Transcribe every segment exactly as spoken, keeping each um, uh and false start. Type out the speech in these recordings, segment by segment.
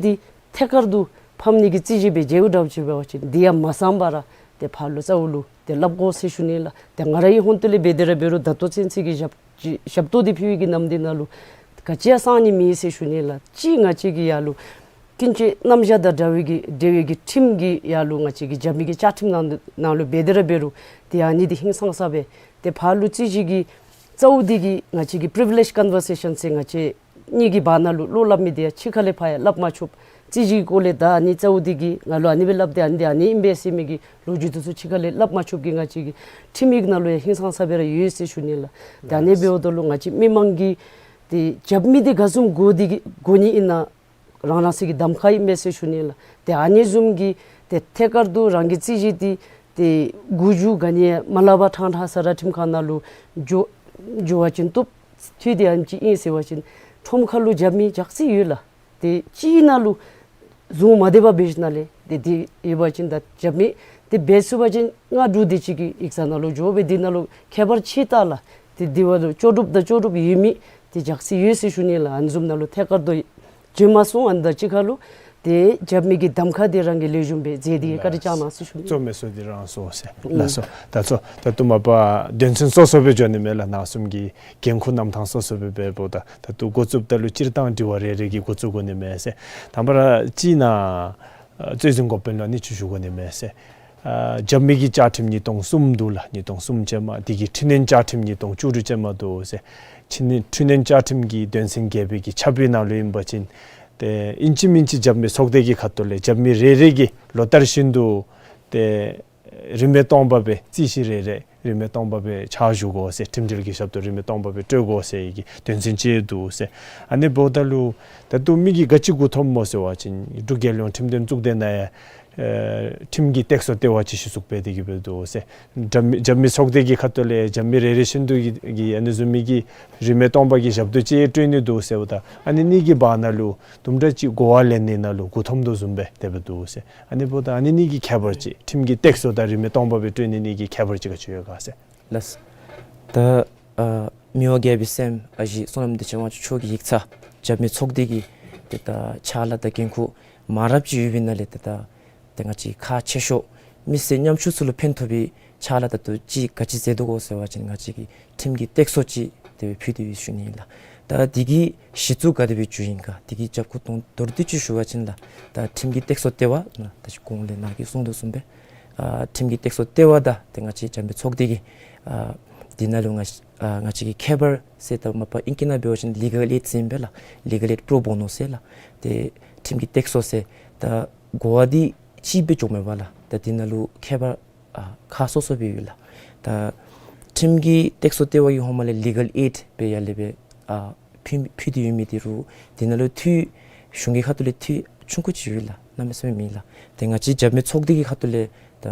འདི་ཐད་ཀར་དུ་ཕམ་ནི་གི་རྩོད་གཞི་སྦེ་མཇལཝ་འདྲཝ་ཅིག་འབད་བ་ཅིན་འདི་ཡང་མ་གསང་བར་ཏེ་ཕར་ལུ་རྩ་བོ་ལུ་ཏེ་སླབ་དགོ་ཟེར་ཞུ་ནི་ལགས། ཏེ་ང་རའི་ཧོངས་ཏོ་ལས་འབད་དེ་ར་འབད་རུང་ད་ལྟོ་ཚུན་ཚོད་ཀྱི་ཞབས་ཀྱི་ཞབས་ཏོག་འདི་ཕུལ་བའི་གི་ནམ་དུས་ནང་ལུ་ག་ཅི་ཡང་གསང་ནི་མེད་ཟེར་ཞུ་ནི་ལགས། གཅིག་ང་བཅས་ཀྱི་ཡར་ལུ་ཀུན་སྤྱོད་རྣམ་གཞག་དང་འབྲེལ་བའི་གི་འབྲེལ་བའི་གི་ཁྲིམས་ཀྱི་ཡར་ལུ་ང་བཅས་ཀྱི་རྒྱབ་མི་གི་བཅའ་ཁྲིམས་ནང་ནང་ལུ་འབད་དེ་ར་འབད་རུང་ཏེ་ཨ་ནི་འདི་ཧིང་སངས་ས་སྦེ་ཏེ་ཕར་ལུ་རྩོད་གཞི་གི་རྩ་བོ་འདི་གིས་ང་བཅས་ཀྱི་པི་རི་བི་ལེཇ་ཀོན་བར་སེ་ཤཱན་ཟེར་ང་བཅས་གཉིས་ཀྱི་བར་ན་ལུ་བློ་སླབ་མི་འདི་ཡང་ཕྱི་ཁ་ལས་ཕར་ཡང་སླབ་མ་ཆོགཔ། རྩོད་གཞི་གི་སྐོར་ལས་ད་ཨ་ནི་རྩ་བོ་འདི་གིས་ང་ལུ་ཨ་ནི་སྦེ་སླབ་སྟེ་ཨ་ནི་འདི་ཨ་ནི་ཨིན་པས་ཟེར་མི་གི་ལོ་རྒྱུས་འདི་ཚུ་ཕྱི་ཁ་ལས་སླབ་མ་ཆོགཔ་གི་ང་བཅས་ཀྱི་ཁྲིམས་ཡིག་ནང་ལུ་ཡང་ཧིང་སངས་ས་སྦེ་ར་ཡོད་ཟེར་ཞུ་ནི་ལགས། ད་ཨ་ནི་འབདཝ་ད་ལུ་ང་བཅས་མི་མང་གིས་ཏེ་རྒྱབ་མི་འདི་ག་བཟུམ་དགོ་འདི་གི་དགོ་ནི་ཨིན་ན་རང་རང་སོའི་གི་གདམ་ཁ་ཨིན་མས་ཟེར་ཞུ་ནི་ལགས། ཏེ་ཨ་ནི་བཟུམ་གྱི་ཏེ་ཐད་ཀར་དུ་རང་གི་རྩོད་གཞི་འདི་ཏེ་འགོ་མཇུག་ག་ནི་ཡང་མ་སླབ་པར་ཕྲང་ཕྲང་ས་ར་ཁྲིམས་ཁང་ནང་ལུ་འགྱོ་འགྱོ་བ་ཅིན་བཏུབ། དུས་དེ་ཨ་ནི་ཅིག་ཨིན་ཟེར་བ་ཅིན་ཁྲོམ་ཁ་ལུ་རྒྱབ་མི་ཇག་རྩི་ཡོད་ལགས། ཏེ་གཅིག་ནང་ལུ་བཟུང་མ་སྡོད་པར་འབད་ཞིནམ་ལས་ཏེ་དེ་ཡོད་པ་ཅིན་ད་རྒྱབ་མི་ཏེ་འབད་ཚུགས་པ་ཅིན་སྔ་དྲོ་དེ་ཅིག་གི་ཡིག་ཚང་ནང་ལུ་འགྱོ་སྦེ་དེ་ནང་ལུ་ཁྱད་པར་ཅིག་བལྟ་ལགས། ཏེ་དེ་བ་ལུ་ལྕོགས་གྲུབ་དང་ལྕོགས་གྲུབ་ཡོད་མི་ཏེ་ཇག་རྩི་ཡོད་ཟེར་ཞུ་ནི་ལགས། ཨ་ནི་བཟུམ་ནང་ལུ་ཐད་ཀར་དུ་བྱོན་མ་སོང་། ཨ་ནི་དང་གཅིག་ཁར་ལུ་ཏེ་རྒྱབ་མི་གི་གདམ་ཁ་དེ་རང་གིས་ལེགས་ཤོམ་སྦེ་མཛད་དེ་བཀའ་དྲིན་བསྐྱང་གནང་ཟེར་ཞུ་ནི། གཙོ་མི་ཚུ་འདི་རང་སོང་ཟེར། ལགས་སོ། ད་ཚུ་ད་ལྟོ་མ་པ་དོན་ཚན་སོ་སོ་སྦེ་འགྱོ་ནི་མས་ལགས། ནང་གསུམ་གྱི་འགན་ཁུར་རྣམ་ཐར་སོ་སོ་སྦེ་འབདཝ་ད་ད་ལྟོ་འགོ་བཙུགསཔ་ད་ལུ་སྤྱིར་བཏང་དྲི་བ་རེ་རེ་གིས་འགོ་བཙུགས་དགོ་ནི་མས་ཟེར། དང་པ་ར་གཅིག་ནཱ་ཨ་རྩོད་འཛིན་འགོ་དཔོན་ལུ་ཨ་ནི་ཅིག་ཞུ་དགོ་ནི་མས་ཟེར། ཨ་རྒྱབ་མི་གི་བཅའ་ཁྲིམས་ཉིས་སྟོང་གསུམ་འདུག་ལགས། ཉིས་སྟོང་གསུམ་ཅན་མ་དེ་གི་འཕྲི་སྣོན་བཅའ་ཁྲིམས་ཉིས་སྟོང་བཅུ་དྲུག་ཅན་མ་འདུག་ཟེར། འཕྲི་སྣོན་འཕྲི་སྣོན་བཅའ་ཁྲིམས་ཀྱི་དོན་ཚན་བརྒྱད་པའི་གི་ཆ་བུའི་ནང་ལུ་ཨིན་པ་ཅིན་ཏེ་ཨིན་ཅི་མིན་ཅི་རྒྱབ་མི་ཚོགས་སྡེ་གི་ཁ་ཐུག་ལས་རྒྱབ་མི་རེ་རེ་གིས་ལོ་ལྟར་བཞིན་དུ་ཏེ་རིན་མེད་སྟོང་པ་སྦེ་རྩོད་གཞི་རེ་རེ་རིན་མེད་སྟོང་པ་སྦེ་ཕྱག་ཞུ་དགོ་ཟེར། ཁྲིམས་འབྲེལ་གྱི་ཞབས་ཏོག་རིན་མེད་སྟོང་པ་སྦེ་སྤྲོད་དགོ་ཟེར་བའི་གི་དོན་ཚན་ཅིག་འདུག་ཟེར། ཨ་ནི་འབདཝ་ད་ལུ་ད་ལྟོ་མི་གིས་ག་ཅི་མགུ་འཐོམ་སྨོ་ཟེར་བ་ཅིན་འབྲུག་རྒྱལ་ཡོངས་ཁྲིམས་དོན་གཙུག་སྡེ་ནང་ཡང་ཨེ་ཁྲིམས་ཀྱི་སྟེགས་གསོ་ལྟེ་བ་ཅིག་གཞི་བཙུགས་འབད་དེ་གི་སྦེ་འདུག་ཟེར། རྒྱབ་མི་རྒྱབ་མི་ཚོགས་སྡེ་གི་ཁ་ཐུག་ལས་རྒྱབ་མི་རེ་རེ་བཞིན་དུ་གི་གི་ཨ་ནི་བཟུམ་མའི་གི་རིན་མེད་སྟོང་པ་གི་ཞབས་ཏོག་ཅིག་སྤྲོད་ནི་འདུག་ཟེརཝ་ད་ཨ་ནི་གཉིས་ཀྱི་བར་ན་ལུ་དུམ་གྲ་ཅིག་གོ་བ་ལེན་ནི་ནང་ལུ་མགུ་འཐོམ་དོ་བཟུམ་སྦེ་དེ་སྦེ་འདུག་ཟེར། ཨ་ནི་འབདཝ་ད་ཨ་ནི་གཉིས་ཀྱི་ཁྱད་པར་ཅིག་ཁྲིམས་ཀྱི་སྟེགས་གསོ་དང་རིན་མེད་སྟོང་པ་སྦེ་སྤྲོད་ནི་གཉིས་ཀྱི་ཁྱད་པར་ཅིག་ག་ཅི་ཡོད་ག་ཟེར། ལགས། ད་ཨ་མི་དབང་རྒྱལ་པོའི་སྲསམོ་ཨ་ཞེ་བསོད་ནམས་བདེ་ཆེན་དབང་ཕྱུག་མཆོག་གི་ཡིག་ཚང་རྒྱབ་མི་ཚོགས་སྡེ་གི་ཏེ་ད་ཕྱག་ལཱ་དང་འགན་ཁུར་མང་རབས་ཅིག་ཡོད་པའི་ནང་ལས་ཏེ་ད་ཏེ་ང་བཅས་ཁག་ཆེ་ཤོས་མི་སེར་ཉམ་ཆུང་ཚུ་ལུ་ཕན་ཐོགས་པའི་ཕྱག་ལཱ་ད་ལྟོ་ཅིག་ག་ཅི་མཛད་དོ་གོ་ཟེར་བ་ཅིན་ང་བཅས་ཀྱིས་ཁྲིམས་ཀྱི་སྟེགས་གསོ་ཅིག་དེ་སྦེ་ཕུལ་ཏེ་ཡོད་ཞུ་ནི་ཨིན་ལགས། ད་དེ་གི་གཞི་བཙུགས་ག་དེ་སྦེ་བཙུགས་ཡི་ག་དེ་གི་རྒྱབ་ཁུངས་དོན་མདོར་བསྡུས་ཅིག་ཞུ་བ་ཅིན་ལགས། ད་ཁྲིམས་ཀྱི་སྟེགས་གསོ་ལྟེ་བ་ནཱ་ད་ཅི་གོང་ལས་ནཱ་གིས་གསུངས་དོ་བཟུམ་སྦེ་ཨ་ཁྲིམས་ཀྱི་སྟེགས་གསོ་ལྟེ་བ་དང་ཏེ་ང་བཅས་རྒྱབ་མི་ཚོགས་སྡེ་གི་ཨ་དེ་ནང་ལུ་ང་ཨ་ང་བཅས་ཀྱི་ཁྱད་པར་ཟེར་ད་མ་པ་ཨིང་སྐད་ནང་འབད་བ་ཅིན་ལི་གལ་ཨེཌ་ཟེར་ཨིན་པས་ལགས། ལི་གལ་ཨེཌ་པྲོ་བོ་ནོ་ཟེར་ལགས། ཏེ་ཁྲིམས་ཀྱི་སྟེགས་གསོ་ཟེར་ད་གོ་བ་འདི་གཅིག་སྦེ་འགྱོཝ་མས་པ་ལགས། ད་དེ་ནང་ལུ་ཁྱད་པར་ཨ་ཁག་སོ་སོ་སྦེ་ཡོད་ལགས། ད་ཁྲིམས་ཀྱི་སྟེགས་གསོ་ལྟེ་བ་གི་ཧོངས་མ་ལས་ལི་གལ་ཨེཌ་སྦེ་ཡར་ལས་སྦེ་ཨ་ཕུལ་ཕུལ་ཏེ་ཡོད་མི་འདི་རུང་དེ་ནང་ལུ་འཐུས་གཞུང་གི་ཁ་ཐུག་ལས་འཐུས་ཆུང་ཀུ་ཅིག་ཡོད་ལགས། གནམ་མེད་ས་མེད་མེད་ལགས། ཏེ་ང་བཅས་རྒྱབ་མི་ཚོགས་སྡེ་གི་ཁ་ཐུག་ལས་ད་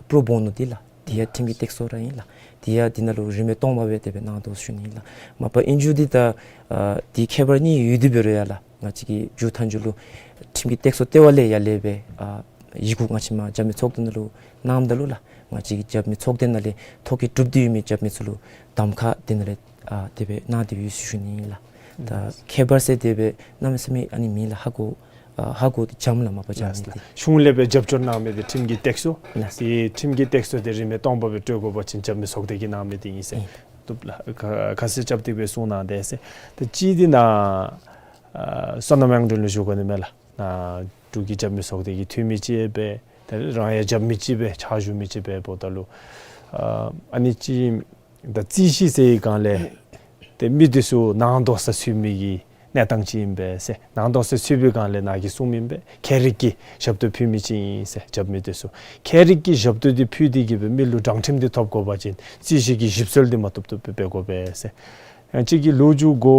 པྲོ་བོ་ནོ་འདི་ལགས། དེ་ཡང་ཁྲིམས་ཀྱི་སྟེགས་གསོ་ར་ཨིན་ལགས། དེ་ཡང་དེ་ནང་ལུ་རིན་མེད་སྟོང་པ་སྦེ་དེ་སྦེ་གནང་དོ་ཞུ་ནི་ཨིན་ལགས། མ་པ་ཨིན་རུང་འདི་ད་ཨ་དེ་ཁྱད་པར་གཉིས་ཡོད་དེ་འབད་རུང་ཡང་ལགས། ང་བཅས་ཀྱིས་མཇུག་མཐའ་མཇུག་ལུ་ཁྲིམས་ཀྱི་སྟེགས་གསོ་ལྟེ་བ་ལས་ཡར་ལས་སྦེ་ཨ་ཡི་གུ་ང་བཅས་མ་རྒྱབ་མི་ཚོགས་སྡེ་ནང་ལུ་གནངམ་ད་ལུ་ལགས། ང་བཅས་ཀྱི་རྒྱབ་མི་ཚོགས་སྡེ་ནང་ལས་ཐོ་བཀོད་གྲུབ་སྟེ་ཡོད་མི་རྒྱབ་མི་ཚུ་ལུ་གདམ་ཁ་དེ་ནང་ལས་ཨ་དེ་སྦེ་གནང་སྟེ་ཡོད་ཞུ་ནི་ཨིན་ལགས། ད་ཁྱད་པར་ཟེར་དེ་སྦེ་གནམ་མེད་ས་མེད་ཨ་ནི་མེད་ལགས། ཧ་གོ་ཨ་ཧ་གོ་འཇམ་ལགས། མ་པ་འཇམ་ལགས། མེད་དེ། གཞུང་ལས་སྦེ་རྒྱབ་སྐྱོར་གནང་མི་འདི་ཁྲིམས་ཀྱི་སྟེགས་གསོ། ལགས། དེ་ཁྲིམས་ཀྱི་སྟེགས་གསོ་དེ་རིན་མེད་སྟོང་པ་སྦེ་སྤྲོད་དགོ་པ་ཅིན་རྒྱབ་མི་ཚོགས་སྡེ་གིས་གནང་མི་འདི་ཨིན་ཟེར། ཨིན། བཏུབ་ལགས། ཁ་ཁ་གསལ་རྐྱབ་སྟེ་སྦེ་གསུངས་གནང་དེས་ཟེར། ད་གཅིག་འདི་ནཱ་ཨ་བསོད་ནམས་དབྱངས་སྒྲོན་ལུ་ཞུ་དགོ་ནི་མས་ལགས། ནཱ་འབྲུག་གི་རྒྱབ་མི་ཚོགས་སྡེ་གི་འཐུས་མི་ཅིག་སྦེ་ད་རང་ཡང་རྒྱབ་མི་ཅིག་སྦེ་ཕྱག་ཞུ་མི་ཅིག་སྦེ་འབདཝ་ད་ལུ་ཨ་ཨ་ནི་ཅིག་ད་རྩོད་གཞི་ཟེར་བའི་སྒང་ལས་ཏེ་མི་འདི་ཚུ་ནང་དོགས་ས་ཚུད་མི་གི་གནས་སྟངས་ཅིག་ཨིན་པས་ཟེར། ནང་དོགས་ས་ཚུད་པའི་སྒང་ལས་ནཱ་གིས་གསུངས་མི་ཨིན་པས། ཁྱད་རིག་གི་ཞབས་ཏོག་ཕུལ་མི་ཅིག་ཨིན་ཟེར། རྒྱབ་མི་འདི་ཚུ་ཁྱད་རིག་གི་ཞབས་ཏོག་འདི་ཕུལ་ཏེ་གི་སྦེ་མི་ལུ་དྲང་ཁྲིམས་འདི་ཐོབ་དགོ་པ་ཅིན་རྩོད་གཞི་གི་ཞིབ་འཚོལ་འདི་མ་བཏུབ་བཏུབ་སྦེ་འབད་དགོ་པས་ཟེར། ཡང་ཅིག་གི་ལོ་རྒྱུས་གོ་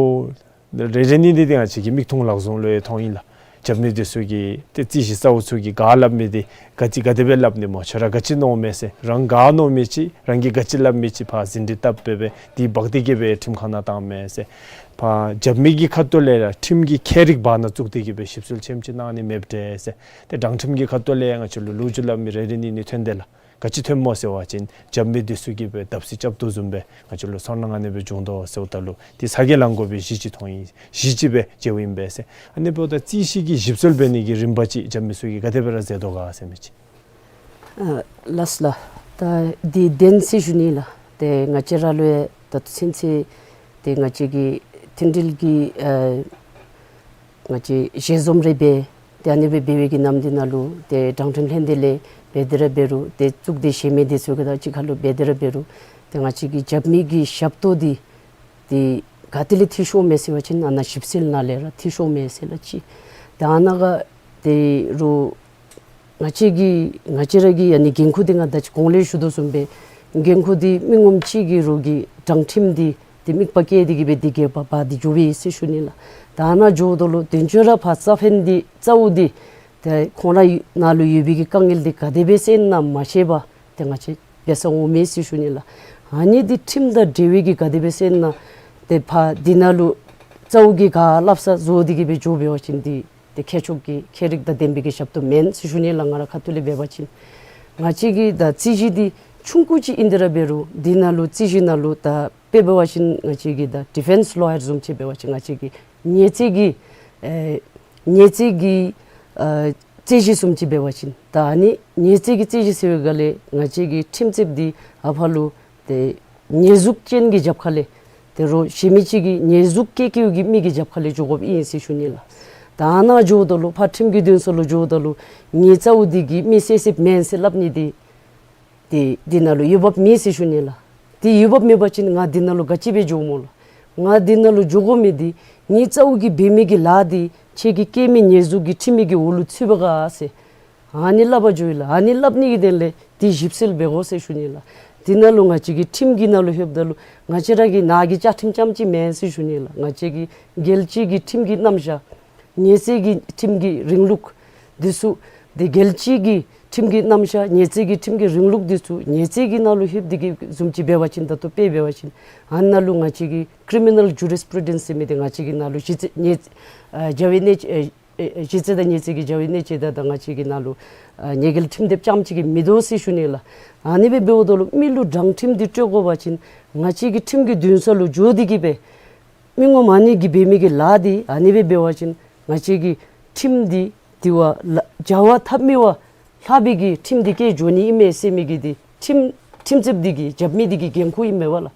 རེ་རེ་གཉིས་གཉིས་འདི་ང་བཅས་ཀྱི་མིག་མཐོང་ལག་བཟུང་ལུ་ཡང་མཐོང་ཡི་ལགས། རྒྱབ་མི་འདི་ཚུ་གིས་ཏེ་རྩོད་གཞི་གཙོ་བོ་ཚུ་གིས་ག་སླབ་མི་འདི་ག་ཅི་ག་དེ་སྦེ་སླབ་ནི་སྨོ། ཁྱོད་ར་ག་ཅི་མནོཝ་མས་ཟེར། རང་ག་མནོ་མི་ཅིག་རང་གིས་ག་ཅི་སླབ་མི་ཅིག་ཕར་ཟིན་བྲིས་བཏབ་སྦེ་སྦེ་དེ་འབག་སྟེ་གི་སྦེ་ཁྲིམས་ཁང་ནང་བཏངམ་མས་ཟེར། ཕར་རྒྱབ་མི་གི་ཁ་ཐུག་ལས་ར་ཁྲིམས་ཀྱི་ཁྱད་རིག་བར་ན་བཙུགས་ཏེ་གི་སྦེ་ཞིབ་འཚོལ་ཆེམ་ཅིག་གནང་ནི་མེདཔ་འདྲས་ཟེར། ཏེ་དྲང་ཁྲིམས་ཀྱི་ཁ་ཐུག་ལས་ཡང་ང་བཅས་ལུ་ལོ་རྒྱུས་སླབ་མི་རེ་རེ་གཉིས་གཉིས་ཐོན་དེས་ལགས། ག་ཅི་ཐོནམ་སྨོ་ཟེར་བ་ཅིན་རྒྱབ་མི་འདི་ཚུ་གིས་སྦེ་བརྡབ་གསིག་རྐྱབ་དོ་བཟུམ་སྦེ་ང་བཅས་ལུ་ཚོར་སྣང་ཨ་ནི་སྦེ་བྱུང་དོ་ཟེརཝ་ད་ལུ་ཏེ་ཚ་གྱང་ལང་དགོ་པའི་གཞི་ཅིག་མཐོང་ཡི། གཞི་ཅིག་སྦེ་མཇལཝ་ཨིན་པས་ཟེར། ཨ་ནི་འབདཝ་ད་རྩོད་གཞི་གི་ཞིབ་འཚོལ་འབད་ནི་གི་རིམ་པ་ཅིག་རྒྱབ་མི་ཚུ་གིས་ག་དེ་སྦེ་ར་མཛད་དོ་ག་ཟེར་མི་ཅིག། ཨ་ལགས་ལགས། ད་འདི་བདེན་ཟེར་ཞུ་ནི་ལགས། ཏེ་ང་བཅས་ར་ལུ་ཡང་ད་ལྟོ་ཚུན་ཚོད་ཏེ་ང་བཅས་ཀྱི་མཐུན་སྒྲིལ་གྱི་ཨ་ང་བཅས་ཞལ་འཛོམས་རེ་འབད་ཏེ་ཨ་ནི་སྦེ་འབད་བའི་གི་ནམ་དུས་ནང་ལུ་ཏེ་དྲང་ཁྲིམས་ལྷན་སྡེ་ལས་འབད་དེ་ར་འབད་རུང་ཏེ་གཙུག་སྡེ་གཞན་མི་འདི་ཚུ་ག་དང་གཅིག་ཁར་ལུ་འབད་དེ་ར་འབད་རུང་ཏེ་ང་བཅས་ཀྱི་རྒྱབ་མི་གི་ཞབས་ཏོག་འདི་ཏེ་ག་ཏེ་ལས་འཐུས་ཤོར་མས་ཟེར་བ་ཅིན་ཨ་ནཱ་ཞིབ་འཚོལ་ནང་ལས་ར་འཐུས་ཤོར་མས་ཟེར་ལགས་ཅིག། ད་ཨ་ནཱ་ག་ཏེ་རུང་ང་བཅས་ཀྱི་ང་བཅས་ར་གི་ཨ་ནི་འགན་ཁུར་འདི་ང་ད་ཅི་གོང་ལས་ཞུ་དོ་བཟུམ་སྦེ་འགན་ཁུར་འདི་མི་ངོམ་ཅིག་གི་རོགས་ཀྱི་དྲང་ཁྲིམས་འདི་ཏེ་དམིགས་པ་བསྐྱེད་དེ་གིས་སྦེ་འདི་གི་འབད་འབད་དེ་འགྱོ་བའི་ཟེར་ཞུ་ནི་ལགས། ད་ཨ་ནཱ་འགྱོཝ་ད་ལུ་དོན་གཅོད་ར་ཕར་རྩ་ཕན་འདི་རྩ་བོ་འདི་ཏེ་ཁོང་ར་ནང་ལུ་ཡོད་པའི་གི་དཀའ་ངལ་འདི་ག་དེ་སྦེ་སེལ་ན་མ་ཤེས་པར་ཏེ་ང་བཅས་འབད་ས་འོང་མས་ཟེར་ཞུ་ནི་ལགས། ཨ་ནི་འདི་ཁྲིམས་དང་འབྲེལ་བའི་གི་ག་དེ་སྦེ་སེལ་ན་ཏེ་ཕར་འདི་ནང་ལུ་རྩ་བོ་གི་ག་སླབ་ས་བཟོ་སྟེ་གིས་སྦེ་འགྱོ་འབད་བ་ཅིན་འདི་ཏེ་ཁྱད་ཆོས་ཀྱི་ཁྱད་རིག་དང་ལྡན་པའི་གི་ཞབས་ཏོག་མེན་ཟེར་ཞུ་ནི་ལགས། ང་རའི་ཁ་ཐུག་ལས་འབད་བ་ཅིན་ང་བཅས་ཀྱི་ད་རྩོད་གཞི་འདི་ཆུང་ཀུ་ཅིག་ཨིན་དེ་ར་འབད་རུང་འདི་ནང་ལུ་རྩོད་གཞི་ནང་ལུ་ད་དཔེ་འབད་བ་ཅིན་ང་བཅས་ཀྱི་ད་ཌི་ཕེནསི་ལོ་ཡར་བཟུམ་ཅིག་འབད་བ་ཅིན་ང་བཅས་ཀྱི་ཉེས་རྩོད་ཀྱི་ཨེ་ཉེས་རྩོད་ཀྱི་ཨ་རྩོད་གཞི་བཟུམ་ཅིག་འབད་བ་ཅིན་ད་ཨ་ནི་ཉེས་རྩོད་ཀྱི་རྩོད་གཞི་ཟེར་བའི་སྒང་ལས་ང་བཅས་ཀྱི་ཁྲིམས་རྩོདཔ་འདི་ཨ་ཕར་ལུ་ཏེ་ཉེས་འཛུགས་ཅན་གྱི་རྒྱབ་ཁ་ལས་ཏེ་རོགས་གཞན་མི་ཅིག་གི་ཉེས་འཛུགས་བཀལ་བཀལཝ་གི་མི་གི་རྒྱབ་ཁ་ལས་འགྱོ་དགོཔ་ཨིན་ཟེར་ཞུ་ནི་ལགས། ད་ཨ་ནཱ་འགྱོཝ་ད་ལུ་ཕར་ཁྲིམས་ཀྱི་འདུན་ས་ལུ་འགྱོཝ་ད་ལུ་ངེའི་རྩ་བོ་འདི་གིས་མི་བསད་བསདཔ་མེན་ཟེར་སླབ་ནི་འདི་ཏེ་འདི་ནང་ལུ་འོས་འབབ་མེད་ཟེར་ཞུ་ནི་ལགས། ཏེ་འོས་འབབ་མེད་པ་ཅིན་ང་འདི་ནང་ལུ་ག་ཅི་འབད་འགྱོཝ་སྨོ་ལགས། ང་འདི་ནང་ལུ་འགྱོ་དགོ་མི་འདི་ངེའི་རྩ་བོ་གིས་འབད་མི་གི་ལཱ་འདི་ཁྱེད་ཀྱིས་བཀལ་མི་ཉེས་འཛུགས་ཀྱི་ཁྲིམས་མི་གི་འོག་ལུ་ཚུད་པས་ག་ཟེར་ཨ་ནི་སླབ་པར་འགྱོ་ཡི་ལགས། ཨ་ནི་སླབ་ནི་གི་དོན་ལས་འདི་ཞིབ་འཚོལ་འབད་དགོ་ཟེར་ཞུ་ནི་ལགས། འདི་ནང་ལུ་ང་བཅས་ཀྱི་ཁྲིམས་ཀྱི་ནང་ལུ་ལྷོདཔ་ད་ལུ་ང་བཅས་ར་གི་ནང་གི་བཅའ་ཁྲིམས་རྐྱངམ་ཅིག་མེན་ཟེར་ཞུ་ནི་ལགས། ང་བཅས་ཀྱི་རྒྱལ་སྤྱི་གི་ཁྲིམས་ཀྱི་རྣམ་གཞག་ཉེས་རྩོད་ཀྱི་ཁྲིམས་ཀྱི་རིང་ལུགས་འདི་ཚུ་ཏེ་རྒྱལ་སྤྱི་གི་ཁྲིམས་ཀྱི་རྣམ་གཞག་ཉེས་རྩོད་ཀྱི་ཁྲིམས་ཀྱི་རིང་ལུགས་འདི་ཚུ་ཉེས་རྩོད་ཀྱི་ནང་ལུ་ལྷོདཔ་འདི་གི་བཟུམ་ཅིག་འབད་བ་ཅིན་ད་ལྟོ་དཔེ་འབད་བ་ཅིན་ཨ་ནཱ་ལུ་ང་བཅས་ཀྱི་ཀི་རི་མི་ནཱལ་ཇུ་རིས་པུ་ཌེནསི་ཟེར་མི་འདི་ང་བཅས་ཀྱི་ནང་ལུ་གཞི་རྩའི་ཉེས་ཨ་བྱ་བའི་གནད་ཨེ་ཨེ་གཞི་རྩ་དང་ཉེས་རྩོད་ཀྱི་བྱ་བའི་གནད་དཔྱད་དང་ད་ང་བཅས་ཀྱི་ནང་ལུ་ཨ་ཉེས་འགེལ་ཁྲིམས་དེབ་རྐྱངམ་ཅིག་གིས་མི་དོ་ཟེར་ཞུ་ནི་ལགས། ཨ་ནི་སྦེ་འབདཝ་ད་ལུ་མི་ལུ་དྲང་ཁྲིམས་འདི་སྤྲོད་དགོ་པ་ཅིན་ང་བཅས་ཀྱི་ཁྲིམས་ཀྱི་འདུན་ས་ལུ་འགྱོ་སྟེ་གིས་སྦེ་མི་ངོམ་ཨ་ནི་གིས་འབད་མི་གི་ལཱ་འདི་ཨ་ནི་སྦེ་འབད་བ་ཅིན་ང་བཅས་ཀྱི་ཁྲིམས་འདི་དེ་བ་ལ་བྱ་བ་ཐབས་མི་བ་ལྷག་པའི་གི་ཁྲིམས་འདི་བཀལ་འགྱོ་ནི་ཨིན་མས་ཟེར་མི་གི་འདི་ཁྲིམས་ཁྲིམས་རྩོདཔ་འདི་གི་རྒྱབ་མི་འདི་གི་འགན་ཁུར་ཨིན་མས་པ་ལགས།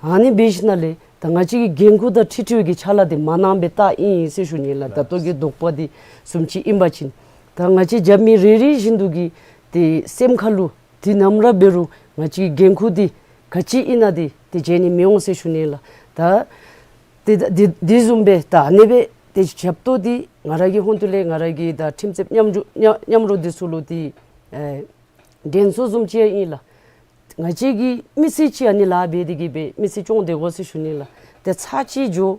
ཨ་ནི་འབད་ཞིནམ་ལས་ད་ང་བཅས་ཀྱི་འགན་ཁུར་དང་འཁྲིལ་འཁྲིལ་བའི་གི་ཕྱག་ལཱ་འདི་མ་གནངམ་སྦེ་བལྟ་ཨིན་ཟེར་ཞུ་ནི་ལགས། ད་ལྟོ་གི་དོགས་པ་འདི་བཟུམ་ཅིག་ཨིན་པ་ཅིན་ད་ང་བཅས་རྒྱབ་མི་རེ་རེ་བཞིན་དུ་གི་ཏེ་སེམས་ཁ་ལུ་འདི་ནམ་ར་འབད་རུང་ང་བཅས་ཀྱི་འགན་ཁུར་འདི་ག་ཅི་ཨིན་ན་འདི་ཏེ་བརྗེད་ནི་མི་འོང་ཟེར་ཞུ་ནི་ལགས། ད་ཏེ་ད་འདི་འདི་བཟུམ་སྦེ་ད་ཨ་ནི་སྦེ་ཏེ་ཞབས་ཏོག་འདི་ང་ར་གི་ཧོངས་ཏོ་ལས་ང་ར་གི་ད་ཁྲིམས་རྩོདཔ་མཉམ་འབྲེལ་མཉམ་མཉམ་རོགས་འདི་ཚུ་ལུ་འདི་ཨེ་དྲན་གསོ་བཟུམ་ཅིག་ཡང་ཨིན་ལགས། ང་བཅས་ཀྱིས་མི་སེར་ཅིག་ཨ་ནི་ལཱ་འབད་དེ་གིས་སྦེ་མི་སེར་སྐྱོང་སྡོད་དགོ་ཟེར་ཞུ་ནི་ལགས། ཏེ་ཚར་གཅིག་འགྱོ་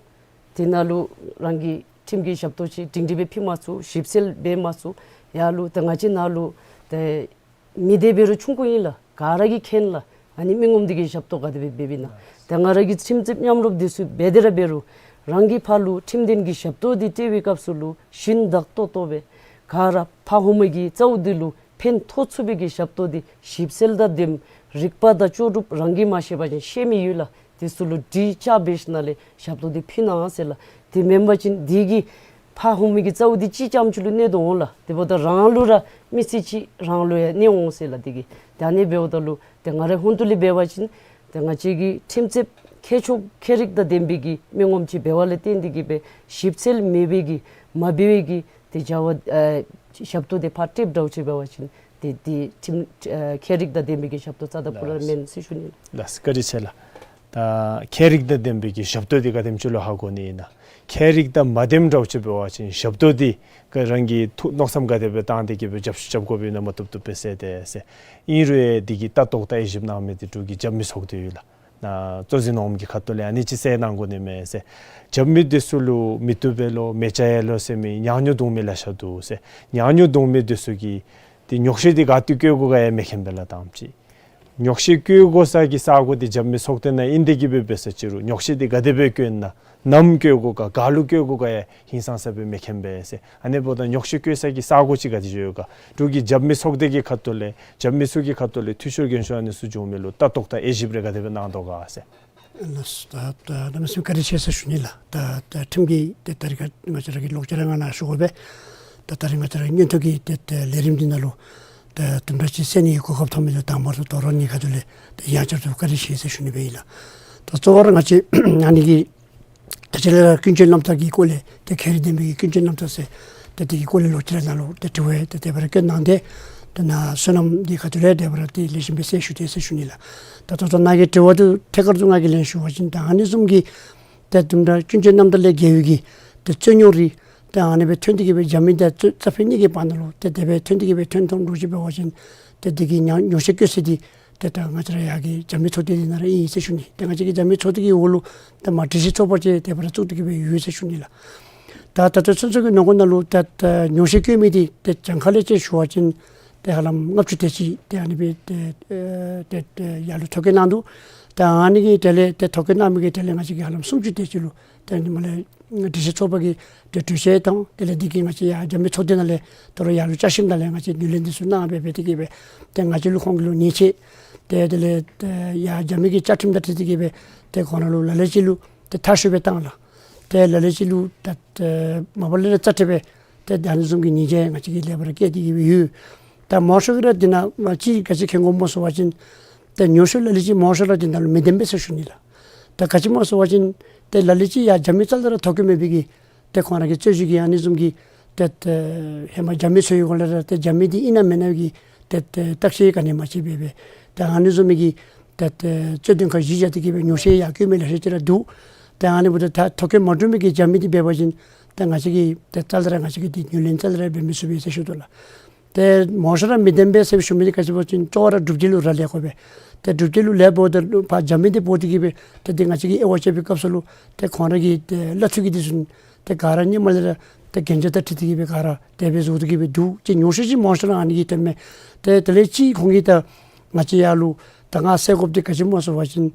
དེ་ནང་ལུ་རང་གི་ཁྲིམས་ཀྱི་ཞབས་ཏོག་ཅིག་སྒྲིང་སྒྲི་སྦེ་ཕུལ་མ་ཚུགས་ཞིབ་འཚོལ་འབད་མ་ཚུགས་ཡར་ལུ་ཏེ་ང་བཅས་ནང་ལུ་ཏེ་མི་སྡེ་འབད་རུང་ཆུང་ཀུ་ཨིན་ལགས། ག་ར་གིས་མཁྱེན་ལགས། ཨ་ནི་མི་ངོམ་འདི་གིས་ཞབས་ཏོག་ག་དེ་སྦེ་འབདཝ་ཨིན་ན། ཏེ་ང་ར་གི་ཁྲིམས་རྩོདཔ་མཉམ་རོགས་འདི་ཚུ་འབད་དེ་ར་འབད་རུང་རང་གིས་ཕར་ལུ་ཁྲིམས་དོན་གྱི་ཞབས་ཏོག་འདི་སྤྲོད་པའི་སྐབས་སུ་ལུ་ཞིན་བདག་ཏོག་ཏོ་སྦེ་ག་ར་ཕར་ཧོངས་མི་གི་རྩ་བོ་འདི་ལུ་ཕན་ཐོགས་ཚུགས་པའི་གི་ཞབས་ཏོག་འདི་ཞིབ་འཚོལ་དང་ལྡནམ་རིག་པ་དང་ལྕོགས་གྲུབ་རང་གིས་མ་ཤེས་པ་ཅིན་ཤེས་མི་ཡོད་ལགས། དེ་ཚུ་ལུ་དྲིས་ཅ་འབད་ཞིནམ་ལས་ཞབས་ཏོག་འདི་ཕུལ་གནང་ཟེར་ལགས། དེ་མེན་པ་ཅིན་འདི་གིས་ཕར་ཧོངས་མི་གི་རྩ་བོ་འདི་གཅིག་རྐྱངམ་ཅིག་ལུ་གནོད་དོ་འོང་ལགས། དེ་འབདཝ་ད་རང་ལུ་ར་མི་སེར་ཅིག་རང་ལུ་ཡང་གནོད་འོང་ཟེར་ལགས། དེ་གིས་ད་ཨ་ནི་འབདཝ་ད་ལུ་ཏེ་ང་རའི་ཧོངས་ཏོ་ལས་འབད་བ་ཅིན་ཏེ་ང་བཅས་ཀྱི་ཁྲིམས་རྩོདཔ་ཁྱད་ཆོས་ཁྱད་རིག་དང་ལྡན་པའི་གི་མི་ངོམ་ཅིག་འབདཝ་ལས་བརྟེན་ཏེ་གིས་སྦེ་ཞིབ་འཚོལ་མེད་པའི་གི་མ་འབད་བའི་གི་ཏེ་བྱ་བ་ཨ་ཞབས་ཏོག་འདི་ཕར་སྤྲོདཔ་འདྲཝ་ཅིག་འབད་བ་ཅིན་ཏེ་འདི་ཁྲིམས་ཨ་ཁྱད་རིག་དང་ལྡན་པའི་གི་ཞབས་ཏོག་རྩ་དང་པོ་ར་མེན་ཟེར་ཞུ་ནི་ལགས། ལགས་བཀའ་དྲིན་ཆེ་ལགས། ད་ཁྱད་རིག་དང་ལྡན་པའི་གི་ཞབས་ཏོག་འདི་ག་དེམ་ཅིག་ལུ་ཧ་གོ་ནི་ཨིན་ན། ཁྱད་རིག་དང་མ་ལྡནམ་འདྲཝ་ཅིག་འབད་བ་ཅིན་ཞབས་ཏོག་འདི་ག་རང་གིས་ཐུགས་མནོ་བསམ་ག་དེ་སྦེ་བཏང་སྟེ་གིས་སྦེ་རྒྱབ་སྐྱོར་རྐྱབ་དགོཔ་ཨིན་ན་མ་བཏུབ་བཏུབ་སྦེ་ཟེར་ཏེ་ཟེར། ཨིན་རུང་ཡང་འདི་གི་ལྟ་རྟོག་དང་དབྱེ་ཞིབ་གནང་མི་འདི་འབྲུག་གི་རྒྱབ་མི་ཚོགས་འདུ་ཡོད་ལགས། ནཱ་གཙོ་འཛིན་ནོར་བུ་གི་ཁ་ཐུག་ལས་ཨ་ནི་ཅིག་གསལ་གནང་དགོ་ནི་མས་ཟེར། རྒྱབ་མི་འདི་ཚུ་ལུ་མི་བཏུབ་པས་ལོ་མེ་ལྕེ་ཡལ་ལོ་ཟེར་མི་ཉག་ཉོག་བརྡུང་མི་ལེ་ཤ་འདུག་ཟེར། ཉག་ཉོག་བརྡུང་མི་འདི་ཚུ་གིས་ཏེ་ཉོག་བཤད་འདི་ག་ཏེ་བཀོད་དགོ་ག་ཡང་མི་མཁྱེན་པས་ལགས། དང་པ་ཅིག་ ཉོག་བཤད་བཀོད་དགོ་ས་གི་ས་གོ་འདི་རྒྱབ་མི་ཚོགས་སྡེ་ནང་ཨིན་ཏེ་གི་སྦེ་འབད་ས་ཅི་རུང་ཉོག་བཤད་འདི་ག་དེ་སྦེ་བཀོད་ན་ནམ་བཀོད་དགོ་ག་ག་ལུ་བཀོད་དགོ་ག་ཡང་ཧིང་སངས་ས་སྦེ་མི་མཁྱེན་པས་ཟེར། ཨ་ནི་འབདཝ་ད་ཉོག་བཤད་བཀོད་ས་གི་ས་གོ་ཅིག་ག་དེ་ཅིག་ཡོད་ག། འབྲུག་གི་རྒྱབ་མི་ཚོགས་སྡེ་གི་ཁ་ཐུག་ལས་རྒྱབ་མི་ཚུ་གི་ཁ་ཐུག་ལས་འཐུས་ཤོར་རྒན་ཤོས་ཨ་ནི་ཚུ་བྱུང་མི་ལུ་ལྟ་རྟོག་དང་དབྱེ་ཞིབ་རེ་ག་དེ་སྦེ་གནང་དོ་ག་ཟེར། ལགས་སོ། ད་ད་གནམ་མེད་ས་མེད་བཀའ་དྲིན་ཆེ་ཟེར་ཞུ་ནི་ལགས། ད་ད་ཁྲིམས་ཀྱི་ད་ད་རིས་ཁར་ང་བཅས་ར་གི་ལོག་སྤྱོད་ར་ང་ནཱ་ཞུ་དགོ་པས། ད་ད་རིས་ང་བཅས་ར་གི་མངོན་མཐོ་གི་ད་ད་ལས་རིམ་འདི་ནང་ལུ་ད་དུམ་གྲ་ཅིག་གསན་ནི་གི་གོ་སྐབས་ཐོབ་མི་འདི་དང་པ་ར་དོ་རུང་ངེའི་ཁ་ཐུག་ལས་ད་ཡང་བསྐྱར་དུ་བཀའ་དྲིན་ཆེ་ཟེར་ཞུ་ནི་སྦེ་ཨིན་ལགས། ད་གཙོ་བོ་ར་ང་བཅས་ཨ་ནི་གི་ད་ཅི་ལས་ར་ཀུན་སྤྱོད་རྣམ་ཐར་གྱི་སྐོར་ལས་ད་ཁེ་རིག་ལྡན་པའི་གི་ཀུན་སྤྱོད་རྣམ་ཐར་ཟེར་ད་དེ་གི་སྐོར་ལས་ལོག་ཅི་ར་ནཱ་ལུ་ད་དྲི་བ་ད་དེ་སྦེ་ར་བཀོད་གནང་སྟེ་ད་ནཱ་བསོད་ནམས་འདི་ཁ་ཐུག་ལས་དེ་སྦེ་ར་ཏེ་ལེགས་ཤོམ་སྦེ་གསལ་ཞུ་སྟེ་ཟེར་ཞུ་ནི་ལགས། ད་ད་ལྟོ་ནཱ་གི་དྲི་བ་འདི་ཐད་ཀར་དུ་ང་གིས་ལན་ཞུ་བ་ཅིན་ད་ཨ་ནི་བཟུམ་གྱི་ད་དུམ་གྲ་ཀུན་སྤྱོད་རྣམ་ཐར་ལས་འགལ་བའི་གི་ད་རྩོད་རྙོག་རིགས་ད་ཨ་ནི་སྦེ་ཐོན་ཏེ་གི་སྦེ་རྒྱབ་མི་ད་རྩོད་རྩ་ཕན་གཉིས་ཀྱི་བར་ན་ལུ་ད་དེ་སྦེ་ཐོན་ཏེ་གི་སྦེ་ཐོན་ཐོན་འགྱོ་ཅི་འབད་བ་ཅིན་ད་དེ་གི་ཉོག་ཉོག་བཤད་བཀོད་ས་འདི་ཏེ་ད་ང་བཅས་ར་ཡར་གྱི་རྒྱབ་མི་ཚོགས་སྡེ་འདི་ནང་ར་ཨིན་ཟེར་ཞུ་ནི། ཏེ་ང་བཅས་ཀྱི་རྒྱབ་མི་ཚོགས་སྡེ་གི་འོག་ལུ་ད་མ་སྒྲིག་གཞི་ཚོགས་པ་ཅིག་དེ་སྦེ་ར་བཙུགས་ཏེ་གི་སྦེ་ཡོད་ཟེར་ཞུ་ནི་ལགས། ད་ད་ལྟོ་ཚུན་ཚོད་ཀྱི་ནང་འཁོད་ནང་ལུ་ད་ད་ཉོག་བཤད་བཀོད་མི་འདི་ཏེ་གྱངས་ཁ་ལས་ཅིག་ཞུ་བ་ཅིན་ཏེ་ཧ་ལམ་ལྔ་བཅུ་དེ་ཅིག་ཏེ་ཨ་ནི་སྦེ་ཏེ་ཨེ་ཏེ་ཏེ་ཡར་ལུ་ཐོ་བཀོད་གནང་འདུག། ད་ཨ་ནི་གི་དེ་ལས་ཏེ་ཐོ་བཀོད་གནང་མི་གི་དེ་ལས་ང་བཅས་ཀྱི་ཧ་ལམ་སུམ་ཅུ་དེ་ཅིག་ལུ་ཏེ་ཨ་ནི་མ་ལས་སྒྲིག་གཞི་ཚོགས་པ་གི་ཏེ་གྲོས་ཆོད་དང་དེ་ལས་འདི་གིས་ང་བཅས་ཡར་རྒྱབ་མི་ཚོགས་སྡེ་ནང་ལས་དོ་རུང་ཡར་ལུ་བསྐྱར་ཞིབ་ནང་ལས་ང་བཅས་ངོས་ལེན་འདི་ཚུ་གནང་སྦེ་འབད་དེ་གི་སྦེ་ཏེ་ང་བཅས་ལུ་ཁོང་གི་ལུ་ཉེས་ཆད་ཏེ་དེ་ལས་ཏེ་ཡར་རྒྱབ་མི་གི་བཅའ་ཁྲིམས་དང་འཁྲིལ་ཏེ་གི་སྦེ་ཏེ་ཁོང་ར་ལུ་ལ་ལུ་ཅིག་ལུ་ཏེ་མཐར་བཤུད་སྦེ་བཏང་ལགས། ཏེ་ལ་ལུ་ཅིག་ལུ་ད་ཏེ་མ་པ་ལས་ར་རྩ་ཁྲིམས་སྦེ་ཏེ་ད་ཨ་ནི་བཟུམ་གྱི་ཉེས་ཆད་ང་བཅས་ཀྱི་ལས་པ་ར་བཀལ་ཏེ་གི་སྦེ་ཡོད། ད་མང་ཤོས་ཀྱིས་ར་འདི་ནང་མ་ཅིག་ག་ཅི་མཁྱེན་དགོཔ་སྨོ་ཟེར་བ་ཅིན་ཏེ་ཉོག་བཤད་ལ་ལུ་ཅིག་མང་ཤོས་ར་འདི་ནང་ལུ་མི་བདེན་པས་ཟེར་ཞུ་ནི་ལགས། ད་ག་ཅི་སྨོ་ཟེར་བ་ཅིན་ཏེ་ལ་ལུ་ཅིག་ཡར་རྒྱབ་མི་རྩ་ལས་ར་ཐོ་བཀོད་མེད་པའི་གི་ཏེ་ཁོང་ར་གི་རྩོད་གཞི་གི་ཨ་ནི་བཟུམ་གྱི་ཏེ་ཏེ་ཧེ་མ་རྒྱབ་མི་ཚུ་གི་སྐོར་ལས་ར་ཏེ་རྒྱབ་མི་འདི་ཨིན་ན་མེན་ན་གི་ཏེ་ཏེ་བརྟག་དཔྱད་ག་ནི་མ་ཅིག་འབད་སྦེ་ཏེ་ཨ་ནི་བཟུམ་མའི་གི་ཏེ་ཏེ་རྩོད་དོན་ཁག་གཞི་བཞག་སྟེ་གི་སྦེ་ཉོག་བཤད་ཡར་བཀོད་མི་ལེ་ཤ་ཅིག་ར་འདུག། ཏེ་ཨ་ནི་འབདཝ་ད་ད་ཐོ་བཀོད་མ་གྲུབ་མི་གི་རྒྱབ་མི་འདི་འབད་བ་ཅིན་ཏེ་ང་བཅས་ཀྱིས་ཏེ་རྩ་ལས་ར་ང་བཅས་ཀྱིས་འདི་ངོས་ལེན་རྩ་ལས་ར་འབད་མི་ཚུགས་པས་ཟེར་ཞུ་དོ་ལགས། ཏེ་མང་ཤོས་ར་མི་བདེན་པས་ཟེར་ཞུ་མི་འདི་ག་ཅི་སྨོ་ཟེར་བ་ཅིན་གཙོ་བོ་ར་སྒྲུབ་བྱེད་ལུ་ར་ལས་དགོ་པས། ཏེ་སྒྲུབ་བྱེད་ལུ་ལས་འབདཝ་ད་ལུ་ཕར་རྒྱབ་མི་འདི་འབོ་སྟེ་གི་སྦེ་ཏེ་འདི་ང་བཅས་ཀྱིས་དབྱེ་བ་དཔྱད་པའི་སྐབས་སུ་ལུ་ཏེ་ཁོང་ར་གི་ཏེ་གླ་འཐུས་ཀྱི་འདི་ཚུ་ཏེ་ག་ར་སྔོན་མ་ལས་ར་ཏེ་གན་རྒྱ་དང་འཁྲིལ་ཏེ་གི་སྦེ་ག་ར་དེ་སྦེ་བཟོ་སྟེ་གི་སྦེ་འདུག། ཅིག་ཉོག་བཤད་ཅིག་མང་ཤོས་ར་ཨ་ནི་གིས་སྟོནམ་མས། ཏེ་དེ་ལས་ཅིག་ཁོང་གིས་ད་ང་བཅས་ཡར་ལུ་ད་ང་ཟེར་དགོཔ་འདི་ག་ཅི་སྨོ་ཟེར་བ་ཅིན་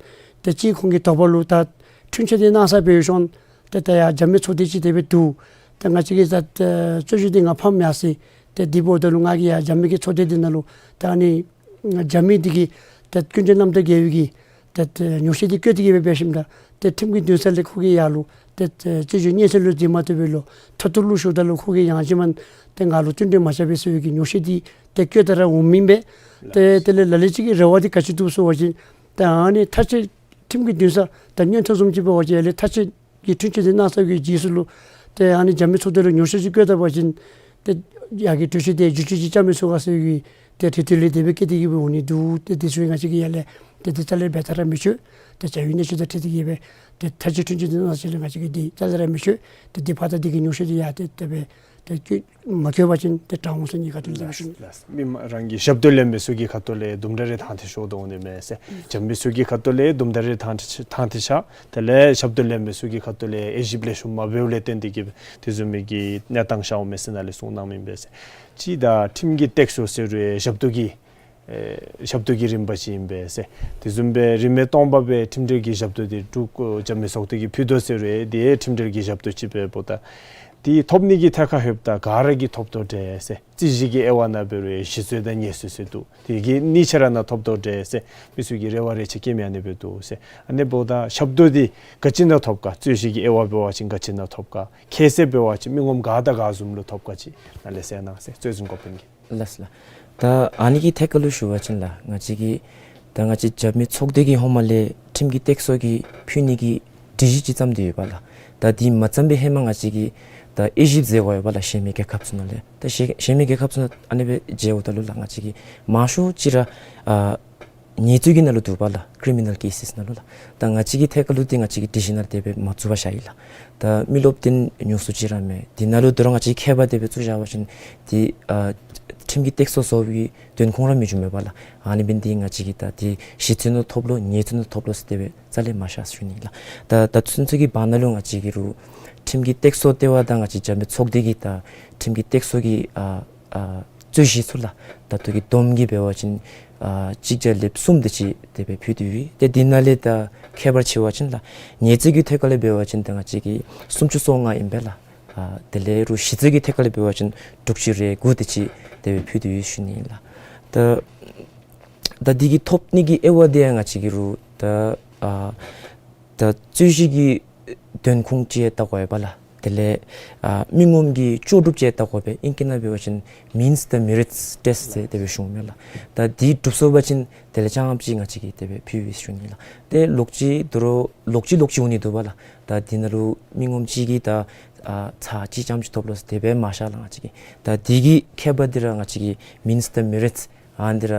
ཏེ་ཅིག་ཁོང་གི་དོགས་པ་ལུ་ད་འཁྲུན་ཆོད་འདི་གནང་ས་འབད་ཞིནམ་ཏེ་ད་ཡར་རྒྱབ་མི་ཚོགས་སྡེ་ཅིག་དེ་སྦེ་འདུག། ཏེ་ང་བཅས་ཀྱིས་ད་ཨེ་རྩོད་གཞི་འདི་ང་ཕམ་ཡར་སོ་ཡི། ཏེ་འདི་འབདཝ་ད་ལུ་ང་གིས་ཡར་རྒྱབ་མི་གི་ཚོགས་སྡེ་འདི་ནང་ལུ་ད་ཨ་ནི་རྒྱབ་མི་འདི་གིས་ཏེ་ཀུན་སྤྱོད་རྣམ་དག་འགལ་བའི་གི་ཏེ་ཏེ་ཉོག་བཤད་འདི་བཀོད་དེ་གི་སྦེ་འབད་ཞིནམ་ད་ཏེ་ཁྲིམས་ཀྱི་འདུན་ས་ལས་ཁོ་གིས་ཡར་ལུ་ཏེ་ཏེ་རྩོད་གཞི་སྙན་སེང་ལུ་འཛིན་མ་བཏུབ་པར་ལུ་མཐོ་གཏུགས་ལུ་ཞུཝ་ད་ལུ་ཁོ་གིས་ཡང་ཅིན་མ་ཏེ་ང་ལུ་བསྟུན་གྲོས་མ་རྐྱབ་པས་ཟེར་བའི་གི་ཉོག་བཤད་འདི་ཏེ་བཀོད་དེ་ར་འོང་མི་ཨིན་པས། ཏེ་དེ་ལས་ལ་ལུ་ཅིག་གི་རེ་བ་འདི་ག་ཅི་འདུག་ཟེར་བ་ཅིན་ཏེ་ཨ་ནི་མཐའ་དཔྱད་ཁྲིམས་ཀྱི་འདུན་ས་ད་མངོན་མཐོ་བཟུམ་ཅིག་འབད་བ་ཅིན་ཡར་ལས་མཐའ་དཔྱད་ཀྱི་འཁྲུན་ཆོད་འདི་གནང་ཚར་བའི་རྗེས་སུ་ལུ་ཏེ་ཨ་ནི་རྒྱབ་མི་ཚོགས་སྡེ་ལུ་ཉོག་བཤད་ཅིག་བཀོད་ད་པ་ཅིན་ཏེ་ཡར་གྱི་གྲོས་ཆོད་འདི་བསྒྱུར་བཅོས་ཅིག་རྐྱབ་མི་ཚུགས་ག་ཟེར་བའི་ཏེ་རེ་ལྟོས་ལས་དེ་སྦེ་བཀོད་དེ་གི་སྦེ་འོང་ནི་འདུག། ཏེ་དེ་ཚུ་ང་བཅས་ཀྱིས་ཡར་ལས་ཏེ་དེ་རྩ་ལས་འབད་ཐག་ར་མི་ཆོད། ཏེ་བྱ་བའི་གནས་ཚུལ་དང་འཁྲིལ་ཏེ་གི་སྦེ་ཏེ་མཐའ་དཔྱད་འཁྲུན་ཆོད་འདི་གནང་ཚར་ཅི་ལས་ང་བཅས་ཀྱིས་འདི་རྩ་ལས་ར་མི་ཆོད། ཏེ་འདི་ཕར་ད་འདི་གི་ཉོག་བཤད་འདི་ཡར་ཏེ་དེ་སྦེ་ཏེ་བཀོད་མ་བཀོད་པ་ཅིན་ཏེ་དྲག་འོང་ཟེར་ནི་ག་ཏེ་ལས་ཞུ་ནི། ལགས། མི་མ་རང་གི་ཞབས་ཏོག་ལེན་མི་ཚུ་གི་ཁ་ཐུག་ལས་དུམ་གྲ་རེ་ཐང་ཐད་ཤོར་དོ་འོང་ནི་མས་ཟེར། རྒྱབ་མི་ཚུ་གི་ཁ་ཐུག་ལས་དུམ་གྲ་རེ་ཐང་ཐད་ཐང་ཐད་ཤོར། དེ་ལས་ཞབས་ཏོག་ལེན་མི་ཚུ་གི་ཁ་ཐུག་ལས་དབྱེ་ཞིབ་ལེགས་ཤོམ་མ་འབདཝ་ལས་བརྟེན་ཏེ་གི་དེ་བཟུམ་མའི་གི་གནས་སྟངས་ཤར་འོང་མས་ཟེར་ནཱ་ལས་གསུངས་གནང་མི་ཨིན་པས་ཟེར། གཅིག་ད་ཁྲིམས་ཀྱི་སྟེགས་གསོ་ཟེར་རུང་ཞབས་ཏོག་གི་ཨེ་ཞབས་ཏོག་གི་རིམ་པ་ཅིག་ཨིན་པས་ཟེར། དེ་བཟུམ་སྦེ་རིན་མེད་སྟོང་པ་སྦེ་ཁྲིམས་འབྲེལ་གྱི་ཞབས་ཏོག་འདི་འབྲུག་རྒྱབ་མི་ཚོགས་སྡེ་གིས་ཕུལ་དོ་ཟེར་རུང་དེ་ཁྲིམས་འབྲེལ་གྱི་ཞབས་ཏོག་ཅིག་འབདཝ་ད་དེ་ཐོབ་ནི་གི་ཐད་ཁར་ལྷོདཔ་ད་ག་ར་གིས་ཐོབ་དོ་འདྲས་ཟེར། རྩོད་གཞི་གི་དབྱེ་བ་ནང་འབད་རུང་ཞི་རྩོད་དང་ཉེས་རྩོད་ཟེར་འདུག། དེ་གི་གཉིས་ཆ་ར་ནང་ཐོབ་དོ་འདྲས་ཟེར་མི་ཚུ་གིས་རེ་བ་རེ་ཆེ་བསྐྱེད་མི་ཨ་ནི་སྦེ་འདུག་ཟེར། ཨ་ནི་འབདཝ་ད་ཞབས་ཏོག་འདི་ག་ཅི་ནང་ཐོབ་ག། རྩོད་གཞི་གི་དབྱེ་བ་འབད་བ་ཅིན་ག་ཅི་ནང་ཐོབ་ག། ཁྱད་བསད་འབད་བ་ཅིན་མི་ངོམ་ག་དང་ག་བཟུམ་ལུ་ཐོབ་ག་ཅིག་ནཱ་ལས་གསལ་གནང་ཟེར། རྩོད་འཛིན་འགོ་དཔོན་གྱིས། ལགས་ལགས། ད་ཨ་ནི་གི་ཐད་ཁར་ལུ་ཞུ་བ་ཅིན་ལགས་ང་བཅས་ཀྱི་ད་ང་བཅས་རྒྱབ་མི་ཚོགས་སྡེ་གིས་ཧེ་མ་ལས་ཁྲིམས་ཀྱི་སྟེགས་གསོ་གི་ཕུལ་ནི་གི་སྒྲིག་གཞི་ཅིག་བརྩམས་ཏེ་ཡོད་པ་ལགས། ད་འདི་མ་བརྩམས་པའི་ཧེ་མ་ང་བཅས་ཀྱིས་ད་དབྱེ་ཞིབ་མཛད་དགོ་ཡོད་པ་ལགས། གཞན་མི་རྒྱལ་ཁབ་ཚུ་ནང་ལས་ད་གཞན་གཞན་མི་རྒྱལ་ཁབ་ཚུ་ནང་ཨ་ནི་སྦེ་མཇལཝ་ད་ལུ་ལགས་ང་བཅས་ཀྱིས་མང་ཤོས་ཅིག་ར་ཨ་ཉེས་རྩོད་ཀྱི་ནང་ལུ་འདུག་པ་ལགས། ཀི་རི་མི་ནཱལ་ཀེ་སིས་ནང་ལུ་ལགས། ད་ང་བཅས་ཀྱི་ཐད་ཁར་ལུ་འདི་ང་བཅས་ཀྱི་སྒྲིག་གཞི་ནང་དེ་སྦེ་མ་བཙུགས་པར་བཞག་ཡི་ལགས། ད་མི་རློབས་འདི་ཉུང་སུ་ཅིག་ར་མས། འདི་ནང་ལུ་དོ་རུང་ང་བཅས་ཀྱིས་ཁྱད་པར་དེ་སྦེ་བཙུགས་བཞག་པ་ཅིན་འདི་ཨ་ཁྲིམས་ཀྱི་སྟེགས་གསོ་བཟོ་བའི་དོན་ཁུངས་ར་མི་འབྱུང་མས་པ་ལགས། ཨ་ནི་འབད་ནི་འདི་ང་བཅས་ཀྱིས་ད་འདི་ཞི་རྩོད་ནང་ཐོབ་ལོ་ཉེས་རྩོད་ནང་ཐོབ་ལོ་ཟེར་དེ་སྦེ་རྩ་ལས་མ་བཞག་ཟེར་ཞུ་ནི་ལགས། ད་ད་ཚུན་ཚོད་ཀྱི་བར་ན་ལུ་ང་བཅས་ཀྱི་རུང་ཁྲིམས་ཀྱི་སྟེགས་གསོ་ལྟེ་བ་དང་ང་བཅས་རྒྱབ་མི་ཚོགས་སྡེ་གིས་ད་ཁྲིམས་ཀྱི་སྟེགས་གསོ་གི་ཨ་ཨ་རྩོད་གཞི་ཚུ་ལགས། ད་ལྟོ་གི་བསྡོམས་ཀྱིས་འབད་བ་ཅིན་ ཨ་གཅིག་བརྒྱ་ལེབ་གསུམ་དེ་ཅིག་དེ་སྦེ་ཕུལ་ཏེ་ཡོད། ཏེ་འདི་ནང་ལས་ད་ཁྱད་པར་ཕྱེ་བ་ཅིན་ལགས་ཉེས་རྩོད་ཀྱི་ཐད་ཁར་ལས་འབད་བ་ཅིན་ད་ང་བཅས་ཀྱི་སུམ་ཅུ་སོ་ལྔ་ཨིན་པས་ལགས། ཨ་དེ་ལས་རུང་ཞི་རྩོད་ཀྱི་ཐད་ཁར་ལས་འབད་བ་ཅིན་དྲུག་ཅུ་རེ་དགུ་དེ་ཅིག་དེ་སྦེ་ཕུལ་ཏེ་ཡོད་ཞུ་ནི་ལགས། ད་ད་འདི་གི་ཐོབ་ནི་གི་དབྱེ་བ་དེ་ཡང་ང་བཅས་ཀྱི་རུང་ད་ཨ་ད་རྩོད་གཞི་གི་དོན་ཁུངས་ཅིག་ཡང་བལྟ་དགོ་པས་ལགས། དེ་ལས་ཨ་མི་ངོམ་གྱི་ལྕོགས་གྲུབ་ཅིག་ཡང་བལྟ་དགོ་པས། ཨིང་སྐད་ནང་འབད་བ་ཅིན་means the merits test ཟེར་དེ་སྦེ་ཞུཝ་མས་ལགས། ད་འདི་གྲུབ་སོང་པ་ཅིན་དེ་ལས་རྐྱངམ་ཅིག་ང་བཅས་ཀྱིས་དེ་སྦེ་ཕུལ་ཡི་ཟེར་ཞུ་ནི་ལགས། ཏེ་ལོག་ཅི་དོ་རུང་ལོག་ཅི་ལོག་ཅི་འོང་ནི་འདུག་པ་ལགས། ད་འདི་ནང་ལུ་མི་ངོམ་ཅིག་གིས་ད་ཨ་ཚར་གཅིག་རྐྱངམ་ཅིག་ཐོབ་ལོ་ཟེར་དེ་སྦེ་མ་བཞག་ལགས། ང་བཅས་ཀྱིས་ད་འདི་གི་ཁྱད་པར་འདི་ར་ང་བཅས་ཀྱིས་means the merits ཨ་འདི་ར་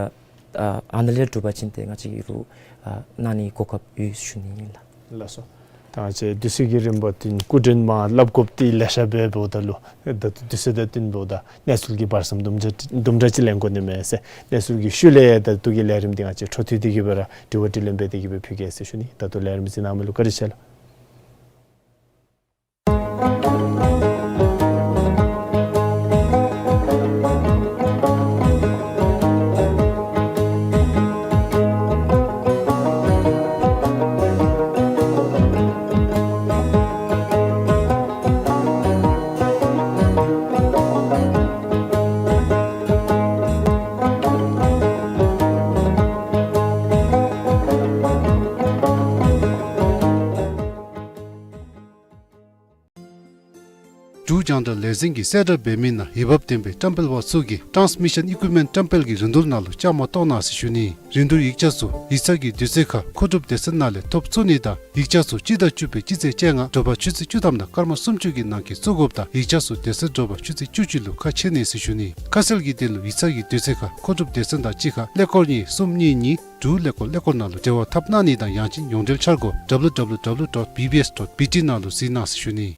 ཨ་ཨ་ནཱ་ལས་གྲུབ་པ་ཅིན་ཏེ་ང་བཅས་ཀྱི་རུང་ཨ་གནང་ནི་གོ་སྐབས་ཡོད་ཞུ་ནི་ཨིན་ལགས། ལགས་སོ། ད་ང་བཅས་དུས་ཚོད་ཀྱི་རིམ་པ་བསྟུན་སྐུ་མགྲོན་མར་སླབ་དགོཔ་འདི་ལེ་ཤ་སྦེ་འབདཝ་ད་ལུ་ད་དུས་ཚོད་དང་བསྟུན་འབདཝ་ད་གནས་ཚུལ་གྱི་བར་མཚམས་དུམ་གྲ་དུམ་གྲ་ཅིག་ལེན་དགོ་ནི་མས་ཟེར། གནས་ཚུལ་གྱི་ཤུལ་ལས་ད་ལྟོ་གི་ལས་རིམ་འདི་ང་བཅས་འཕྲོ་མཐུད་དེ་གི་སྦེ་ར་དྲི་བ་དྲིས་ལན་འབད་དེ་གི་སྦེ་ཕུལ་གེ་ཟེར་ཞུ་ནི། ད་ལྟོ་ལས་རིམ་གཟིགས་གནང་མི་ལུ་བཀའ་དྲིན་ཆེ་ལགས། འབྲུག་རྒྱང་བསྒྲགས་ལས་འཛིན་གྱིས་གསལ་བསྒྲགས་འབད་མི་ནང་འོས་འབབ་ལྡན་པའི་བཀྲམ་སྤེལ་པ་ཚུ་གིས་transmission equipment བཀྲམ་སྤེལ་གྱི་རིན་བསྡུར་ནང་ལུ་བཅའ་མར་གཏོགས་གནང་ཟེར་ཞུ་ནི། རིན་བསྡུར་ཡིག་ཆ་ཚུ་ཡིག་ཚང་གི་དུས་ཚོད་ཁར་མཁོ་སྒྲུབ་སྡེ་ཚན་ནང་ལས་ཐོབ་ཚུགས་ནི་དང་ཡིག་ཆ་ཚུ་སྤྱི་ཟླ་བཅུ་པའི་སྤྱི་ཚེས་བཅོ་ལྔ་དྲོ་པ་ཆུ་ཚོད་བཅུ་ཐམ་དང་སྐར་མ་སུམ་ཅུ་གི་ནང་འཁོད་བཙུགས་དགོཔ་དང་ཡིག་ཆ་ཚུ་དེ་ཚེ་དྲོ་པ་ཆུ་ཚོད་བཅུ་གཅིག་ལུ་ཁ་ཕྱེ་ནི་ཟེར་ཞུ་ནི། ཁ་གསལ་གྱི་དོན་ལུ་ཡིག་ཚང་གི་དུས་ཚོད་ཁར་མཁོ་སྒྲུབ་སྡེ་ཚན་དང་གཅིག་ཁར་ཀླད་ཀོར་གཉིས་གསུམ་གཉིས་གཉིས་དྲུག་ཀླད་ཀོར་ཀླད་ཀོར་ནང་ལུ་འབྲེལ་བ་འཐབ་གནང་ནི་དང་ཡང་ཅིན་ཡོངས་འབྲེལ་འཆར་སྒོ་W W W dot B B S dot B T ནང་ལུ་གཟིགས་གནང་ཟེར་ཞུ་ནི།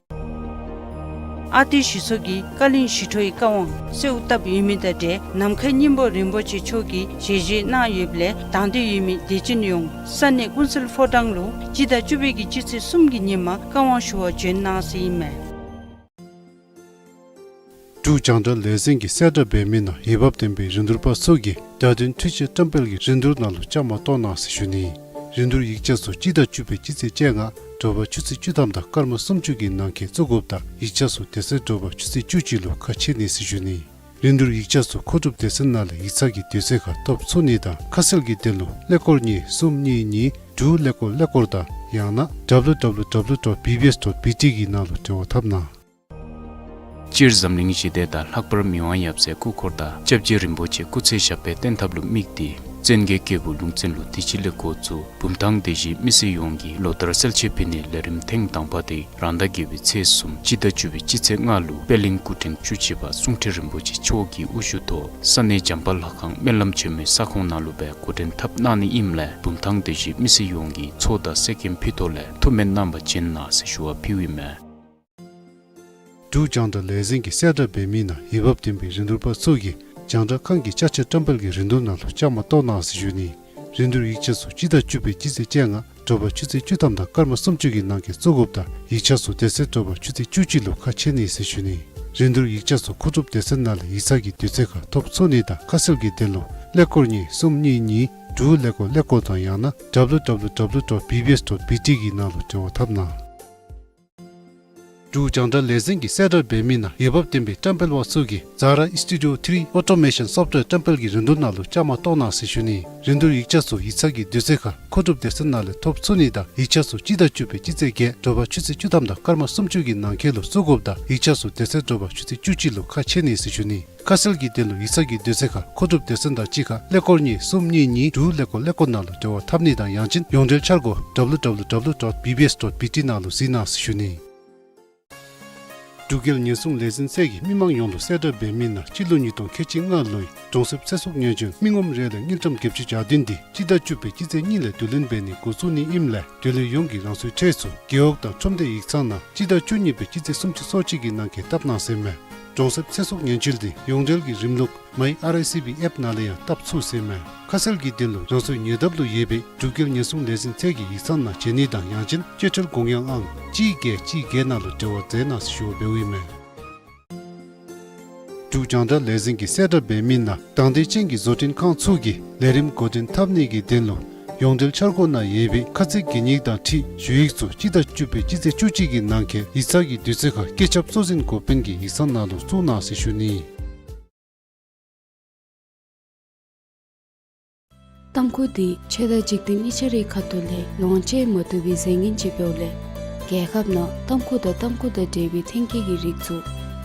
ཨ་ཏི་གཞི་ཚོགས་ཀྱིས་བཀའ་བློན་ཞི་ཁྲོའི་བཀའ་དབང་གསོལཝ་བཏབ་ཡོད་མི་དང་འབྲེལ་ནམ་མཁའི་སྙིང་པོ་རིན་པོ་ཆེ་མཆོག་གིས་ཞལ་བཞེས་གནང་ཡོདཔ་ལས་དང་འདོད་ཡོད་མི་དད་ཅན་ཡོངས་ས་གནས་ཀུན་གསལ་ཕོ་བྲང་ལུ་སྤྱི་ཟླ་བཅུ་པའི་གི་སྤྱི་ཚེས་གསུམ་གྱི་ཉིནམ་བཀའ་དབང་ཞུ་བར་བྱོན་གནང་ཟེར་ཨིན་མས། འབྲུག་རྒྱང་བསྒྲགས་ལས་འཛིན་གྱིས་གསལ་བསྒྲགས་འབད་མི་ནང་འོས་འབབ་ལྡན་པའི་རིན་བསྡུར་པ་ཚུ་གིས་བརྡ་དོན་འཕྲུལ་ཆས་བཀྲམ་སྤེལ་གྱི་རིན་བསྡུར་ནང་ལུ་བཅའ་མར་གཏོགས་གནང་ཟེར་ཞུ་ནི། རིན་བསྡུར་ཡིག་ཆ་ཚུ་སྤྱི་ཟླ་བཅུ་པའི་སྤྱི་ཚེས་བཅོ་ལྔ་དྲོ་པ་ཆུ་ཚོད་བཅུ་ཐམ་དང་སྐར་མ་སུམ་ཅུ་གི་ནང་འཁོད་བཙུགས་དགོཔ་དང་ཡིག་ཆ་ཚུ་དེ་ཚེ་དྲོ་པ་ཆུ་ཚོད་བཅུ་གཅིག་ལུ་ཁ་ཕྱེ་ནི་ཟེར་ཞུ་ནི། རིན་བསྡུར་ཡིག་ཆ་ཚུ་མཁོ་སྒྲུབ་སྡེ་ཚན་ནང་ལས་ཡིག་ཚང་གི་དུས་ཚོད་ཁར་ཐོབ་ཚུགས་ནི་དང་ཁ་གསལ་གྱི་དོན་ལུ་ཀླད་ཀོར་གཉིས་གསུམ་གཉིས་གཉིས་དྲུག་ཀླད་ཀོར་ཀླད་ཀོར་དང་ཡང་ན་W W W dot B B S dot B T གི་ནང་ལུ་འབྲེལ་བ་འཐབ་གནང་། སྤྱིར་འཛམ་གླིང་ཞི་བདེ་དང་ལྷག་པར་མི་དབང་ཡབ་སྲས་སྐུ་འཁོར་དང་སྐྱབས་རྗེ་རིན་པོ་ཆེ་སྐུ་ཚེ་ཞབས་པད་བརྟན་ཐབས་ལུ་དམིགས་ཏེ་བཙན་རྒྱལ་རྒྱལ་པོ་ལུང་བཙན་ལུ་དུས་ཅི་ལས་འགོ་བཙུགས་བུམ་ཐང་སྡེ་བཞིའི་མི་སེར་ཡོངས་ཀྱིས་ལོ་ལྟར་གསལ་བྱེད་ཕུལ་ནིའི་ལས་རིམ་ཐེངས་དང་པ་དེ་རང་ཟླ་བརྒྱད་པའི་ཚེས་གསུམ་སྤྱི་ཟླ་བཅུ་པའི་སྤྱི་ཚེས་ལྔ་ལུ་པད་གླིང་སྐུ་ཕྲེང་བཅུ་གཅིག་པ་གསུང་ཁྲི་རིན་པོ་ཆེ་མཆོག་གི་དབུ་བཞུགས་ཐོག་ས་གནས་བྱམས་པ་ལྷ་ཁང་སྨོན་ལམ་ཆེན་མོའི་ས་ཁོངས་ནང་ལུ་སྦེ་འགོ་འདྲེན་འཐབ་གནང་ནི་ཨིནམ་ལས་བུམ་ཐང་སྡེ་བཞིའི་མི་སེར་ཡོངས་ཀྱིས་ཚོགས་དང་གསེར་སྐྱེམས་ཕུལ་ཐོག་ལས་ཐུགས་སྨོན་གནང་པར་བྱོན་གནང་ཟེར་ཞུ་བ་ཕུལཝ་ཨིན་མས། འབྲུག་རྒྱང་བསྒྲགས་ལས་འཛིན་གྱིས་གསལ་བསྒྲགས་འབད་མི་ནང་འོས་འབབ་ལྡན་པའི་རིན་བསྡུར་པ་ཚུ་གིས་རྒྱང་བསྒྲགས་ཁང་གི་ཅ་ཆས་བཀྲམ་སྤེལ་གྱི་རིན་བསྡུར་ནང་ལུ་བཅའ་མར་གཏོགས་གནང་ཟེར་ཞུ་ནི། རིན་བསྡུར་ཡིག་ཆ་ཚུ་སྤྱི་ཟླ་བཅུ་པའི་སྤྱི་ཚེས་བཅོ་ལྔ་དྲོ་པ་ཆུ་ཚོད་བཅུ་ཐམ་དང་སྐར་མ་སུམ་ཅུ་གི་ནང་འཁོད་བཙུགས་དགོཔ་དང་ཡིག་ཆ་ཚུ་དེ་ཚེ་དྲོ་པ་ཆུ་ཚོད་བཅུ་གཅིག་ལུ་ཁ་ཕྱེ་ནི་ཟེར་ཞུ་ནི། རིན་བསྡུར་ཡིག་ཆ་ཚུ་མཁོ་སྒྲུབ་སྡེ་ཚན་ནང་ལས་ཡིག་ཚང་གི་དུས་ཚོད་ཁར་ཐོབ་ཚུགས་ནི་དང་ཁ་གསལ་གྱི་དོན་ལུ་ཀླད་ཀོར་གཉིས་གསུམ་གཉིས་གཉིས་དྲུག་ཀླད་ཀོར་ཀླད་ཀོར་དང་ཡང་ན་W W W dot B B S dot B T གི་ནང་ལུ་འབྲེལ་བ་འཐབ་གནང་། འབྲུག་རྒྱང་བསྒྲགས་ལས་འཛིན་གྱིས་གསལ་བསྒྲགས་འབད་མི་ནང་འོས་འབབ་ལྡན་པའི་བཀྲམ་སྤེལ་པ་ཚུ་གིས་Zara Studio three Automation Software བཀྲམ་སྤེལ་གྱི་རིན་བསྡུར་ནང་ལུ་བཅའ་མར་གཏོགས་གནང་ཟེར་ཞུ་ནི། རིན་བསྡུར་ཡིག་ཆ་ཚུ་ཡིག་ཚང་གི་དུས་ཚོད་ཁར་མཁོ་སྒྲུབ་སྡེ་ཚན་ནང་ལས་ཐོབ་ཚུགས་ནི་དང་ཡིག་ཆ་ཚུ་སྤྱི་ཟླ་བཅུ་པའི་སྤྱི་ཚེས་བརྒྱད་དྲོ་པ་ཆུ་ཚོད་བཅུ་ཐམ་དང་སྐར་མ་སུམ་ཅུ་གི་ནང་འཁོད་ལུ་བཙུགས་དགོཔ་དང་ཡིག་ཆ་ཚུ་དེ་ཚེ་དྲོ་པ་ཆུ་ཚོད་བཅུ་གཅིག་ལུ་ཁ་ཕྱེ་ནི་ཟེར་ཞུ་ནི། ཁ་གསལ་གྱི་དོན་ལུ་ཡིག་ཚང་གི་དུས་ཚོད་ཁར་མཁོ་སྒྲུབ་སྡེ་ཚན་དང་གཅིག་ཁར་ཀླད་ཀོར་གཉིས་གསུམ་གཉིས་གཉིས་དྲུག་ཀླད་ཀོར་ཀླད་ཀོར་ནང་ལུ་འབྲེལ་བ་འཐབ་ནི་དང་ཡང་ཅིན་ཡོངས་འབྲེལ་འཆར་སྒོ་W W W dot B B S dot B T ནང་ལུ་གཟིགས་གནང་ཟེར་ཞུ་ནི། འབྲུག་རྒྱལ་ཉེན་སྲུང་ལས་འཛིན་ཚད་ཀྱིས་མི་མང་ཡོངས་ལུ་གསལ་བསྒྲགས་འབད་མི་ནང་སྤྱི་ལོ་ཉིས་སྟོང་ཁལ་གཅིག་ལྔ་ལོའི་གྲོང་གསེབ་ཚེ་སྲོག་ཉེན་བཅོལ་མི་ངོམ་རེ་ལས་དངུལ་ཀྲམ་བརྒྱད་ཅུ་གྱ་བདུན་འདི་སྤྱི་ཟླ་བཅུ་པའི་སྤྱི་ཚེས་གཉིས་ལས་བསྡུ་ལེན་འབད་ནི་འགོ་བཙུགས་ནི་ཨིནམ་ལས་དེ་ལས་ཡོངས་ཀྱིས་རང་སོའི་ཁྲལ་ཚུ་རྒེད་འོག་དང་ཁྲོམ་སྡེ་ཡིག་ཚང་ནང་སྤྱི་ཟླ་བཅུ་གཉིས་པའི་སྤྱི་ཚེས་སུམ་ཅུ་སོ་གཅིག་གི་ནང་འཁོད་བཏབ་གནང་ཟེར་མས། གྲོང་གསེབ་ཚེ་སྲོག་ཉེན་བཅོལ་འདི་ཡོངས་འབྲེལ་གྱི་རིམ་ལུགས་My R I C B app ནང་ལས་ཡང་བཏབ་ཚུགས་ཟེར་མས། ཁ་གསལ་གྱི་དོན་ལུ་རང་སོའི་ཉེ་འདབས་ལུ་ཡོད་པའི་འབྲུག་རྒྱལ་ཉེན་སྲུང་ལས་འཛིན་ཚད་ཀྱི་ཡིག་ཚང་ནང་བྱོན་ནི་དང་ཡང་ཅིན་སྤྱོད་ཁྲལ་དགོངས་ཡངས་ཨང་གཅིག་བརྒྱད་གཅིག་བརྒྱད་ནང་ལུ་འབྲེལ་བ་མཛད་གནང་ཟེར་ཞུ་བ་འབདཝ་ཨིན་མས། འབྲུག་རྒྱང་བསྒྲགས་ལས་འཛིན་གྱིས་གསལ་བསྒྲགས་འབད་མི་ནང་དང་འདོད་ཅན་གྱི་བཟོ་སྐྲུན་ཁང་ཚུ་གིས་ལས་རིམ་འགོ་འདྲེན་འཐབ་ནི་གི་དོན་ལུ་ཡོངས་འབྲེལ་འཆར་སྒོ་ནང་ཡོད་པའི་ཁ་ཚིག་གི་ཉིག་དང་འཁྲིལ་ཞུ་ཡིག་ཚུ་སྤྱི་ཟླ་བཅུ་པའི་སྤྱི་ཚེས་བཅུ་གཅིག་གི་ནང་འཁོད་ཡིག་ཚང་གི་དུས་ཚོད་ཁར་བཀོད་ཁྱབ་གཙོ་འཛིན་འགོ་དཔོན་གྱི་ཡིག་ཚང་ནང་ལུ་བཙུགས་གནང་ཟེར་ཞུ་ནི། ཏམ་ཁུ་འདི་ཆོས་དང་འཇིག་རྟེན་གཉིས་ཆ་རའི་ཁ་ཐུག་ལས་ལོངས་སྤྱོད་མ་བཏུབ་པའི་རྫས་ངན་ཅིག་འབདཝ་ལས་རྒྱལ་ཁབ་ནང་ཏམ་ཁུ་དང་ཏམ་ཁུ་དང་འབྲེལ་བའི་ཐོན་སྐྱེད་ཀྱི་རིགས་ཚུ་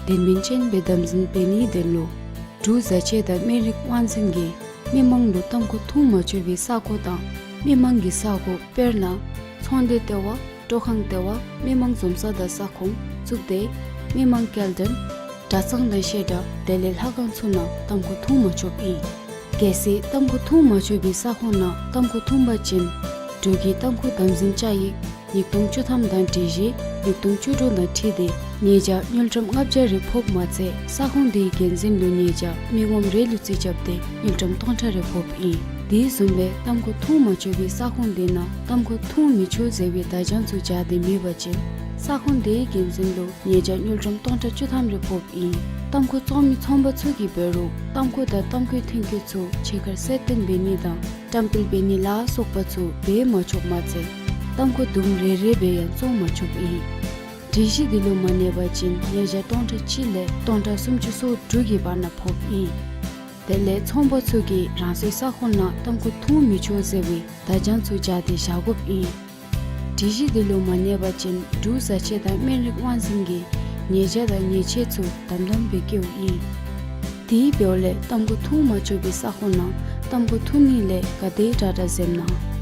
དོན་སྨིན་ཅན་སྦེ་དམ་འཛིན་འབད་ནིའི་དོན་ལུ་འབྲུག་བཟའ་ཆས་དང་སྨན་རིགས་དབང་འཛིན་གྱིས་མི་མང་ལུ་ཏམ་ཁུ་འཐུང་མ་ཆོག་པའི་ས་གོ་དང་མི་མང་གི་ས་གོ་དཔེར་ན་ཚོང་སྡེ་ལྟེ་བ། སྤྲོ་ཁང་ལྟེ་བ། མི་མང་འཛོམས་ས་དང་ས་ཁོངས་བཙུགས་ཏེ་མི་མང་སྐྱེལ་འདྲེན་གྲྭ་ཚང་དང་བཤད་གྲྭ་དེ་ལས་ལྷ་ཁང་ཚུ་ནང་ཏམ་ཁུ་འཐུང་མ་ཆོགཔ་ཨིན། གལ་སྲིད་ཏམ་ཁུ་འཐུང་མ་ཆོག་པའི་ས་ཁོངས་ནང་ཏམ་ཁུ་འཐུང་པ་ཅིན་འབྲུག་གི་ཏམ་ཁུ་དམ་འཛིན་བཅའ་ཡིག་ཉིས་སྟོང་བཅུ་ཐམ་དང་སྒྲིག་གཞི་ཉིས་སྟོང་བཅུ་དྲུག་དང་འཁྲིལ་ཏེ་ཉེས་བྱ་དངུལ་ཀྲམ་ལྔ་བརྒྱ་རེ་ཕོགཔ་མ་ཚད་ས་ཁོངས་དེའི་འགན་འཛིན་ལུ་ཉེས་བྱ་མི་ངོམ་རེ་ལུ་རྩིས་རྐྱབ་སྟེ་དངུལ་ཀྲམ་སྟོང་ཕྲག་རེ་ཕོགཔ་ཨིན། དེ་བཟུམ་སྦེ་ཏམ་ཁུ་འཐུང་མ་ཆོག་པའི་ས་ཁོངས་དེ་ནང་ཏམ་ཁུ་འཐུང་མི་ཆོག་ཟེར་བའི་བརྡ་བྱང་ཚུ་སྦྱར་ཏེ་མེད་པ་ཅིན་ས་ཁོངས་དེའི་འགན་འཛིན་ལུ་ཉེས་བྱ་དངུལ་ཀྲམ་སྟོང་ཕྲག་བཅུ་ཐམ་རེ་ཕོགཔ་ཨིན། ཏམ་ཁུ་བཙོང་མི་ཚོང་པ་ཚུ་གིས་འབད་རུང་ཏམ་ཁུ་དང་ཏམ་ཁུའི་ཐོན་སྐྱེད་ཚུ་ཕྱི་ཁར་གསལ་སྟོན་འབད་ནི་དང་བཀྲམ་སྤེལ་འབད་ནི་ལ་སོགས་པ་ཚུ་འབད་མ་ཆོགཔ་མ་ཚད་ཏམ་ཁུ་དུམ་རེ་རེ་སྦེ་ཡང་བཙོང་མ་ཆོགཔ་ཨིན། སྒྲིག་གཞི་འདི་ལུ་མ་གནས་པ་ཅིན་ཉེས་བྱ་སྟོང་ཕྲག་གཅིག་ལས་སྟོང་ཕྲག་སུམ་ཅུ་སོ་དྲུག་གི་བར་ན་ཕོགཔ་ཨིན། དེ་ལས་ཚོང་པ་ཚུ་གིས་རང་སོའི་ས་ཁོངས་ནང་ཏམ་ཁུ་འཐུང་མི་ཆོག་ཟེར་བའི་བརྡ་བྱང་ཚུ་སྦྱར་ཏེ་བཞག་དགོཔ་ཨིན། སྒྲིག་གཞི་འདི་ལུ་མ་གནས་པ་ཅིན་འབྲུག་བཟའ་ཆས་དང་སྨན་རིགས་དབང་འཛིན་གྱིས་ཉེས་བྱ་དང་ཉེས་ཆད་ཚུ་དམ་དམ་སྦེ་བཀལཝ་ཨིན། དེ་འབདཝ་ལས་ཏམ་ཁུ་འཐུང་མ་ཆོག་པའི་ས་ཁོངས་ནང་ཏམ་ཁུ་འཐུང་ནི་ལས་ག་དེ་དྲག་དྲག་འཛེམ་གནང་།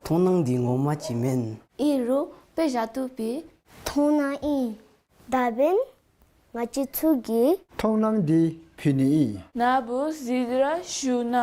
མཐོང་སྣང་འདི་ངོ་མ་ཅིག་མེན། ཨིན་རུང་དཔེ་བཞག་བཏུབ་པས། མཐོང་སྣང་ཨིན། ད་འབདན་ང་བཅས་ཚུ་གིས་མཐོང་སྣང་འདི་ཕུལ་ནི་ཨིན། ན་བུ་ཟི་ར་ཞུ་ན།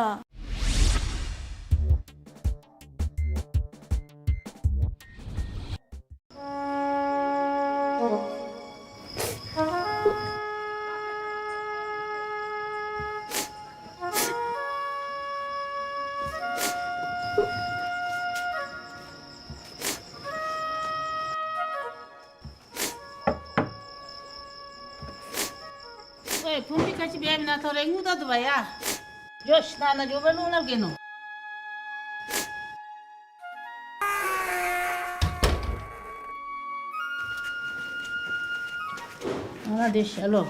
ཨོའི་ཕུང་པོ་ག་ཅི་འབད་མི་ན་ཐོ་རེ་ངུ་ད་འདུག་པ་ཡ། འགྱོ་ཤིག་ད་ནཱ་འགྱོ་བ་ལུང་ལབ་གེ་ནོ། ཨ་ནཱ་སྡོད་ཤིག་ཨ་ལོ།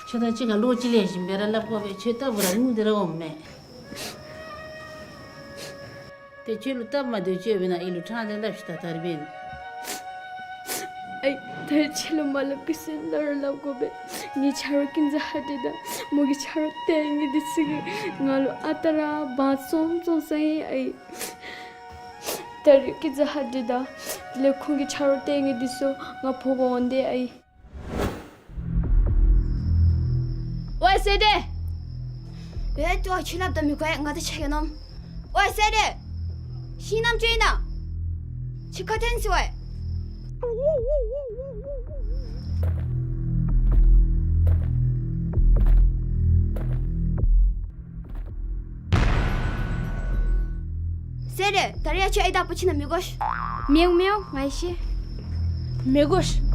ཁྱོད་དང་གཅིག་ཁར་ལོ་གཅིག་ལས་བཞིན་སྦེ་ར་སླབ་དགོ་པས། ཁྱོད་ལྟ་བུ་ར་ངུ་སྟེ་ར་འོང་མས། ཏེ་ཁྱོད་ལུ་སྟབས་མ་བདེཝ་ཅིག་ཡོདཔ་ན་ཨིན་རུང་ཕྲང་སྟེ་སླབ་ཤིག་ད་ད་རིས་འབདན། ཨའི་ད་རིས་ཁྱོད་ལུ་མ་སླབ་གེ་ཟེར་ལོག་ར་སླབ་དགོ་པས། ངེའི་ཆ་རོགས་ཀུན་ཟ་ཧ་འདི་དང་མོ་གི་ཆ་རོགས་ཏེ་ངེ་འདི་ཚུ་གིས་ང་ལུ་ཨ་རྟག་ར་དབང་བཙོང་བཙོང་ས་ཨིན་ཨའི། ད་རིས་ཀུན་ཟ་ཧ་འདི་དང་དེ་ལས་ཁོང་གི་ཆ་རོགས་ཏེ་ངེ་འདི་ཚུ་ང་འཕོ་བར་འོང་སྟེ་ཨའི། ཝའེ་སེ་ཏེ། ཝའེ་ཏེ་ཨ་ཁྱོད་སླབ་ད་མི་གོ་ཡ། ང་ད་ཆ་ག་ནོམ། ཝའེ་སེ་ཏེ། ཤིང་ནམ་ཅིག་ཨིན་ན། ཁྱོད་ཁ་ཐོན་ཟེར་ཝའེ། སེ་རེ། ད་རིས་ཡང་ཁྱོད་ཨའི་དང་པ་ཕྱི་ནང་མི་དགོ་ཤིག། མི་འོང་མི་འོང་ང་ཤེས། མི་དགོ་ཤིག།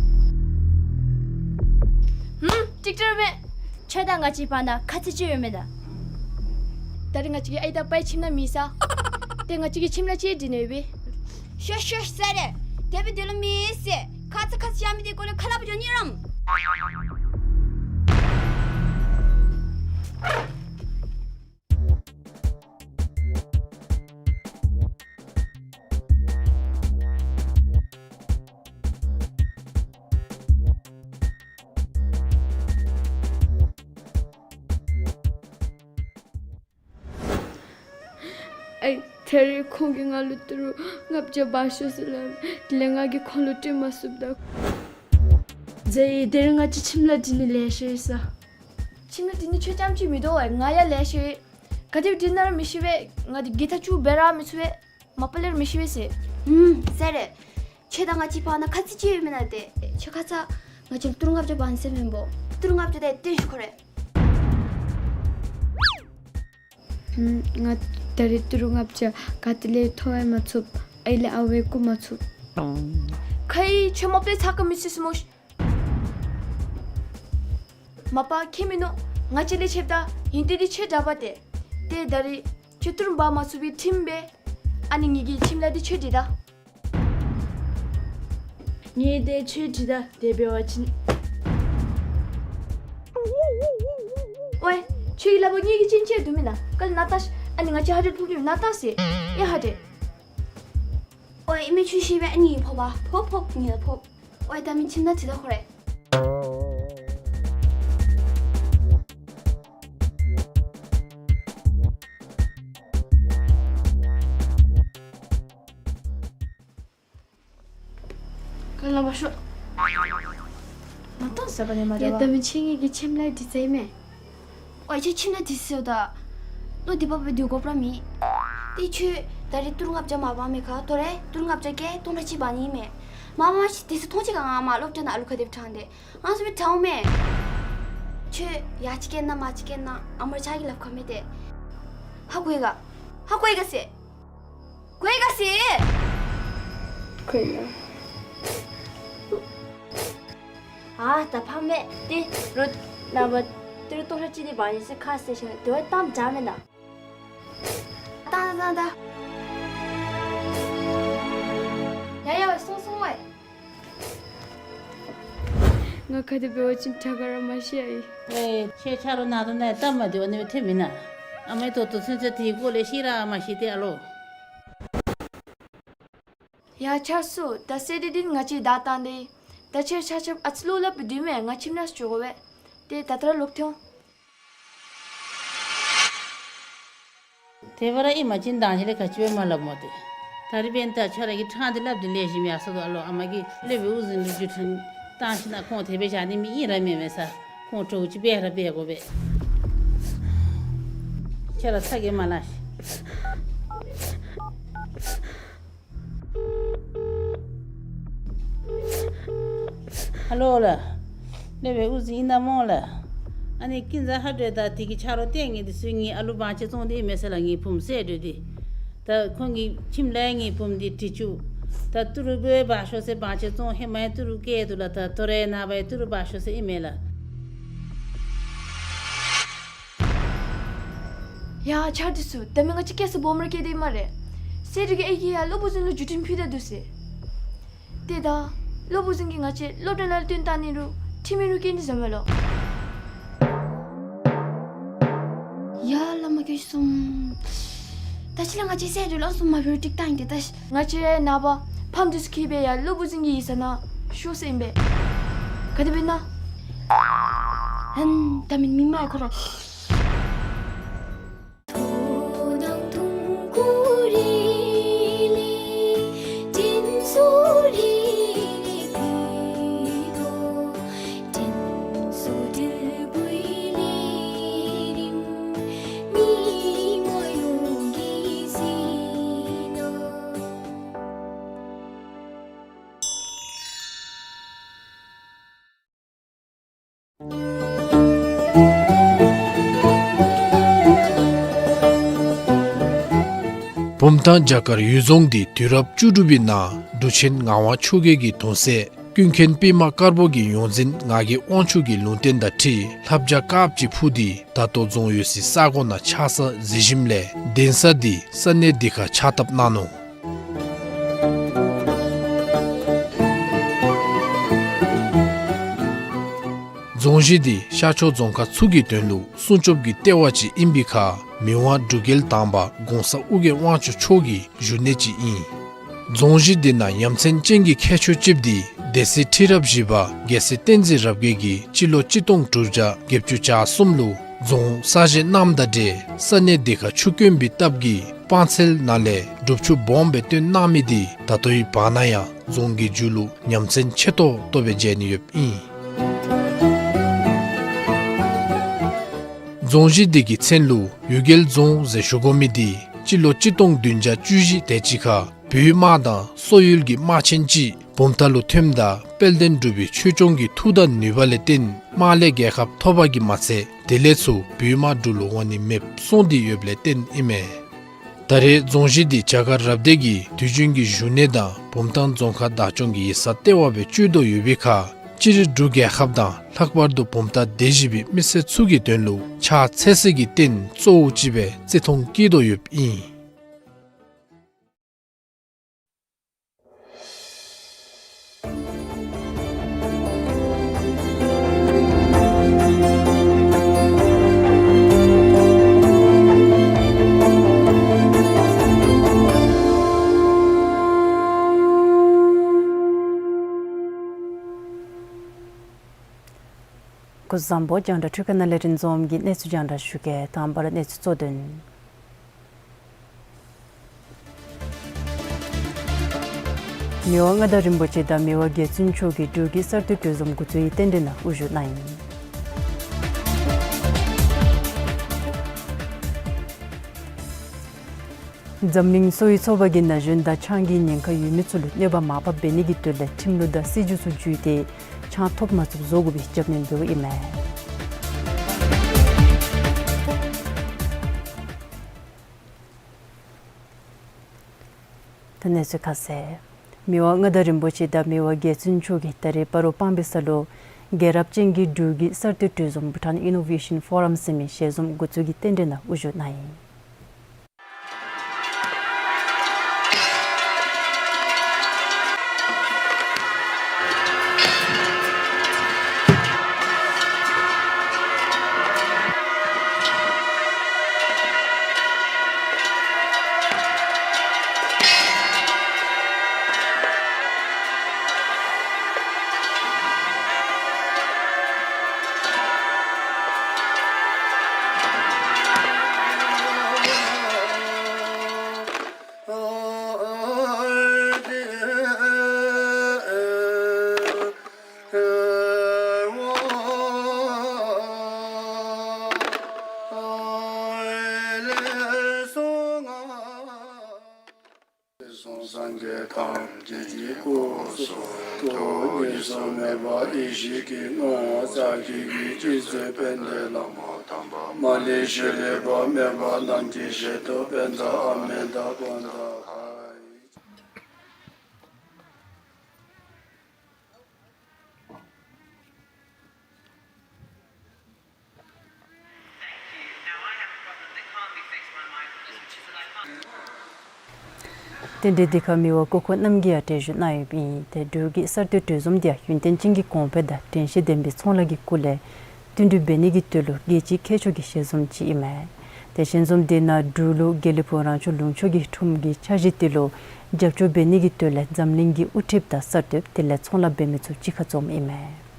ཧུམ། ཅིག་ཅར་མེད། ཁྱོད་དང་ང་བཅས་བར་ན་ཁ་ཚིག་ཅིག་ཡོད་མེད་ད། ད་རིས་ང་བཅས་ཀྱི་ཨའི་དང་པའི་ཁྱིམ་ནང་མེད་ས། ཏེ་ང་བཅས་ཀྱི་ཁྱིམ་ལས་ཅིག་འདྲི་ནི་ཡོད་པས། ཤོ་ཤོ་སེ་རེ། དེ་སྦེ་དེ་ལུ་མི་ཟེར། ཁ་ཚིག་ཁ་ཚིག་བཤད་མི་དེ་སྐོར་ལས་ཁ་སླབ་འགྱོ་ནི་རམ། ཨའི་ད་རེས་ཁོང་གིས་ང་ལུ་ཏི་རུ་ལྔ་བརྒྱ་འབག་ཤོག་ཟེར་སླབ། དེ་ལས་ང་གིས་ཁོང་ལུ་སྤྲོད་མ་ཚུགསཔ་ད། མཛའ་ཡི་ད་རེས་ང་བཅས་ཁྱིམ་ལཱ་འདི་ནི་ལེགས་ཤོམ་ཡོད་ས། ཁྱིམ་ལཱ་འདི་ནི་ཁྱོད་རྐྱངམ་ཅིག་མིན་འདུག་ཨའི། ང་ཡང་ལེགས་ཤོམ་ཡོད། ག་དེ་སྦེ་འདི་ནང་ར་མི་ཤེས་པས། ང་འདི་གི་ཐག་ཆུ་འབད་ར་མི་ཚུགས་པས། མ་པ་ལས་ར་མི་ཤེས་པས་ཟེར། ཨུམ་ཟེར་རེ། ཁྱོད་དང་ང་གཅིག་ཕར་ན་ཁ་ཚིག་ཅིག་ཡོད་མེན་ན་ཏེ། ཁྱོད་ཁ་ཙ་ང་བཅས་ལུ་ཏི་རུ་ལྔ་བརྒྱ་འབག་ནི་ཟེར་མེན་པོ། ཏི་རུ་ལྔ་བརྒྱ་དེ་སྟོན་ཞུ་ཁོ་རེ། ཨུམ་ང་ད་རེས་ཏི་རུ་ལྔ་བརྒྱ་ག་ཏེ་ལས་ཐོབ་ཡང་མ་ཚུགས། ཨའི་ལས་ཨ་ཝའི་བཀུག་མ་ཚུགས། ཁ་ཡི་ཁྱོད་མ་པ་ལས་ཚ་ག་མི་ཚུགས་ཟེར་སྨོ་ཤ། མ་པ་ཁྱོད་མིན་ནུག། ང་བཅས་ལས་ཆེཝ་ད་ཨིན་ཏེ་འདི་ཁྱོད་དྲག་པ་ཏེ། ཏེ་ད་རེས་ཁྱོད་ཏི་རུ་འབག་མ་ཚུགས་པའི་ཁྲིམས་སྦེ་ཨ་ནི་ངེ་གི་ཁྱིམ་ལཱ་འདི་ཁྱོད་འདི་ད། ངེ་དེ་ཁྱོད་འདི་ད་དེ་འབད་བ་ཅིན། ཝའི་ཁྱོད་ཀྱི་ལག་པར་ངེ་གི་ཅིན་ཅིག་འདུག་མེན་ན། ག་ལས་ནཱ་བལྟ་ཤ། ཨ་ནི་ང་བཅས་ཧ་ཏེ་ཕོགཔ་ཨིན་མས། ནཱ་བལྟ་ཟེར། ཨེ་ཧ་ཏེ། ཨོའི་ཨིན་མས། ཁྱོད་ཤེས་པས། ཨ་ནི་ཕོག་པ་ཕོག་ཕོག་ངེ་ལུ་ཕོག། ཨོའི་ད་མི་ཁྱིམ་ནང་ཁྲིད་ད་ཁོ་རེ། ག་ལས་ལག་པར་ཤོག། ང་ཏང་ཟ་ག་ནི་མ་ཡ་རེད་པ། ད་མི་ཁྱོད་ངེ་གི་ཁྱིམ་ལཱ་འདི་ཚུ་ཨིན་མས། ཨོའི་ཁྱོད་ཁྱིམ་ལཱ་འདི་ཚུ་ད་བློ་བདེ་བ་སྦེ་སྡོད་དགོཔ་ར་མེད། ཏེ་ཁྱོད་ད་རེས་ཏི་རུ་ལྔ་བརྒྱ་མ་འབག་མི་ཁར་ཏེ་རེས་ཏི་རུ་ལྔ་བརྒྱ་བརྒྱད་སྟོང་ཕྲག་གཅིག་འབག་ནི་ཨིན་མས། མ་མ་ཤི་འདི་ཚུ་མཐོང་ཅི་ག་ང་མ་སློབ་གྲྭ་ནང་ཨ་ལུ་ག་དེ་སྦེ་དྲངས་ཏེ་ང་ཚུ་སྦེ་དྲངས་མས། ཁྱོད་ཡ་ཅིག་སྐྱེས་ན་མ་ཅིག་སྐྱེས་ན་ཨ་མར་ཆགས་ཀྱི་ལབ་ཁ་མེད་དེ། ཧ་གོ་ཡི་ག། ཧ་གོ་ཡི་ག་ཟེར། གོ་ཡི་ག་ཟེར། གོ་ཡི་ག། ཨ་ད་ཕམ་མས། ཏེ་རོགས་ནངས་པ་ཏི་རུ་སྟོང་ཕྲག་གཅིག་འདི་འབག་ནི་ཟེར་ཁ་བཟེད་ཞིནམ་ལས་དེ་བ་གཏམ་རྐྱབ་མེན་ན། ད་ད་ད། ཡ་ཡ་སོང་སོང་ཝའི། ང་ག་དེ་འབད་བ་ཅིན་དྲག་ག་ར་མ་ཤེས་ཨའི། ཨེ་ཁྱོད་ཆ་རོགས་ནཱ་དོ་ནཱ་སྟབས་མ་བདེཝ་ཨ་ནི་སྦེ་ཐོན་མེན་ན། ཨ་མའི་ད་ལྟོ་ཚུན་ཚོད་དེའི་སྐོར་ལས་ཤེས་ར་མ་ཤེས་ཏེ་ཨ་ལོ། ཡ་ཆར་སོ། ད་ཟེར་དེ་འདི་ང་བཅས་བདའ་བཏང་སྟེ། ད་ཁྱོད་ཆ་ཁྱབ་ཨ་ཙི་ལོག་སླབ་སྡོད་མས། ང་ཁྱིམ་ནང་འགྱོ་དགོ་པས། ཏེ་ད་ལྟོ་ར་ལོག་ཐོན། དེ་བར་ཨིན་མ་ཅིན་དང་ཞིནམ་ལས་ག་ཅི་སྦེ་མ་སླབ་སྨོ་ཏེ། ད་རིས་འབདན་ད་ཁྱོད་ར་གིས་ཕྲང་སྟེ་སླབ་སྟེ་ལེགས་ཤོམ་ཡར་སོང་དོ་ཨ་ལོ། ཨ་མ་གིས་སློབ་དཔོན་དབུ་འཛིན་ལུ་བརྒྱུད་འཕྲིན་བཏང་ཞིནམ་ལས་ཁོང་དེ་སྦེ་བཞག་ནི་མི་ཨིན་ར་མེན་མས་ས། ཁོང་གྲོགས་ཅིག་འབད་ར་འབད་དགོ་པས། ཁྱོད་ར་ཚ་གྱང་མ་ལང་ཤིག། ཧ་ལོ་ལགས། སློབ་དཔོན་དབུ་འཛིན་ཨིན་ན་སྨོ་ལགས། ཨ་ནི་ཀུན་བཟང་ཧ་སྒྲོལ་དང་དེ་གི་ཆ་རོགས་ལྟས་ངན་འདི་ཚུ་ངེའི་ཨ་ལུ་བང་ཆེན་བཙོང་སྟེ་ཨིན་མས་ཟེར་ལགས། ངེའི་བུམོ་ཟེར་སྒྲོལ་འདི། ད་ཁོང་གི་ཁྱིམ་ལས་ངེའི་བུམོ་འདི་དྲི་བཅུག། ད་ཏི་རུ་སྦེ་འབག་ཤོག་ཟེར་བང་ཆེན་བཙོང་ཧེ་མ་ཡང་ཏི་རུ་བཀལ་འདུག་ལགས། ད་ཐོ་རེ་ནངས་པ་ཡང་ཏི་རུ་འབག་ཤོག་ཟེར་ཨིན་མས་ལགས། ཡ་ཆར་འདི་ཚུ་ད་མི་ང་བཅས་སྐྱེ་ས་སྦོམ་ར་སྐྱེས་ཏེ་ཨིན་སྨ་རེ། ཟེར་དེ་གི་ཨའི་གིས་ཡ་སློབ་དཔོན་དབུ་འཛིན་ལུ་བརྒྱུད་འཕྲིན་ཕུལ་ད་འདུག་ཟེར། ཏེ་ད་སློབ་དཔོན་དབུ་འཛིན་གྱིས་ང་བཅས་སློབ་གྲྭ་ནང་ལུ་བཏོན་བཏང་ནི་རུང་ཁྲིམས་ཡིག་རུང་བཀལ་ནི་བཟུམ་མས་ལོ། ཡ་བླ་མ་སྐྱོ་ཤོས་གསུམ། ད་ཅི་ལས་ང་བཅས་ཟེར་དེ་ལོ་སོ་མ་འབད་རུང་འགྲིག་ད་ཨིན་ཏེ་ད། ང་བཅས་ནངས་པ་ཕམ་འདི་ཚུ་འཁྱིད་སྦེ་ཡར་སློབ་དབུ་འཛིན་གྱི་ཡིག་ཚང་ནང་ཤོག་ཟེར་ཨིན་པས། ག་དེ་འབད་ན། ཧན། ད་མི་མི་མ་ཡ་ཁོ་ར། བུམ་ཐང་བྱ་དཀར་ཡུལ་རྫོང་འདི་དུས་རབས་བཅུ་དྲུག་པའི་ནང་འབྲུག་ཆེན་ངག་དབང་ཆོས་རྒྱལ་གྱི་གདུང་སྲས་ཀུན་མཁྱེན་པདྨ་དཀར་པོ་གི་ཡོངས་འཛིན་ངག་གི་དབང་ཕྱུག་གི་ལུང་བསྟན་དང་འཁྲིལ་ལྷ་བྱ་དཀརཔོ་ཅིག་འཕུར་ཏེ་ད་ལྟོ་རྫོང་ཡོད་སའི་ས་གོ་ནང་ཆགས་ས་གཟིགས་ཞིནམ་ལས་གདན་ས་འདི་ས་གནས་འདི་ཁར་ཕྱག་བཏབ་གནང་ནུག། རྫོང་གཞི་འདི་ཤར་ཕྱོགས་རྫོང་ཁག་ཚུ་གི་དོན་ལུ་སྲུང་སྐྱོབ་ཀྱི་ལྟེ་བ་ཅིག་ཨིན་པའི་ཁར་མི་དབང་འབྲུག་རྒྱལ་དང་པ་གོང་ས་ཨོ་རྒྱན་དབང་ཕྱུག་མཆོག་གི་བཞུགས་གནས་ཅིག་ཨིན། རྫོང་གཞི་འདི་ནང་ཡ་མཚན་ཅན་གྱི་ཁྱད་ཆོས་ཅིག་འདི་སྡེ་སྲིད་ཁྲི་རབས་བཞི་པ་རྒྱལ་སྲས་བསྟན་འཛིན་རབ་རྒྱས་ཀྱིས་སྤྱི་ལོ་གཅིག་སྟོང་དྲུག་བརྒྱ་བརྒྱད་ཅུ་གྱ་གསུམ་ལུ་ རྫོང་གསར་བཞེངས་གནངམ་དང་འབྲེལ་ས་གནས་དེ་ཁར་ཆུ་དཀོན་པའི་སྟབས་ཀྱིས་སྤང་ཚལ་ནང་ལས་སྒྲུབ་ཆུ་སྦོམ་སྦེ་བཏོན་གནང་མི་དེ་ད་ལྟོའི་བར་ན་ཡང་རྫོང་གི་རྒྱུད་ལུ་ཉམས་ཚན་ཆེ་ཏོག་ཏོ་སྦེ་མཇལ་ནི་ཡོདཔ་ཨིན། རྫོང་གཞི་དེ་གི་མཚན་ལུ་གཡུལ་རྒྱལ་རྫོང་ཟེར་ཞུ་དགོ་མི་དེ་སྤྱི་ལོ་གཅིག་སྟོང་བདུན་བརྒྱ་བཅུ་བཞི་དེ་ཅིག་ཁར་བོད་དམག་དང་སོག་ཡུལ་གྱི་དམག་ཆེན་ཅིག་བུམ་ཐང་ལུ་ཐོནམ་ད་དཔལ་ལྡན་འབྲུག་པའི་ཆོས་སྐྱོང་གི་མཐུ་དང་ནུས་པ་ལས་བརྟེན་དམག་ལས་རྒྱལ་ཁ་ཐོབ་པ་གིས་མ་ཚད་དེ་ལས་ཚུར་བོད་དམག་འབྲུག་ལུ་འོང་ནི་མེདཔ་སོང་སྟེ་ཡོདཔ་ལས་བརྟེན་ཨིན་མས། ད་རེས་རྫོང་གཞི་འདི་རྒྱ་གར་རབ་སྡེ་གི་དུས་རྒྱུན་གྱི་བཞུགས་གནས་དང་བུམ་ཐང་རྫོང་ཁག་བདག་སྐྱོང་གི་ཡིག་ཚང་ལྟེ་བ་སྦེ་སྤྱོད་དོ་ཡོད་པའི་ཁར་སྤྱིར་འབྲུག་རྒྱལ་ཁབ་དང་ལྷག་པར་དུ་བུམ་ཐང་སྡེ་བཞི་པའི་མི་སེར་ཚུ་གི་དོན་ལུ་ཕྱག་འཚལ་སའི་གི་རྟེན་གཙོ་བོ་ཅིག་སྦེ་བརྩི་མཐོང་བསྐྱེད་དོ་ཡོདཔ་ཨིན། སྐུ་གཟུགས་བཟང་པོ། རྒྱང་བསྒྲགས་འཕྲུལ་ཁང་ནང་ལས་རིན་འཛོམས་ཀྱིས་གནས་ཚུལ་རྒྱང་བསྒྲགས་ཞུ་གེ། དང་པ་ར་གནས་ཚུལ་གཙོ་དོན། མི་དབང་མངའ་བདག་རིན་པོ་ཆེ་དང་མི་དབང་རྒྱལ་བཙུན་མཆོག་གིས་འབྲུག་གི་གསར་གཏོད་གྲོས་འཛོམས་འགོ་འཛུགས་ཀྱི་རྟེན་འབྲེལ་ནང་དབུ་བཞུགས་གནང་ཡི། འཛམ་གླིང་གསོ་བའི་ཚོགས་པ་གིས་ན་གཞོན་དང་ཆང་གི་ཉེན་ཁ་ཡོད་མི་ཚུ་ལུ་གནོད་པ་མ་འབབ་འབད་ནི་གི་དོན་ལས་ཁྲིམས་ལུགས་དང་སྲིད་བྱུས་ཚུ་བརྒྱུད་དེ་ཆང་ཐོབ་མ་ཚུགསཔ་བཟོ་དགོ་པའི་རྒྱབ་སྣོན་འབདཝ་ཨིན་མས། ད་གནས་ཚུལ་ཁ་གསལ། མི་དབང་མངའ་བདག་རིན་པོ་ཆེ་དང་མི་དབང་རྒྱལ་བཙུན་མཆོག་གིས་ད་རེས་སྤ་རོ་སྤང་སྦིས་ས་ལུ་རྒྱལ་རབས་ཅན་གྱི་འབྲུག་གི་གསར་གཏོད་གྲོས་འཛོམས་Bhutan Innovation Forum ཟེར་མི་ཞལ་འཛོམས་འགོ་འཛུགས་ཀྱི་རྟེན་འབྲེལ་ནང་དབུ་བཞུགས་གནང་ཡི། སངས་རྒྱས་ཐམས་ཅད་ཀྱི་སྐུ་གསུང་ཐུགས་གཉིས་སུ་མེད་པ་ཡེ་ཤེས་ཀྱི་ངོ་བོ་རྩ་བརྒྱད་ཀྱི་སྤྱི་གཙུག་དཔལ་ལྡན་བླ་མ་དམ་པ་མ་ལུས་ཤེས་རིག་པ་མེད་པ་རྣམས་ཀྱི་ཞལ་དུ་པཉྩ་ཨ་མི་ཏ་ཕུ་ཏ་ཁ་ཡི། རྟེན་འབྲེལ་འདི་ཁར་མི་དབང་སྐུ་འཁོར་རྣམ་རྒྱལ་ཡང་གྲལ་བཞུགས་གནང་ཡོདཔ་ཨིན། ཏེ་འབྲུག་གི་གསར་གཏོད་གྲོས་འཛོམས་འདི་ཡང་ཡུན་བརྟན་ཅན་གྱི་གོང་འཕེལ་དང་དྲན་ཤེས་ལྡན་པའི་ཚོང་ལཱ་གི་སྐོར་ལས་བསྟུན་གྲོས་འབད་ནི་གི་དོན་ལུ་རྒྱལ་སྤྱིའི་མཁས་མཆོག་གི་ཞལ་འཛོམས་ཅིག་ཨིན་མས། ཏེ་ཞལ་འཛོམས་འདི་ནང་འབྲུག་ལུ་དགེ་ལེགས་ཕུག་རང་སྐྱོང་ལུང་ཕྱོགས་ཀྱི་ཁྲོམ་གྱི་འཆར་གཞི་དེ་ལུ་རྒྱབ་སྐྱོར་འབད་ནི་གི་དོན་ལས་འཛམ་གླིང་གི་དབུ་ཁྲིདཔ་དང་གསར་གཏོདཔ་དེ་ལས་ཚོང་ལཱ་འབད་མི་ཚུ་གཅིག་ཁར་འཛོམས་ཨིན་མས།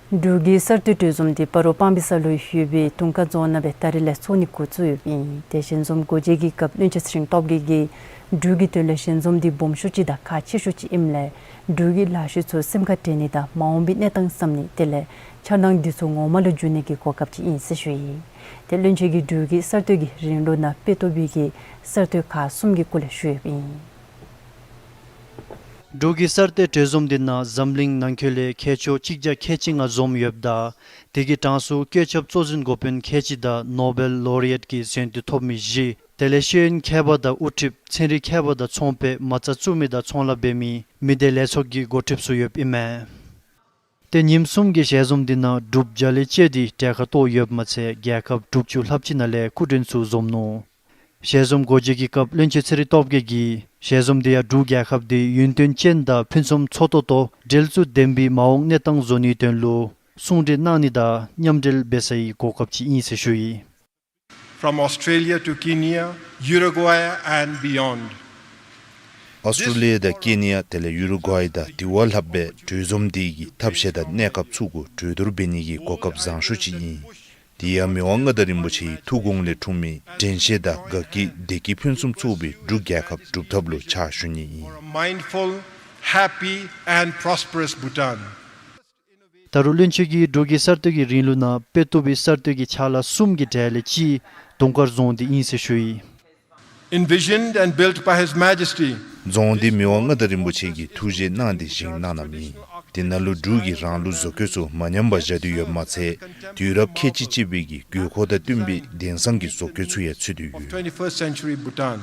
འབྲུག་གི་གསར་གཏོད་གྲོས་འཛོམས་འདི་སྤ་རོ་སྤང་སྦིས་ས་ལུ་ཡོད་པའི་དུང་དཀར་རྫོང་ནང་སྦེ་ད་རིས་ལས་འཚོགས་ནི་འགོ་བཙུགས་ཡོདཔ་ཨིན། ཏེ་ཞལ་འཛོམས་སྒོ་འབྱེད་ཀྱི་སྐབས་བློན་ཆེན་ཚེ་རིང་སྟོབས་རྒྱས་ཀྱིས་འབྲུག་གི་དོན་ལས་ཞལ་འཛོམས་འདི་སྦོམ་ཤོས་ཅིག་དང་ཁག་ཆེ་ཤོས་ཅིག་ཨིནམ་ལས་འབྲུག་གི་ལཱ་གཞི་ཚུ་སེམས་ཁར་དྲན་ནི་དང་མ་འོངས་པའི་གནས་སྟངས་བསམ་ནི་དེ་ལས་འཆར་སྣང་འདི་ཚུ་ངོ་མ་ལུ་འགྱུར་ནི་གི་གོ་སྐབས་ཅིག་ཨིན་ཟེར་ཞུ་ཡི། ཏེ་བློན་ཆེན་གྱིས་འབྲུག་གི་གསར་གཏོད་ཀྱི་རིང་ལུགས་ནང་དཔེ་བཏུབ་པའི་གི་གསར་གཏོད་ཁག་གསུམ་གྱི་སྐོར་ལས་ཞུ་ཡོདཔ་ཨིན། འབྲུག་གི་གསར་གཏོད་གྲོས་འཛོམས་འདི་ནང་འཛམ་གླིང་ནང་འཁོད་ལས་མཁས་མཆོག་གཅིག་བརྒྱ་ཁལ་གཅིག་ལྔ་འཛོམས་ཡོདཔ་ད་དེ་གི་གྲངས་སུ་བཀོད་ཁྱབ་གཙོ་འཛིན་འགོ་དཔོན་ཁལ་གཅིག་དང་ནོ་བེལ་ལོ་རི་ཨེཊ་ཀྱི་གཟེངས་བསྟོད་ཐོབ་མི་བཞི་དེ་ལས་ཤེས་ཡོན་མཁས་པ་དང་དབུ་ཁྲིདཔ་ཚན་རིག་མཁས་པ་དང་ཚོང་པའི་མ་རྩ་བཙུགས་མི་དང་ཚོང་ལཱ་འབད་མི་མི་སྡེ་ལས་ཚོགས་ཀྱི་འགོ་ཁྲིདཔ་ཚུ་ཡོདཔ་ཨིན་མས། ཏེ་ཉིནམ་གསུམ་གྱི་ཞལ་འཛོམས་འདི་ནང་འབྲུགཔ་བརྒྱ་ལས་བཅད་དེ་གྲལ་ཁར་གཏོགས་ཡོདཔ་མ་ཚད་རྒྱལ་ཁབ་དྲུག་ཅུ་ལྷགཔ་ཅིག་ནང་ལས་སྐུ་མགྲོན་ཚུ་འཛོམས་ནུག། ཞལ་འཛོམས་སྒོ་འབྱེད་ཀྱི་སྐབས་བློན་ཆེན་ཚེ་རིང་སྟོབས་རྒྱས་ཀྱིས་ཞལ་འཛོམས་འདི་ཡང་འབྲུག་རྒྱལ་ཁབ་འདི་ཡུན་བརྟན་ཅན་དང་ཕུན་སུམ་ཚོགས་ཏོག་ཏོ་འབྲེལ་འཚུབ་ལྡན་པའི་མ་འོངས་གནས་སྟངས་བཟོ་ནིའི་དོན་ལུ་གསུང་གྲོས་གནང་ནི་དང་མཉམ་འབྲེལ་འབད་སའི་གོ་སྐབས་ཅིག་ཨིན་ཟེར་ཞུ་ཡི། From Australia to Kenya, Uruguay and beyond. ཨོསི་ཊྲེ་ལི་ཡ་དང་ཀེ་ནི་ཡ་དེ་ལས་ཡུ་རུ་གུ་ཝའི་དང་དེ་བ་ལྷགཔ་སྦེ་གྲོས་འཛོམས་འདི་གིས་ཐབས་ཤེས་དང་གནས་སྐབས་ཚུ་གུ་གྲོས་བསྡུར་འབད་ནི་གི་གོ་སྐབས་བཟང་ཤོས་ཅིག་ཨིན། དེ་ཡང་མི་དབང་མངའ་བདག་རིན་པོ་ཆེའི་ཐུགས་དགོངས་ལས་འཁྲུངས་མི་དྲན་ཤེས་དང་དགའ་སྐྱིད་བདེ་སྐྱིད་ཕུན་སུམ་ཚོགས་པའི་འབྲུག་རྒྱལ་ཁབ་སྒྲུབ་ཐབས་ལུ་ཕྱག་ཞུ་ནི་ཨིན། For a mindful, happy and prosperous Bhutan. ད་རུང་བློན་ཆེན་གྱིས་འབྲུག་གི་གསར་གཏོད་ཀྱི་རིང་ལུགས་ནང་དཔེ་བཏུབ་པའི་གསར་གཏོད་ཀྱི་ཕྱག་ལཱ་གསུམ་གྱི་གྲས་ལས་གཅིག་དུང་དཀར་རྫོང་འདི་ཨིན་ཟེར་ཞུ་ཡི། Envisioned and built by His Majesty. རྫོང་འདི་མི་དབང་མངའ་བདག་རིན་པོ་ཆེ་གིས་ཐུགས་བཞེད་གནང་སྟེ་བཞེངས་གནང་གནངམ་ཨིན། དེ་ནང་ལུ་འབྲུག་གི་རང་ལུགས་བཟོ་བཀོད་ཚུ་མ་ཉམས་པར་བཞག་སྟེ་ཡོདཔ་མ་ཚད་དུས་རབས་ཁལ་གཅིག་གཅིག་པའི་གི་དགོས་མཁོ་དང་བསྟུན་པའི་གདན་ས་གི་བཟོ་བཀོད་ཚུ་ཡང་ཚུད་དེ་ཡོད། Twenty-first century Bhutan.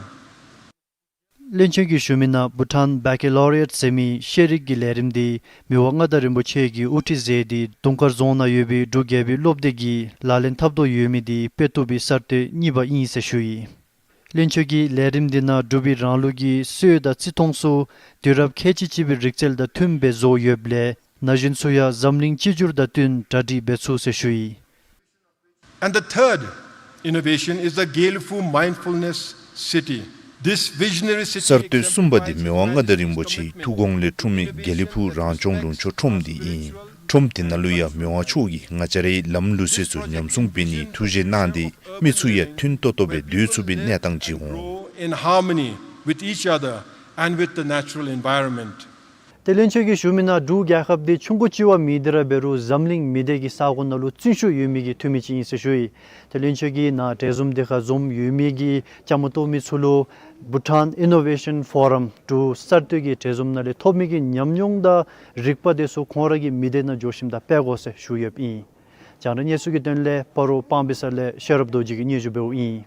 བློན་ཆེན་གྱིས་ཞུ་མི་ནང་བྷུ་ཊཱན་བེ་ཀེ་ལོ་རི་ཡཊ་ཟེར་མི་ཤེས་རིག་གི་ལས་རིམ་འདི་མི་དབང་མངའ་བདག་རིན་པོ་ཆེ་གིས་དབུ་ཁྲིད་མཛད་དེ་དུང་དཀར་རྫོང་ནང་ཡོད་པའི་འབྲུག་རྒྱལ་པོའི་སློབ་སྡེ་གིས་ལག་ལེན་འཐབ་དོ་ཡོད་མི་འདི་དཔེ་བཏུབ་པའི་གསར་གཏོད་གཉིས་པ་ཨིན་ཟེར་ཞུ་ཡི། བློན་ཆེན་གྱིས་ལས་རིམ་འདི་ནང་འབྲུག་པའི་རང་ལུགས་ཀྱི་སྲོལ་དང་རྩིས་མཐོང་ཚུ་དུས་རབས་ཁལ་གཅིག་གཅིག་པའི་རིག་རྩལ་དང་མཐུནམ་སྦེ་བཟོ་ཡོདཔ་ལས་ན་གཞོན་ཚུ་ཡང་འཛམ་གླིང་གཅིག་གྱུར་དང་བསྟུན་གྲ་སྒྲིག་འབད་ཚུགས་ཟེར་ཞུ་ཡི། And the third innovation is the Gelephu Mindfulness City. This visionary city. གསར་གཏོད་གསུམ་པ་འདི་མི་དབང་མངའ་བདག་རིན་པོ་ཆེའི་ཐུགས་དགོངས་ལས་འཁྲུངས་མི་དགེ་ལེགས་ཕུག་རང་སྐྱོང་ལུང་ཕྱོགས་ཁྲོམ་འདི་ཨིན། ཁྲོམ་འདི་ནང་ལུ་ཡང་མི་དབང་མཆོག་གིས་ང་བཅས་རའི་ལམ་ལུགས་སྲོལ་ཚུ་ཉམས་སྲུང་འབད་ནིའི་ཐུགས་བཞེད་གནང་སྟེ་མི་ཚུ་ཡང་མཐུན་ཏོག་ཏོ་སྦེ་སྡོད་ཚུགས་པའི་གནས་སྟངས་ཅིག་འོང་། In harmony with each other and with the natural environment. ཏེ་བློན་ཆེན་གྱིས་ཞུ་མི་ནང་འབྲུག་རྒྱལ་ཁབ་འདི་ཆུང་ཀུ་ཅིག་བ་མེད་དེ་ར་འབད་རུང་འཛམ་གླིང་མི་སྡེ་གི་ས་གོ་ནང་ལུ་བརྩོན་ཤུགས་ཡོད་མི་གི་འཐུས་མི་ཅིག་ཨིན་ཟེར་ཞུ་ཡི། ཏེ་བློན་ཆེན་གྱིས་ནཱ་གྲོས་འཛོམས་འདི་ཁར་འཛོམས་ཡོད་མི་གི་བཅའ་མར་གཏོགས་མི་ཚུ་ལུ་Bhutan Innovation Forum འབྲུག་གསར་གཏོད་ཀྱི་གྲོས་འཛོམས་ནང་ལས་ཐོབ་མི་གི་ཉམས་མྱོང་དང་རིག་པ་དེ་ཚུ་ཁོང་ར་གི་མི་སྡེ་ནང་འགྱོ་ཞིནམ་ད་སྤེལ་དགོ་ཟེར་ཞུ་ཡོདཔ་ཨིན། རྒྱང་བསྒྲགས་གནས་ཚུལ་གྱི་དོན་ལས་སྤ་རོ་སྤང་སྦིས་ས་ལས་ཤེས་རབ་རྡོ་རྗེ་གིས་སྙན་ཞུ་འབདཝ་ཨིན།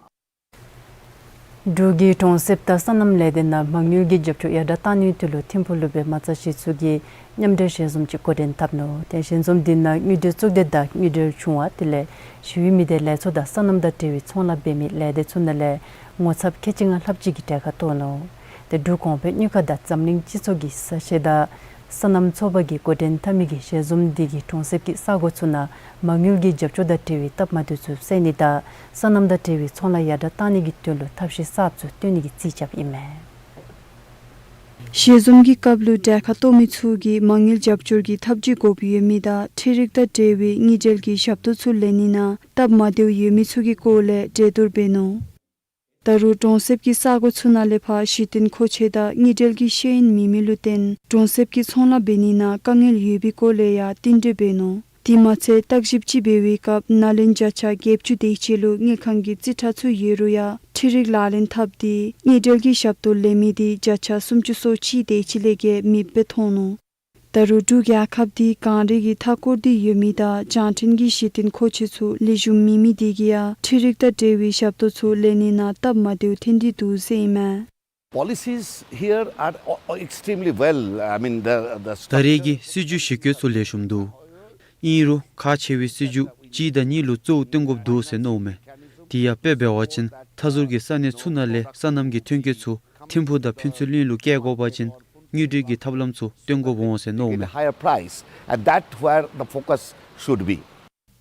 འབྲུག་གི་གྲོང་གསེབ་དང་སོ་ནམ་ལས་སྡེ་ནང་མ་དངུལ་གྱི་རྒྱབ་སྐྱོར་ཡར་དྲག་གཏང་ནིའི་དོན་ལུ་ཐིམ་ཕུག་ལུ་སྦེ་མ་རྩ་གཞི་ཚུ་གི་མཉམ་འབྲེལ་ཞལ་འཛོམས་ཅིག་འགོ་འདྲེན་འཐབ་ནུག། ཏེ་ཞལ་འཛོམས་འདི་ནང་དངུལ་འབྲེལ་གཙུག་སྡེ་དང་དངུལ་འབྲེལ་ཆུང་བ་དེ་ལས་ཞི་བའི་མི་སྡེ་ལས་ཚོགས་དང་སོ་ནམ་དང་འབྲེལ་བའི་ཚོང་ལཱ་འབད་མི་ལས་སྡེ་ཚུ་ནང་ལས་ངོ་ཚབ་ཁལ་གཅིག་ལྔ་ལྷགཔ་ཅིག་གིས་གྲལ་ཁར་གཏོགས་ནུག། ཏེ་འབྲུག་གོང་འཕེལ་དངུལ་ཁང་དང་འཛམ་གླིང་སྤྱི་ཚོགས་ཀྱི་གསལ་བཤད་དང་སོ་ནམ་ཚོགས་པ་གིས་འགོ་འདྲེན་འཐབ་མི་གི་ཞལ་འཛོམས་འདི་གིས་གྲོང་གསེབ་ཀྱི་ས་གོ་ཚུ་ནང་མ་དངུལ་གྱི་རྒྱབ་སྐྱོར་དང་འབྲེལ་བའི་སྟབས་མ་བདེཝ་ཚུ་སེལ་ནི་དང་སོ་ནམ་དང་འབྲེལ་བའི་ཚོང་ལཱ་ཡར་དྲག་གཏང་ནི་གི་དོན་ལུ་ཐབས་ཤེས་གསརཔ་ཚུ་བཏོན་ནི་གི་རྩིས་རྐྱབ་ཨིན་མས། ཞལ་འཛོམས་ཀྱི་སྐབས་ལུ་གྲལ་ཁར་གཏོགས་མི་ཚུ་གིས་མ་དངུལ་རྒྱབ་སྐྱོར་གྱི་ཐབས་བྱུས་དགོཔ་ཡོད་མི་དང་འཕྲུལ་རིག་དང་འབྲེལ་བའི་དངུལ་འབྲེལ་གྱི་ཞབས་ཏོག་ཚུ་ལེན་ནི་ནང་སྟབས་མ་བདེཝ་ཡོད་མི་ཚུ་གི་སྐོར་ལས་གྲོས་བསྡུར་འབད་ནུག། ད་རུང་གྲོང་གསེབ་ཀྱི་ས་གོ་ཚུ་ནང་ལས་ཕར་གཞི་རྟེན་མཁོ་ཆས་དང་དངུལ་འབྲེལ་གྱི་ཤེས་ཡོན་མེད་མི་ལུ་བརྟེན་གྲོང་གསེབ་ཀྱི་ཚོང་ལཱ་འབད་ནི་ནང་དཀའ་ངལ་ཡོད་པའི་སྐོར་ལས་ཡང་བསྟུན་གྲོས་འབད་ནུག། དེ་མ་ཚད་བརྟག་ཞིབ་ཅིག་འབད་བའི་སྐབས་ནཱ་ལེནྡྲ་བརྒྱ་ཆ་བརྒྱད་ཅུ་དེ་ཅིག་ལུ་དངུལ་ཁང་གི་རྩིས་ཁྲ་ཚུ་ཡོད་རུང་ཡང་འཕྲུལ་རིག་ལག་ལེན་འཐབ་སྟེ་དངུལ་འབྲེལ་གྱི་ཞབས་ཏོག་ལེན་མི་དེ་བརྒྱ་ཆ་སུམ་ཅུ་སོ་གཅིག་དེ་ཅིག་ལས་བརྒལ་མེདཔ་སྦེ་མཐོང་ནུག། ད་རུང་འབྲུག་རྒྱལ་ཁབ་འདི་གངས་རི་གི་མཐའ་སྐོར་དེ་ཡོད་མི་དང་རྒྱང་མཐོང་གི་གཞི་རྟེན་མཁོ་ཆས་ཚུ་ལེགས་ཤོམ་མེད་མི་དེ་གིས་ཡང་འཕྲུལ་རིག་དང་འབྲེལ་བའི་ཞབས་ཏོག་ཚུ་ལེན་ནི་ནང་སྟབས་མ་བདེཝ་ཐོན་ཏེ་འདུག་ཟེར་ཨིན་མས། Policies here are o- o- extremely well. I mean, the, the ད་རེས་ཀྱི་སྲིད་བྱུས་གཞི་བཀོད་ཚུ་ལེགས་ཤོམ་འདུག། ཨིན་རུང་ཁག་ཆེ་བའི་སྲིད་བྱུས་གཅིག་དང་གཉིས་ལུ་གཙོ་བོ་བཏོན་དགོཔ་འདུག་ཟེར་མནོཝ་མས། དེ་ཡང་དཔེ་འབད་བ་ཅིན་མཐའ་ཟུར་གྱི་ས་གནས་ཚུ་ནང་ལས་སོ་ནམ་གྱི་ཐོན་སྐྱེད་ཚུ་ཐིམ་ཕུག་དང་ཕུན་ཚོགས་གླིང་ལུ་བསྐྱལ་དགོ་པ་ཅིན་དངུལ་འབྲེལ་གྱི་ཐབས་ལམ་ཚུ་བཏོན་དགོཔ་འོང་ཟེར་མནོཝ་མས། Higher price, and that where the focus should be.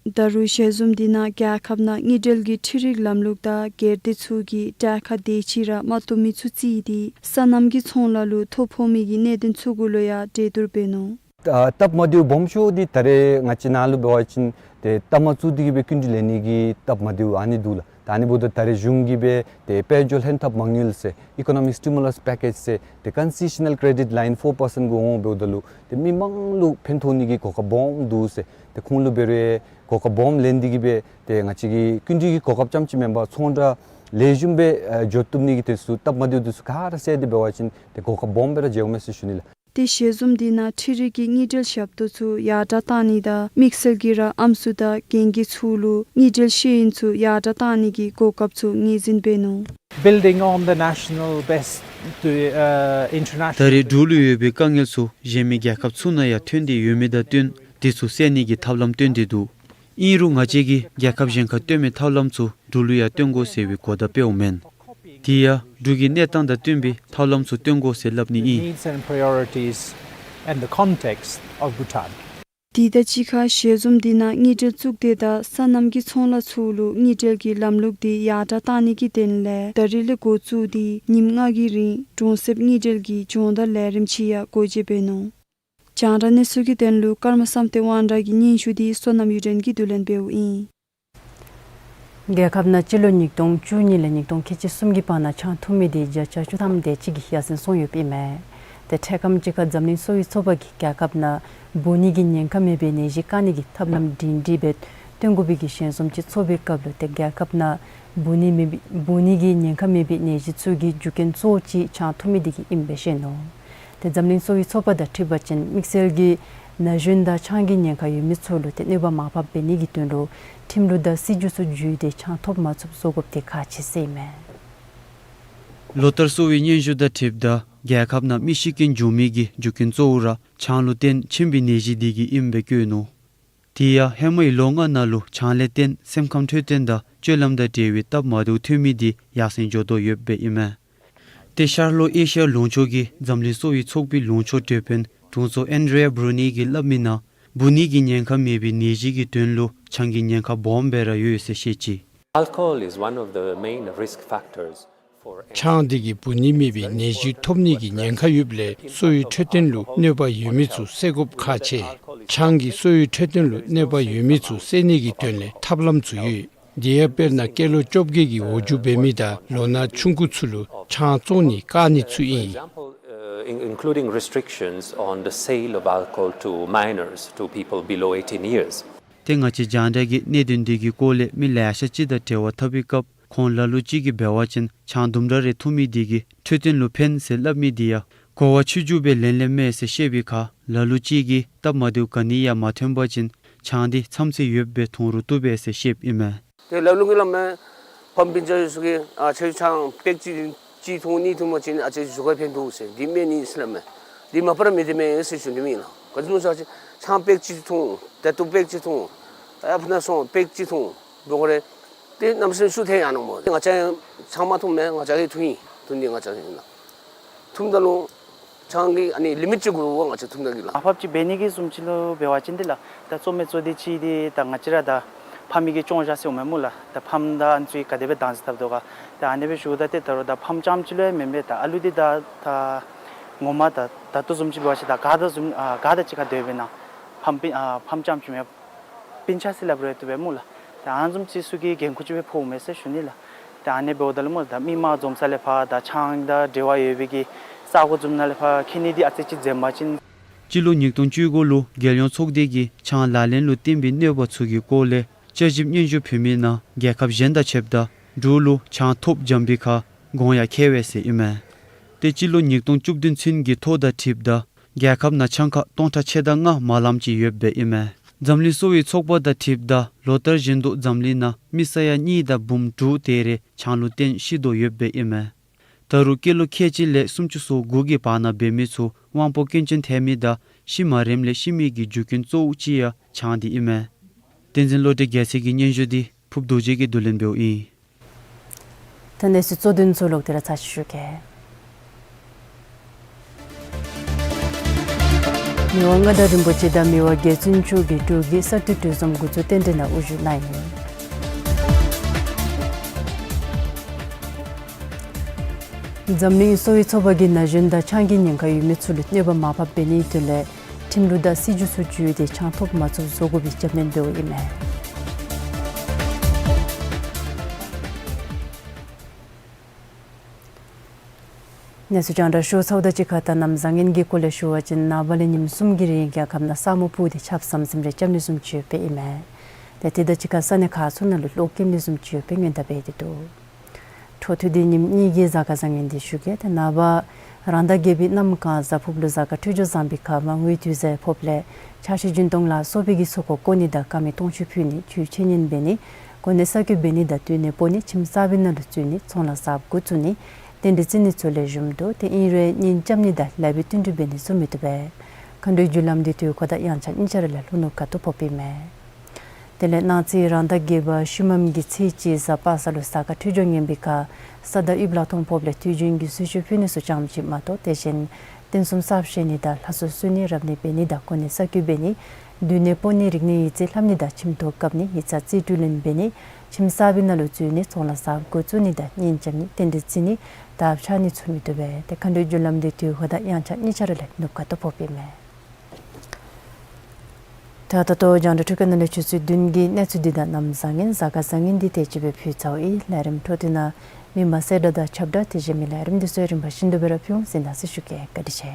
ད་རུང་ཞལ་འཛོམས་འདི་ནང་རྒྱལ་ཁབ་ནང་དངུལ་འབྲེལ་གྱི་འཕྲུལ་རིག་ལམ་ལུགས་དང་སྒེར་སྡེ་ཚུ་གིས་གྲལ་ཁར་དེ་ཅིག་ར་མ་གཏོགས་མི་ཚུ་བརྩིས་ཏེ་སོ་ནམ་གྱི་ཚོང་ལཱ་ལུ་ཐོ་ཕོག་མི་གི་གནད་དོན་ཚུ་གུ་ལུ་ཡང་གྲོས་བསྡུར་འབད་ནུག། ད་སྟབས་མ་བདེཝ་སྦོམ་ཤོས་འདི་ད་རེས་ང་བཅས་ནཱ་ལུ་འབད་བ་ཅིན་ཏེ་ལྟ་མ་ཚུ་འདི་གིས་སྦེ་སྐྱིན་འགྲུལ་ལེན་ནི་གི་སྟབས་མ་བདེཝ་ཨ་ནི་འདུག་ལགས། ད་ཨ་ནི་འབདཝ་ད་ད་རེས་གཞུང་གིས་སྦེ་ཏེ་དཔལ་འབྱོར་ལྷན་ཐབས་མ་དངུལ་ཟེར་Economic Stimulus Package ཟེར་ཏེ་Concessional Credit Line four percent གུ་འོང་འབདཝ་ད་ལུ་ཏེ་མི་མང་ལུ་ཕན་ཐོགས་ནི་གི་གོ་སྐབས་སྦོམ་འདུག་ཟེར། ཏེ་ཁོང་ལུ་འབད་རུང་གོ་སྐབས་སྦོམ་ལེན་ཏེ་གིས་སྦེ་ཏེ་ང་བཅས་ཀྱི་སྐྱིན་འགྲུལ་གྱི་གོ་སྐབས་རྐྱངམ་ཅིག་མེན་པར་ཚོང་འབྲེལ་ལེགས་ཤོམ་སྦེ་ཨ་འགྱོ་བཏུབ་ནི་གི་དེ་ཚུ་སྟབས་མ་བདེཝ་དེ་ཚུ་ག་ར་བསལ་ཏེ་འབད་བ་ཅིན་ཏེ་གོ་སྐབས་སྦོམ་སྦེ་ར་འགྱོཝ་མས་ཟེར་ཞུ་ནི་ལགས། ཏེ་ཞལ་འཛོམས་འདི་ནང་འཕྲུལ་རིག་གི་དངུལ་འབྲེལ་ཞབས་ཏོག་ཚུ་ཡར་དྲག་གཏང་ནི་དང་དམིགས་བསལ་གྱིས་ར་ཨམ་སྲུ་དང་རྒན་རྒས་ཚུ་ལུ་དངུལ་འབྲེལ་ཤེས་ཡོན་ཚུ་ཡར་དྲག་གཏང་ནི་གི་གོ་སྐབས་ཚུ་ངོས་འཛིན་འབད་ནུག། Building on the national best to, uh, international. ད་རེས་འབྲུག་ལུ་ཡོད་པའི་དཀའ་ངལ་ཚུ་གཞན་མི་རྒྱལ་ཁབ་ཚུ་ནང་ཡང་ཐོན་ཏེ་ཡོད་མི་དང་བསྟུན་དེ་ཚུ་སེལ་ནི་གི་ཐབས་ལམ་བཏོན་ཏེ་འདུག། ཨིན་རུང་ང་བཅས་ཀྱིས་རྒྱལ་ཁབ་གཞན་ཁར་བཏོན་མི་ཐབས་ལམ་ཚུ་འབྲུག་ལུ་ཡང་བཏོན་དགོ་ཟེར་བའི་གོ་བརྡ་སྤེལཝ་མེན། དེ་ཡང་འབྲུག་གི་གནས་སྟངས་དང་བསྟུན་པའི་ཐབས་ལམ་ཚུ་བཏོན་དགོ་ཟེར་སླབ་ནི་ཨིན། Needs and priorities and the context of Bhutan. དེ་དང་གཅིག་ཁར་ཞལ་འཛོམས་འདི་ནང་དངུལ་འབྲེལ་བཙུགས་ཏེ་དང་སོ་ནམ་གྱི་ཚོང་ལཱ་ཚུ་ལུ་དངུལ་འབྲེལ་གྱི་ལམ་ལུགས་འདི་ཡར་དྲག་གཏང་ནི་གི་དོན་ལས་ད་རིས་ལས་འགོ་བཙུགས་ཏེ་ཉིནམ་ལྔ་གི་རིང་གྲོང་གསེབ་དངུལ་འབྲེལ་གྱི་སྦྱོང་བརྡར་ལས་རིམ་ཅིག་ཡང་སྒོ་འབྱེད་འབད་ནུག། རྒྱང་བསྒྲགས་གནས་ཚུལ་གྱི་དོན་ལུ་ཀརྨ་བསམ་གཏན་དབང་གྲགས་ཀྱི་སྙན་ཞུ་འདི་བསོད་ནམས་གཡུ་སྒྲོན་གྱིས་བསྡུ་ལེན་འབདཝ་ཨིན། རྒྱལ་ཁབ་ནང་སྤྱི་ལོ་ཉིས་སྟོང་བཅུ་གཉིས་ལས་ཉིས་སྟོང་ཁལ་གཅིག་གསུམ་གྱི་བར་ན་ཆང་འཐུང་མི་དེ་བརྒྱ་ཆ་བཅུ་ཐམ་དེ་ཅིག་གིས་ཡར་སེང་སོང་ཡོདཔ་ཨིན་མས། ཏེ་འཕྲལ་ཁམས་ཅིག་ཁར་འཛམ་གླིང་གསོ་བའི་ཚོགས་པ་གིས་རྒྱལ་ཁབ་ནང་འབུ་ནད་ཀྱི་ཉེན་ཁ་མེད་པའི་ནད་གཞི་བཀག་ནི་གི་ཐབས་ལམ་སྒྲིང་སྒྲི་སྦེ་སྟོན་དགོ་པའི་གི་ཞལ་འཛོམས་ཅིག་ཚོགས་པའི་སྐབས་ལུ་ཏེ་རྒྱལ་ཁབ་ནང་འབུ་ནད་མེད་པའི་འབུ་ནད་ཀྱི་ཉེན་ཁ་མེད་པའི་ནད་གཞི་ཚུ་གི་རྒྱུ་རྐྱེན་གཙོ་བོ་ཅིག་ཆང་འཐུང་མི་དེ་གིས་ཨིནམ་སྦེ་བཤད་ནུག། ཏེ་འཛམ་གླིང་གསོ་བའི་ཚོགས་པ་དང་འཁྲིལ་བ་ཅིན་དམིགས་བསལ་གྱིས་ན་གཞོན་དང་ཆང་གི་ཉེན་ཁ་ཡོད་མི་ཚུ་ལུ་ཏེ་གནོད་པ་མར་ཕབ་འབད་ནི་གི་དོན་ལུ་ཁྲིམས་ལུགས་དང་སྲིད་བྱུས་ཚུ་བརྒྱུད་དེ་ཆང་ཐོབ་མ་ཚུགསཔ་བཟོ་དགོཔ་དེ་ཁག་ཆེ་ཟེར་ཨིན་མས། ལོ་ལྟར་གསོ་བའི་སྙན་ཞུ་དང་འཁྲིལཝ་ད་རྒྱལ་ཁབ་ནང་མི་ཤི་རྐྱེན་འབྱུང་མི་གི་རྒྱུ་རྐྱེན་གཙོ་བོ་ར་ཆང་ལུ་བརྟེན་ཕྱིན་པའི་ནད་གཞི་དེ་གིས་ཨིནམ་སྦེ་བཀོད་ནུག། དེ་ཡང་ཧེ་མའི་ལོ་ལྔ་ནང་ལུ་ཆང་ལས་བརྟེན་སེམས་ཁམས་འཕྲོད་བསྟེན་དང་སྤྱོད་ལམ་དང་འབྲེལ་བའི་སྟབས་མ་བདེཝ་ཐོན་མི་དེ་ཡར་སེང་འགྱོ་དོ་ཡོདཔ་སྦེ་ཨིན་མས། ཏེ་ཤར་ལྷོ་ཨེ་ཤི་ཡ་ལུང་ཕྱོགས་ཀྱི་འཛམ་གླིང་གསོ་བའི་ཚོགས་པའི་ལུང་ཕྱོགས་དོན་གཅོད་དྲུང་འཚོ་ཨན་ཌྲེ་ཡ་བུ་རུ་ནི་གིས་སླབ་མི་ནང་འབུ་ནད་ཀྱི་ཉེན་ཁ་མེད་པའི་ནད་གཞི་གི་དོན་ལུ་ཆང་གི་ཉེན་ཁ་སྦོམ་སྦེ་ར་ཡོད་ཟེར་བཤད་ཅི། Alcohol is one of the main risk factors for ཆང་དེ་གིས་འབུ་ནད་མེད་པའི་ནད་གཞི་ཐོབ་ནི་གི་ཉེན་ཁ་ཡོདཔ་ལས་གསོ་བའི་འཕྲོད་བསྟེན་ལུ་གནོད་པ་ཡོད་མི་ཚུ་སེལ་དགོཔ་ཁག་ཆེ། ཆང་གིས་གསོ་བའི་འཕྲོད་བསྟེན་ལུ་གནོད་པ་ཡོད་མི་ཚུ་སེལ་ནི་གི་དོན་ལས་ཐབས་ལམ་ཚུ་ཡོད། དེ་ཡང་དཔེར་ན་སྐྱེས་ལོ་བཅོ་བརྒྱད་ཀྱི་འོག་འགྱོ་འབད་མི་དང་ལོ་ན་ཆུང་ཀུ་ཚུ་ལུ་ཆང་བཙོང་ནི་བཀག་ནི་ཚུ་ཨིན། Example, uh, in- including restrictions on the sale of alcohol to minors, to people below eighteen years. ཏེ་ང་བཅས་རྒྱང་བསྒྲགས་ཀྱིས་གནད་དོན་འདི་གི་སྐོར་ལས་མི་ལེ་ཤ་ཅིག་དང་འབྲེལ་བ་འཐབ་པའི་སྐབས་ཁོང་ལ་ལུ་ཅིག་གིས་འབད་བ་ཅིན་ཆང་དུམ་གྲ་རེ་འཐུང་མི་དེ་གིས་འཕྲོད་བསྟེན་ལུ་ཕན་ཟེར་སླབ་མི་དེ་ཡང་གོ་བ་ཆོས་བརྒྱུད་པའི་ལན་ལས་མེད་ཟེར་བཤད་པའི་ཁར་ལ་ལུ་ཅིག་གིས་སྟབས་མ་བདེཝ་ག་ནི་ཡང་མ་ཐོན་པ་ཅིན་ཆང་དེ་མཚམས་ཚད་ཡོདཔ་སྦེ་འཐུང་རུང་བཏུབ་པས་ཟེར་བཤདཔ་ཨིན་མས། ཏེ་ལ་ལུ་གིས་སླབ་མས། ཕམ་སྤུན་ཆ་ཡོད་ཚུ་གིས་ཨ་ཁྱོད་ཆང་པེག་གཅིག་གཅིག་འཐུང་གཉིས་འཐུང་པ་ཅིན་ཨ་ཙི་གཟུགས་ཁར་ཕན་འདུག་ཟེར། འདི་སྨན་ཨིན་ཟེར་སླབ་མས། འདི་མ་པ་ར་མི་བདེ་མས་ཟེར་ཞུ་ནི་མེན་ལགས། ག་ཅི་སྨོ་ཟེར་བ་ཅིན་ཆང་པེག་གཅིག་འཐུང་། ད་ལྟོ་པེག་གཅིག་འཐུང་། ཨ་ཕར་ནང་སོང་པེག་གཅིག་འཐུང་འབད་དགོ་རུང་ཏེ་གནམ་མེད་ས་མེད་ཤུགས་ཐལ་ཡར་འོང་སྨོ། ང་བཅས་ཆང་མ་འཐུངམ་མས། ང་བཅས་ཀྱིས་འཐུང་ཡི། འཐུང་ནི་ང་བཅས་ཀྱིས་ཨིན་ལགས། འཐུངམ་ད་ལུ་ཆང་གི་ཨ་ནི་ལི་མིཊ་ཅིག་དགོ་པས་ང་བཅས་འཐུང་ནི་གི་ལགས། མར་ཕབ་ཅིག་འབད་ནི་གི་བཟུམ་ཅིག་ལུ་འབད་བ་ཅིན་འདི་ལགས། ད་གཙོ་མེན་གཙོ་དེ་ཅིག་འདི་ད་ང་བཅས་ར་ད་ཕམ་གི་གི་སྐྱོན་བཞག་ཟེར་འོང་མས་སྨོ་ལགས། ད་ཕམ་དང་ཨ་ནི་ཚུ་ག་དེ་སྦེ་བདག་འཛིན་འཐབ་དོ་ག། ད་ཨ་ནི་སྦེ་ཞུཝ་ད་ཏེ་ད་རུང་ད་ཕམ་རྐྱངམ་ཅིག་ལུ་ཡང་མེན་པས། ད་ཨ་ལུ་འདི་ད་ད་ངོ་མ་ད་ད་ལྟོ་བཟུམ་ཅིག་འབད་བ་ཅིན་ད་ག་དང་བཟུམ་ཨ་ག་དང་གཅིག་ཁར་སྡོད་པས་ན་ཕམ་སྤུན་ཨ་ཕམ་རྐྱངམ་ཅིག་མེན་པར་སྤུན་ཆ་ཟེར་སླབ་རུང་བཏུབ་པས་སྨོ་ལགས། ད་ཨ་ནི་བཟུམ་ཅིག་ཚུ་གི་འགན་ཁུར་ཅིག་སྦེ་ཕོགཔ་མས་ཟེར་ཞུ་ནི་ལགས། ད་ཨ་ནི་འབདཝ་ད་ལུ་སྨོ་ད་མི་མང་འཛོམས་ས་ལས་ཕར་ད་ཆང་དང་འབྲེལ་བ་ཡོད་པའི་གི་ས་གོ་བཟུམ་ནང་ལས་ཕར་འཁྱིད་ནི་འདི་ཨ་ཙི་ཅིག་འཛེམ་པ་ཅིན། སྤྱི་ལོ་ཉིས་སྟོང་བཅུ་དགུ་ལུ་རྒྱལ་ཡོངས་ཚོགས་སྡེ་གིས་ཆང་ལག་ལེན་ལུ་བརྟེན་པའི་གནོད་པ་ཚུ་གི་སྐོར་ལས་དཔྱད་ཞིབ་སྙན་ཞུ་ཕུལ་མི་ནང་རྒྱལ་ཁབ་གཞན་དང་ཕྱདཔ་ད་འབྲུག་ལུ་ཆང་ཐོབ་འཇམ་པའི་ཁར་གོང་ཡང་ཁེ་བས་ཟེར་ཨིན་མས། ཏེ་སྤྱི་ལོ་ཉིས་སྟོང་བཅུ་བདུན་ཚུན་གྱི་ཐོ་དང་འཁྲིལཝ་ད་རྒྱལ་ཁབ་ནང་ཆང་ཁང་སྟོང་ཕྲག་ཕྱེད་དང་ལྔ་མ་ལངམ་ཅིག་ཡོདཔ་སྦེ་ཨིན་མས། འཛམ་གླིང་གསོ་བའི་ཚོགས་པ་དང་འཁྲིལཝ་ད་ལོ་ལྟར་བཞིན་དུ་འཛམ་གླིང་ནང་མི་ས་ཡ་གཉིས་དང་འབུམ་དྲུག་དེ་རེ་ཆང་ལུ་བརྟེན་ཤི་དོ་ཡོདཔ་སྦེ་ཨིན་མས། ད་རུང་སྐྱེས་ལོ་ཁལ་གཅིག་ལས་སུམ་ཅུ་སོ་དགུ་གི་བར་ན་འབད་མི་ཚུ་དབང་པོ་སྐྱོན་ཅན་ཐལ་མི་དང་ཤི་མ་རནམ་ལས་ཤི་མི་གི་རྒྱུ་རྐྱེན་གཙོ་བོ་ཅིག་ཡང་ཆང་འདི་ཨིན་མས། བསྟན་འཛིན་བློ་གྲོས་རྒྱལ་མཚན་གྱི་སྙན་ཞུ་འདི་ཕུབ་རྡོ་རྗེ་གིས་བསྡུ་ལེན་འབདཝ་ཨིན། ད་གནས་ཚུལ་གཙོ་དོན་ཚུ་ལོག་སྟེ་ར་ཚར་ཅིག་ཞུ་གེ། མི་དབང་མངའ་བདག་རིན་པོ་ཆེ་དང་མི་དབང་རྒྱལ་བཙུན་མཆོག་གིས་འབྲུག་གི་ས་འཐུས་གྲོས་འཛོམས་འགོ་བཙུགས་རྟེན་འབྲེལ་ནང་དབུ་བཞུགས་གནང་ཡི། འཛམ་གླིང་གསོ་བའི་ཚོགས་པ་གིས་ན་གཞོན་དང་ཆང་གི་ཉེན་ཁ་ཡོད་མི་ཚུ་ལུ་གནོད་པ་མར་ཕབ་འབད་ནིའི་དོན་ལས་ཁྲིམས་ལུགས་དང་སྲིད་བྱུས་ཚུ་བརྒྱུད་དེ་ཆང་ཐོབ་མ་ཚུགསཔ་བཟོ་དགོ་པའི་རྒྱབ་སྣོན་འབདཝ་ཨིན་མས། གནས་ཚུལ་རྒྱང་བསྒྲགས་ཞུ་ཚརཝ་དང་གཅིག་ཁར་ད་གནམ་བཟང་ངན་གྱི་སྐོར་ལས་ཞུ་བ་ཅིན་ནངས་པ་ལས་ཉིནམ་གསུམ་གྱི་རིང་རྒྱལ་ཁབ་ནང་ས་སྨུག་སྤུབས་ཏེ་ཆརཔ་ཟམ་ཟིམ་རེ་རྐྱབ་ནི་བཟུམ་ཅིག་ཡོདཔ་སྦེ་ཨིན་མས། ཏེ་དེ་དང་གཅིག་ཁར་ས་གནས་ཁག་ཚུ་ནང་ལུ་གློག་ཀེམ་ནི་བཟུམ་ཅིག་ཡོདཔ་སྦེ་སྔོན་བརྡ་འབད་དེ་འདུག། འཕྲོ་མཐུད་དེ་ཉིནམ་གཉིས་ཀྱི་གཟའ་སྐར་བཟང་ངན་འདི་ཞུ་གེ། ཏེ་ནངས་པ་རང་ཟླ་བརྒྱད་པའི་གནམ་གང་གཟའ་ཕུརབུ་ལུ་གཟའ་སྐར་འཕྲོད་སྦྱོར་བཟང་པའི་ཁར་མར་ངོའི་དུས་བཟང་ཕོགཔ་ལས་ཕྱག་ཕྱི་རྒྱུན་གཏོང་ལ་སོགས་པའི་གི་ཚོགས་འཁོར་བསྐོར་ནི་དང་དཀར་མེ་སྟོང་མཆོད་ཕུལ་ནི་ཆོས་འཆད་ཉན་འབད་ནི་གོ་གནས་གསར་བསྐོ་འབད་ནི་དང་བསྟུན་ནས་སྤོ་ནི་ཁྱིམ་གསར་པའི་ནང་ལུ་འཛུལ་ནི་ཚོང་ལཱ་གསརཔ་འགོ་བཙུགས་ནི་རྟེན་འབྲེལ་བརྩི་ནི་ཚུ་ལེགས་ཤོམ་འདུག། ཏེ་ཨིན་རུང་གཉེན་རྐྱབ་ནི་དང་ལེགས་པའི་བསྟུན་གྲོས་འབད་ནི་ཚུ་མི་བཏུབ་པས། མཁའ་འགྲོའི་རྒྱུ་ལམ་འདི་དུས་འཁོར་དང་དབྱངས་འཆར་གཉིས་ཆ་ར་ལས་ལྷོ་ནུབ་ཁ་ཐུག་ཕོགཔ་ཨིན་མས། དེ་ལས་གནངས་ཚེ་རང་ཟླ་བརྒྱད་པ་ཤུལ་མམ་གྱི་ཚེས་གཅིག་གཟའ་པ་སངས་ལུ་གཟའ་སྐར་འཕྲོད་སྦྱོར་ངན་པའི་ཁར་ས་བདག་དབུལ་ལག་མཐོང་ཕོགཔ་ལས་དུས་རྒྱུན་གྱི་གསོལ་མཆོད་ཕུལ་ནི་ཚུ་ཙམ་ཅིག་མ་གཏོགས་དེ་བཞིན་རྟེན་གསུམ་གསར་བཞེངས་ནི་དང་ལྷ་གསོལ་གསོལ་ནི་རབ་གནས་འབད་ནི་དང་གོ་གནས་གསར་བསྐོ་འབད་ནི་ མདུན་ནས་སྤོ་ནི་རིག་ནི་ཡིག་རྩིས་ལྷབ་ནི་དང་ཁྱིམ་ཐོག་བཀབ་ནི་ཡིག་ཚང་རྩིས་སྤྲོད་ལེན་འབད་ནི་ཁྱིམ་གསར་པའི་ནང་ལུ་འཛུལ་ནི་ཚོང་ལཱ་བཟང་འགོ་བཙུགས་ནི་དང་གཉེན་རྐྱབ་ནི་རྟེན་འབྲེལ་བརྩི་ནི་དང་ཕྱག་ནི་ཚུ་མི་བཏུབ་པས། ཏེ་མཁའ་འགྲོའི་རྒྱུ་ལམ་འདི་དུས་འཁོར་དང་དབྱངས་འཆར་གཉིས་ཆ་ར་ལས་ནུབ་ཁ་ཐུག་ཕོགཔ་ཨིན་མས། ད་ད་ལྟོ་རྒྱང་བསྒྲགས་འཕྲུལ་ཁང་ནང་ལས་ཆུ་ཚོད་བདུན་གྱི་གནས་ཚུལ་འདི་དང་གནམ་བཟང་ངན་གཟའ་སྐར་བཟང་ངན་འདི་དེ་ཅིག་སྦེ་ཕུལ་ཚརཝ་ཨིན། ལས་རིམ་འཕྲོ་མཐུད་ནང་མི་མང་གསལ་བསྒྲགས་དང་ཁྱབ་བསྒྲགས་དེ་བཞིན་མི་ལས་རིམ་འདི་ཚུ་རིམ་པ་བཞིན་དུ་སྦེ་ར་ཕུལ་འོང་ཟེར་གནང་ཞུ་གེ། བཀའ་དྲིན་ཆེ།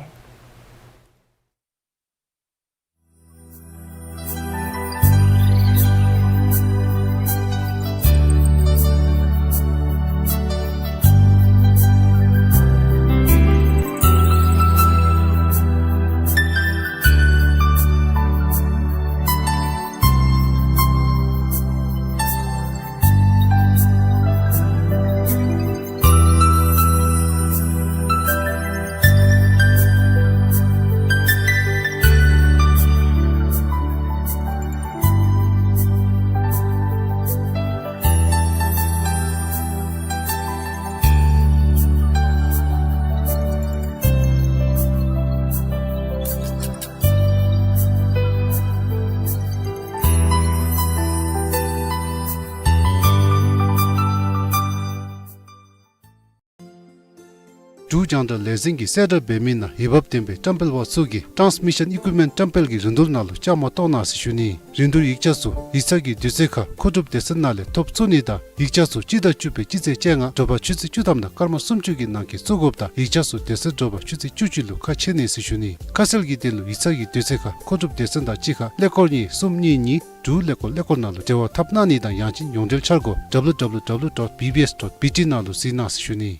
འབྲུག་རྒྱང་བསྒྲགས་ལས་འཛིན་གྱིས་གསལ་བསྒྲགས་འབད་མི་ནང་འོས་འབབ་ལྡན་པའི་བཀྲམ་སྤེལ་པ་ཚུ་གིས་ཊཱནསི་མི་ཤཱན་ཨི་ཀུའིབ་མེནཊ་བཀྲམ་སྤེལ་གྱི་རིན་བསྡུར་ནང་ལུ་བཅའ་མར་གཏོགས་གནང་ཟེར་ཞུ་ནི། རིན་བསྡུར་ཡིག་ཆ་ཚུ་ཡིག་ཚང་གི་དུས་ཚོད་ཁར་མཁོ་སྒྲུབ་སྡེ་ཚན་ནང་ལས་ཐོབ་ཚུགས་ནི་དང་ཡིག་ཆ་ཚུ་སྤྱི་ཟླ་བཅུ་པའི་སྤྱི་ཚེས་བཅོ་ལྔ་དྲོ་པ་ཆུ་ཚོད་བཅུ་ཐམ་དང་སྐར་མ་སུམ་ཅུ་གི་ནང་འཁོད་བཙུགས་དགོཔ་དང་ཡིག་ཆ་ཚུ་དེ་ཚེ་དྲོ་པ་ཆུ་ཚོད་བཅུ་གཅིག་ལུ་ཁ་ཕྱེ་ནི་ཟེར་ཞུ་ནི། ཁ་གསལ་གྱི་དོན་ལུ་ཡིག་ཚང་གི་དུས་ཚོད་ཁར་མཁོ་སྒྲུབ་སྡེ་ཚན་དང་གཅིག་ཁར་ཀླད་ཀོར་གཉིས་གསུམ་གཉིས་གཉིས་དྲུག་ཀླད་ཀོར་ཀླད་ཀོར་ནང་ལུ་འབྲེལ་བ་འཐབ་གནང་ནི་དང་ཡང་ཅིན་ཡོངས་འབྲེལ་འཆར་སྒོ་W W W dot B B S dot B T ནང་ལུ་གཟིགས་གནང་ཟེར་ཞུ་ནི།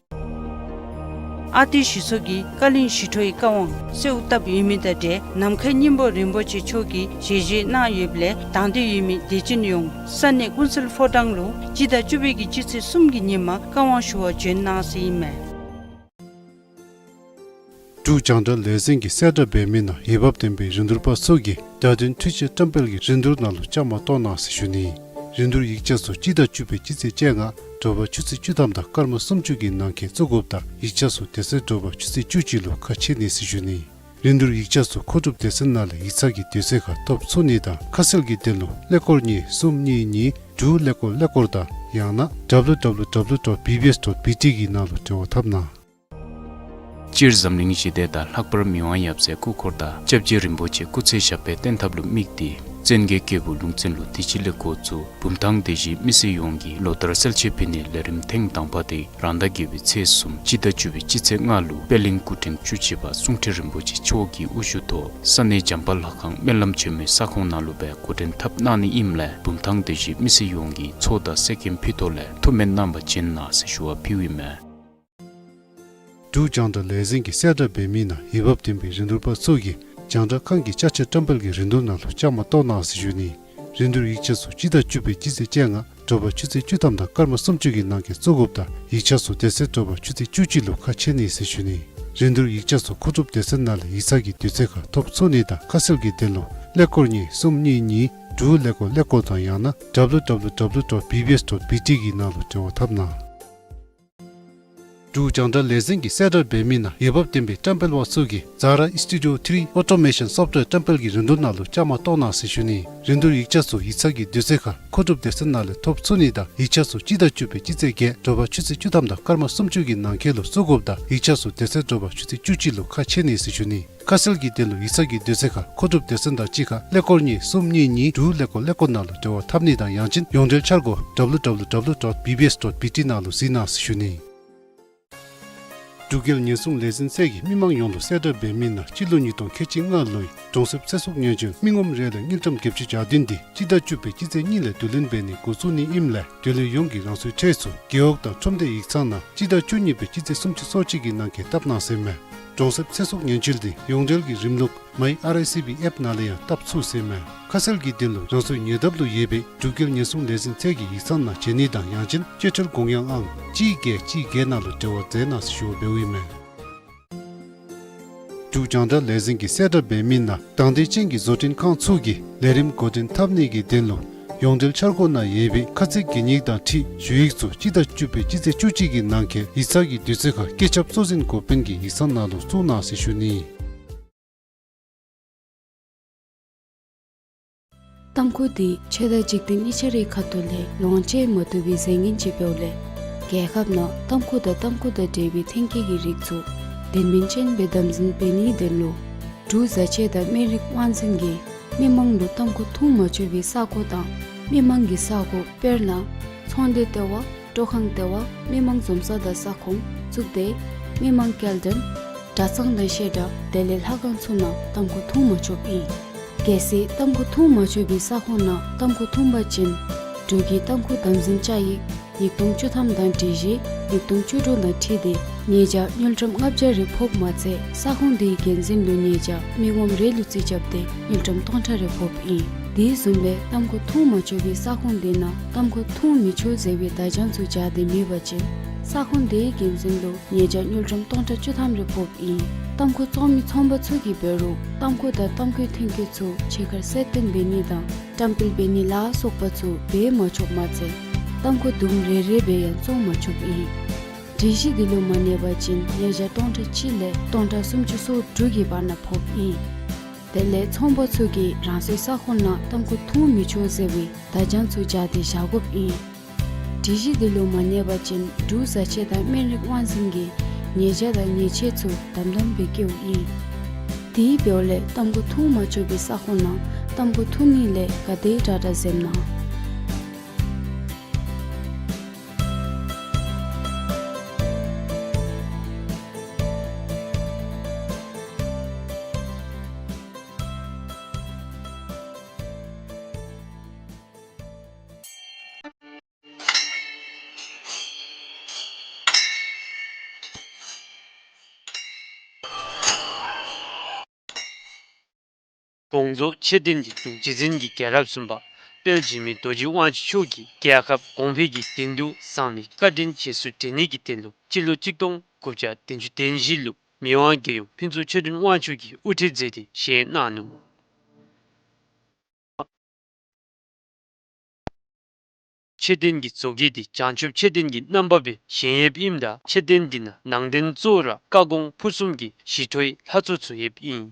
ཨ་ཏི་ཞི་འཚོ་གིས་བཀའ་གླིང་ཞི་ཁྲོ་ཡི་བཀའ་དབང་གསོལཝ་བཏབ་ཡོད་མི་དང་འབྲེལ་ནམ་མཁའི་སྙིང་པོ་རིན་པོ་ཆེ་མཆོག་གིས་ཞལ་བཞེས་གནང་ཡོདཔ་ལས་དང་འདོད་ཡོད་མི་དད་ཅན་ཡོངས་ས་གནས་ཀུན་གསལ་ཕོ་བྲང་ལུ་སྤྱི་ཟླ་བཅུ་པའི་གི་སྤྱི་ཚེས་གསུམ་གྱི་ཉིནམ་བཀའ་དབང་ཞུ་བར་བྱོན་གནང་ཟེར་ཨིན་མས། འབྲུག་རྒྱང་བསྒྲགས་ལས་འཛིན་གྱིས་གསལ་བསྒྲགས་འབད་མི་ནང་འོས་འབབ་ལྡན་པའི་རིན་བསྡུར་པ་ཚུ་གིས་བརྡ་དོན་འཕྲུལ་ཆས་བཀྲམ་སྤེལ་གྱི་རིན་བསྡུར་ནང་ལུ་བཅའ་མར་གཏོགས་གནང་ཟེར་ཞུ་ནི། རིན་བསྡུར་ཡིག་ཆ་ཚུ་སྤྱི་ཟླ་བཅུ་པའི་སྤྱི་ཚེས་བཅོ་ལྔ་དྲོ་པ་ཆུ་ཚོད་བཅུ་ཐམ་དང་སྐར་མ་སུམ་ཅུ་གི་ནང་འཁོད་བཙུགས་དགོཔ་དང་ཡིག་ཆ་ཚུ་དེ་ཚེ་དྲོ་པ་ཆུ་ཚོད་བཅུ་གཅིག་ལུ་ཁ་ཕྱེ་ནི་ཟེར་ཞུ་ནི། རིན་བསྡུར་ཡིག་ཆ་ཚུ་མཁོ་སྒྲུབ་སྡེ་ཚན་ནང་ལས་ཡིག་ཚང་གི་དུས་ཚོད་ཁར་ཐོབ་ཚུགས་ནི་དང་ཁ་གསལ་གྱི་དོན་ལུ་ཀླད་ཀོར་གཉིས་གསུམ་གཉིས་གཉིས་དྲུག་ཀླད་ཀོར་ཀླད་ཀོར་དང་ཡང་ན་W W W dot B B S dot B T གི་ནང་ལུ་འབྲེལ་བ་འཐབ་གནང་། སྤྱིར་འཛམ་གླིང་ཞི་བདེ་དང་ལྷག་པར་མི་དབང་ཡབ་སྲས་སྐུ་འཁོར་དང་སྐྱབས་རྗེ་རིན་པོ་ཆེ་སྐུ་ཚེ་ཞབས་པད་བརྟན་ཐབས་ལུ་དམིགས་ཏེ་བཙན་རྒྱལ་རྒྱལ་པོ་ལུང་བཙན་ལུ་དུས་ཅི་ལས་འགོ་བཙུགས་བུམ་ཐང་སྡེ་བཞིའི་མི་སེར་ཡོངས་ཀྱིས་ལོ་ལྟར་གསལ་བྱེད་ཕུལ་ནིའི་ལས་རིམ་ཐེངས་དང་པ་དེ་རང་ཟླ་བརྒྱད་པའི་ཚེས་གསུམ་སྤྱི་ཟླ་བཅུ་པའི་སྤྱི་ཚེས་ལྔ་ལུ་པད་གླིང་སྐུ་ཕྲེང་བཅུ་གཅིག་པ་གསུང་ཁྲི་རིན་པོ་ཆེ་མཆོག་གི་དབུ་བཞུགས་ཐོག་ས་གནས་བྱམས་པ་ལྷ་ཁང་སྨོན་ལམ་ཆེན་མོའི་ས་ཁོངས་ནང་ལུ་སྦེ་འགོ་འདྲེན་འཐབ་གནང་ནི་ཨིནམ་ལས་བུམ་ཐང་སྡེ་བཞིའི་མི་སེར་ཡོངས་ཀྱིས་ཚོགས་དང་གསེར་སྐྱེམས་ཕུལ་ཐོག་ལས་ཐུགས་སྨོན་གནང་བར་བྱོན་གནང་ཟེར་ཞུ་བ་ཕུལཝ་ཨིན་མས། འབྲུག་རྒྱང་བསྒྲགས་ལས་འཛིན་གྱིས་གསལ་བསྒྲགས་འབད་མི་ནང་འོས་འབབ་ལྡན་པའི་རིན་བསྡུར་པ་ཚུ་གིས་རྒྱང་བསྒྲགས་ཁང་གི་ཅ་ཆས་བཀྲམ་སྤེལ་གྱི་རིན་བསྡུར་ནང་ལུ་བཅའ་མར་གཏོགས་གནང་ཟེར་ཞུ་ནི། རིན་བསྡུར་ཡིག་ཆ་ཚུ་སྤྱི་ཟླ་བཅུ་པའི་སྤྱི་ཚེས་བཅོ་ལྔ་དྲོ་པ་ཆུ་ཚོད་བཅུ་ཐམ་དང་སྐར་མ་སུམ་ཅུ་གི་ནང་འཁོད་བཙུགས་དགོཔ་དང་ཡིག་ཆ་ཚུ་དེ་ཚེ་དྲོ་པ་ཆུ་ཚོད་བཅུ་གཅིག་ལུ་ཁ་ཕྱེ་ནི་ཟེར་ཞུ་ནི། རིན་བསྡུར་ཡིག་ཆ་ཚུ་མཁོ་སྒྲུབ་སྡེ་ཚན་ནང་ལས་ཡིག་ཚང་གི་དུས་ཚོད་ཁར་ཐོབ་ཚུགས་ནི་དང་ཁ་གསལ་གྱི་དོན་ལུ་ཀླད་ཀོར་གཉིས་གསུམ་གཉིས་གཉིས་དྲུག་ཀླད་ཀོར་ཀླད་ཀོར་དང་ཡང་ན་W W W dot B B S dot B T གི་ནང་ལུ་འབྲེལ་བ་འཐབ་གནང་། འབྲུག་རྒྱང་བསྒྲགས་ལས་འཛིན་གྱིས་གསལ་བསྒྲགས་འབད་མི་ནང་འོས་འབབ་ལྡན་པའི་བཀྲམ་སྤེལ་པ་ཚུ་གིས་Zara Studio three Automation Software བཀྲམ་སྤེལ་གྱི་རིན་བསྡུར་ནང་ལུ་བཅའ་མར་གཏོགས་གནང་ཟེར་ཞུ་ནི། རིན་བསྡུར་ཡིག་ཆ་ཚུ་ཡིག་ཚང་གི་དུས་ཚོད་ཁར་མཁོ་སྒྲུབ་སྡེ་ཚན་ནང་ལས་ཐོབ་ཚུགས་ནི་དང་ཡིག་ཆ་ཚུ་སྤྱི་ཟླ་བཅུ་པའི་སྤྱི་ཚེས་བརྒྱད་དྲོ་པ་ཆུ་ཚོད་བཅུ་ཐམ་དང་སྐར་མ་སུམ་ཅུ་གི་ནང་འཁོད་ལུ་བཙུགས་དགོཔ་དང་ཡིག་ཆ་ཚུ་དེ་ཚེ་དྲོ་པ་ཆུ་ཚོད་བཅུ་གཅིག་ལུ་ཁ་ཕྱེ་ནི་ཟེར་ཞུ་ནི། ཁ་གསལ་གྱི་དོན་ལུ་ཡིག་ཚང་གི་དུས་ཚོད་ཁར་མཁོ་སྒྲུབ་སྡེ་ཚན་དང་གཅིག་ཁར་ཀླད་ཀོར་གཉིས་གསུམ་གཉིས་གཉིས་དྲུག་ཀླད་ཀོར་ཀླད་ཀོར་ནང་ལུ་འབྲེལ་བ་འཐབ་ནི་དང་ཡང་ཅིན་ཡོངས་འབྲེལ་འཆར་སྒོ་W W W dot B B S dot B T ནང་ལུ་གཟིགས་གནང་ཟེར་ཞུ་ནི། འབྲུག་རྒྱལ་ཉེན་སྲུང་ལས་འཛིན་ཚད་ཀྱིས་མི་མང་ཡོངས་ལུ་གསལ་བསྒྲགས་འབད་མི་ནང་སྤྱི་ལོ་ཉིས་སྟོང་ཁལ་གཅིག་ལྔ་ལོའི་གྲོང་གསེབ་ཚེ་སྲོག་ཉེན་བཅོལ་མི་ངོམ་རེ་ལས་དངུལ་ཀྲམ་བརྒྱད་ཅུ་གྱ་བདུན་འདི་སྤྱི་ཟླ་བཅུ་པའི་སྤྱི་ཚེས་གཉིས་ལས་བསྡུ་ལེན་འབད་ནི་འགོ་བཙུགས་ནི་ཨིནམ་ལས་བསྡུ་ལེན་ཡོངས་ཀྱི་རང་སོའི་ཁྲལ་ཚུ་རྒེད་འོག་དང་ཁྲོམ་སྡེ་ཡིག་ཚང་ནང་སྤྱི་ཟླ་བཅུ་གཉིས་པའི་སྤྱི་ཚེས་སུམ་ཅུ་སོ་གཅིག་གི་ནང་འཁོད་བཏབ་གནང་ཟེར་མས། གྲོང་གསེབ་ཚེ་སྲོག་ཉེན་བཅོལ་འདི་ཡོངས་འབྲེལ་གྱི་རིམ་ལུགས་My R I C B app ནང་ལས་ཡང་བཏབ་ཚུགས་ཟེར་མས། ཁ་གསལ་གྱི་དོན་ལུ་རང་སོའི་ཉེ་འདབས་ལུ་ཡོད་པའི་འབྲུག་རྒྱལ་ཉེན་སྲུང་ལས་འཛིན་ཚད་ཀྱི་ཡིག་ཚང་ནང་བྱོན་ནི་དང་ཡང་ཅིན་སྤྱོད་ཁྲལ་དགོངས་ཡངས་ཨང་གཅིག་བརྒྱད་གཅིག་བརྒྱད་ནང་ལུ་འབྲེལ་བ་མཛད་གནང་ཟེར་ཞུ་བ་འབདཝ་ཨིན་མས། འབྲུག་རྒྱང་བསྒྲགས་ལས་འཛིན་གྱིས་གསལ་བསྒྲགས་འབད་མི་ནང་དང་འདོད་ཅན་གྱི་བཟོ་སྐྲུན་ཁང་ཚུ་གིས་ལས་རིམ་འགོ་འདྲེན་འཐབ་ནི་གི་དོན་ལུ་ཡོངས་འབྲེལ་འཆར་སྒོ་ནང་ཡོད་པའི་ཁ་ཚིག་གན་ཡིག་དང་འཁྲིལ་ཞུ་ཡིག་ཚུ་སྤྱི་ཟླ་བཅུ་པའི་སྤྱི་ཚེས་བཅུ་གཅིག་གི་ནང་འཁོད་ཡིག་ཚང་གི་དུས་ཚོད་ཁར་བཀོད་ཁྱབ་གཙོ་འཛིན་འགོ་དཔོན་གྱི་ཡིག་ཚང་ནང་ལུ་བཙུགས་གནང་ཟེར་ཞུ་ནི། ཏམ་ཁུ་འདི་ཆོས་དང་འཇིག་རྟེན་གཉིས་ཆ་རའི་ཁ་ཐུག་ལས་ལོངས་སྤྱོད་མ་བཏུབ་པའི་རྫས་ངན་ཅིག་འབདཝ་ལས། རྒྱལ་ཁབ་ནང་ཏམ་ཁུ་དང་ཏམ་ཁུ་དང་འབྲེལ་བའི་ཐོན་སྐྱེད་ཀྱི་རིགས་ཚུ་དོན་སྨིན་ཅན་སྦེ་དམ་འཛིན་འབད་ནིའི་དོན་ལུ་འབྲུག་བཟའ་ཆས་དང་སྨན་རིགས་དབང་འཛིན་གྱིས་མི་མང་ལུ་ཏམ་ཁུ་འཐུང་མ་ཆོག་པའི་ས་གོ་དང་མི་མང་གི་ས་གོ། དཔེར་ན་ཚོང་སྡེ་ལྟེ་བ། སྤྲོ་ཁང་ལྟེ་བ། མི་མང་འཛོམས་ས་དང་ས་ཁོངས། གཙུག་སྡེ། མི་མང་སྐྱེལ་འདྲེན། གྲྭ་ཚང་དང་བཤད་གྲྭ། དེ་ལས་ལྷ་ཁང་ཚུ་ནང་ཏམ་ཁུ་འཐུང་མ་ཆོགཔ་ཨིན། གལ་སྲིད་ཏམ་ཁུ་འཐུང་མ་ཆོག་པའི་ས་ཁོངས་ནང་ཏམ་ཁུ་འཐུང་པ་ཅིན་འབྲུག་གི་ཏམ་ཁུ་དམ་འཛིན་བཅའ་ཡིག་ཉིས་སྟོང་བཅུ་ཐམ་དང་སྒྲིག་གཞི་ཉིས་སྟོང་བཅུ་དྲུག་དང་འཁྲིལ་ཏེ་ཉེས་བྱ་དངུལ་ཀྲམ་ལྔ་བརྒྱ་རེ་ཕོགཔ་མ་ཚད་ས་ཁོངས་དེའི་འགན་འཛིན་ལུ་ཉེས་བྱ་མི་ངོམ་རེ་ལུ་རྩིས་རྐྱབ་སྟེ་དངུལ་ཀྲམ་སྟོང་ཕྲག་རེ་ཕོགཔ་ཨིན། དེ་བཟུམ་སྦེ་ཏམ་ཁུ་འཐུང་མ་ཆོག་པའི་ས་ཁོངས་དེ་ནང་ཏམ་ཁུ་འཐུང་མི་ཆོག་ཟེར་བའི་བརྡ་བྱང་ཚུ་སྦྱར་ཏེ་མེད་པ་ཅིན་ས་ཁོངས་དེའི་འགན་འཛིན་ལུ་ཉེས་བྱ་དངུལ་ཀྲམ་སྟོང་ཕྲག་བཅུ་ཐམ་རེ་ཕོགཔ་ཨིན། ཏམ་ཁུ་བཙོང་མི་ཚོང་པ་ཚུ་གིས་འབད་རུང་ཏམ་ཁུ་དང་ཏམ་ཁུའི་ཐོན་སྐྱེད་ཚུ་ཕྱི་ཁར་གསལ་སྟོན་འབད་ནི་དང་བཀྲམ་སྤེལ་འབད་ནི་ལ་སོགས་པ་ཚུ་འབད་མ་ཆོགཔ་མ་ཚད་ཏམ་ཁུ་དུམ་རེ་རེ་སྦེ་ཡང་བཙོང་མ་ཆོགཔ་ཨིན། སྒྲིག་གཞི་དེ་ལུ་མ་གནས་པ་ཅིན་ཉེས་བྱ་སྟོང་ཕྲག་གཅིག་ལས་སྟོང་ཕྲག་སུམ་ཅུ་སོ་དྲུག་གི་བར་ན་ཕོགཔ་ཨིན། དེ་ལས་ཚོང་པ་ཚུ་གིས་རང་སོའི་ས་ཁོངས་ནང་ཏམ་ཁུ་འཐུང་མི་ཆོག་ཟེར་བའི་བརྡ་བྱང་ཚུ་སྦྱར་ཏེ་བཞག་དགོཔ་ཨིན། སྒྲིག་གཞི་དེ་ལུ་མ་གནས་པ་ཅིན་འབྲུག་བཟའ་ཆས་དང་སྨན་རིགས་དབང་འཛིན་གྱིས་ཉེས་བྱ་དང་ཉེས་ཆད་ཚུ་དམ་དམ་སྦེ་བཀལཝ་ཨིན། དེ་འབདཝ་ལས་ཏམ་ཁུ་འཐུང་མ་ཆོག་པའི་ས་ཁོངས་ནང་ཏམ་ཁུ་འཐུང་ནི་ལས་ག་དེ་དྲག་དྲག་འཛེམ་གནང་། དགོངས་རྫོགས་མཆོད་རྟེན་གྱི་གདུང་རྗེ་བཙུན་གྱི་རྒྱལ་རབས་གསུམ་པ་དཔལ་འཇིགས་མེད་རྡོ་རྗེ་དབང་ཕྱུག་མཆོག་གིས་རྒྱལ་ཁབ་གོང་འཕེལ་གྱི་དོན་དུ་གསང་བའི་བཀའ་དྲིན་རྗེས་སུ་དྲན་ནི་གི་དོན་ལུ་སྤྱི་ལོ་གཅིག་སྟོང་དགུ་བརྒྱ་བདུན་ཅུ་དོན་བཞི་ལུ་མི་དབང་རྒྱལ་ཡུམ་ཕུན་ཚོགས་ཆོས་སྒྲོན་དབང་ཕྱུག་གིས་དབུ་ཁྲིད་མཛད་དེ་བཞེངས་གནང་ནུག། མཆོད་རྟེན་གྱི་བཟོ་བཀོད་དེ་བྱང་ཆུབ་མཆོད་རྟེན་གྱི་རྣམ་པ་སྦེ་བཞེངས་ཡོདཔ་ཨིནམ་ད་མཆོད་རྟེན་འདི་ནང་ནང་རྟེན་གཙོ་བོ་ར་བཀའ་དགོངས་ཕུར་གསུམ་གྱི་ཞི་ཁྲོའི་ལྷ་ཚོགས་ཚུ་ཡོདཔ་ཨིན།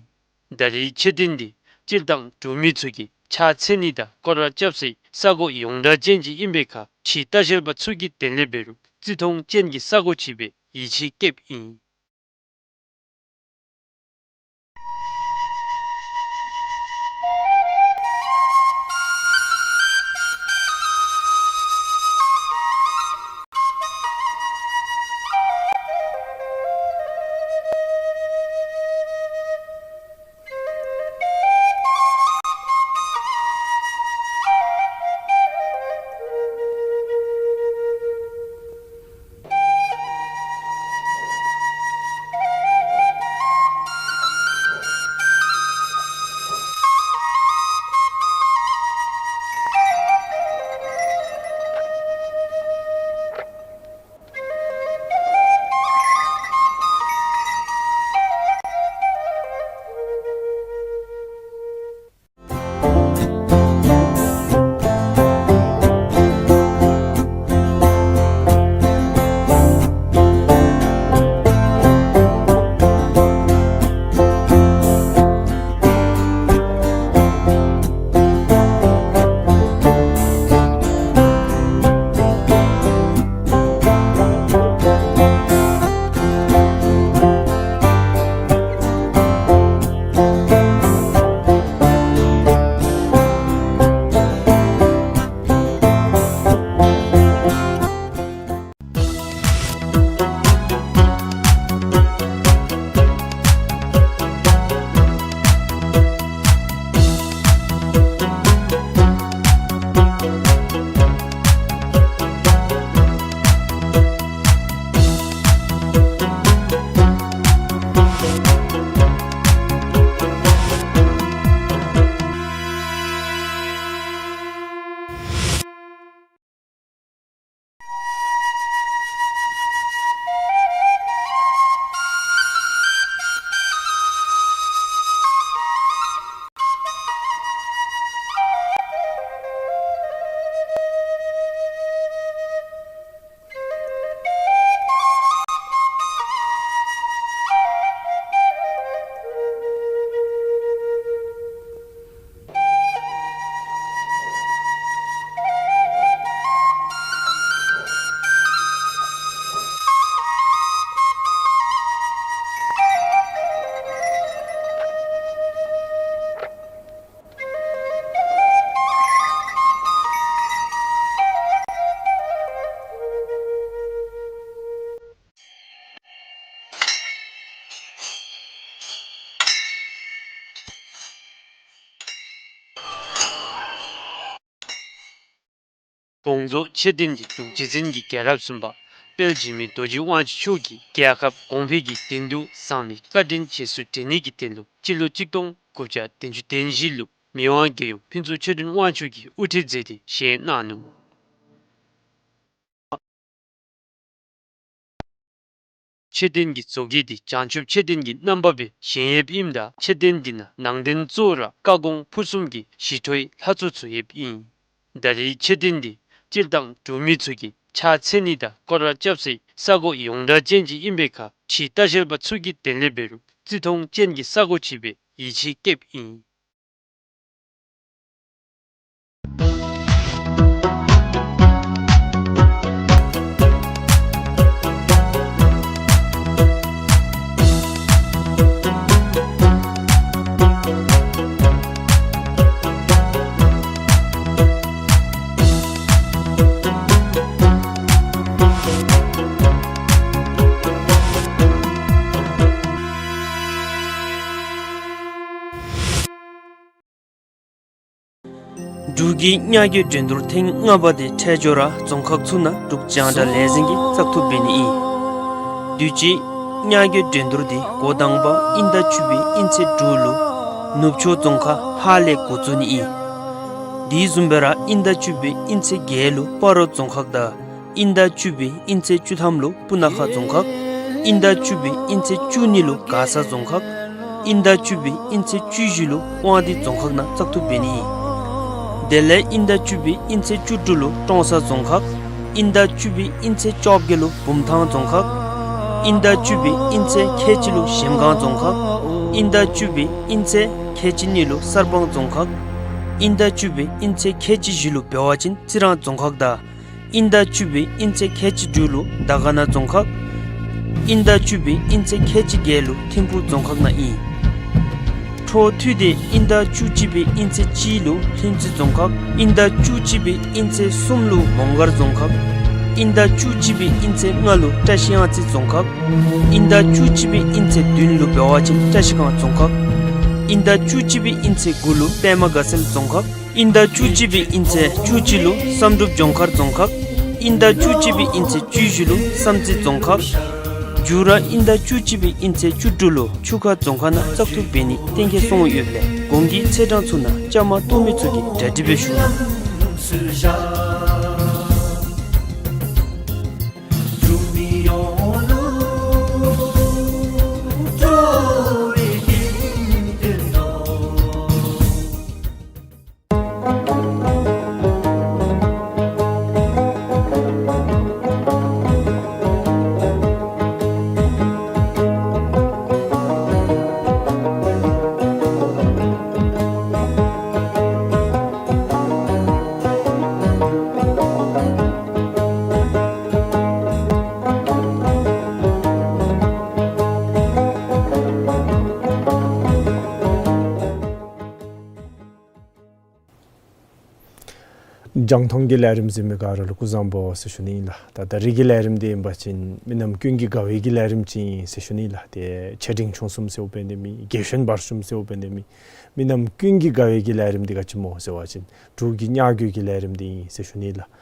ད་རེས་མཆོད་རྟེན་འདི་སྤྱིར་བཏང་འབྲུག་མི་ཚུ་གིས་ཕྱག་འཚལ་ནི་དང་སྐོར་ར་རྐྱབ་སའི་ས་གོ་ཡོངས་གྲགས་ཅན་ཅིག་ཨིན་པའི་ཁར་ཕྱིའི་ལྟ་བཤལ་པ་ཚུ་གི་དོན་ལས་འབད་རུང་བརྩི་མཐོང་ཅན་གྱི་ས་གོ་ཅིག་སྦེ་ཡིད་ཆེས་བསྐྱེདཔ་ཨིན། དགོངས་རྫོགས་མཆོད་རྟེན་གྱི་འབྲུག་རྗེ་བཙུན་གྱི་རྒྱལ་རབས་གསུམ་པ་དཔལ་འཇིགས་མེད་རྡོ་རྗེ་དབང་ཕྱུག་མཆོག་གིས་རྒྱལ་ཁབ་གོང་འཕེལ་གྱི་དོན་དུ་བསམ་པའི་བཀའ་དྲིན་རྗེས་སུ་དྲན་ནི་གི་དོན་ལུ་སྤྱི་ལོ་གཅིག་སྟོང་དགུ་བརྒྱ་བདུན་ཅུ་དོན་བཞི་ལུ་མི་དབང་རྒྱལ་ཡུམ་ཕུན་ཚོགས་ཆོས་སྒྲོན་དབང་ཕྱུག་གིས་དབུ་ཁྲིད་མཛད་དེ་བཞེངས་གནང་ནུག། མཆོད་རྟེན་གྱི་བཟོ་བཀོད་འདི་བྱང་ཆུབ་མཆོད་རྟེན་གྱི་རྣམ་པ་སྦེ་བཞེངས་ཡོདཔ་ཨིནམ་ད་མཆོད་རྟེན་འདི་ནང་ནང་རྟེན་གཙོ་བོ་ར་བཀའ་དགོངས་ཕུར་གསུམ་གྱི་ཞི་ཁྲོའི་ལྷ་ཚོགས་ཚུ་ཡོདཔ་ཨིན། ད་རེས་མཆོད་རྟེན་འདི་སྤྱིར་བཏང་འབྲུག་མི་ཚུ་གིས་ཕྱག་འཚལ་ནི་དང་སྐོར་ར་རྐྱབ་སའི་ས་གོ་ཡོངས་གྲགས་ཅན་ཅིག་ཨིན་པའི་ཁར་ཕྱི་ལྟ་བཤལ་པ་ཚུ་གིས་དེ་ལས་འབད་རུང་བརྩི་མཐོང་ཅན་གྱི་ས་གོ་ཅིག་སྦེ་ཡིད་ཆེས་བསྐྱེདཔ་ཨིན། འབྲུག་གི་ཉ་རྒོད་འགྲན་བསྡུར་ཐེངས་ལྔ་པ་འདི་འཕྲལ་མགྱོགས་ར་རྫོང་ཁག་ཚུ་ནང་འབྲུག་རྒྱང་བསྒྲགས་ལས་འཛིན་གྱིས་བཙག་འཐུ་འབད་ནི་ཨིན། དུས་ཅི་ཉ་རྒོད་འགྲན་བསྡུར་འདི་འགོ་དང་པ་དབྱིན་ཟླ་བཅུ་པའི་དབྱིན་ཚེས་དྲུག་ལུ་ནུབ་ཕྱོགས་རྫོང་ཁག་ཧཱ་ལས་འགོ་བཙུགས་ནི་ཨིན། དེ་བཟུམ་སྦེ་ར་དབྱིན་ཟླ་བཅུ་པའི་དབྱིན་ཚེས་བརྒྱད་ལུ་སྤ་རོ་རྫོང་ཁག་དང་དབྱིན་ཟླ་བཅུ་པའི་དབྱིན་ཚེས་བཅུ་ཐམ་ལུ་སྤུ་ན་ཁ་རྫོང་ཁག། དབྱིན་ཟླ་བཅུ་པའི་དབྱིན་ཚེས་བཅུ་གཉིས་ལུ་མགར་ས་རྫོང་ཁག། དབྱིན་ཟླ་བཅུ་པའི་དབྱིན་ཚེས་བཅུ་བཞི་ལུ་དབང་འདུས་རྫོང་ཁག་ནང་བཙག་འཐུ་འབད་ནི་ཨིན། དེ་ལས་དབྱིན་ཟླ་བཅུ་པའི་དབྱིན་ཚེས་བཅུ་དྲུག་ལུ་ཀྲོང་གསར་རྫོང་ཁག། དབྱིན་ཟླ་བཅུ་པའི་དབྱིན་ཚེས་བཅོ་བརྒྱད་ལུ་བུམ་ཐང་རྫོང་ཁག། དབྱིན་ཟླ་བཅུ་པའི་དབྱིན་ཚེས་ཁལ་གཅིག་ལུ་གཞལམ་སྒང་རྫོང་ཁག། དབྱིན་ཟླ་བཅུ་པའི་དབྱིན་ཚེས་ཁལ་གཅིག་གཉིས་ལུ་གསར་སྤང་རྫོང་ཁག། དབྱིན་ཟླ་བཅུ་པའི་དབྱིན་ཚེས་ཁལ་གཅིག་བཞི་ལུ་འབད་བ་ཅིན་རྩི་རང་རྫོང་ཁག་དང་། དབྱིན་ཟླ་བཅུ་པའི་དབྱིན་ཚེས་ཁལ་གཅིག་དྲུག་ལུ་དར་དཀར་ན་རྫོང་ཁག། དབྱིན་ཟླ་བཅུ་པའི་དབྱིན་ཚེས་ཁལ་གཅིག་བརྒྱད་ལུ་ཐིམ་ཕུག་རྫོང་ཁག་ནང་ཨིན། འཕྲོ་མཐུད་དེ་དབྱིན་ཟླ་བཅུ་གཅིག་པའི་དབྱིན་ཚེས་གཅིག་ལུ་ལྷུན་རྩེ་རྫོང་ཁག། དབྱིན་ཟླ་བཅུ་གཅིག་པའི་དབྱིན་ཚེས་གསུམ་ལུ་མོང་སྒར་རྫོང་ཁག། དབྱིན་ཟླ་བཅུ་གཅིག་པའི་དབྱིན་ཚེས་ལྔ་ལུ་བཀྲ་ཤིས་གཡང་རྩེ་རྫོང་ཁག། དབྱིན་ཟླ་བཅུ་གཅིག་པའི་དབྱིན་ཚེས་བདུན་ལུ་འབད་བ་ཅིན་བཀྲ་ཤིས་སྒང་རྫོང་ཁག། དབྱིན་ཟླ་བཅུ་གཅིག་པའི་དབྱིན་ཚེས་དགུ་ལུ་པདྨ་དགའ་ཚལ་རྫོང་ཁག། དབྱིན་ཟླ་བཅུ་གཅིག་པའི་དབྱིན་ཚེས་བཅུ་གཅིག་ལུ་བསམ་གྲུབ་ལྗོངས་མཁར་རྫོང་ཁག། དབྱིན་ཟླ་བཅུ་གཅིག་པའི་དབྱིན་ཚེས་བཅུ་བཞི་ལུ་བསམ་རྩེ་རྫོང་ཁག། མཇུག་ར་དབྱིན་ཟླ་བཅུ་གཅིག་པའི་དབྱིན་ཚེས་བཅུ་དྲུག་ལུ་ཆུ་ཁ་རྫོང་ཁག་ནང་བཙག་འཐུ་འབད་ནི་གཏན་འཁེལ་སོང་ཡོདཔ་ལས་གོང་གི་ཚེས་གྲངས་ཚུ་ནང་བཅའ་མར་གཏོགས་མི་ཚུ་གིས་གྲ་སྒྲིག་འབད་ཞུ་གནང་། རྒྱང་མཐོང་གི་ལས་རིམ་གཟིགས་མི་ག་ར་ལུ་སྐུ་གཟུགས་བཟང་པོ་ཟེར་ཞུ་ནི་ཨིན་ལགས། ད་ད་རིས་ཀྱི་ལས་རིམ་འདི་ཨིན་པ་ཅིན་མི་རྣམས་ཀུན་གྱིས་དགའ་བའི་གི་ལས་རིམ་ཅིག་ཨིན་ཟེར་ཞུ་ནི་ཨིན་ལགས། ཏེ་ཆེ་འབྲིང་ཆུང་གསུམ་ཟེརཝ་འབད་ནི་མེད། རྒྱས་བཤད་བར་གསུམ་ཟེརཝ་འབད་ནི་མེད། མི་རྣམས་ཀུན་གྱིས་དགའ་བའི་གི་ལས་རིམ་འདི་ག་ཅི་སྨོ་ཟེར་བ་ཅིན་འབྲུག་གི་ཉ་རྒོད་ཀྱི་ལས་རིམ་འདི་ཨིན་ཟེར་ཞུ་ནི་ཨིན་ལགས།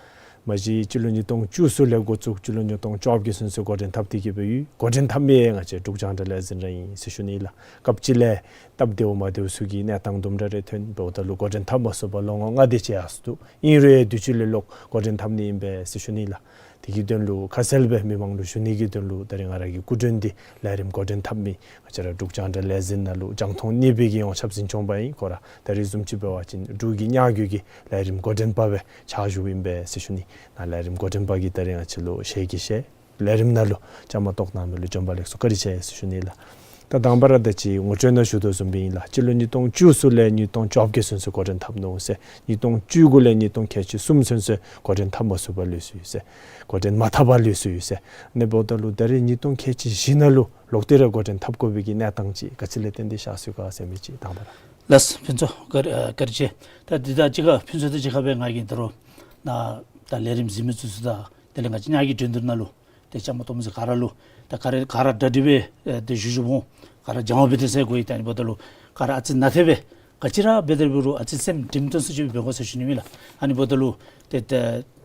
མ་གཞི་སྤྱི་ལོ་ཉིས་སྟོང་བཅུ་གསུམ་ལས་འགོ་བཙུགས་སྤྱི་ལོ་ཉིས་སྟོང་བཅོ་བརྒྱད་ཚུན་ཚོད་འགོ་འདྲེན་འཐབ་སྟེ་གི་སྦེ་ཡོད། འགོ་འདྲེན་འཐབ་མི་ཡང་ང་བཅས་འབྲུག་རྒྱང་བསྒྲགས་ལས་འཛིན་ར་ཨིན་ཟེར་ཞུ་ནི་ཨིན་ལགས། སྐབས་ཅིག་ལས་སྟབས་བདེཝ་མ་བདེཝ་ཚུ་གི་གནས་སྟངས་དུམ་གྲ་རེ་ཐོན། འབདཝ་ད་ལུ་འགོ་འདྲེན་འཐབ་མ་ཚུགས་པར་ལོ་ངོ་ལྔ་དེ་ཅིག་ཡར་སོང་འདུག། ཨིན་རུང་དུས་ཅི་ལས་ལོག་འགོ་འདྲེན་འཐབ་ནི་ཨིན་པས་ཟེར་ཞུ་ནི་ཨིན་ལགས། དེ་གི་དོན་ལུ་ཁ་གསལ་སྦེ་མི་མང་ལུ་ཞུ་ནི་གི་དོན་ལུ་ད་རིས་ང་ར་གི་སྐུ་མགྲོན་འདི་ལས་རིམ་འགོ་འདྲེན་འཐབ་མི་ང་བཅས་ར་འབྲུག་རྒྱང་བསྒྲགས་ལས་འཛིན་ནང་ལུ་རྒྱང་མཐོང་གཉིས་པའི་གི་ཡོངས་ཁྱབ་འཛིན་སྐྱོང་པ་ཨིན། ཁོ་ར་ད་རིས་བཟུམ་ཅིག་འབད་བ་ཅིན་འབྲུག་གི་ཉ་རྒོད་ཀྱི་ལས་རིམ་འགོ་འདྲེན་པ་སྦེ་ཕྱག་ཞུཝ་ཨིན་པས་ཟེར་ཞུ་ནི། ནཱ་ལས་རིམ་འགོ་འདྲེན་པ་གིས་ད་རིས་ང་བཅས་ལུ་ཞལ་གྱིས་བཞེས། ལས་རིམ་ནང་ལུ་བཅའ་མར་གཏོགས་གནང་མི་ལུ་བྱོན་པ་ལེགས་སོ་བཀའ་དྲིན་ཆེ་ཟེར་ཞུ་ནི་ལགས། ད་དང་པ་ར་ད་ཅི་ངོ་སྤྲོད་ནང་ཞུ་དོ་བཟུམ་སྦེ་ཨིན་ལགས། སྤྱི་ལོ་ཉིས་སྟོང་བཅུ་གསུམ་ལས་ཉིས་སྟོང་བཅོ་བརྒྱད་ཚུན་ཚོད་འགོ་འདྲེན་འཐབ་ནུག་ཟེར། ཉིས་སྟོང་བཅུ་དགུ་ལས་ཉིས་སྟོང་ཁལ་གཅིག་གསུམ་ཚུན་ཚོད་འགོ་འདྲེན་འཐབ་མ་ཚུགས་པར་ལུས་སོ་ཡི་ཟེར། འགོ་འདྲེན་མ་འཐབ་པར་ལུས་སོ་ཡི་ཟེར། ཨ་ནི་འབདཝ་ད་ལུ་ད་རིས་ཉིས་སྟོང་ཁལ་གཅིག་བཞི་ནང་ལུ་ལོག་སྟེ་ར་འགོ་འདྲེན་འཐབ་དགོ་པའི་གི་གནས་སྟངས་ཅིག་ག་ཅི་ལས་བརྟེན་ཏེ་ཤར་སོ་ཡི་ག་ཟེར་མི་ཅིག་དང་པ་ར། ལགས་སོ་ཕུན་ཚོགས་བཀའ་དྲིན་ཆེ། ད་འདི་དང་གཅིག་ཁར་ཕུན་ཚོགས་དང་གཅིག་ཁར་སྦེ་ང་གིས་ད་རུང་ནཱ་ད་ལས་རིམ་གཟིགས་མི་ཚུ་ཚུ་དང་དེ་ལས་ང་བཅས་ཉ་རྒོད་འགྲན་བསྡུར་ནང་ལུ་ཏེ་བཅའ་མར་གཏོགས་མི་ཚུ་ག་ར་ལུ་ད་ག་ར་ག་ར་གྲ་སྒྲིག་འབད་ཨེ་ཏེ་བཞུགས་བཞུགསཔ་འོང་། ག་ར་སྦྱང་བ་འབད་དེ་ཟེར་གོ་ཡི། ད་ཨ་ནི་འབདཝ་ད་ལུ་ག་ར་ཨ་ཙི་ནཱ་ཏེ་སྦེ་ ག་ཅི་ར་འབད་དེ་འབད་རུང་ཨ་ཙི་སེམས་འགྲེམས་སྟོན་ཚུ་ཅིག་འབད་དགོ་ཟེར་ཞུ་ནི་ཨིན་ལགས། ཨ་ནི་འབདཝ་ད་ལུ་ཏེ་ད་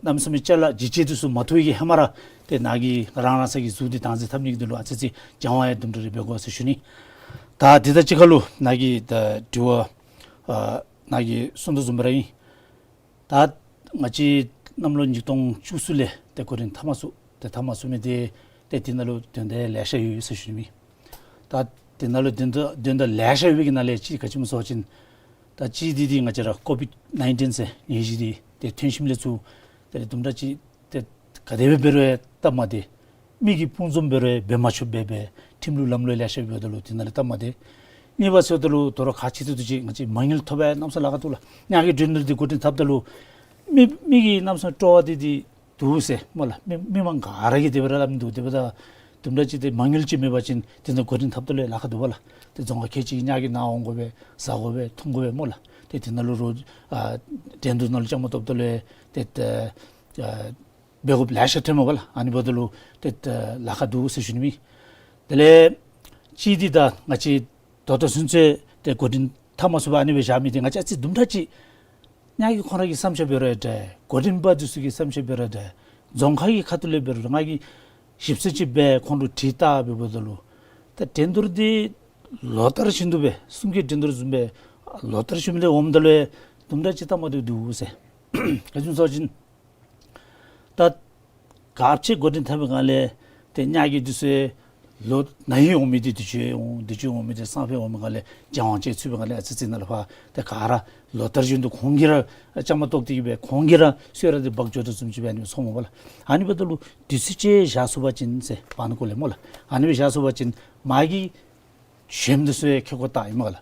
གནམ་མེད་ས་མེད་ཅ་ལ་ལྗིད་ཆེ་འདི་ཚུ་མ་ཐོབ་པའི་གི་ཧེ་མ་ར་ཏེ་ནཱ་གི་རང་རང་སོའི་གི་གཟུགས་འདི་བདག་འཛིན་འཐབ་ནི་གི་དོན་ལུ་ཨ་ཙི་ཅིག་སྦྱང་བ་ཡང་དུམ་གྲ་རེ་འབད་དགོ་ཟེར་ཞུ་ནི། ད་འདི་དང་གཅིག་ཁར་ལུ་ནཱ་གི་ད་དྲི་བ་ཨ་ནཱ་གིས་གསུངས་དོ་བཟུམ་སྦེ་ར་ཨིན། ད་ང་བཅས་གནམ་ལོ་ཉིས་སྟོང་བཅུ་གསུམ་ལས་ཏེ་འགོ་འདྲེན་འཐབ་མ་ཚུགས། ཏེ་འཐབ་མ་ཚུགས་མི་འདི་ཏེ་འདི་ནང་ལུ་དོན་དག་ལེ་ཤ་ཡོད་ཟེར་ཞུ་ནི་ཨིན། ད་འདི་ནང་ལུ་དོན་དག་དོན་དག་ལེ་ཤ་ཡོད་པའི་གི་ནང་ལས་གཅིག་ག་ཅི་སྨོ་ཟེར་བ་ཅིན་ད་གཅིག་འདི་འདི་ང་བཅས་ར་ཀོ་བིཌ་ནའིན་ཊིན་ཟེར་ནད་གཞི་འདི་ཏེ་ཐོན་ཞིནམ་ལས་ཚུར་ཏེ་དུམ་གྲ་ཅིག་ཏེ་ག་དེ་སྦེ་འབད་རུང་སྟབས་མ་བདེ། མི་གིས་དཔུང་འཛོམས་འབད་རུང་འབད་མ་ཆོགཔ་སྦེ་འབད། ཁྲིམས་ལུགས་ལམ་ལུགས་ལེ་ཤ་འབདཝ་ད་ལུ་འདི་ནང་ལས་སྟབས་མ་བདེ། གཉིས་པ་ཟེརཝ་ད་ལུ་དོ་རུང་ཁག་ཆེ་ཏོག་ཏོ་ཅིག་ང་བཅས་མ་དངུལ་ཐོབ་པའི་གནམ་ས་ལཱ་ཁག་འདུག་ལགས། ནཱ་གི་འགྲན་བསྡུར་འདི་འགོ་འདྲེན་འཐབ་ད་ལུ་མི་མི་གི་གནམ་ས་སྤྲོ་བ་འདི་འདི་འདུག་ཟེར་སྨོ་ལགས། མི་མི་མང་ག་ར་གིས་དེ་སྦེ་ར་སླབ་མི་འདུག། དེ་འབདཝ་ད་དུམ་གྲ་ཅིག་ཏེ་མ་དངུལ་ཅིག་མེད་པ་ཅིན་འདི་ནང་འགོ་འདྲེན་འཐབ་ད་ལུ་ལཱ་ཁག་འདུག་པ་ལགས། ཏེ་རྫོང་ཁག་ཁལ་གཅིག་གི་ནཱ་གི་ནཱ་འོང་དགོ་པས། ཟ་དགོ་པས་འཐུང་དགོ་པས་སྨོ་ལགས། ཏེ་འདི་ནང་ལུ་རོགས་ཨ་འགྲན་བསྡུར་ནང་ལུ་བཅའ་མར་གཏོགསཔ་ད་ལུ་ཏེ་ཨ་འབད་དགོཔ་ལེ་ཤ་ཐོནམ་མས་པ་ལགས། ཨ་ནི་འབདཝ་ད་ལུ་ཏེ་ད་ལཱ་ཁག་འདུག་ཟེར་ཞུ་ནི་ཨིན། དེ་ལས་གཅིག་འདི་ད་ང་བཅས་ད་ལྟོ་ཚུན་ཚོད་ཏེ་འགོ་འདྲེན་འཐབ་མ་ཚུགས་པར་ཨ་ནི་སྦེ་བཞག་མི་འདི་ང་བཅས་ཨ་ཙི་དུམ་གྲ་ཅིག་ནཱ་གི་ཁོང་ར་གི་བསམ་འཆར་འབད་རུང་འདྲ། འགོ་འདྲེན་པ་འདི་ཚུ་གི་བསམ་འཆར་འབད་རུང་འདྲ། རྫོང་ཁག་གི་ཁ་ཐུག་ལས་འབད་རུང་ང་གིས་ཞིབ་འཚོལ་ཅིག་འབད་ཁོང་ལུ་དྲི་བལྟ་འབདཝ་ད་ལུ་ད་འགྲན་བསྡུར་འདི་ལོ་ལྟར་བཞིན་དུ་སྦེ་གསུམ་གྱི་འགྲན་བསྡུར་བཟུམ་སྦེ་ལོ་ལྟར་བཞིན་དུ་འོངམ་ད་ལུ་དུམ་གྲ་ཅིག་སྟབས་མ་བདེཝ་འདུག་ཟེར། ག་ཅི་སྨོ་ཟེར་བ་ཅིན་ད་ག་ཅི་འགོ་འདྲེན་འཐབ་པའི་སྒང་ལས་ཏེ་ནཱ་གི་འདི་ཚུ་ལོ་ན་ཧིང་འོང་མི་འདི་དུས་ཅི་འོང་། དུས་ཅི་འོང་མི་འདི་སང་ཕོད་འོང་མི་སྒང་ལས་སྦྱང་བ་ཅིག་ཚུད་པའི་སྒང་ལས་ཨ་ཙི་ཅིག་ནཱ་ལས་ཕར་ཏེ་ག་ར་ལོ་ལྟར་བཞིན་དུ་ཁོང་གིས་ར་བཅའ་མར་གཏོགས་ཏེ་གི་སྦེ་ཁོང་གིས་ར་གསོལ་རས་འདི་འབག་འགྱོ་དོ་བཟུམ་ཅིག་སྦེ་ཨ་ནི་སྦེ་སོངམ་མས་པ་ལགས། ཨ་ནི་འབདཝ་ད་ལུ་འདི་ཚུ་ཅིག་བཞག་ཚུགས་པ་ཅིན་ཟེར་བར་ན་ཀོ་ལས་སྨོ་ལགས། ཨ་ནི་སྦེ་བཞག་ཚུགས་པ་ཅིན་མ་གི་གཞོནམ་འདི་ཚུ་ཡང་ཁེ་ཀོ་བཏགས་ཨིན་མས་ལགས།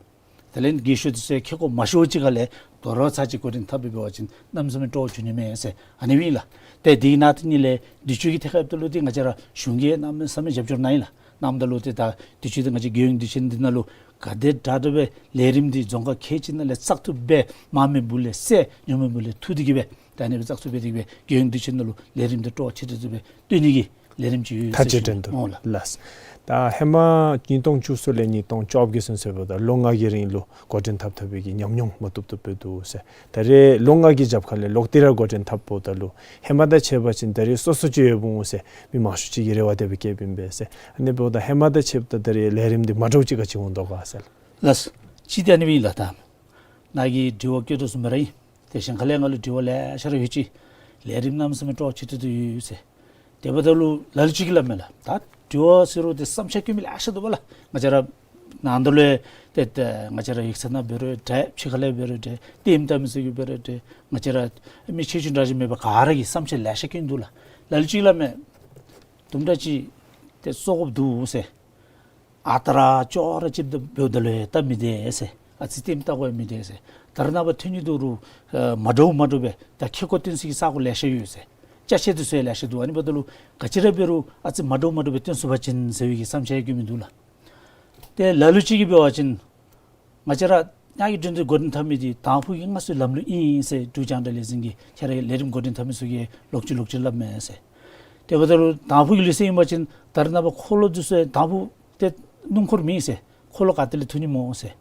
དེ་ལས་རྒས་ཤོས་འདི་ཚུ་ཡང་ཁེ་ཀོ་མ་ཤོར་ཅིག་ཁ་ལས་དོ་རུང་ཚར་གཅིག་འགོ་འདྲེན་འཐབ་སྦེ་འབད་བ་ཅིན་གནམ་མེད་ས་མེད་སྤྲོ་བ་འབྱུང་ནི་མས་ཟེར་ཨ་ནི་སྦེ་ཨིན་ལགས། ཏེ་འདི་ནང་ཏེ་ནི་ལས་དུས་ཅི་གི་ཐད་ཁར་འབདཝ་ད་ལུ་འདི་ང་བཅས་ར་གཞུང་གིས་གནམ་མེད་ས་མེད་རྒྱབ་སྐྱོར་གནང་ཡི་ལགས། གནངམ་ད་ལུ་ཏེ་ད་དུས་ཅི་འདི་ང་བཅས་རྒྱལ་ཡོངས་དུས་ཆེན་འདི་ནང་ལུ་ག་དེ་དྲག་དྲག་སྦེ་ལས་རིམ་འདི་རྫོང་ཁག་ཁལ་གཅིག་ནང་ལས་བཙག་འཐུ་འབད་མངམ་མི་སྦུག་ལས་བསལ་ཉམས་མི་སྦུག་ལས་འཐུ་སྟེ་གི་སྦེ་ད་ཨ་ནི་སྦེ་བཙག་འཐུ་འབད་དེ་གི་སྦེ་རྒྱལ་ཡོངས་དུས་ཆེན་ནང་ལུ་ལས་རིམ་འདི་སྤྲོ་བ་ཆེ་ཏོག་ཏོ་སྦེ་སྟོན་ནི་གི་ལས་རིམ་ཅིག་ཡོད་ཟེར་ཞུ་ནི་སྨོ་ལགས། ལགས། ད་ཧེ་མ་ཉིས་སྟོང་བཅུ་གསུམ་ལས་ཉིས་སྟོང་བཅོ་བརྒྱད་ཚུན་ཚོད་འབདཝ་ད་ལོ་ལྔ་གི་རིང་ལུ་འགོ་འདྲེན་འཐབ་འཐབ་པའི་གི་ཉམས་མྱོང་མ་ཐོབ་ཐོབ་སྦེ་འདུག་ཟེར། ད་རེས་ལོ་ལྔ་གི་རྒྱབ་ཁ་ལས་ལོག་སྟེ་ར་འགོ་འདྲེན་འཐབ་འབདཝ་ད་ལུ་ཧེ་མ་དང་ཕྱད་པ་ཅིན་ད་རེས་སོ་སོ་ཅིག་ཡོདཔ་འོང་ཟེར་མི་མང་ཤོས་ཅིག་གིས་རེ་བ་དེ་སྦེ་བསྐྱེདཔ་ཨིན་པས་ཟེར། ཨ་ནི་འབདཝ་ད་ཧེ་མ་དང་ཕྱདཔ་ད་ད་རེས་ལས་རིམ་འདི་མ་འདྲཝ་ཅིག་ག་ཅི་འོང་དོ་ག་ཟེར། ལགས། གཅིག་འདི་ཨ་ནི་སྦེ་ཨིན་ལགས། ད་ནཱ་གིས་དྲི་བ་བཀོད་དོ་བཟུམ་སྦེ་ར་ཨིན། ཏེ་གཞན་ཁ་ལས་ང་ལུ་དྲི་བ་ལེ་ཤ་ར་ཡོད་ཅི། ལས་རིམ་གནམ་མེད་ས་མེད་སྤྲོ་བ་ཆེ་ཏོག་ཏོ་ཡོད་ཟེར། དེ་འབདཝ་ད་ལུ་ལ་ལུ་ཅིག་གིས་སླབ་མས་ལགས། ད་དྲི་བ་ཟེར་རུང་ཏེ་བསམ་འཆར་བཀོད་མི་ལེ་ཤ་འདུག་པ་ལགས། ང་བཅས་ར་ནང་དོག་ལས་ཏེ་ཏེ་ང་བཅས་ར་ཡིག་ཚང་ནང་འབད་རུང་འདྲ། ཕྱི་ཁ་ལས་འབད་རུང་འདྲ། ལྟདམོ་བལྟ་མི་ཚུ་གིས་འབད་རུང་འདྲ། ང་བཅས་ར་མི་ཆེ་ཆུང་འདྲ་ཅིག་མེད་པར་ག་ར་གིས་བསམ་འཆར་ལེ་ཤ་བཀོད་འདུག་ལགས། ལ་ལུ་ཅིག་གིས་སླབ་མས། དུམ་གྲ་ཅིག་ཏེ་བཙུགས་དགོཔ་འདུག་ཟེར། ཨ་རྟག་ར་ཅོག་ར་གཅིགཔ་འབདཝ་ད་ལུ་ཡང་སྟབས་མི་བདེ་ཟེར། ཨ་ཙི་ལྟདམོ་བལྟ་དགོ་ཡང་མི་བདེ་ཟེར། ད་རེས་ནངས་པ་ཐོན་ནི་འདུག་རུང་ཨ་མ་འདྲཝ་མ་འདྲཝ་སྦེ་ད་ཁེ་ཀོ་སྟོན་ས་གི་ས་གོ་ལེ་ཤ་ཡོད་ཟེར། ཅ་ཆས་འདི་ཚུ་ཡང་ལེ་ཤ་འདུག། ཨ་ནི་འབདཝ་ད་ལུ་ག་ཅི་ར་འབད་རུང་ཨ་ཙི་མ་འདྲཝ་མ་འདྲཝ་སྦེ་སྟོན་ཚུགས་པ་ཅིན་ཟེར་བའི་གི་བསམ་འཆར་ཡང་བཀོད་མི་འདུག་ལགས། ཏེ་ལ་ལུ་ཅིག་གིས་འབད་བ་ཅིན་ང་བཅས་ར་ནཱ་གི་འགྲན་བསྡུར་འགོ་འདྲེན་འཐབ་མི་འདི་དང་ཕུ་གི་སྔར་སྲོལ་ལམ་ལུགས་ཨིན་ཟེར་འབྲུག་རྒྱང་བསྒྲགས་ལས་འཛིན་གྱིས་ཁྱེད་ར་གི་ལས་རིམ་འགོ་འདྲེན་འཐབ་མི་ཚུ་གིས་ལོག་ཅི་ལོག་ཅི་སླབ་མས་ཟེར། དེ་འབདཝ་ད་ལུ་དང་ཕུ་གི་ལུགས་སྲོལ་ཨིན་པ་ཅིན་ད་རེས་ནངས་པ་འཁོར་ལོ་འདི་ཚུ་དང་ཕུ་ཏེ་སྣུམ་འཁོར་མེད་ཟེར། འཁོར་ལོ་ག་ཏེ་ལས་འཐུ་ནི་སྨོ་ཟེར།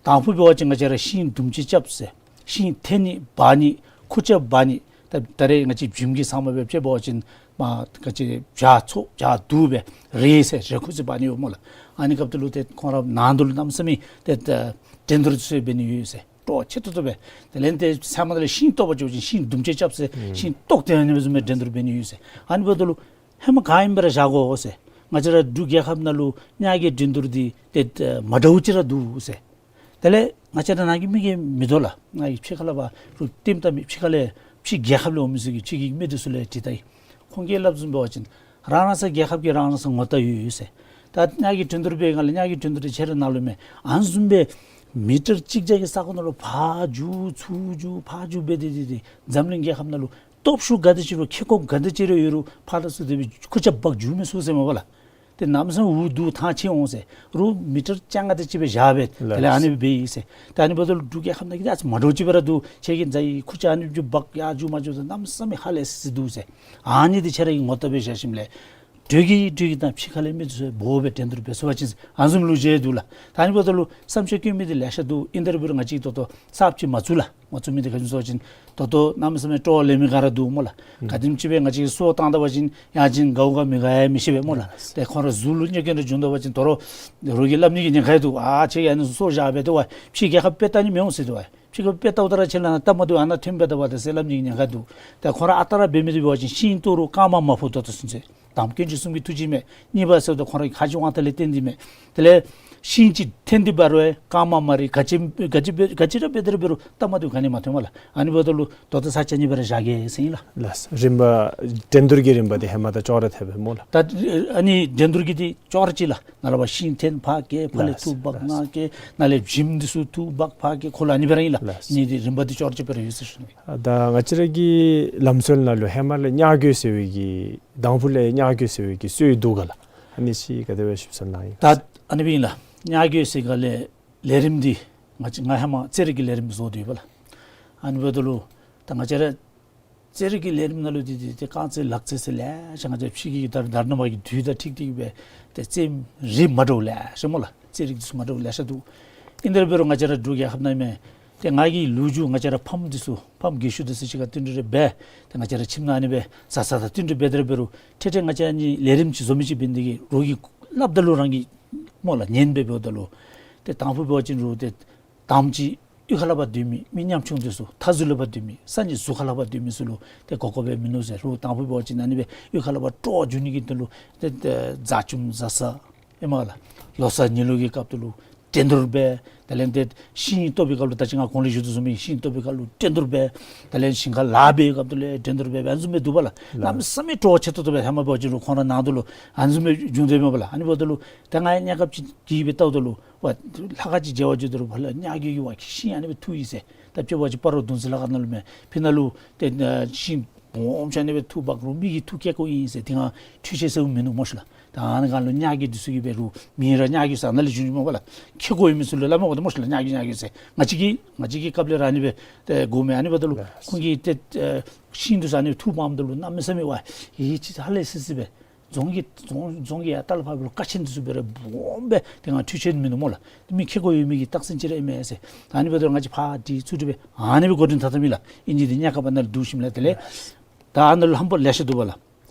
དང་ཕུ་འབད་བ་ཅིན་ང་བཅས་ར་ཤིང་དུམ་ཅིག་རྐྱབ་ཟེར། ཤིང་འཐེན་ནི་འབག་ནི་ཁུར་ཆ་འབག་ནི། ད་ད་རེས་ང་བཅས་བྱེམ་གྱི་ཟ་མ་འབད་བ་ཅིན་མ་ང་བཅས་བྱག་ཚོ་བྱག་དུ་སྦེ་རེད་ཟེར། རེད་ཁུར་ཅིག་འབག་ནི་ཡོད་སྨོ་ལགས། ཨ་ནི་སྐབས་དེ་ལུ་ཏེ་ཁོང་ར་ནང་དོག་ལུ་གནམ་མེད་ས་མེད་ཏེ་ད་འགྲན་བསྡུར་འདི་ཚུ་འབད་ནི་ཡོད་ཟེར། སྤྲོ་བ་ཆེ་ཏོག་ཏོ་སྦེ། དེ་ལས་ཏེ་ཚལ་མ་དེ་ལས་ཤིང་བཏོག་པར་འགྱོ་བ་ཅིན་ཤིང་དུམ་ཅིག་རྐྱབ་ཟེར། ཨུམ་ཤིང་བཏོག་སྟེ་ཨ་ནི་སྦེ་བཟུམ་སྦེ་འགྲན་བསྡུར་འབད་ནི་ཡོད་ཟེར། ཨ་ནི་འབདཝ་ད་ལུ་ཧེ་མ་ག་ཨིནམ་སྦེ་ར་བཞག་དགོ་ཟེར། ང་བཅས་ར་འབྲུག་རྒྱལ་ཁབ་ནང་ལུ་ནཱ་གི་འགྲན་བསྡུར་འདི་ཏེ་ཏེ་མ་འདྲཝ་ཅིག་ར་འདུག་ཟེར། དེ་ལས་ང་བཅས་ར་ནཱ་གི་མི་གིས་མི་འདུག་ལགས། ནཱ་གི་ཕྱི་ཁ་ལས་ཕར་རུང་ལྟདམོ་བལྟ་མི་ཕྱི་ཁ་ལས་ཕྱི་རྒྱལ་ཁབ་ལས་འོང་མི་ཚུ་གིས་ཕྱི་གི་མི་འདི་ཚུ་ལས་དྲི་བལྟ་ཡི། ཁོང་གིས་སླབ་བཟུམ་འབད་བ་ཅིན་རང་རང་སོའི་རྒྱལ་ཁབ་ཀྱི་རང་རང་སོའི་ངོ་རྟགས་ཡོད་ཡོད་ཟེར། ད་ནཱ་གི་འགྲན་བསྡུར་འབད་སྒང་ལས་ནཱ་གི་འགྲན་བསྡུར་འདི་ཁྱེད་ར་ནཱ་ལུ་མས། ཨ་ནི་བཟུམ་སྦེ་མི་ཊར་གཅིག་བརྒྱ་གི་ས་གོ་ནང་ལུ་ཕར་རྒྱུག་ཚུར་རྒྱུག་ཕར་རྒྱུག་འབད་དེ་དེ་དེ་འཛམ་གླིང་རྒྱལ་ཁབ་ནང་ལུ་སྟོབས་ཤུགས་ག་དེ་ཅིག་རུང་ཁེ་ཀོ་ག་དེ་ཅིག་རུང་ཡོད་རུང་ཕར་དང་ཚུར་དེ་སྦེ་ཁུར་ཆ་འབག་འགྱོ་མི་ཚུགས་ཟེར་མས་པ་ལགས། ཏེ་གནམ་མེད་ས་མེད་འུ་སྡུག་ཐང་ཆད་འོང་ཟེར། རུང་མི་ཊར་བཅོ་ལྔ་དེ་ཅིག་སྦེ་བཞག་སྦེ་དེ་ལས་ཨ་ནི་སྦེ་འབད་ཡི་ཟེར། ད་ཨ་ནི་འབདཝ་ད་ལུ་འབྲུག་རྒྱལ་ཁབ་ནང་གི་ད་ཨ་ཙི་མ་འདྲཝ་ཅིག་སྦེ་ར་འདུག། ཁྱེད་ཀྱིས་མཛའ་བའི་ཁུར་ཆ་ཨ་ནི་སྦེ་འབག་ཡར་རྒྱུག་མར་རྒྱུག་ད་གནམ་མེད་ས་མེད་ཧ་ལས་སི་སི་འདུག་ཟེར། ཨ་ནི་འདི་ཁྱེད་ར་གིས་ངོ་རྟགས་སྦེ་བཞག་ཞིནམ་ལས་ དྲོད་ཀྱི་དྲོད་ཀྱི་དང་ཕྱི་ཁ་ལས་མི་ཚུ་འབོ་སྦེ་འགྲན་བསྡུར་འབད་ཚུགས་པ་ཅིན་ཨ་ནི་བཟུམ་ལུ་མཇལ་འདུག་ལགས། ད་ཨ་ནི་འབདཝ་ད་ལུ་བསམ་ཤེས་བསྐྱེད་མི་འདི་ལེ་ཤ་འདུག། ཨིན་ཏེ་ར་འབད་རུང་ང་བཅས་ཀྱིས་ད་ལྟོ་གསརཔ་ཅིག་མ་བཙུགས་ལགས། མ་བཙུགས་མི་འདི་ག་ཅི་སྨོ་ཟེར་བ་ཅིན་ད་ལྟོ་གནམ་མེད་ས་མེད་སྤྲོ་བ་ལེན་མི་ག་ར་འདུག་སྨོ་ལགས། ག་དེམ་ཅིག་སྦེ་ང་བཅས་ཀྱིས་སོ་བཏང་ད་པ་ཅིན་ཡང་ཅིན་དགའཝ་ག་མི་དགའ་ཡང་མི་ཤེས་པས་སྨོ་ལགས། ཏེ་ཁོང་ར་གཟུགས་ལུ་གནོད་སྐྱོན་རེ་བྱུང་ད་པ་ཅིན་དོ་རུང་རོགས་ཀྱིས་སླབ་ནི་གི་ཉེན་ཁ་ཡང་འདུག། ཨ་ཁྱོད་ཀྱིས་ཨ་ནི་སོ་བཞག་སྦེ་ད་པ་ཕྱི་རྒྱལ་ཁབ་སྦེ་བལྟ་ནི་མི་འོང་ཟེར་ད་པ། ཕྱི་རྒྱལ་ཁབ་སྦེ་བལྟཝ་ད་ར་ཁྱོད་ལགས་ན་སྟབས་མ་བདེཝ་ཨ་ནཱ་ཐོནམ་སྦེ་ད་པ་ཏེ་ཟེར་སླབ་ནི་གི་ཉེན་ཁ་འདུག། ཏེ་ཁོང་ར་ཨ་རྟག་ར་འབད་མི་འདི་འབད་བ་ཅིན་ཤིང་གཏོར་རུང་རྐངམ་མ་ཕོག་ད་ད་ཚུན་ཚོད་དང་པ་དཀོན་མཆོག་གསུམ་གྱི་ཐུགས་རྗེ་མས། གཉིས་པ་ཟེརཝ་ད་ཁོང་ར་གི་ཁ་རྗེ་དབང་ཐང་ལས་བརྟེན་ཏེ་མས། དེ་ལས་ཤིང་ཅིག་འཐོན་ཏེ་འབད་རུང་རྐངམ་མ་རེག་ག་ཅི་ག་ཅི་འབད་ག་ཅི་ར་འབད་དེ་ར་འབད་རུང་སྟབས་མ་བདེཝ་ག་ནི་མ་ཐོན་སྨོ་ལགས། ཨ་ནི་འབདཝ་ད་ལུ་ད་ལྟོ་ས་ཆ་གཉིས་པ་ར་བཞག་གེ་ཟེར་ཨིན་ལགས། ལགས། རིམ་པ་འགྲན་བསྡུར་གྱི་རིམ་པ་འདི་ཧེ་མ་དང་ཅོག་ར་འཐདཔ་སྦེ་སྨོ་ལགས། ད་ཨ་ནི་འགྲན་བསྡུར་གྱི་འདི་ཅོག་ར་གཅིག་ལགས། ནཱ་ལས་ཕར་ཤིང་འཐོན་ཕར་བཀལ་ཕར་ལས་ལགས། ཐུག་འབག་ལགས། ནཱ་བཀལ་ནཱ་ལས་བྱེམ་འདི་ཚུ་ཐུག་འབག་ཕར་བཀལ་ཁོ་ལུ་ཨ་ནི་སྦེ་ར་ཨིན་ལགས། ལགས། ཨ་ནི་འདི་རིམ་པ་འདི་ཅོག་ར་གཅིག་སྦེ་ར་ཡོད་ཟེར་ཞུ་ནི། ཨ་ད་ང་བཅས་ར་གི་ལམ་སྲོལ་ནང་ལུ་ཧེ་མ་ལས་གཉའ་རྒོད་ཟེར་བའི་གི་དང་ཕུ་ལས་གཉའ་རྒོད་ཟེར་བའི་གི་སྲོལ་འདུག་ག་ལགས། ཨ་ནི་ཅིག་ག་དེ་སྦེ་ཞིབ་འཚོལ་གནང་ཡི་ག་ལགས། ད་ཨ་ནི་སྦེ་ཨིན་ལགས། གཉའ་རྒོད་ཟེར་ག་ལས་ལས་རིམ་འདི་ང་བཅས་ང་ཧེ་མ་རྩེད་རིགས་ཀྱི་ལས་རིམ་བཟོ་སྟེ་ཡོད་པ་ལགས། ཨ་ནི་འབདཝ་ད་ལུ་ད་ང་བཅས་ར་རྩེད་རིགས་ཀྱི་ལས་རིམ་ནང་ལུ་འདི་འདི་ཏེ་རྐང་རྩེད་ལག་རྩེད་ཟེར་ལེ་ཤ་ང་བཅས་ཕྱི་གི་ད་ད་རེས་ནངས་པ་གི་དུས་དང་འཁྲིལ་ཏེ་གི་སྦེ་ཏེ་རྩེད་རིགས་མ་འདྲཝ་ལེ་ཤ་སྨོ་ལགས། རྩེད་རིགས་འདི་ཚུ་མ་འདྲཝ་ལེ་ཤ་འདུག། ཨིན་ཏེ་ར་འབད་རུང་ང་བཅས་ར་འབྲུག་རྒྱལ་ཁབ་ནང་མས། ཏེ་ང་གི་ལོ་རྒྱུས་ང་བཅས་ར་ཕམ་འདི་ཚུ་ཕམ་རྒས་ཤོས་འདི་ཚུ་གཅིག་ཁར་བསྟུན་གྲོས་རེ་འབད། ཏེ་ང་བཅས་ར་ཁྱིམ་ནང་ཨ་ནི་སྦེ་བཟའ་ཚང་དང་བསྟུན་གྲོས་འབད་དེ་ར་འབད་རུང་ཏེ་ཏེ་ང་བཅས་ཨ་ནི་ལས་རིམ་ཅིག་བཟོ་མི་ཅིག་འབད་ནི་དེ་གིས་རོགས་ཀྱིས་སླབ་ད་ལུ་རང་གིས་སྨོ་ལགས་ཉན་སྦེ་འབདཝ་ད་ལུ་ཏེ་དང་ཕུ་འབད་བ་ཅིན་རོགས་ཏེ་དང་པ་ཅིག་གཡུས་ཁ་ལས་ཕར་སྡོད་མི་མི་ཉམ་ཆུང་འདི་ཚུ་མཐའ་ཟུར་ལས་ཕར་སྡོད་མི་ས་གནས་ཟུར་ཁ་ལས་ཕར་སྡོད་མི་ཚུ་ལུ་ཏེ་མགུ་སྐོར་འབད་མི་ནུག་ཟེར། རོགས་དང་ཕུ་འབད་བ་ཅིན་ཨ་ནི་སྦེ་གཡུས་ཁ་ལས་ཕར་སྤྲོ་བ་འབྱུང་ནི་གི་དོན་ལུ་ཏེ་ཏེ་བཟའ་བཅའ་བཟའ་ས་ཨིན་མས་ལགས། ལོ་གསར་ཉིན་ལུ་གི་སྐབས་དེ་ལུ་འགྲན་བསྡུར་འབད། དེ་ལས་ཏེ་ཤིང་གཏོར་བའི་སྐབས་ལུ་ད་ཅི་ང་གོང་ལུ་ཞུ་དོ་བཟུམ་སྦེ་ཤིང་གཏོར་བའི་སྐབས་ལུ་འགྲན་བསྡུར་འབད། དེ་ལས་ཞིང་ཁར་ལཱ་འབད་བའི་སྐབས་དེ་ལུ་འགྲན་བསྡུར་འབད་འབད་ཨ་ནི་བཟུམ་སྦེ་འདུག་པ་ལགས། ལགས། གནམ་མེད་ས་མེད་སྤྲོ་བ་ཆེ་ཏོག་ཏོ་སྦེ་ཧེ་མ་འབད་བ་ཅིན་རོགས་ཁོང་ར་ནང་དོག་ལུ་ཨ་ནི་བཟུམ་སྦེ་འབྱུང་དོ་མས་པ་ལགས། ཨ་ནི་འབདཝ་ད་ལུ་ད་ང་ཡང་གནས་སྐབས་ཅིག་གི་སྦེ་བལྟཝ་ད་ལུ་པ་ལྷ་ཁང་ཅིག་མཇལ་བར་འགྱོ་དོ་རུང་ཕར་ལས་གཉའ་རྒོད་ཀྱི་པ་ཤིང་ཨ་ནི་སྦེ་འཐུ་ཡི་ཟེར། ད་དཔྱེ་འབད་བ་ཅིན་སྤ་རོ་གདུང་རྩེ་ལྷ་ཁང་ནང་ལུ་མས། ཕར་ནང་ལུ་ཏེ་ཤིང་སྦོམ་ཆེ་ཨ་ནི་སྦེ་འཐུ་འབག་རུང་མི་གིས་འཐུ་བཀལ་བཀོ་ཡི་ཟེར། དེ་སྒང་འཕྲུལ་ཆས་ཟེར་མིན་ནུག་སྨོ་ཤེ་ལགས། ད་ཨ་ནི་སྒང་ལུ་གཉའ་རྒོད་འདི་ཚུ་གིས་འབད་རུང་མི་ར་གཉའ་རྒོད་ཟེར་ནཱ་ལས་བྱུང་ཡི་སྨོ་པ་ལགས། ཁེ་ཀོ་ཡོད་མི་ཚུ་ལུ་སླབ་མས་གོ་ཏེ་སྨོ་ཤེ་ལགས། གཉའ་རྒོད་གཉའ་རྒོད་ཟེར། ང་བཅས་ཀྱི་ང་བཅས་ཀྱི་སྐབས་ལས་ར་ཨ་ནི་སྦེ་ཏེ་དགོ་མས། ཨ་ནི་འབདཝ་ད་ལུ་ལགས། ཁོང་གིས་ཏེ་ཤིང་འདི་ཚུ་ཨ་ནི་འཐུ་འབགཔ་ད་ལུ་གནམ་མེད་ས་མེད་པ་ཧེ་ཅིག་ཧ་ལས་སི་སི་སྦེ་རྫོང་གི་རྫོང་རྫོང་གི་ཡར་ལྟག་ལས་ཕར་འབད་རུང་ཀ་ཆེན་འདི་ཚུ་འབད་རུང་སྦོམ་སྦེ་ཏེ་ང་འཕྲུལ་ཆས་མིན་ནུག་སྨོ་ལགས། མི་ཁེ་ཀོ་ཡོད་མི་གི་རྟགས་མཚན་ཅིག་ར་ཨིན་མས་ཟེར། ད་ཨ་ནི་འབདཝ་ད་ང་བཅས་ཕར་འདི་ཚུ་འདི་སྦེ་ཨ་ནི་སྦེ་འགོ་འདྲེན་འཐབ་འཐབ་མས་ལགས། ཨིན་ཅི་འདི་གཉའ་ཁ་པ་ནཱ་ལུ་འདུག་ཞིནམ་ལས་དེ་ལས་ད་ཨ་ནཱ་ལུ་ལྷམ་པ་ལེ་ཤ་འདུག་པ་ལགས།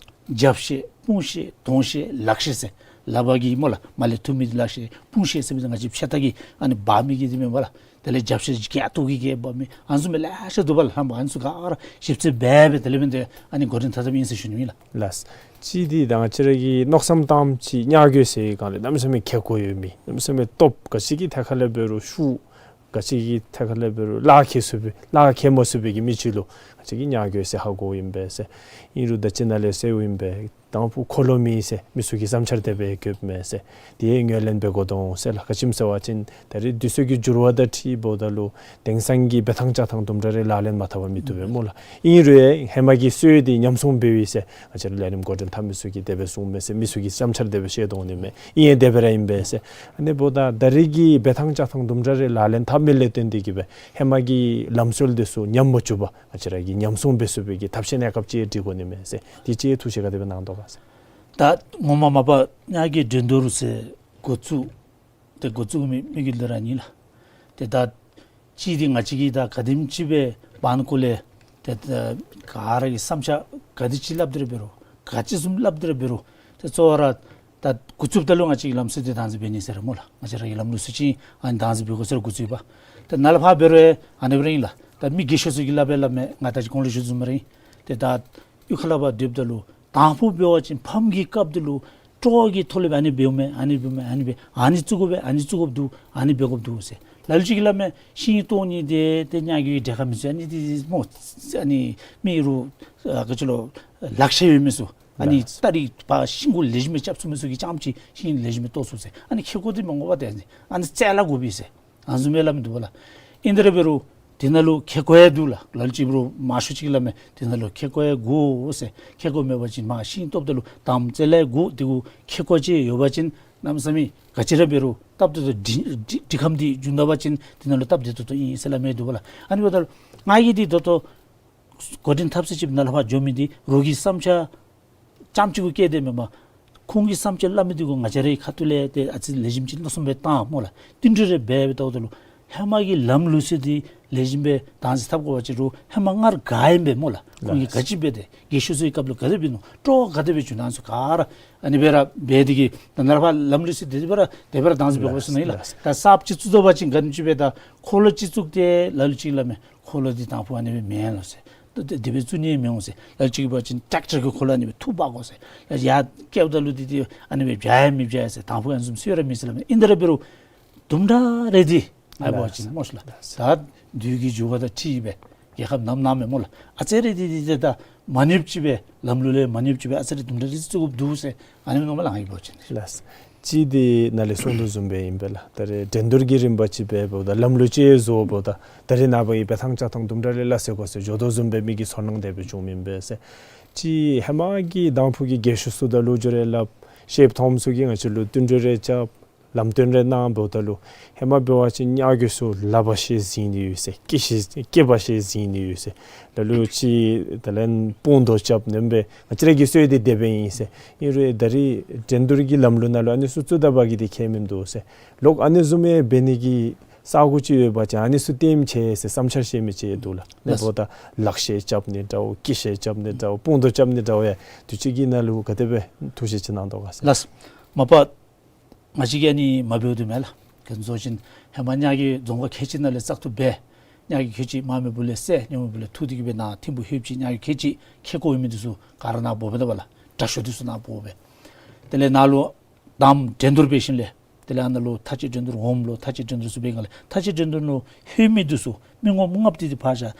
རྒྱབ་ཤེད་དཔུང་ཤེད་གདོང་ཤེད་ལག་ཤེད་ཟེར། ལག་པ་གི་སྨོ་ལགས་མར་ལས་འཐུ་མི་འདི་ལག་ཤེད། དཔུང་ཤེད་ཟེར་མི་འདི་ང་བཅས་ཕྱག་རྟ་གིས་ཨ་ནི་འབག་མི་གི་འདི་མས་པ་ལགས། དེ་ལས་རྒྱབ་ཤེད་ཀྱི་ཨ་ཏོ་གི་གིས་འབག་མི་ཨ་ནི་བཟུམ་སྦེ་ལེ་ཤ་འདུག་པ་ལགས། ལྷམ་པ་ཨ་ནི་ཚུ་ག་ར་ཞིབ་རྩད་འབད་འབད་དེ་ལས་འབད་དེ་ཨ་ནི་འགོ་འདྲེན་འཐབ་འཐབ་ཨིན་ཟེར་ཞུ་ནི་ཨིན་ལགས། ལགས། གཅིག་འདི་ད་ང་བཅས་ར་གིས་མནོ་བསམ་བཏངམ་ཅིག་གཉའ་རྒོད་ཟེར་བའི་སྒང་ལས་གནམ་མེད་ས་མེད་ཁེ་ཀོ་ཡོད་མི་གནམ་མེད་ས་མེད་སྟོབས་ག་ཅི་གི་ཐད་ཁ་ལས་འབད་རུང་ཤུགས་ག་ཅི་གི་ཐད་ཁ་ལས་འབད་རུང་ལཱ་འཁྱེར་ཚུགས་པའི་ལཱ་འཁྱེར་མ་ཚུགས་པའི་གི་མི་ཅིག་ལུ་ང་བཅས་ཀྱིས་གཉའ་རྒོད་ཟེར་ཧ་གོཝ་ཨིན་པས་ཟེར། ཨིན་རུང་ད་ཅི་ནཱ་ལས་ཟེརཝ་ཨིན་པས། དང་ཕུ་འཁོར་ལོ་མེད་ཟེར་མི་ཚུ་གིས་བསམ་འཆར་དེ་སྦེ་བཀོདཔ་མས་ཟེར། དེ་ཡང་ངོས་ལེན་འབད་དགོ་དོ་འོང་ཟེར་ལགས། ག་ཅི་སྨོ་ཟེར་བ་ཅིན་ད་རེས་དུས་ཚོད་ཀྱི་འགྱུར་བ་དང་འཁྲིལ་འབདཝ་ད་ལུ་དེང་སང་གི་འབད་ཐངས་བྱ་ཐངས་དུམ་གྲ་རེ་ལག་ལེན་མ་འཐབ་པར་མི་བཏུབ་པས་སྨོ་ལགས། ཨིན་རུང་ཧེ་མ་གི་སྲོལ་འདི་ཉམས་སྲུང་འབདཝ་ཨིན་ཟེར་ང་བཅས་ར་ལས་རིམ་འགོ་འདྲེན་འཐབ་མི་ཚུ་གིས་དེ་སྦེ་གསུངམ་མས་ཟེར་མི་ཚུ་གིས་བསམ་འཆར་དེ་སྦེ་བཤད་དོ་འོང་ནི་མས། ཨིན་ཡང་དེ་སྦེ་ར་ཨིན་པས་ཟེར། ཨ་ནི་འབདཝ་ད་ད་རེས་ཀྱི་འབད་ཐངས་བྱ་ཐངས་དུམ་གྲ་རེ་ལག་ལེན་འཐབ་མི་ལས་བརྟེན་ཏེ་གི་སྦེ་ཧེ་མ་གི་ལམ་སྲོལ་འདི་ཚུ་ཉམས་མ་བཅུག་པར་ང་བཅས་ར་གིས་ཉམས་སྲུང་འབད་ཚུགས་པའི་གི་ཐབས་ཤེས་གནས་སྐབས་ཅིག་སྒྲིག་དགོ་ནི་མས་ཟེར། དེ་ཅིག་ཐུགས་བཞེད་ག་དེ་སྦེ་གནང་དོ་ག་ཟེར། ད་ངོ་མ་མ་པ་གཉའ་རྒོད་འགྲན་བསྡུར་ཟེར་འགོ་བཙུགས་ཏེ་འགོ་བཙུགས་མི་མི་གི་ལས་ར་ཨིན་ལགས། ཏེ་ད་གཅིག་འདི་ང་བཅས་ཀྱིས་ད་ག་དེམ་ཅིག་སྦེ་བར་ན་ཀོ་ལས་ཏེ་ད་ག་ར་གི་བསམ་འཆར་ག་དེ་ཅིག་སླབ་སྟེ་ར་འབད་རུང་ག་ཅི་བཟུམ་སླབ་སྟེ་ར་འབད་རུང་ཏེ་གཙོ་བོ་ར་ད་འགོ་བཙུགསཔ་ད་ལུ་ང་བཅས་ཀྱིས་ལམ་སྲོལ་འདི་བདག་འཛིན་འབད་ནི་ཟེར་སྨོ་ལགས། ང་བཅས་ར་གི་ལམ་ལུགས་ཚུ་ཅིག་ཨ་ནི་བདག་འཛིན་འབད་དགོ་ཟེར་འགོ་བཙུགས་པ། ད་ནཱ་ལས་ཕར་འབད་རུང་ཨ་ནི་སྦེ་ར་ཨིན་ལགས། ད་མི་རྒས་ཤོས་ཚུ་གིས་སླབ་སྦེ་སླབ་མས། ང་ད་ཅི་གོང་ལུ་ཞུ་དོ་བཟུམ་སྦེ་ར་ཨིན། ཏེ་ད་གཡུས་ཁ་ལས་ཕར་སྡོདཔ་ད་ལུ་དང་ཕུ་འབད་བ་ཅིན་ཕམ་གྱི་སྐབས་དེ་ལུ་སྤྲོ་བ་གི་ཐོག་ལས་སྦེ་ཨ་ནི་འབདཝ་མས། ཨ་ནི་འབདཝ་མས། ཨ་ནི་སྦེ་ཨ་ནི་བཙུགས་དགོ་པས། ཨ་ནི་བཙུགས་དགོཔ་འདུག། ཨ་ནི་འབད་དགོཔ་འདུག་ཟེར། ལ་ལུ་ཅིག་གིས་སླབ་མས། ཤིང་གཏོར་ནི་འདི་ཏེ་གཉའ་རྒོད་འདྲེ་ཁ་མི་ཚུ་ཨ་ནི་འདི་སྨོ། ཨ་ནི་མི་རུང་ཨ་ག་ཅི་ལོ་ལག་ཤེས་ཡོད་མི་ཚུ་ཨ་ནི་ལགས། སྟ་རེ་ཕར་ཤིང་གུ་ལེགས་ཤོམ་སྦེ་རྐྱབ་ཚུགས་མི་ཚུ་གིས་རྐྱངམ་ཅིག་ཤིང་ལེགས་ཤོམ་སྦེ་གཏོར་ཚུགས་ཟེར། ཨ་ནི་ཁེ་ཀོ་འདི་མ་དགོ་པར་ཏེ་ཨ་ནི་ཨ་ནི་རྩལ་ལ་དགོ་པས་ཟེར། ཨ་ནི་བཟུམ་སྦེ་སླབ་མི་འདུག་པ་ལགས། ཨིན་ཏེ་ར་འབད་རུང་དེ་ནང་ལུ་ཁེ་ཀོ་ཡང་འདུག་ལགས། ལ་ལུ་ཅིག་འབད་རུང་མང་ཤོས་ཅིག་གིས་སླབ་མས། དེ་ནང་ལུ་ཁེ་ཀོ་ཡང་དགོ་ཟེར། ཁེ་ཀོ་མེད་པ་ཅིན་མར་ཤིང་གཏོརཝ་ད་ལུ་དང་པ་རྩལ་ཡང་དགོ། དེ་གུ་ཁེ་ཀོ་ཅིག་ཡོད་པ་ཅིན་གནམ་མེད་ས་མེད་ག་ཅི་ར་འབད་རུང་སྟབས་བདེ་ཏོག་ཏོ་འདི་འདི་འདི་ཁམས་འདི་བྱུང་ད་པ་ཅིན་དེ་ནང་ལུ་སྟབས་བདེ་ཏོག་ཏོ་ཨིན་ཟེར་སླབ་མི་འདུག་པ་ལགས། ཨ་ནི་འབདཝ་ད་ལུ་ང་གིས་འདི་ད་ལྟོ་འགོ་འདྲེན་འཐབ་ས་ཅིག་ནཱ་ལས་ཕར་འགྱོ་མི་འདི་རོགས་ཀྱི་བསམ་འཆར་རྐྱངམ་ཅིག་གུ་བཀལ་ཏེ་མེན་པར་ ཁོང་གིས་བསམ་སྤྱོད་སླབ་མི་འདི་གུ་ང་བཅས་རའི་ཁ་ཐུག་ལས་ཏེ་ཨ་ཙི་ལེགས་ཤོམ་ཅིག་མནོ་བསམ་སྦེ་བཏང་སྨོ་ལགས། བསྟུན་གྲོས་རེ་འབད་འབད་ལྟཝ་ད་ལུ་ཧེ་མ་གི་ལམ་ལུགས་ཚུ་འདི་ལེགས་ཤོམ་སྦེ་བདག་འཛིན་འཐབ་དགོ་པ་ཅིན་རུང་ཧེ་མ་སྔར་ག་ཨིནམ་སྦེ་སྨོ་ལགས། ཁོང་གིས་ག་ཅི་འབད་དེ་རྒས་ཤོས་ཚུ་གི་སྐབས་ལུ་ག་དེ་འབད་ནུག། སྤྲོ་བ་ག་དེ་སྦེ་བྱུང་ནུག། ཨ་ནི་ཚུ་ག་ར་ཨ་ནི་སྦེ་ར་འབད་དེ་གིས་ད་ནཱ་ལས་ཕར་ལམ་ལུགས་ཚུ་དེ་སྦེ་ར་དེ་སྦེ་ར་བདག་འཛིན་འབད་དགོ་ཟེར་ནི་ཨིན་ལགས། ད་གསརཔ་ཅིག་བཙུགས་དོ་བ་ཅིན་ག་དེམ་ཅིག་སྦེ་ད་འཁོར་ལོ་ཅིག་བཙུགས་ཏེ་ལ་ལུ་ཅིག་སླབ་མས། འཁོར་ལོ་འདི་དང་ཕུ་ཨ་ནི་སྦེ་མེན་ལོ་ཟེར། ད་དེ་སྦེ་བཙུགས་ནི་མི་འོང་ཟེར། ལ་ལུ་ཅིག་འབད་བ་ཅིན་ཊེག་ཊར་གྱི་འཁོར་ལོ་ཨ་ནི་སྦེ་འཐུ་འབག་དགོ་ཟེར། ལ་ཡར་བཀལཝ་ད་ལུ་འདི་འདི་ཨ་ནི་སྦེ་འབྱར་ཡང་མི་འབྱར་ཟེར། དང་ཕུ་ཨ་ནི་བཟུམ་གསོལ་ར་མི་གསོལ་སླབ་མས། ཨིན་ཏེ་ར་འབད་རུང་དུམ་གྲ་རེ་འདི་ཨ་འབད་བ་ཅིན་སྨོ་ལགས། ད་དུས་ཀྱི་འགྱུར་བ་དང་འཁྲིལ་སྦེ་རྒྱལ་ཁབ་ནམ་ནངས་མས་སྨོ་ལགས། ཨ་ཙི་རེ་འདི་འདི་ད་མ་ནུབ་ཅིག་སྦེ་ལམ་ལུགས་ལས་མ་ནུབ་ཅིག་སྦེ་ཨ་ཙི་རེ་དུམ་གྲ་རེ་བཙུགས་དགོཔ་འདུག་ཟེར་ཨ་ནི་མནོཝ་མས་ལགས། ཨ་ནི་འབད་བ་ཅིན་ལགས། གཅིག་འདི་ནཱ་ལས་གསུངས་དོ་བཟུམ་སྦེ་ཨིན་པས་ལགས། ད་རེས་འགྲན་བསྡུར་གྱི་རིམ་པ་ཅིག་འབད་འབདཝ་ད་ལམ་ལུགས་ཅིག་བཟོ་འབདཝ་ད་ད་རེས་ནངས་པ་གི་འབད་ཐངས་བཅའ་ཐངས་དུམ་གྲ་རེ་ལགས་ཟེར་དགོ་ཟེར་འགྱོ་དོ་བཟུམ་སྦེ་མི་གི་ཚོར་སྣང་དེ་སྦེ་བྱུངམ་ཨིན་པས་ཟེར། གཅིག་ཧེ་མ་གི་དང་ཕུ་གི་རྒས་ཤོས་ཚུ་དང་ལོ་རྒྱུས་རེ་སླབ་ཤེསཔ་མཐོངམ་ཚུ་གིས་ང་བཅས་ལུ་བསྟུན་གྲོས་རེ་རྐྱབ་ལམ་སྟོན་རེ་གནང་འབདཝ་ད་ལུ་ཧེ་མ་འབད་བ་ཅིན་ཉ་རྒོད་ཚུ་ལགཔ་བཤེད་འཛིང་ནི་ཡོད་ཟེར། སྐེད་བཤེད་སྐེད་པ་བཤེད་འཛིང་ནི་ཡོད་ཟེར། ལ་ལུ་ཅིག་ད་ལན་དཔུང་དོག་རྐྱབ་ནི་ཨིན་པས། ང་བཅས་ར་གི་སྲོལ་འདི་དེ་སྦེ་ཨིན་ཟེར། ཨིན་རུང་ད་རེས་འགྲན་བསྡུར་གྱི་ལམ་ལུགས་ནང་ལུ་ཨ་ནི་ཚུ་བཙུགས་ད་པ་གིས་འདི་ཁྱད་མིན་འདུག་ཟེར། ལོག་ཨ་ནི་བཟུམ་སྦེ་འབད་ནི་གི་ས་གོ་ཅིག་ཡོད་པ་ཅིན་ཨ་ནི་ཚུ་བསྟེནམ་ཅིག་ཟེར་བསམ་འཆར་བཤད་མི་ཅིག་འདུག་ལགས། ཨ་ནི་འབདཝ་ད་ལག་བཤེད་རྐྱབ་ནི་འདྲཝ་སྐེད་བཤེད་རྐྱབ་ནི་འདྲཝ་དཔུང་དོག་རྐྱབ་ནི་འདྲཝ་ཡང་དུས་ཅི་གི་ནང་ལུ་ག་དེ་སྦེ་ཐུགས་བཞེད་ཅིག་གནང་དོ་ག་ཟེར། ལགས། མ་པ་ང་བཅས་ཀྱིས་ཨ་ནི་མ་འབདཝ་འདུག་མེན་ལགས། ག་ཅི་སྨོ་ཟེར་བ་ཅིན་ཧེ་མ་ཉ་རྒོད་རྫོང་ཁག་ཁལ་གཅིག་ནང་ལས་བཙག་འཐུ་འབད། ཉ་རྒོད་ཁལ་གཅིག་མ་མི་བུ་ལས་བསད། མི་མི་བུ་ལས་འཐུ་སྟེ་གིས་སྦེ་ནཱ་ཐིམ་ཕུག་ལྷོདཔ་ཅིག་ཉ་རྒོད་ཁལ་གཅིག་ཁེ་ཀོ་ཡོད་མི་འདི་ཚུ་ག་ར་ནཱ་འབོ་འབདཝ་ད་པ་ལགས། དྲག་ཤོས་འདི་ཚུ་ནཱ་འབོ་འབད། དེ་ལས་ནཱ་ལུ་དང་འགྲན་བསྡུར་འབད་ཞིནམ་ལས་དེ་ལས་ཨ་ནཱ་ལུ་མཐའ་དཔྱད་འགྲན་བསྡུར་འོངམ་ལུ་མཐའ་དཔྱད་འགྲན་བསྡུར་ཚུ་འབད་སྒང་ལས་མཐའ་དཔྱད་འགྲན་བསྡུར་ནང་ལྷོད་མི་འདི་ཚུ་མི་ངོམ་ལྔ་བཅུ་འདི་ཕར་བཞག།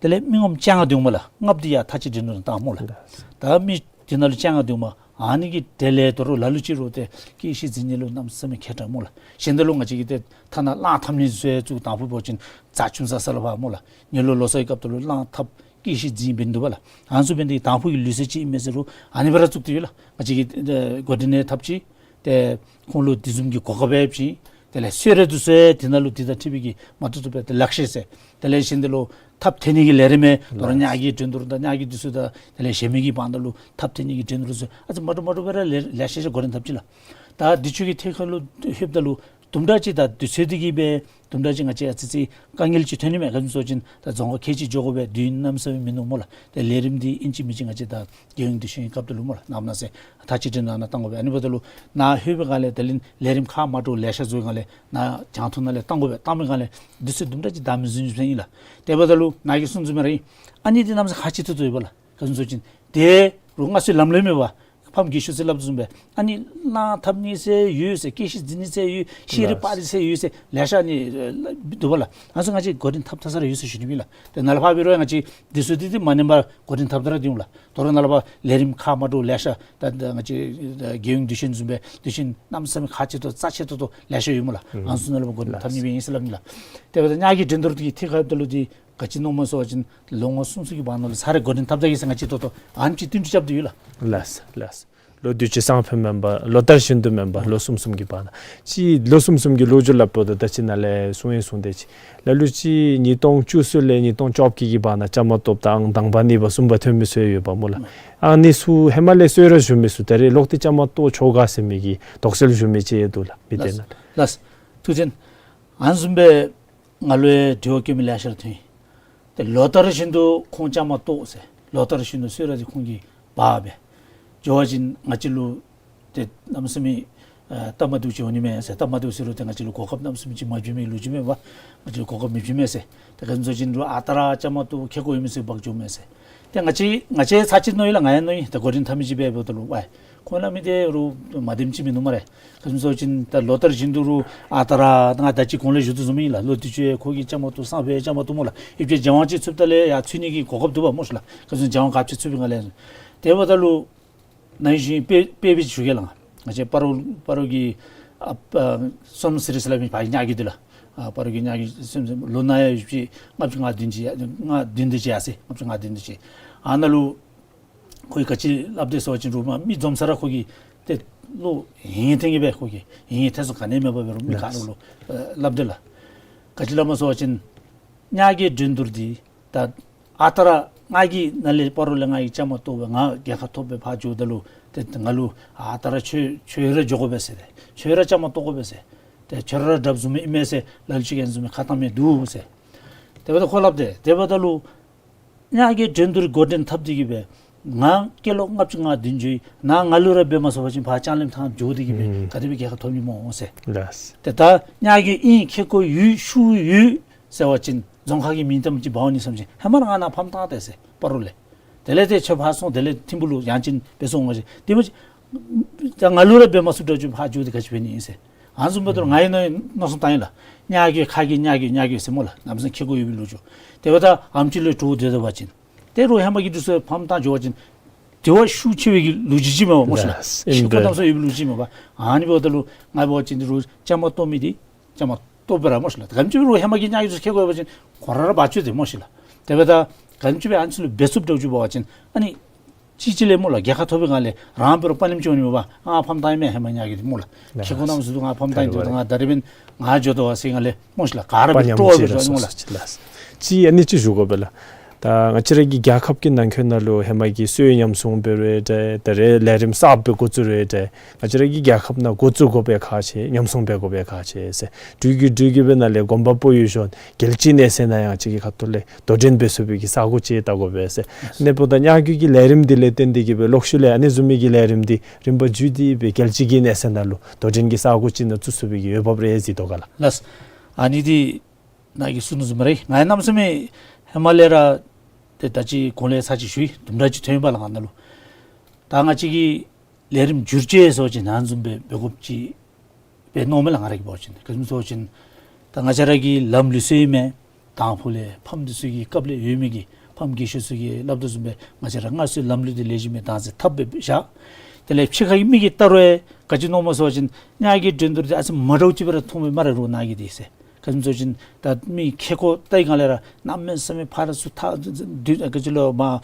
དེ་ལས་མི་ངོམ་བཅོ་ལྔ་འདུག་སྨོ་ལགས། ལྔ་བཅུ་འདི་ཡར་མཐའ་དཔྱད་འགྲན་བསྡུར་ནང་བཏང་སྨོ་ལགས། ད་མི་འདི་ནང་ལུ་བཅོ་ལྔ་འདུག་སྨོ། ཨ་ནི་གི་གྲས་ལས་དོ་རུང་ལ་ལུ་ཅིག་རུང་ཏེ་སྐྱེད་ཤིང་འཛིན་ནི་ལུ་གནམ་མེད་ས་མེད་མཁས་དྲགས་སྨོ་ལགས། གཞན་དེ་ལུ་ང་བཅས་ཀྱིས་ཏེ་ཐ་ན་གླང་འཐབ་ནི་ཚུ་ཡང་ཚུ་དང་ཕུ་འབད་བ་ཅིན་རྩྭ་ཆུང་ས་ས་ལུ་ཕར་སྨོ་ལགས། ཉལ་ལོ་ལོ་སའི་སྐབས་དེ་ལུ་གླང་འཐབ་སྐྱེད་ཤིང་འཛིན་འབད་ནི་འདུག་པ་ལགས། ཨ་ནི་ཚུ་འབད་ནི་དེ་གིས་དང་ཕུ་གི་ལུགས་སྲོལ་ཅིག་ཨིན་མས་ཟེར་རུང་ཨ་ནི་སྦེ་ར་བཙུགས་ཏེ་ཡོད་ལགས། ང་བཅས་ཀྱིས་ཨེ་འགོ་འདྲེན་ནི་འཐབ་ཅི། ཏེ་ཁོང་ལུ་དེ་བཟུམ་གྱི་གོ་སྐབས་ཡོདཔ་ཅིག། དེ་ལས་གསོལ་རས་འདི་ཚུ་ཡང་དེ་ནང་ལུ་དེ་དང་འཁྲིལ་བའི་གི་མ་ཐུབ་ཐུབ་སྦེ་ཏེ་ལག་ཤེས་ཟེར། དེ་ལས་གཞན་དེ་ལུ་འཐབ་འཐེན་ནི་གི་ལས་རིམ་མས། དོ་རུང་ཉ་རྒོད་འགྲན་བསྡུར་དང་ཉ་རྒོད་འདི་ཚུ་དང་དེ་ལས་གཞན་མི་གི་བར་ན་ལུ་འཐབ་འཐེན་ནི་གི་འགྲན་བསྡུར་ཚུ་ཨ་ཙི་མ་འདྲཝ་མ་འདྲཝ་སྦེ་ར་ལེ་ལེ་ཤ་ཤ་འགོ་འདྲེན་འཐབ་ཅི་ལགས། ད་འདི་ཚུ་གི་ཐད་ཁར་ལུ་ལྷོདཔ་ད་ལུ་དུམ་གྲ་ཅིག་ད་དུས་ཚོད་འདི་གིས་སྦེ་དུམ་གྲ་ཅིག་ང་བཅས་ཨ་ཙི་ཅིག་དཀའ་ངལ་ཅིག་ཐོན་ནི་མས། ག་ཅི་སྨོ་ཟེར་བ་ཅིན་ད་རྫོང་ཁག་ཁལ་གཅིག་འགྱོ་དགོ་པས། དུས་གནམ་མེད་ས་མེད་མིན་ནུག་སྨོ་ལགས། ཏེ་ལས་རིམ་འདི་ཨིན་ཅི་མིན་ཅི་ང་བཅས་ད་རྒྱལ་ཡོངས་དུས་ཆེན་གྱི་སྐབས་དེ་ལུ་སྨོ་ལགས། ནངས་པ་གནངས་ཚེ་མཐའ་དཔྱད་འགྲན་ནང་ན་བཏང་དགོ་པས། ཨ་ནི་འབདཝ་ད་ལུ་ནཱ་ལྷོད་པའི་སྒང་ལས་དེ་ལས་ལས་རིམ་ཁག་མ་འདྲཝ་ལེ་ཤ་བཟོ་བའི་སྒང་ལས་ནཱ་གྱང་ཐོག་ནང་ལས་བཏང་དགོ་པས། བཏང་བའི་སྒང་ལས་དུས་ཚོད་དུམ་གྲ་ཅིག་ད་མི་ཟིན་ཟིན་ཨིན་ལགས། དེ་འབདཝ་ད་ལུ་ནཱ་གིས་གསུངས་ཚུགས་མི་ར་ཨིན། ཨ་ནི་འདི་གནམ་མེད་ས་མེད་ཁག་ཆེ་ཏོག་ཏོ་ཡོད་པ་ལགས། ག་ཅི་སྨོ་ཟེར་བ་ཅིན་དེ་རུང་སྔར་སྲོལ་ལམ་ལུགས་མེད་པ། ཕམ་རྒས་ཤོས་ཚུ་སླབ་དོ་བཟུམ་སྦེ་ཨ་ནི་གླང་འཐབ་ནི་ཟེར་ཡོད་ཟེར། སྐྱེད་ཤིང་འཛིན་ནི་ཟེར་ཡོད། ཤེས་རིག་ལགས། པར་རིས་ཟེར་ཡོད་ཟེར། ལེ་ཤ་ཨ་ནི་ཨེ་འདུག་པ་ལགས། ཨ་ནི་ཚུ་ང་བཅས་འགོ་འདྲེན་འཐབ་ཚར་ས་ར་ཡོད་ཟེར་ཞུ་ནི་ཨིན་ལགས། ཏེ་ནཱ་ལས་ཕར་འབད་རུང་ང་བཅས་འདི་ཚུ་འདི་འདི་མ་ཉན་པར་འགོ་འདྲེན་འཐབ་ད་ར་འདི་འོང་ལགས། དོ་རུང་ནཱ་ལས་ཕར་ལས་རིམ་ཁག་མ་འདྲཝ་ལེ་ཤ་ད་ད་ང་བཅས་ཨེ་རྒྱལ་ཡོངས་དུས་ཆེན་བཟུམ་སྦེ་དུས་ཆེན་གནམ་མེད་ས་མེད་ཁག་ཆེ་ཏོག་ཏོ་རྩ་ཆེ་ཏོག་ཏོ་ལེ་ཤ་ཡོད་སྨོ་ལགས། ཨ་ནི་ཚུ་ནང་ལུ་འགོ་འདྲེན་འཐབ་ནི་སྦེ་ཨིན་ཟེར་སླབ་ནི་ལགས། དེ་འབདཝ་ད་ཉ་རྒོད་འགྲན་བསྡུར་འདི་གི་ཐད་ཁར་འབདཝ་ད་ལུ་འདི་ག་ཅི་མནོཝ་སྨོ་ཟེར་བ་ཅིན་ལོ་ངོ་གསུམ་གསུམ་གྱི་བར་ན་ལུ་ཚར་རེ་འགོ་འདྲེན་འཐབ་ད་གེ་ཟེར་ང་བཅས་ཏོག་ཏོ་ཨ་ནེམ་ཅིག་བསྟུན་གྲོས་རྐྱབ་སྟེ་ཡོད་ལགས། ལགས་ལགས། ལོ་དུས་ཅི་སང་ཕོད་མེན་པར་ལོ་ལྟར་བཞིན་དུ་མེན་པར་ལོ་གསུམ་གསུམ་གྱི་བར་ན་ཅིག་ལོ་གསུམ་གསུམ་གྱི་ལོ་རྒྱུས་སླབ་འབདཝ་ད་ད་ཅི་ནཱ་ལས་གསུང་ཡང་གསུངས་ཏེ་ཅིག་ལ་ལུ་ཅིག་ཉིས་སྟོང་བཅུ་གསུམ་ལས་ཉིས་སྟོང་བཅོ་བརྒྱད་ཀྱི་བར་ན་བཅའ་མར་གཏོགསཔ་དང་དང་པ་གཉིས་པ་གསུམ་པ་ཐོན་མི་ཚུ་ཡོད་པ་སྨོ་ལགས། ཨ་ནི་ཚུ་ཧེ་མ་ལས་གསོལ་རས་ཞུ་མི་ཚུ་ད་རེས་ལོག་སྟེ་བཅའ་མར་གཏོགས་ཆོག་ག་ཟེར་མི་གི་དོགས་སེལ་ཞུ་མི་ཅིག་ཡང་འདུག་ལགས། མི་དེ་ནང་ལགས། ལགས། ཐུགས་རྗེ་ཆེ། ཨ་ནི་བཟུམ་སྦེ་ང་ལུ་ཡང་དྲི་བ་བཀོད་མི་ལེ་ཤ་ར་ཐོན་ཡི། ཏེ་ལོ་ལྟར་བཞིན་དུ་ཁོང་བཅའ་མར་གཏོགས་ཟེར། ལོ་ལྟར་བཞིན་དུ་གསོལ་རས་འདི་ཁོང་གིས་འབག་སྦེ་འགྱོ་བ་ཅིན་ང་བཅས་ལུ་ཏེ་གནམ་མེད་ས་མེད་ཨེ་སྟབས་མ་བདེཝ་ཅིག་འོང་ནི་མས་ཟེར། སྟབས་མ་བདེཝ་ཟེར་རུང་ཏེ་ང་བཅས་ལུ་གོ་སྐབས་གནམ་མེད་ས་མེད་ཅིག་མ་བྱིན་མི་ལོ་རྒྱུས་མེད་པ། ང་བཅས་ལུ་གོ་སྐབས་མི་བྱིན་མས་ཟེར། ཏེ་ག་ཅི་སྨོ་ཟེར་བ་ཅིན་རུང་ཨ་རྟག་ར་བཅའ་མར་གཏོགས་ཁེ་ཀོ་ཡོད་མི་ཚུ་འབག་འགྱོཝ་མས་ཟེར། ཏེ་ང་བཅས་ང་བཅས་ཚར་གཅིག་མནོ་ཡི་ལགས། ང་ཡང་མནོ་ཡི། ད་འགོ་འདྲེན་འཐབ་མི་ཅིག་འབད་འབདཝ་ད་ལུ་ཝའི་ཁོང་སླབ་མི་དེ་རུང་མ་བདེནམ་ཅིག་མིན་འདུག་སྨ་རེ། ག་ཅི་སྨོ་ཟེར་བ་ཅིན་ད་ལོ་ལྟར་བཞིན་དུ་རུང་ཨ་རྟག་ར་ང་ད་ཅི་གོང་ལས་ཞུ་དོ་བཟུམ་ཨིན་ལགས། ལོ་དུས་ཅི་ཁོ་གིས་བཅའ་མར་གཏོགས་སང་ཕོད་བཅའ་མར་གཏོགས་སྨོ་ལགས། ཡོད་པའི་སྦྱང་བ་ཅིག་ཚུདཔ་ད་ལས་ཡར་ཚུད་ནི་གི་གོ་སྐབས་འདུག་པ་སྨོ་ཤིག་ལགས། ག་ཅི་སྨོ་ཟེར་སྦྱང་བ་ག་ཅི་ཚུད་པའི་སྒང་ལས། དེ་འབདཝ་ད་ལུ་ནཱ་ཡོད་བཞིན་དཔེ་དཔེ་ཅིག་ཞུ་གེ་ལགས། ང་བཅས་སྤ་རོ་སྤ་རོ་གི་ཨ་ཨ་སོམ་སི་རི་ཟེར་སླབ་མི་ཕར་གྱི་ཉ་རྒོད་འདི་ལགས། ཨ་སྤ་རོ་གི་ཉ་རྒོད་སོམ་སི་རི་ལོ་ནཱ་ཡོད་བཞིན་ལྔ་བཅུ་ང་བདུན་ཅིག་ཡར་ང་བདུན་དེ་ཅིག་ཡར་སོ་ཡི། ལྔ་བཅུ་ང་བདུན་དེ་ཅིག་ཨ་ནཱ་ལུ་ཁོ་གིས་ག་ཅི་སླབ་དེས་ཟེར་བ་ཅིན་རུང་མ་མི་འཛོམས་ས་ར་ཁོ་གིས་ཏེ་བློ་ཧིང་ཐེང་གི་སྦེ་ཁོ་གིས་ཧིང་ཐེ་ཚོམ་ག་ནི་མེད་པར་སྦེ་རུང་མི་ག་ར་ལུ་ཨ་སླབ་དེས་ལགས། ག་ཅི་སླབ་མས་ཟེར་བ་ཅིན་ཉ་རྒོད་འགྲན་བསྡུར་འདི་ད་ཨ་རྟག་ར་ང་གིས་ནཱ་ལས་སྤ་རོ་ལས་ང་གིས་བཅའ་མར་གཏོགས་སྦེ་ང་རྒྱལ་ཁ་ཐོབ་སྦེ་ཕར་འགྱོཝ་ད་ལུ་ ཏེ་ང་ལུ་ཨ་ད་ར་ཁྱོད་ཁྱོད་ར་འགྱོ་དགོ་པས་ཟེར། ཏེ་ཁྱོད་ར་བཅའ་མར་གཏོགས་དགོ་པས་ཟེར། ཏེ་ཁྱོད་ར་དྲགཔ་བཟུམ་མས་ཨིན་མས་ཟེར་ལ་ལུ་ཅིག་ཨ་ནི་བཟུམ་མའི་ཁ་གཏམ་མི་འདུག་ཟེར། དེ་འབདཝ་ད་ཁོ་སླབ་སྟེ་དེ་འབདཝ་ད་ལུ་ཉག་གི་འགྲན་བསྡུར་འགོ་འདྲེན་འཐབ་སྟེ་གི་སྦེ་ང་སྐྱེས་ལོ་ལྔ་བཅུ་ང་བདུན་འགྱོ་ཡི། ནཱ་ང་ལུ་ར་འབད་མ་ཚུགས་པ་ཅིན་ཕར་ལྕང་གླིང་ཐང་འགྱོ་སྟེ་གི་སྦེ་ཨུམ་ག་དེ་སྦེ་རྒྱལ་ཁ་ཐོབ་ནི་སྨོ་ཟེར། ལགས། ཏེ་ད་ཉག་གི་ཨིན་ཁེ་ཀོ་ཡོད་ཤུགས་ཡོད་ཟེར་བ་ཅིན་རྫོང་ཁག་གི་མིང་གཏམ་ཅིག་འབག་འོང་ནི་བསམ་ཅིན་ཧེ་མ་ར་ང་ནཱ་ཕམ་བཏང་སྟེ་ཟེར་སྤ་རོ་ལས། དེ་ལས་ཏེ་ཁྱོད་ཕར་སོང་དེ་ལས་ཐིམ་ཕུག་ལུ་ཡང་ཅིན་འབད་སོང་ང་ཟེར། དེ་འབད་ད་ང་ལུ་ར་འབད་མ་ཚུགས་དྲག་ཅིག་ཕར་འགྱོ་སྟེ་ག་ཅི་འབད་ནི་ཨིན་ཟེར། ཨ་ནི་བཟུམ་འབདཝ་ད་ལུ་ང་ཨིན་ནོ་མནོ་བསམ་བཏང་ཡི་ལགས། ཉག་གི་ཁ་གི་ཉག་གི་ཉག་གི་ཟེར་སྨོ་ལགས། གནམ་མེད་ས་མེད་ཁེ་ཀོ་ཡོད་པའི་ལོ་རྒྱུས། དེ་འབདཝ་ད་ཨམ་ཅིག་ལས་དྲུག་སྡོད་སྡོད་པ་ཅིན་ཏེ་རོགས་ཧེ་མ་གི་དུས་ཚོད་ཕམ་བཏང་འགྱོ་བ་ཅིན་དེ་བ་ཤུགས་ཆེ་བའི་གི་ལོ་རྒྱུས་ཅིག་མས་པ་སྨོ་ཤི་ལགས། ལགས། ཁེ་ཀོ་གནམ་མེད་ས་མེད་ཡོད་པའི་ལོ་རྒྱུས་མས་པ། ཨ་ནི་འབདཝ་ད་ལུ་ང་འབད་བ་ཅིན་ཏེ་རོགས་བཅའ་མར་གཏོགས་མི་འདི་བཅའ་མར་གཏོགས་པས་ར་སྨོ་ཤི་ལགས། ག་དེམ་ཅིག་རོགས་ཧེ་མ་གི་ཉག་གི་ཚུ་ཁེ་ཀོ་ཡོད་པ་ཅིན་ཁོང་ར་ར་འབག་བཅུག་སྟེ་སྨོ་ཤི་ལགས། དེ་འབདཝ་ད་ག་དེམ་ཅིག་སྦེ་ཨ་ནི་ཚུ་ལུ་འབད་ཚུགསཔ་འདྲཝ་ཅིག་འབད་བ་ཅིན་ཨ་ནི་གཅིག་གཅིག་ལས་སྨོ་ལགས་རྒྱལ་ཁ་ཐོབ་པའི་སྒང་ལས་རང་འབད་རུང་དཔའ་ཉམས་ཅིག་འོང་ནི་མས་པ། ཨ་ཕམ་བཏང་ཡི་མས་ཧེ་མ་ཉག་གི་འདི་སྨོ་ལགས། ལགས། ཁེ་ཀོ་གནམ་མེད་ས་མེད་འདུག། ང་ཕམ་བཏང་ཡི་འདུག། ད་ང་ད་རིས་འབདན་ང་འགྱོ་དོ་བ་ཟེར་སྒང་ལས་སྨོ་ཤི་ལགས། ག་ར་སྦེ་དཔའ་ཉམས་སྤྲོ་བ་ཅིག་སྦེ་ལགས་སྨོ་ལགས། ལགས། གཅིག་ཨ་ནི་ཅིག་ཞུ་དགོ་པས་ལགས། ད་ང་བཅས་ར་གི་རྒྱལ་ཁབ་ཀྱི་ནང་འཁོད་ནང་ལུ་ཧེ་མ་གི་གསོ་བའི་ཉམས་སྲུང་འབད་རུང་འདྲ་ད་རེས་ལས་རིམ་གསརཔ་སྦེ་འགོ་བཙུགས་རུང་འདྲ་ང་བཅས་ར་གི་རྒྱལ་ཁབ་ནང་འགོ་བཙུགས་དགོ་པའི་ཁག་ཆེ་ཉམས་སྲུང་འབད་དགོ་པའི་ཁག་ཆེ་ཟེར། འགྲུལ་བཞུད་འགྲུལ་བཞུད་སྦེ་ནཱ་ལས་དགོན་པ་སྤོ་ཡུལ་གཞུང་རྒྱལ་སྤྱིའི་གནས་ཚད་ནང་ཡང་ཅིག་གི་ཁ་ཐུག་ལས་དོ་འགྲན་འབད་ཚུགས་པའི་གི་ས་གོ་ཅིག་བལྟ་དགོ་པས་ཟེར། ཨ་ནི་འབདཝ་ད་ཉག་རྒྱུད་ཀྱི་ལས་རིམ་འདི་ལས་བརྟེན་ཏེ་གི་སྦེ་ལོག་ཤུལ་ལས་ཨ་ནི་བཟུམ་མའི་གི་ལས་རིམ་འདི་རིམ་པ་བརྒྱུད་དེ་སྦེ་རྒྱལ་སྤྱི་གི་གནས་ཚད་ནང་ལུ་དོ་འགྲན་གྱི་ས་གོ་ཅིག་ནང་བཙུགས་ཚུགས་པའི་གི་འོས་འབབ་རེ་གཟིགས་དོ་ག་ལགས། ལགས། ཨ་ནི་འདི་ནཱ་གིས་གསུངས་དོ་བཟུམ་རེ་ང་ཡང་གནམ་མེད་ས་མེད་ཧེ་མ་ལས་ར་ཏེ་ད་ཅི་གོང་ལས་ཚར་ཅིག་ཞུ་ཡི། དུམ་གྲ་ཅིག་ཐོན་ཡི་པ་ལགས་ང་ནཱ་ལུ། ད་ང་བཅས་ཀྱི་ལས་རིམ་བསྒྱུར་བཅོས་ཟེར་བ་ཅིན་ཨ་ནི་བཟུམ་སྦེ་འབད་དགོཔ་ཅིག་སྦེ་མནོཝ་མས་ལགས་ང་ར་གིས་འབད་བ་ཅིན། ག་ཅི་སྨོ་ཟེར་བ་ཅིན་ད་ང་བཅས་ར་གི་ལམ་ལུགས་ཟེར་ཨིན་མས། དང་ཕུ་ལས་ཕམ་འདི་ཚུ་གི་སྐབས་ལས་ཡོད་མི་གི་ཕམ་རྒས་ཤོས་ཚུ་གིས་སླབ་དོ་བཟུམ་སྦེ་ང་བཅས་ར་སྔར་སྲོལ་ལམ་ལུགས་འདི་ལེགས་ཤོམ་སྦེ་བདག་འཛིན་འཐབ་སྦེ་བཞག། དེ་ལས་ཕྱི་ཁ་གི་མི་གིས་བལྟ་རུང་ག་ཅི་མནོཝ་སྨོ་ཟེར་བ་ཅིན་ཉག་གི་འགྲན་བསྡུར་འདི་ཨ་ཙི་མ་འདྲཝ་ཅིག་སྦེ་ར་མཐོང་མི་སྨ་རེ་རོགས་ནཱ་གི་འདི་ཟེར། ག་ཅི་སྨོ་ཟེར་བ་ཅིན་ད་མི་ཁེ་ཀོ་བལྟ་བའི་སྒང་ལས་ར་གནམ་མེད་ས་མེད་ཕར་ཚུར་ཐག་དུས་ག་ཅི་ལོ་མ་ཨ་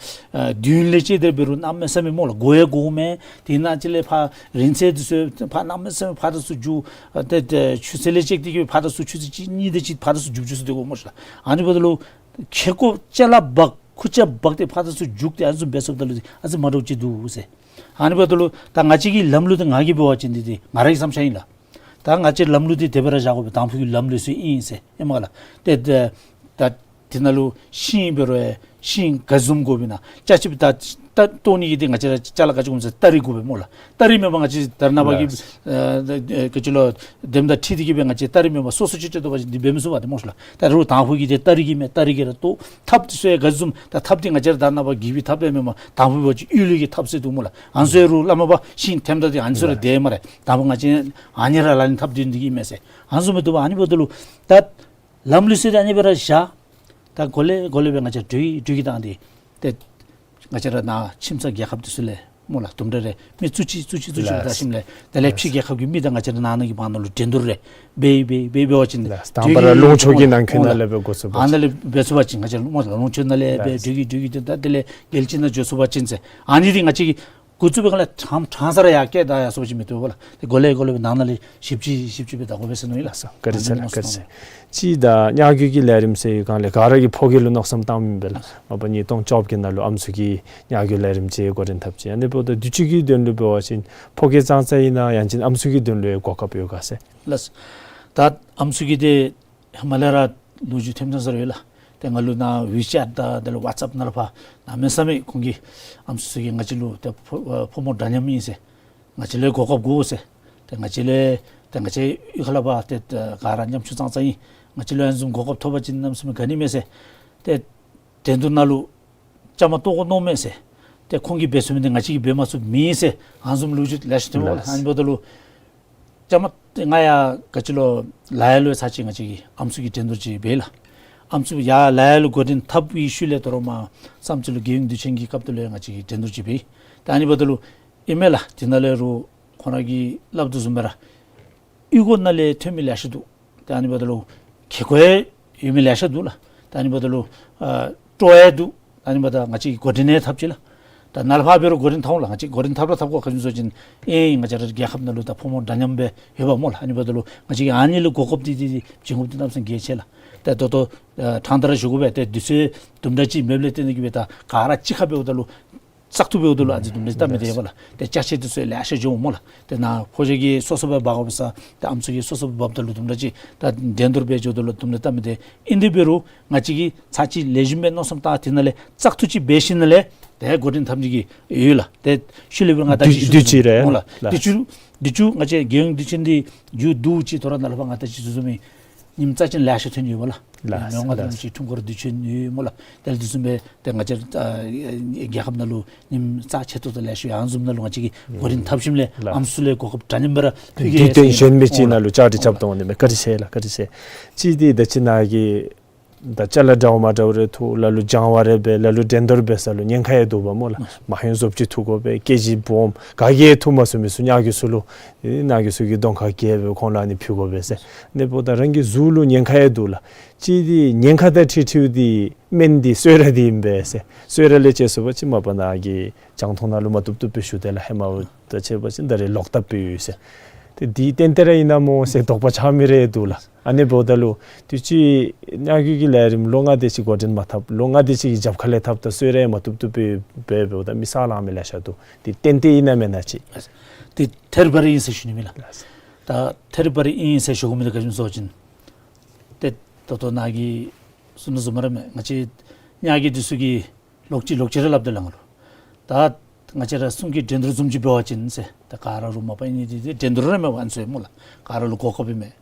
དུས་ཡུན་ལས་བཅད་དེ་འབད་རུང་གནམ་མེད་ས་མེད་སྨོ་ལགས་དགོ་ཡང་དགོ་མས། དེ་ནང་ཅིག་ལས་ཕར་རིང་ཚད་འདི་ཚུ་ཕར་གནམ་མེད་ས་མེད་ཕར་ཚུར་རྒྱུག། ཨ་ཏེ་ཏེ་ཆུ་ཚོད་ལས་བཅད་དེ་གི་ཕར་ཚུར་ཆུ་ཚོད་གཅིག་གཉིས་དེ་ཅིག་ཕར་ཚུར་རྒྱུག་རྒྱུག་ཚུགས་དེ་དགོ་སྨོ་ཤི་ལགས། ཨ་ནི་འབདཝ་ད་ལུ་ཁེ་ཀོ་ཅ་ལ་འབག་ཁུར་ཆ་འབག་སྟེ་ཕར་ཚུར་རྒྱུག་སྟེ་ཨ་ནི་བཟུམ་འབད་སོངམ་ད་ལུ་ཨ་ཙི་མ་འདྲཝ་ཅིག་འདུག་ཟེར། ཨ་ནི་འབདཝ་ད་ལུ་ད་ང་བཅས་ཀྱི་ལམ་ལུགས་འདི་ང་གིས་འབད་བ་ཅིན་འདི་འདི་ང་ར་གི་བསམ་འཆར་ཨིན་ལགས། ད་ང་བཅས་ལམ་ལུགས་འདི་དེ་སྦེ་ར་བཞག་དགོ་པས། དང་ཕུ་གི་ལམ་ལུགས་ཚུ་ཨིན་ཟེར་ཨིན་མས་ལགས། ཏེ་ཏེ་ད་དེ་ནང་ལུ་ཤིང་འབད་རུང་ཡང་ཤིང་ག་བཟུམ་དགོ་པས་ན། ཅ་ཆས་ད་ད་བཏོག་ནི་གི་འདི་ང་བཅས་ར་ཅ་ལ་ག་ཅི་དགོ་ཟེར་སྟ་རེ་དགོ་པས་སྨོ་ལགས། སྟ་རེ་མེན་པར་ང་བཅས་ད་རེས་ནངས་པ་གི་ལགས། ཨ་ཨ་ག་ཅི་ལོ་དེ་མདའ་འཁྲིད་དེ་གི་སྦེ་ང་བཅས་སྟ་རེ་མེན་པར་སོ་སོ་ཅིག་སྤྲོད་དོ་བ་ཅིན་འདི་འབད་མི་ཚུགས་པས་ཏེ་སྨོ་ཤི་ལགས། ད་རུང་དང་ཕུ་གི་འདི་སྟ་རེ་གིས་མས། སྟ་རེ་གིས་ར་བཏོག། ཐགཔ་འདི་ཚུ་ཡང་ག་བཟུམ་ད་ཐགཔ་འདི་ང་བཅས་ར་ད་རེས་ནངས་པ་གི་སྦི་ཐགཔ་ཡང་མེན་པར་དང་ཕུ་འབད་བ་ཅིན་གཡུ་ལོའི་གི་ཐགཔ་ཟེར་འདུག་སྨོ་ལགས། ཨ་ནི་ཚུ་ཡང་རུང་བླ་མ་པ་ཤིང་ཐེམ་ད་འདི་ཨ་ནི་ཚུ་ར་ལགས། དེ་མས་ར། དང་ཕུ་ང་བཅས་ཨ་ནི་ར་ལག་ལེན་འཐབ་སྡོད་ནི་འདི་གིས་མས་ཟེར། ཨ་ནི་བཟུམ་འབད་དོ་བ། ཨ་ནི་འབདཝ་ད་ལུ་ད་ལམ་ལུགས་ཟེར་ཨ་ནི་སྦེ་ར་བཞག། ད་གོ་ལེ་གོ་ལེ་སྦེ་ང་བཅས་འགྲུལ་གྱི་འགྲུལ་གྱི་བཏང་སྟེ་ཏེ་ང་བཅས་ར་ནཱ་ཁྱིམ་ཚང་རྒྱལ་ཁབ་འདི་ཚུ་ལས་སྨོ་ལགས་དུམ་གྲ་རེ་མི་བཅུ་གཅིག་བཅུ་གཅིག་བཅུ་གཅིག་ལགས། བཏང་ཞིནམ་ལས་དེ་ལས་ཕྱི་རྒྱལ་ཁབ་ཀྱི་མི་དང་ང་བཅས་ར་ནང་ན་གི་བར་ན་ལུ་འགྲན་བསྡུར་རེ་འབད་འབད་འབད་འབད་བ་ཅིན་ལགས། དང་པ་ར་ལུང་ཕྱོགས་ཀྱི་ནང་འཁོད་ནང་ལས་འབད་འགོ་བཙུགས་པ་ཅིན་ཨ་ནཱ་ལས་འབད་ཚུགས་པ་ཅིན་ང་བཅས་སྨོ་ལགས་ལུང་ཕྱོགས་ནང་ལས་འབད་ལགས། འགྲུལ་གྱི་འགྲུལ་གྱི་ཏེ་ད་དེ་ལས་རྒྱལ་སྤྱི་ནང་འགྱོ་ཚུགས་པ་ཅིན་ཟེར། ཨ་ནི་འདི་ང་བཅས་ཀྱིས་འགོ་བཙུགས་པའི་སྒང་ལས་གྲང་གྲང་ས་ར་ཡར་བསྐྱལ་ད་ཡར་སོང་པ་ཅིན་མི་བཏུབ་པས་ལགས། ཏེ་གོ་ལེ་གོ་ལེ་སྦེ་ནང་ན་ལས་ཞིབ་ཅིག་ཞིབ་ཅིག་སྦེ་བལྟ་དགོ་པས་ཟེར་མནོ་ཡི་ལགས། ལགས་སོ། བཀའ་དྲིན་ཆེ་ལགས། བཀའ་དྲིན་ཆེ། གཅིག་ད་ཉག་རྒྱུད་ཀྱི་ལས་རིམ་ཟེར་བའི་སྒང་ལས་ག་ར་གིས་ཕོ་སྐྱེས་ལུ་མནོ་བསམ་བཏངམ་ཨིན་པས་ལགས། མ་པ་ཉིས་སྟོང་བཅོ་བརྒྱད་ནང་ལུ་ཨམ་སྲུ་གི་ཉག་རྒྱུད་ལས་རིམ་ཅིག་འགོ་འདྲེན་འཐབ་ཅི། ཨ་ནི་འབདཝ་ད་དུས་ཅི་གི་དོན་ལུ་འབད་བ་ཅིན་ཕོ་སྐྱེས་ཙང་ཙང་ཨིན་ན་ཡང་ཅིན་ཨམ་སྲུ་གི་དོན་ལུ་ཡང་གོ་སྐབས་ཡོད་ག་ཟེར། ལགས། ད་ཨམ་སྲུ་གི་འདི་ཧེ་མ་ལས་ར་ལོ་རྒྱུས་ཐོན་ཐོན་ས་ར་ཡོད་ལགས། ཏེ་ང་ལུ་ནཱ་ཝི་ཅེཊ་དང་དེ་ལས་ཝཊས་ཨེཔ་ནང་ལུ་ཕར་གནམ་མེད་ས་མེད་ཁོང་གིས་ཨམ་སྲུ་ཚུ་གིས་ང་བཅས་ལུ་ཏེ་ཕོ་ཨ་ཕོ་མོ་འདྲ་མཉམ་ཨིན་ཟེར། ང་བཅས་ལུ་ཡང་གོ་སྐབས་དགོ་ཟེར། ཏེ་ང་བཅས་ལུ་ཡང་ཏེ་ང་བཅས་གཡུས་ཁ་ལས་ཕར་ཏེ་ག་ར་ཉམ་ཆུང་ཙང་ཙང་ཨིན། ང་བཅས་ལུ་ཡང་ཨ་ནི་བཟུམ་གོ་སྐབས་ཐོབ་པ་ཅིན་གནམ་མེད་ས་མེད་དགའ་ནི་མས་ཟེར། ཏེ་འགྲན་བསྡུར་ནང་ལུ་བཅའ་མར་གཏོགས་དགོ་མནོཝ་མས་ཟེར། ཏེ་ཁོང་གིས་འབད་ཚུགས་མི་འདི་ང་བཅས་ཀྱིས་འབད་མ་ཚུགསཔ་མེད་ཟེར་ཨ་ནི་བཟུམ་ལོ་རྒྱུས་ལེ་ཤ་ཐོན་འོང་ལགས། ལགས། ཨ་ནི་འབདཝ་ད་ལུ་བཅའ་མར་ཏེ་ང་ཡང་ག་ཅི་ལོ་ལ་ཡ་ལུ་ཚར་ཅིག་ང་བཅས་ཀྱིས་ཨམ་སྲུ་གི་འགྲན་བསྡུར་ཅིག་འབད་ལགས། ཨམ་སྲུ་ཡར་ལ་ཡ་ལུ་འགོ་འདྲེན་འཐབ་པའི་ཤུལ་ལས་དོ་རུང་མར་བསམ་རྩེ་ལུ་རྒྱལ་ཡོངས་དུས་ཆེན་གྱི་སྐབས་དེ་ལུ་ཡང་ང་བཅས་ཀྱིས་འགྲན་བསྡུར་ཅིག་འབད། ཏེ་ཨ་ནི་འབདཝ་ད་ལུ་ཨིན་མས་ལགས། དེ་ནང་ལས་རུང་ཁོང་ར་གིས་སླབ་དོ་བཟུམ་སྦེ་ར་གཡུས་སྒོ་ནང་ལས་ཐོན་མི་ལེ་ཤ་འདུག། ཏེ་ཨ་ནི་འབདཝ་ད་ལུ་ཁེ་ཀོ་ཡང་ཡོད་མི་ལེ་ཤ་འདུག་ལགས། ཏེ་ཨ་ནི་འབདཝ་ད་ལུ་ཨ་སྤྲོ་ཡང་འདུག། ཨ་ནི་འབདཝ་ད་ང་བཅས་ཀྱིས་འགོ་འདྲེན་ཡང་འཐབ་ཅི་ལགས། ད་ནཱ་ལས་ཕར་འབད་རུང་འགོ་འདྲེན་འཐབ་འོང་ལགས། ང་བཅས་འགོ་འདྲེན་འཐབ་ར་འཐབ་དགོ། ག་ཅི་སྨོ་ཟེར་བ་ཅིན་ཨེ་ང་བཅས་ར་རྒྱལ་ཁབ་ནང་ལུ་ད་ཕོ་མོ་འདྲ་མཉམ་སྦེ་ཡོད་པ་སྨོ་ལགས། ཨ་ནི་འབདཝ་ད་ལུ་ང་བཅས་ཀྱིས་ཨ་ནི་ལུ་གོ་སྐབས་འདི་འདི་འདི་བྱིན་དགོཔ་འདི་གནམ་མེད་ས་མེད་གལ་ཆེ་ལགས། ཏེ་ད་ལྟོ་ཨ་དྲང་བདེན་ར་ཞུ་དགོ་པས། ཏེ་དུས་ཚོད་དུམ་གྲ་ཅིག་མེདཔ་ལས་བརྟེན་ཏེ་གི་སྦེ་ད་ག་ར་གཅིག་ཁར་འབདཝ་ད་ལུ་ བཙག་འཐུ་འབདཝ་ད་ལུ་ཨ་ཙི་དུམ་གྲ་བལྟ་མི་དེ་ཡོད་པ་ལགས། ཏེ་ཅ་ཆས་འདི་ཚུ་ལེ་ཤ་འགྱོཝ་སྨོ་ལགས། ཏེ་ནཱ་ཕོ་རྒྱས་ཀྱིས་སོ་སོ་སྦེ་འབག་འོང་པས་ས། ཏེ་ཨམ་སྲུ་གིས་སོ་སོ་སྦེ་འབགཔ་ད་ལུ་དུམ་གྲ་ཅིག་ད་འགྲན་བསྡུར་འབད་འགྱོཝ་ད་ལུ་དུམ་གྲ་བལྟ་མི་དེ། ཨིན་དེ་འབད་རུང་ང་བཅས་ཀྱིས་ཚར་གཅིག་ལེགས་ཤོམ་སྦེ་མནོ་བསམ་བཏང་དེ་ནང་ལས་བཙག་འཐུ་ཅིག་འབད་ཞིནམ་ལས་ཏེ་འགོ་འདྲེན་འཐབ་ནི་གི་ཡོད་ལགས། ཏེ་ཤུལ་ལས་འབད་རུང་ང་ད་དུས་ཅི་ཞུ་དུས་ཅི་རེ་སྨོ་ལགས། ལགས། དུས་ཅི་དུས་ཅི་ང་བཅས་རྒྱལ་ཡོངས་དུས་ཆེན་འདི་མཇུག་བསྡུ་ཅི། ཐོ་རངས་ནཱ་ལས་ཕར་ང་ད་ཅི་ཞུ་ཞུཝ་མས། ཉིནམ་རྩ་ཅན་ལེ་ཤ་ཐོན་ཡོད་པ་ལགས། ལགས། མི་དབང་མངའ་བདག་རིན་པོ་ཆེ་འཁྲུངས་སྐར་དུས་ཆེན་ཡོད་སྨོ་ལགས། དེ་ལས་དེ་བཟུམ་སྦེ་ཏེ་ང་བཅས་ཨ་རྒྱལ་ཁབ་ནང་ལུ་ཉིནམ་རྩ་ཆེ་ཏོག་ཏོ་ལེ་ཤ་ཡོད། ཨ་ནི་བཟུམ་ནང་ལུ་ང་བཅས་ཀྱིས་འགོ་འདྲེན་འཐབ་ཞིནམ་ལས། ལགས། ཨམ་སྲུ་ལས་གོ་སྐབས་འདྲ་མཉམ་སྦེ་ར་ཕུལ་གེ་དུས་སྟོན་ཟེར་གཞན་མི་ཅིག་ནང་ལུ་བཅའ་སྒྲིག་རྐྱབ་བཏང་ནི་མས། བཀའ་དྲིན་ཆེ་ལགས། བཀའ་དྲིན་ཆེ། གཅིག་འདི་ད་ཅི་ནཱ་གི་ད་ཅ་ལ་འདྲཝ་མ་འདྲཝ་རེ་འཐུ། ལ་ལུ་སྦྱང་བ་རེ་འབད། ལ་ལུ་འགྲན་བསྡུར་འབད་ས་ལུ་ཉེན་ཁ་ཡང་འདུག་པ་སྨོ་ལགས། མ་ཧེ་བཟོ་བཅོས་འཐུ་དགོ་པས། ཀེ་ཇི་སྦོམ་ག་གིས་འཐུ་མ་ཚུགས་མི་ཚུ་ཉ་རྒོད་ཚུ་ལུ་ཨེ་ཉ་རྒོད་ཚུ་གི་གདོང་ཁར་བཀལ་སྦེ་ཁོང་ལུ་ཨ་ནི་ཕུལ་དགོ་པས་ཟེར། ཨ་ནི་འབདཝ་ད་རང་གི་གཟུགས་ལུ་ཉེན་ཁ་ཡང་འདུག་ལགས། གཅིག་འདི་ཉེན་ཁ་དང་འཁྲིལ་འཁྲིལཝ་འདི་སྨན་འདི་གསོལ་རས་འདི་ཨིན་པས་ཟེར། གསོལ་རས་ལས་བཅད་སོང་པ་ཅིན་མ་པ་ནཱ་གི་རྒྱང་མཐོང་ནང་ལུ་མ་བཏུབ་བཏུབ་སྦེ་ཞུ། དེ་ལས་ཧེ་མ་བ་ད་བྱས་པ་ཅིན་ད་རེས་ལོག་བཏབ་སྦེ་ཡོད་ཟེར། ཏེ་འདི་ཏན་ཏན་ར་ཨིན་ན་སྨོ་ཟེར་དོགས་པ་ཆགས་མི་རེ་འདུག་ལགས། ཨ་ནི་འབདཝ་ད་ལུ་དུས་ཅི་ཉ་རྒོད་ཀྱི་ལས་རིམ་ལོ་ལྔ་དེ་ཅིག་འགོ་འདྲེན་མ་འཐབ། ལོ་ལྔ་དེ་ཅིག་གི་རྒྱབ་ཁ་ལས་འཐབ་ད་གསོལ་རས་མ་བཏུབ་བཏུབ་སྦེ་འབད་འབདཝ་ད་མི་ས་ལང་མི་ལེ་ཤ་འདུག། འདི་ཏན་ཏན་ཨིན་ན་མེན་ན་ཅིག། ཏེ་ཐད་རི་བ་རི་ཨིན་ཟེར་ཞུ་ནི་མས་ལགས། ལགས། ད་ཐད་རི་བ་རི་ཨིན་ཟེར་ཞུ་དགོ་མི་འདི་ག་ཅི་སྨོ་ཟེར་བ་ཅིན་ཏེ་ད་ལྟོ་ནཱ་གིས་གསུངས་དོ་བཟུམ་ར་མས། ང་བཅས་ཉ་རྒོད་འདི་ཚུ་གིས་ལོག་ཅི་ལོག་ཅི་ར་སླབ་དེས་ལགས་ང་ལུ། ད་ང་བཅས་ར་གསུང་གི་འགྲན་བསྡུར་བཟུམ་ཅིག་འབད་བ་ཅིན་ཟེར། ད་ག་ར་ལུ་མ་པ་ཨིན་ནི་འདི་འདི་འགྲན་བསྡུར་ར་མེན་པ་ཨ་ནི་ཚུ་སྨོ་ལགས། ག་ར་ལུ་གོ་སྐབས་ཨིན་མས།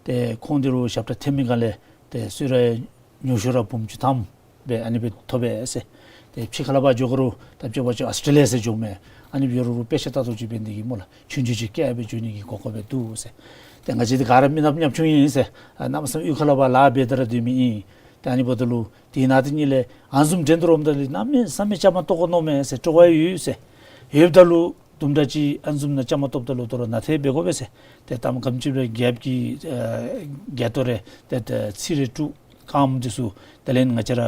ཏེ་ཁོང་འདི་ལུ་ཞབས་ཁྲ་འཐེན་མི་སྒང་ལས་ཏེ་གསོལ་རས་ཉུང་ཤོས་ར་འབུམ་བཅུ་ཐམ་སྦེ་ཨ་ནི་སྦེ་ཐོབ་པས་ཟེར། ཏེ་ཕྱི་ཁ་ལས་ཕར་འགྱོ་དགོ་རུང་ད་འགྱོ་བ་ཅིན་ཨོསི་ཊེ་ལི་ཡ་ཟེར་འགྱོཝ་མས། ཨ་ནི་སྦེ་འགྱོ་རུང་དཔེ་ཆ་ལྟ་སྟེ་ཅིག་འབད་ནི་གི་སྨོ་ལགས། ཆོས་རྒྱུགས་ཅིག་བཀལ་སྦེ་འགྱོ་ནི་གི་གོ་སྐབས་སྦེ་འདུག་ཟེར། ཏེ་ང་བཅས་འདི་ག་ར་མི་ནགཔ་ཉམ་ཆུང་ཨིན་ཟེར། ཨ་གནམ་མེད་ས་མེད་གཡུས་ཁ་ལས་ཕར་ལཱ་འབད་དེ་ར་སྡོད་མི་ཨིན། ཏེ་ཨ་ནི་འབདཝ་ད་ལུ་དེ་ནང་དེ་གཉིས་ལས་ཨ་ནི་བཟུམ་འགྲན་བསྡུར་འོངམ་ད་ལུ་གནམ་མེད་ས་མེད་བཅའ་མར་གཏོགས་དགོ་མནོཝ་མས་ཟེར་སྤྲོ་བ་ཡོད་ཟེར། ཡོདཔ་ད་ལུ་དུམ་གྲ་ཅིག་ཨ་ནི་བཟུམ་ནང་བཅའ་མར་གཏོགསཔ་ད་ལུ་དོ་རུང་ནང་ཐད་འབད་དགོ་པས་ཟེར། ཏེ་ད་ག་དེམ་ཅིག་སྦེ་རྒྱལཔོ་གི་ཨ་རྒྱལ་ཏོ་རེ་ཏེ་ཏེ་ཚིག་རེ་དྲུག་རྐངམ་འདི་ཚུ་དེ་ལས་ང་བཅས་ར་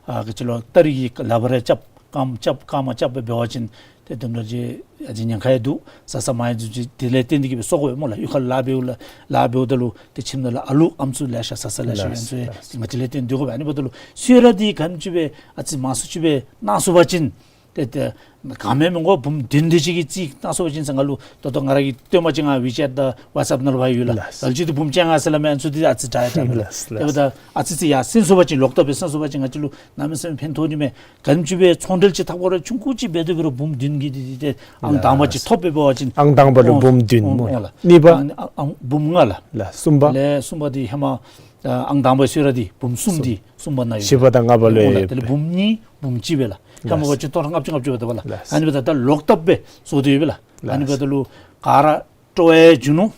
ཨ་ག་ཅི་ལོ་སྟ་རེ་གི་ལགཔ་རེ་རྐྱབ་རྐངམ་རྐྱབ་རྐངམ་རྐྱབ་སྦེ་འབད་བ་ཅིན་ཏེ་དུམ་གྲ་ཅིག་ཨ་ཙི་ཉེན་ཁ་ཡང་འདུག། ཟ་ས་མ་ཡང་འདུག་ཅིག། དེ་ལས་བརྟེན་ཏེ་གིས་སྦེ་སྲོག་གོ་སྨོ་ལགས། གཡུས་ཁ་ལཱ་འབདཝ་ལཱ་འབདཝ་ད་ལུ་ཏེ་ཁྱིམ་ནང་ལུ་ཨ་ལུ་ཨམ་སྲུ་ལེ་ཤ་ཟ་ས་ལེ་ཤ་ཡོད་ཟེར། ལགས། ཏེ་ང་བཅས་ལས་བརྟེན་སྡོད་དགོ་པས། ཨ་ནི་འབདཝ་ད་ལུ་གསོལ་རས་འདི་ག་དེམ་ཅིག་སྦེ་ཨ་ཙི་མང་སུ་ཅིག་སྦེ་གནང་ཚུགས་པ་ཅིན་ཏེ་ཏེ་ག་མེན་མི་དགོ་འབུམ་བདུན་དེ་ཅིག་གི་རྩིས་གནང་ཚུགས་པ་ཅིན་ཟེར། ང་ལུ་ད་ལྟོ་ང་ར་གི་སྟོནམ་ཅིག་ང་ཝི་ཅེཊ་དང་ཝཊས་ཨེཔ་ནང་ལུ་ཕར་ཡོད་ལགས། ལགས། ལ་ལུ་ཅིག་འདི་འབུམ་བཅོ་ལྔ་ཟེར་སླབ་མས། ཨ་ནི་ཚུ་འདི་ཨ་ཙི་དྲག་ཡང་དྲག་ལགས། ལགས། དེ་འབདཝ་ད་ཨ་ཙི་ཙི་ཡར་སེང་ཚུགས་པ་ཅིན་ལོག་བཏབ་སྦེ་སེང་ཚུགས་པ་ཅིན་ང་བཅས་ལུ་གནམ་མེད་ས་མེད་ཕན་ཐོགས་ནི་མས། ག་དེམ་ཅིག་སྦེ་ཚོང་འབྲེལ་ཅིག་འཐབ་དགོ་རུང་ཆུང་ཀུ་ཅིག་འབད་དེ་འབད་རུང་འབུམ་བདུན་གྱི་འདི་འདི་ཏེ་ཨང་དང་པ་ཅིག་ཐོབ་སྦེ་འབད་བ་ཅིན། ཨང་དང་པ་ལུ་འབུམ་བདུན་སྨོ་ལགས། གཉིས་པ་ཨང་ཨང་འབུམ་ལྔ་ལགས། ལགས། གསུམ་པ། ལས་གསུམ་པ་འདི་ཧེ་མ་ཨ་ཨང་དང་པ་གསོལ་རས་འདི་འབུམ་གསུམ་འདི་གསུམ་པ་ནང་ཡོད། བཞི་པ་དང་ལྔ་པ་ལུ་ཡོད། དེ་ལས་འབུམ་གཉིས་འབུམ་གཅིག་སྦེ་ལགས། ཧེ་མ་བ་ཅིན་སྟོང་ཕྲག་ལྔ་བཅུ་ལྔ་བཅུ་འབད་དེ་འབད་ལགས། ལགས། ཨ་ནི་འབདཝ་ད་ད་ལོག་བཏབ་སྦེ་བཟོ་སྟེ་ཡོད་པས་ལགས། ལགས། ཨ་ནི་འབདཝ་ད་ལུ་ག་ར་སྤྲོ་བ་ཡང་བྱུང་ནུག།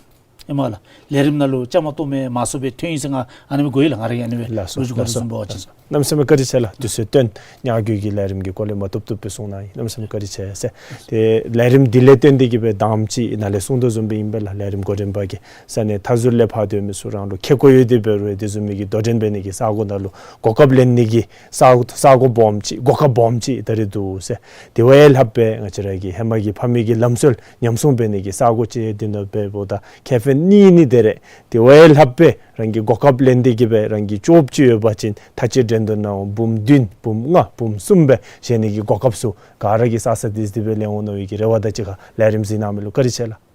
ཨེ་མ་ལགས། ལས་རིམ་ནང་ལུ་བཅའ་མར་གཏོགས་མི་མང་སུ་སྦེ་ཐོན་ཡི་ཟེར་ང་ཨ་ནི་སྦེ་གོ་ཡི་ལགས། ང་ར་གིས་ཨ་ནི་སྦེ་ལོ་རྒྱུས་གོ་དོ་བཟུམ་འབད་བ་ཅིན། གནམ་མེད་ས་མེད་བཀའ་དྲིན་ཆེ་ལགས། དུས་ཚོད་བཏོན་ཉ་རྒོད་ཀྱི་ལས་རིམ་གྱི་སྐོར་ལས་མ་བཏུབ་བཏུབ་སྦེ་གསུང་གནང་ཡི། གནམ་མེད་ས་མེད་བཀའ་དྲིན་ཆེ་ཟེར། ཏེ་ལས་རིམ་འདི་ལས་བརྟེན་ཏེ་གིས་སྦེ་དང་པ་ཅིག་ནཱ་ལས་གསུང་དོ་བཟུམ་སྦེ་ཨིན་པས་ལགས། ལས་རིམ་འགོ་འདྲེན་པ་གིས་ས་གནས་མཐའ་ཟུར་ལས་ཕར་སྡོད་མི་ཚུ་རང་ལུ་ཁེ་ཀོ་ཡོད་དེ་འབད་རུང་དེ་བཟུམ་མའི་གི་དོ་འགྲན་འབད་ནི་གི་ས་གོ་ནང་ལུ་གོ་སྐབས་ལེན་ནི་གི་ས་ས་གོ་སྦོམ་ཅིག་གོ་སྐབས་སྦོམ་ཅིག་ད་རེས་འདུག་ཟེར། དེ་བ་ཡང་ལྷགཔ་སྦེ་ང་བཅས་ར་གི་ཧེ་མ་གི་ཕ་མེས་ཀྱི་ལམ་སྲོལ་ཉམས་སྲུང་འབད་ནི་གི་ས་གོ་ཅིག་འདི་ནང་འབདཝ་ད་ཁེ་ཕན་གནད་ནི་དེ་རེད། དེ་བ་ཡང་ལྷགཔ་སྦེ་རང་གིས་གོ་སྐབས་ལེན་ཏེ་གིས་སྦེ་རང་གི་ཅོག་ཅིག་ཡོད་པ་ཅིན་ཐ་ཅི་འགྲན་བསྡུར་ནང་འབུམ་བདུན་འབུམ་ལྔ་འབུམ་གསུམ་སྦེ་བཞེས་ནི་གི་གོ་སྐབས་ཚུ་ག་ར་གིས་ས་ས་དེས་དེ་སྦེ་ལེན་འོང་མནོ་བའི་གི་རེ་བ་དང་གཅིག་ཁར་ལས་རིམ་གཟིགས་གནང་མི་ལུ་བཀའ་དྲིན་ཆེ་ལགས།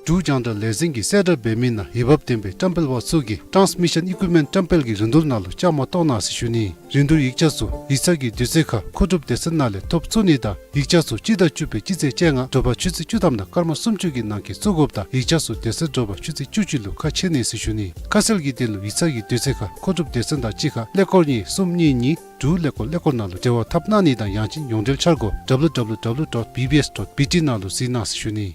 འབྲུག་རྒྱང་བསྒྲགས་ལས་འཛིན་གྱིས་གསལ་བསྒྲགས་འབད་མི་ནང་འོས་འབབ་ལྡན་པའི་བཀྲམ་སྤེལ་པ་ཚུ་གིས་ཊཱནསི་མི་ཤཱན་ཨི་ཀུའིཔ་མེནཊ་བཀྲམ་སྤེལ་གྱི་རིན་བསྡུར་ནང་ལུ་བཅའ་མར་གཏོགས་གནང་ཟེར་ཞུ་ནི། རིན་བསྡུར་ཡིག་ཆ་ཚུ་ཡིག་ཚང་གི་དུས་ཚོད་ཁར་མཁོ་སྒྲུབ་སྡེ་ཚན་ནང་ལས་ཐོབ་ཚུགས་ནི་དང་ཡིག་ཆ་ཚུ་སྤྱི་ཟླ་བཅུ་པའི་སྤྱི་ཚེས་བཅོ་ལྔ་དྲོ་པ་ཆུ་ཚོད་བཅུ་ཐམ་དང་སྐར་མ་སུམ་ཅུ་གི་ནང་འཁོད་བཙུགས་དགོཔ་དང་ཡིག་ཆ་ཚུ་དེ་ཚེ་དྲོ་པ་ཆུ་ཚོད་བཅུ་གཅིག་ལུ་ཁ་ཕྱེ་ནི་ཟེར་ཞུ་ནི། ཁ་གསལ་གྱི་དོན་ལུ་ཡིག་ཚང་གི་དུས་ཚོད་ཁར་མཁོ་སྒྲུབ་སྡེ་ཚན་དང་གཅིག་ཁར་ཀླད་ཀོར་གཉིས་གསུམ་གཉིས་གཉིས་དྲུག་ཀླད་ཀོར་ཀླད་ཀོར་ནང་ལུ་འབྲེལ་བ་འཐབ་གནང་ནི་དང་ཡང་ཅིན་ཡོངས་འབྲེལ་འཆར་སྒོ་W W W dot B B S dot B T ནང་ལུ་གཟིགས་གནང་ཟེར་ཞུ་ནི།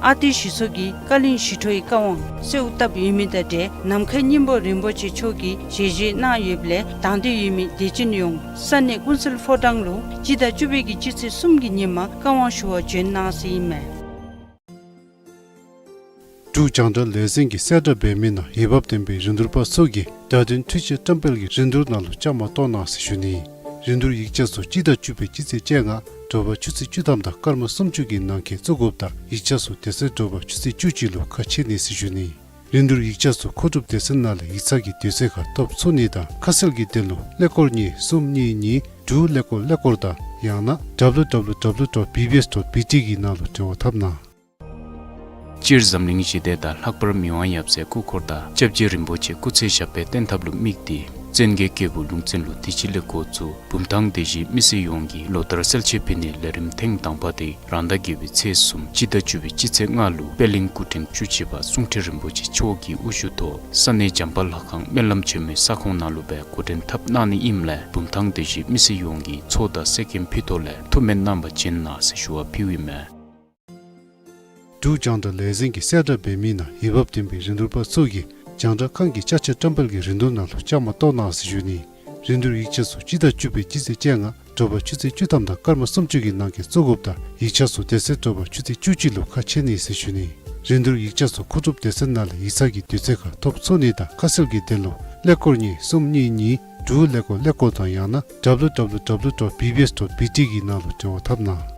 ཨ་ཏི་ཞི་འཚོ་གིས་བཀའ་བློན་ཞི་ཁྲོའི་བཀའ་དབང་གསོལཝ་བཏབ་ཡོད་མི་དང་འབྲེལ་ནམ་མཁའི་སྙིང་པོ་རིན་པོ་ཆེ་མཆོག་གིས་ཞལ་བཞེས་གནང་ཡོདཔ་ལས་དང་འདོད་ཡོད་མི་དད་ཅན་ཡོངས་ས་གནས་ཀུན་གསལ་ཕོ་བྲང་ལུ་སྤྱི་ཟླ་བཅུ་པའི་གི་སྤྱི་ཚེས་གསུམ་གྱི་ཉིན་མ་བཀའ་དབང་ཞུ་བར་བྱོན་གནང་ཟེར་ཨིན་མས། འབྲུག་རྒྱང་བསྒྲགས་ལས་འཛིན་གྱིས་གསལ་བསྒྲགས་འབད་མི་ནང་འོས་འབབ་ལྡན་པའི་རིན་བསྡུར་པ་ཚུ་གིས་བརྡ་དོན་འཕྲུལ་ཆས་བཀྲམ་སྤེལ་གྱི་རིན་བསྡུར་ནང་ལུ་བཅའ་མར་གཏོགས་གནང་ཟེར་ཞུ་ནི། རིན་བསྡུར་ཡིག་ཆ་ཚུ་སྤྱི་ཟླ་བཅུ་པའི་སྤྱི་ཚེས་བཅོ་ལྔ་དྲོ་པ་ཆུ་ཚོད་བཅུ་ཐམ་དང་སྐར་མ་སུམ་ཅུ་གི་ནང་འཁོད་བཙུགས་དགོཔ་དང་ཡིག་ཆ་ཚུ་དེ་ཚེ་དྲོ་པ་ཆུ་ཚོད་བཅུ་གཅིག་ལུ་ཁ་ཕྱེ་ནི་ཟེར་ཞུ་ནི། རིན་བསྡུར་ཡིག་ཆ་ཚུ་མཁོ་སྒྲུབ་སྡེ་ཚན་ནང་ལས་ཡིག་ཚང་གི་དུས་ཚོད་ཁར་ཐོབ་ཚུགས་ནི་དང་ཁ་གསལ་གྱི་དོན་ལུ་ཀླད་ཀོར་གཉིས་གསུམ་གཉིས་གཉིས་དྲུག་ཀླད་ཀོར་ཀླད་ཀོར་དང་ཡང་ན་www dot bbs dot bt གི་ནང་ལུ་འབྲེལ་བ་འཐབ་གནང་། སྤྱིར་འཛམ་གླིང་ཞི་བདེ་དང་ལྷག་པར་མི་དབང་ཡབ་སྲས་སྐུ་འཁོར་དང་སྐྱབས་རྗེ་རིན་པོ་ཆེ་སྐུ་ཚེ་ཞབས་པད་བརྟན་ཐབས་ལུ་དམིགས་ཏེ་བཙན་རྒྱལ་སྐྱེས་བུ་ལུང་བཙན་ལུ་དུས་ཅི་ལས་འགོ་བཙུགས་བུམ་ཐང་སྡེ་བཞིའི་མི་སེར་ཡོངས་ཀྱིས་ལོ་ལྟར་གསལ་བྱེད་ཕུལ་ནིའི་ལས་རིམ་ཐེངས་དང་པ་དེ་རང་ཟླ་བརྒྱད་པའི་ཚེས་གསུམ་སྤྱི་ཟླ་བཅུ་པའི་སྤྱི་ཚེས་ལྔ་ལུ་པད་གླིང་སྐུ་ཕྲེང་བཅུ་གཅིག་པ་གསུང་ཁྲི་རིན་པོ་ཆེ་མཆོག་གི་དབུ་བཞུགས་ཐོག་ས་གནས་བྱམས་པ་ལྷ་ཁང་སྨོན་ལམ་ཆེན་མོའི་ས་ཁོངས་ནང་ལུ་སྦེ་འགོ་འདྲེན་འཐབ་གནང་ནི་ཨིནམ་ལས་བུམ་ཐང་སྡེ་བཞིའི་མི་སེར་ཡོངས་ཀྱིས་ཚོགས་དང་གསེར་སྐྱེམས་ཕུལ་ཐོག་ལས་ཐུགས་སྨོན་གནང་བར་བྱོན་གནང་ཟེར་ཞུ་བ་ཕུལཝ་ཨིན་མས། འབྲུག་རྒྱང་བསྒྲགས་ལས་འཛིན་གྱིས་གསལ་བསྒྲགས་འབད་མི་ནང་འོས་འབབ་ལྡན་པའི་རིན་བསྡུར་པ་ཚུ་གིས་རྒྱང་བསྒྲགས་ཁང་གི་ཅ་ཆས་བཀྲམ་སྤེལ་གྱི་རིན་བསྡུར་ནང་ལུ་བཅའ་མར་གཏོགས་གནང་ཟེར་ཞུ་ནི། རིན་བསྡུར་ཡིག་ཆ་ཚུ་སྤྱི་ཟླ་བཅུ་པའི་སྤྱི་ཚེས་བཅོ་ལྔ་དྲོ་པ་ཆུ་ཚོད་བཅུ་ཐམ་དང་སྐར་མ་སུམ་ཅུ་གི་ནང་འཁོད་བཙུགས་དགོཔ་དང་ཡིག་ཆ་ཚུ་དེ་ཚེ་དྲོ་པ་ཆུ་ཚོད་བཅུ་གཅིག་ལུ་ཁ་ཕྱེ་ནི་ཟེར་ཞུ་ནི། རིན་བསྡུར་ཡིག་ཆ་ཚུ་མཁོ་སྒྲུབ་སྡེ་ཚན་ནང་ལས་ཡིག་ཚང་གི་དུས་ཚོད་ཁར་ཐོབ་ཚུགས་ནི་དང་ཁ་གསལ་གྱི་དོན་ལུ་ཀླད་ཀོར་གཉིས་གསུམ་གཉིས་གཉིས་དྲུག་ཀླད་ཀོར་ཀླད་ཀོར་དང་ཡང་ན་www dot bbs dot bt གི་ནང་ལུ་འབྲེལ་བ་འཐབ་གནང་།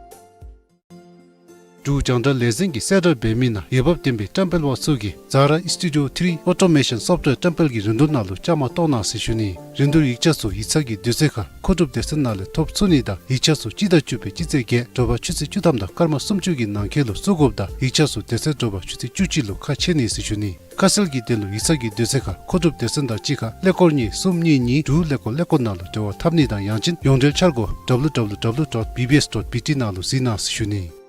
འབྲུག་རྒྱང་བསྒྲགས་ལས་འཛིན་གྱིས་གསལ་བསྒྲགས་འབད་མི་ནང་འོས་འབབ་ལྡན་པའི་བཀྲམ་སྤེལ་པ་ཚུ་གིས་Zara Studio three Automation Software བཀྲམ་སྤེལ་གྱི་རིན་བསྡུར་ནང་ལུ་བཅའ་མར་གཏོགས་གནང་ཟེར་ཞུ་ནི། རིན་བསྡུར་ཡིག་ཆ་ཚུ་ཡིག་ཚང་གི་དུས་ཚོད་ཁར་མཁོ་སྒྲུབ་སྡེ་ཚན་ནང་ལས་ཐོབ་ཚུགས་ནི་དང་ཡིག་ཆ་ཚུ་སྤྱི་ཟླ་བཅུ་པའི་སྤྱི་ཚེས་བརྒྱད་དྲོ་པ་ཆུ་ཚོད་བཅུ་ཐམ་དང་སྐར་མ་སུམ་ཅུ་གི་ནང་འཁོད་ལུ་བཙུགས་དགོཔ་དང་ཡིག་ཆ་ཚུ་དེ་ཚེ་དྲོ་པ་ཆུ་ཚོད་བཅུ་གཅིག་ལུ་ཁ་ཕྱེ་ནི་ཟེར་ཞུ་ནི། ཁ་གསལ་གྱི་དོན་ལུ་ཡིག་ཚང་གི་དུས་ཚོད་ཁར་མཁོ་སྒྲུབ་སྡེ་ཚན་དང་གཅིག་ཁར་ཀླད་ཀོར་གཉིས་གསུམ་གཉིས་གཉིས་དྲུག་ཀླད་ཀོར་ཀླད་ཀོར་ནང་ལུ་འབྲེལ་བ་འཐབ་ནི་དང་ཡང་ཅིན་ཡོངས་འབྲེལ་འཆར་སྒོ་www dot bbs dot bt ནང་ལུ་གཟིགས་གནང་ཟེར་ཞུ་ནི།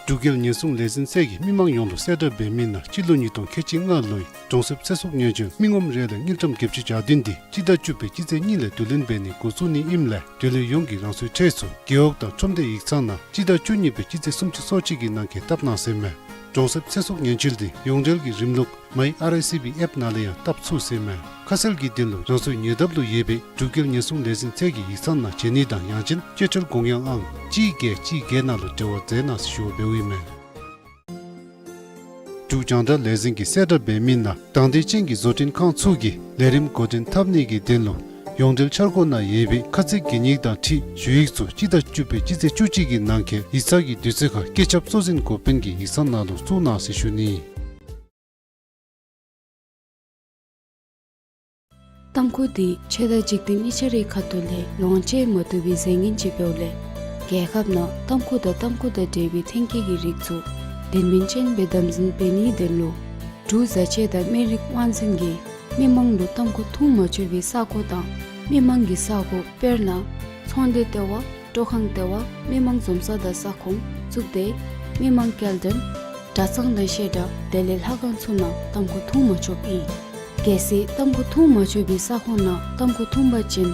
འབྲུག་རྒྱལ་ཉེན་སྲུང་ལས་འཛིན་ཚད་ཀྱིས་མི་མང་ཡོངས་ལུ་གསལ་བསྒྲགས་འབད་མི་ནང་སྤྱི་ལོ་ཉིས་སྟོང་ཁལ་གཅིག་ལྔ་ལོའི་གྲོང་གསེབ་ཚེ་སྲོག་ཉེན་བཅོལ་མི་ངོམ་རེ་ལས་དངུལ་ཀྲམ་བརྒྱད་ཅུ་གྱ་བདུན་དེ་སྤྱི་ཟླ་བཅུ་པའི་སྤྱི་ཚེས་གཉིས་ལས་བསྡུ་ལེན་འབད་ནི་འགོ་བཙུགས་ནི་ཨིནམ་ལས་དེ་ལས་ཡོངས་ཀྱིས་རང་སོའི་ཁྲལ་ཚུ་རྒེད་འོག་དང་ཁྲོམ་སྡེ་ཡིག་ཚང་ནང་སྤྱི་ཟླ་བཅུ་གཉིས་པའི་སྤྱི་ཚེས་སུམ་ཅུ་སོ་གཅིག་གི་ནང་འཁོད་བཏབ་གནང་ཟེར་མས། གྲོང་གསེབ་ཚེ་སྲོག་ཉེན་བཅོལ་དེ་ཡོངས་འབྲེལ་གྱི་རིམ་ལུགས་My R I C B app ནང་ལས་ཡང་བཏབ་ཚུགས་ཟེར་མས། ཁ་གསལ་གྱི་དོན་ལུ་རང་སོའི་ཉེ་འདབས་ལུ་ཡོད་པའི་འབྲུག་རྒྱལ་ཉེན་སྲུང་ལས་འཛིན་ཚད་ཀྱི་ཡིག་ཚང་ནང་བྱོན་ནི་དང་ཡང་ཅིན་སྤྱོད་ཁྲལ་དགོངས་ཡངས་ཨང་གཅིག་བརྒྱད་གཅིག་བརྒྱད་ནང་ལུ་འབྲེལ་བ་མཛད་གནང་ཟེར་ཞུ་བ་འབདཝ་ཨིན་མས། འབྲུག་རྒྱང་བསྒྲགས་ལས་འཛིན་གྱིས་གསལ་བསྒྲགས་འབད་མི་ནང་དང་འདོད་ཅན་གྱི་བཟོ་སྐྲུན་ཁང་ཚུ་གིས་ལས་རིམ་འགོ་འདྲེན་འཐབ་ནི་གི་དོན་ལུ་ཡོངས་འབྲེལ་འཆར་སྒོ་ནང་ཡོད་པའི་ཁ་ཚིག་གན་ཡིག་དང་འཁྲིལ་ཞུ་ཡིག་ཚུ་སྤྱི་ཟླ་བཅུ་པའི་སྤྱི་ཚེས་བཅུ་གཅིག་གི་ནང་འཁོད་ཡིག་ཚང་གི་དུས་ཚོད་ཁར་བཀོད་ཁྱབ་གཙོ་འཛིན་འགོ་དཔོན་གྱི་ཡིག་ཚང་ནང་ལུ་བཙུགས་གནང་ཟེར་ཞུ་ནི། ཏམ་ཁུ་འདི་ཆོས་དང་འཇིག་རྟེན་གཉིས་ཆ་རའི་ཁ་ཐུག་ལས་ལོངས་སྤྱོད་མ་བཏུབ་པའི་རྫས་ངན་ཅིག་འབདཝ་ལས་རྒྱལ་ཁབ་ནང་ཏམ་ཁུ་དང་ཏམ་ཁུ་དང་འབྲེལ་བའི་ཐོན་སྐྱེད་ཀྱི་རིགས་ཚུ་དོན་སྨིན་ཅན་སྦེ་དམ་འཛིན་འབད་ནིའི་དོན་ལུ་འབྲུག་བཟའ་ཆས་དང་སྨན་རིགས་དབང་འཛིན་གྱིས་མི་མང་ལུ་ཏམ་ཁུ་འཐུང་མ་ཆོག་པའི་ས་གོ་དང་མི་མང་གི་ས་གོ་དཔེར་ན་ཚོང་སྡེ་ལྟེ་བ། སྤྲོ་ཁང་ལྟེ་བ། མི་མང་འཛོམས་ས་དང་ས་ཁོངས་བཙུགས་ཏེ་མི་མང་སྐྱེལ་འདྲེན། གྲྭ་ཚང་དང་བཤད་གྲྭ་དེ་ལས་ལྷ་ཁང་ཚུ་ནང་ཏམ་ཁུ་འཐུང་མ་ཆོགཔ་ཨིན། གལ་སྲིད་ཏམ་ཁུ་འཐུང་མ་ཆོག་པའི་ས་ཁོངས་ནང་ཏམ་ཁུ་འཐུང་པ་ཅིན་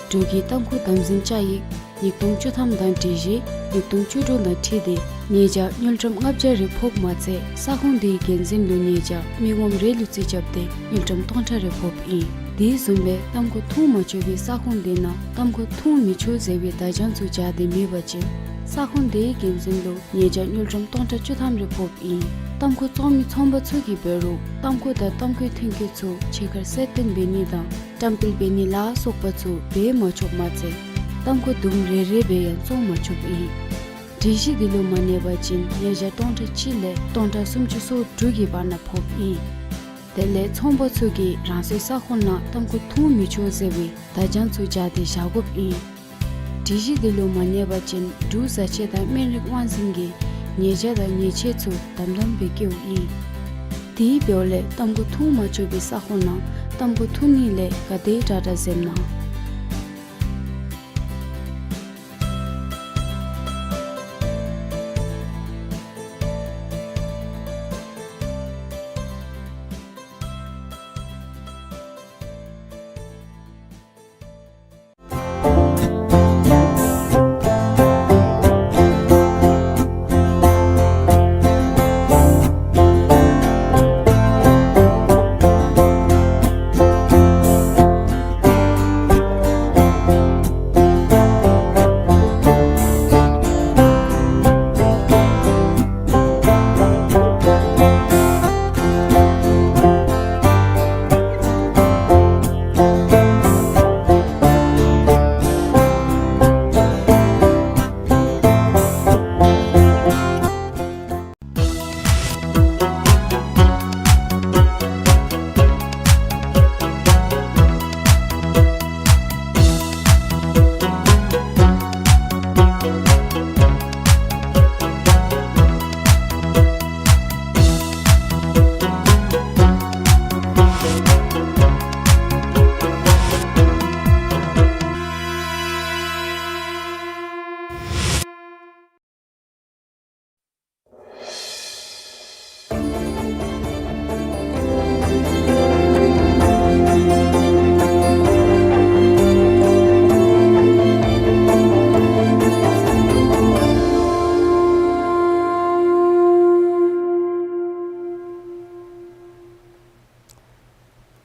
འབྲུག་གི་ཏམ་ཁུ་དམ་འཛིན་བཅའ་ཡིག་ཉིས་སྟོང་བཅུ་ཐམ་དང་སྒྲིག་གཞི་ཉིས་སྟོང་བཅུ་དྲུག་དང་འཁྲིལ་ཏེ་ཉེས་བྱ་དངུལ་ཀྲམ་ལྔ་བརྒྱ་རེ་ཕོགཔ་མ་ཚད་ས་ཁོངས་དེའི་འགན་འཛིན་ལུ་ཉེས་བྱ་མི་ངོམ་རེ་ལུ་རྩིས་རྐྱབ་སྟེ་དངུལ་ཀྲམ་སྟོང་ཕྲག་རེ་ཕོགཔ་ཨིན། དེ་བཟུམ་སྦེ་ཏམ་ཁུ་འཐུང་མ་ཆོག་པའི་ས་ཁོངས་དེ་ནང་ཏམ་ཁུ་འཐུང་མི་ཆོག་ཟེར་བའི་བརྡ་བྱང་ཚུ་སྦྱར་ཏེ་མེད་པ་ཅིན་ས་ཁོངས་དེའི་འགན་འཛིན་ལུ་ཉེས་བྱ་དངུལ་ཀྲམ་སྟོང་ཕྲག་བཅུ་ཐམ་རེ་ཕོགཔ་ཨིན། ཏམ་ཁུ་བཙོང་མི་ཚོང་པ་ཚུ་གིས་འབད་རུང་ཏམ་ཁུ་དང་ཏམ་ཁུའི་ཐོན་སྐྱེད་ཚུ་ཕྱི་ཁར་གསལ་སྟོན་འབད་ནི་དང་བཀྲམ་སྤེལ་འབད་ནི་ལ་སོགས་པ་ཚུ་འབད་མ་ཆོགཔ་མ་ཚད་ཏམ་ཁུ་དུམ་རེ་རེ་སྦེ་ཡང་བཙོང་མ་ཆོགཔ་ཨིན། སྒྲིག་གཞི་འདི་ལུ་མ་གནས་པ་ཅིན་ཉེས་བྱ་སྟོང་ཕྲག་གཅིག་ལས་སྟོང་ཕྲག་སུམ་ཅུ་སོ་དྲུག་གི་བར་ན་ཕོགཔ་ཨིན། དེ་ལས་ཚོང་པ་ཚུ་གིས་རང་སོའི་ས་ཁོངས་ནང་ཏམ་ཁུ་འཐུང་མི་ཆོག་ཟེར་བའི་བརྡ་བྱང་ཚུ་སྦྱར་ཏེ་བཞག་དགོཔ་ཨིན། སྒྲིག་གཞི་འདི་ལུ་མ་གནས་པ་ཅིན་འབྲུག་བཟའ་ཆས་དང་སྨན་རིགས་དབང་འཛིན་གྱིས་ཉེས་བྱ་དང་ཉེས་ཆད་ཚུ་དམ་དམ་སྦེ་བཀལཝ་ཨིན། དེ་འབདཝ་ལས་ཏམ་ཁུ་འཐུང་མ་ཆོག་པའི་ས་ཁོངས་ནང་ཏམ་ཁུ་འཐུང་ནི་ལས་ག་དེ་དྲག་དྲག་འཛེམ་གནང་།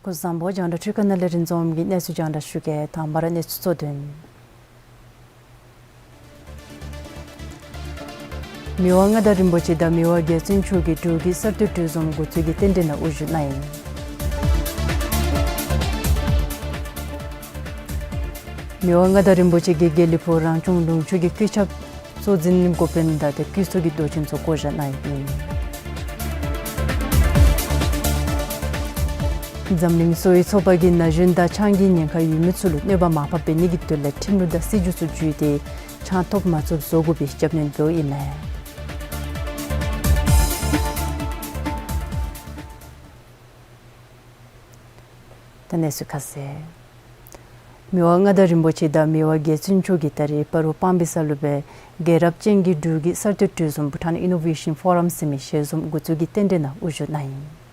སྐུ་གཟུགས་བཟང་པོ། རྒྱང་བསྒྲགས་འཕྲུལ་ཁང་ནང་ལས་རིན་འཛོམས་ཀྱིས་གནས་ཚུལ་རྒྱང་བསྒྲགས་ཞུ་གེ། དང་པ་ར་གནས་ཚུལ་གཙོ་དོན། མི་དབང་མངའ་བདག་རིན་པོ་ཆེ་དང་མི་དབང་རྒྱལ་བཙུན་མཆོག་གིས་འབྲུག་གི་གསར་གཏོད་གྲོས་འཛོམས་འགོ་འཛུགས་ཀྱི་རྟེན་འབྲེལ་ནང་དབུ་བཞུགས་གནང་ཡི། མི་དབང་མངའ་བདག་རིན་པོ་ཆེ་གིས་དགེ་ལེགས་ཕུག་རང་སྐྱོང་ལུང་ཕྱོགས་ཀྱི་སྐུ་ཚབ་གཙོ་འཛིན་འགོ་དཔོན་དང་ཏེ་སྐུ་ཚབ་ཀྱི་མདོ་ཆེན་ཚུ་བསྐོ་བཞག་གནང་ཡི། འཛམ་གླིང་གསོ་བའི་ཚོགས་པ་གིས་ན་གཞོན་དང་ཆང་གི་ཉེན་ཁ་ཡོད་མི་ཚུ་ལུ་གནོད་པ་མ་ཕོགཔ་འབད་ནི་གི་དོན་ལས་ཁྲིམས་ལུགས་དང་སྲིད་བྱུས་ཚུ་བརྒྱུད་དེ་ཆང་ཐོབ་མ་ཚུགསཔ་བཟོ་དགོ་པའི་རྒྱབ་སྣོན་འབདཝ་ཨིན་མས། ད་གནས་ཚུལ་ཁ་གསལ། མི་དབང་མངའ་བདག་རིན་པོ་ཆེ་དང་མི་དབང་རྒྱལ་བཙུན་མཆོག་གིས་ད་རེས་སྤ་རོ་སྤང་སྦིས་ས་ལུ་སྦེ་རྒྱལ་རབས་ཅན་གྱི་འབྲུག་གི་གསར་གཏོད་གྲོས་འཛོམས་བྷུ་ཊཱན་ཨི་ནོ་ཝེ་ཤཱན་ཕོ་རམ་ཟེར་མི་ཞལ་འཛོམས་འགོ་འཛུགས་ཀྱི་རྟེན་འབྲེལ་ནང་དབུ་བཞུགས་གནང་ཡི།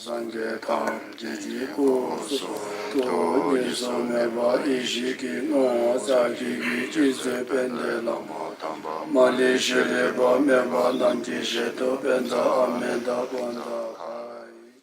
སངས་རྒྱས་ཐམས་ཅད་ཀྱི་སྐུ་གསུང་ཐུགས་གཉིས་སུ་མེད་པ་ཡེ་ཤེས་ཀྱི་ངོ་བོ་རྩ་བརྒྱད་ཀྱི་སྤྱི་གཙུག་དཔལ་ལྡན་བླ་མ་དམ་པ་མ་ལུས་ཤེས་རིག་པ་མེད་པ་རྣམས་ཀྱི་ཞལ་དུ་པཉྩ་ཨ་མི་ཏ་བྷ་ཏ་ཁ་ཡི།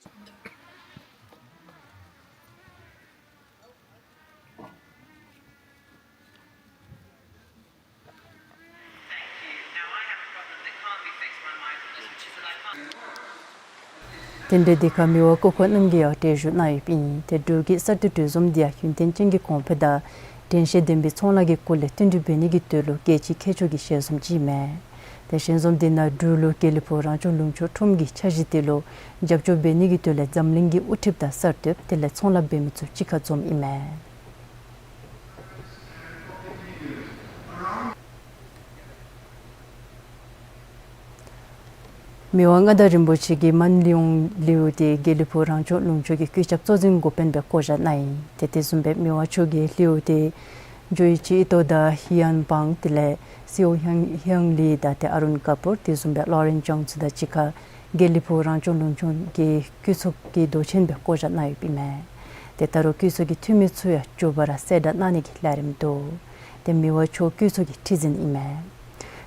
རྟེན་འབྲེལ་འདི་ཁར་མི་དབང་སྐུ་འཁོར་རྣམ་རྒྱལ་ཡང་གྲལ་བཞུགས་གནང་ཡོདཔ་ཨིན། ཏེ་འབྲུག་གི་གསར་གཏོད་གྲོས་འཛོམས་འདི་ཡང་ཡུན་བརྟན་ཅན་གྱི་གོང་འཕེལ་དང་དྲན་ཤེས་ལྡན་པའི་ཚོང་ལཱ་གི་སྐོར་ལས་བསྟུན་གྲོས་འབད་ནི་གི་དོན་ལུ་གལ་ཆེ་ཁྱད་ཆོས་ཀྱི་ཞལ་འཛོམས་ཅིག་ཨིན་མས། ཏེ་ཞལ་འཛོམས་འདི་ནང་འབྲུག་ལུ་དགེ་ལེགས་ཕུག་རང་སྐྱོང་ལུང་ཕྱོགས་ཁྲོམ་གྱི་འཆར་གཞི་དེ་ལུ་རྒྱབ་སྐྱོར་འབད་ནི་གི་དོན་ལས་འཛམ་གླིང་གི་དབུ་ཁྲིདཔ་དང་གསར་གཏོདཔ་དེ་ལས་ཚོང་ལཱ་འབད་མི་ཚུ་གཅིག་ཁར་འཛོམས་ཨིན་མས། མི་དབང་མངའ་བདག་རིན་པོ་ཆེ་གིས་མཱན་ལི་ཡོང་ལིའུ་དེ་དགེ་ལེགས་ཕུག་རང་སྐྱོང་ལུང་ཕྱོགས་ཀྱི་སྐུ་ཚབ་གཙོ་འཛིན་འགོ་དཔོན་སྦེ་བསྐོ་བཞག་གནང་ཡི། ཏེ་དེ་བཟུམ་སྦེ་མི་དབང་མཆོག་གིས་ལིའུ་དེ་ཇོ་ཨི་ཅི་ཨི་ཏོ་དང་ཧི་ཡན་ཕང་དེ་ལས་སིའོ་ཧྱང་ཧྱང་ལི་དང་ཏེ་ཨ་རུན་ཀ་པུར་དེ་བཟུམ་སྦེ་ལོ་རེན་ཅང་ཚུ་དང་གཅིག་ཁར་དགེ་ལེགས་ཕུག་རང་སྐྱོང་ལུང་ཕྱོགས་ཀྱི་སྐུ་ཚབ་ཀྱི་མདོ་ཆེན་སྦེ་བསྐོ་བཞག་གནང་ཡོདཔ་ཨིན་མས། ཏེ་ད་རུང་སྐུ་ཚབ་ཀྱི་འཐུས་མི་ཚུ་ཡང་མགྱོགས་པ་ར་གསལ་བསྒྲགས་གནང་ནི་གི་ལས་རིམ་འདུག། ཏེ་མི་དབང་མཆོག་སྐུ་ཚབ་ཀྱི་ཁྲི་འཛིན་ཨིན་མས།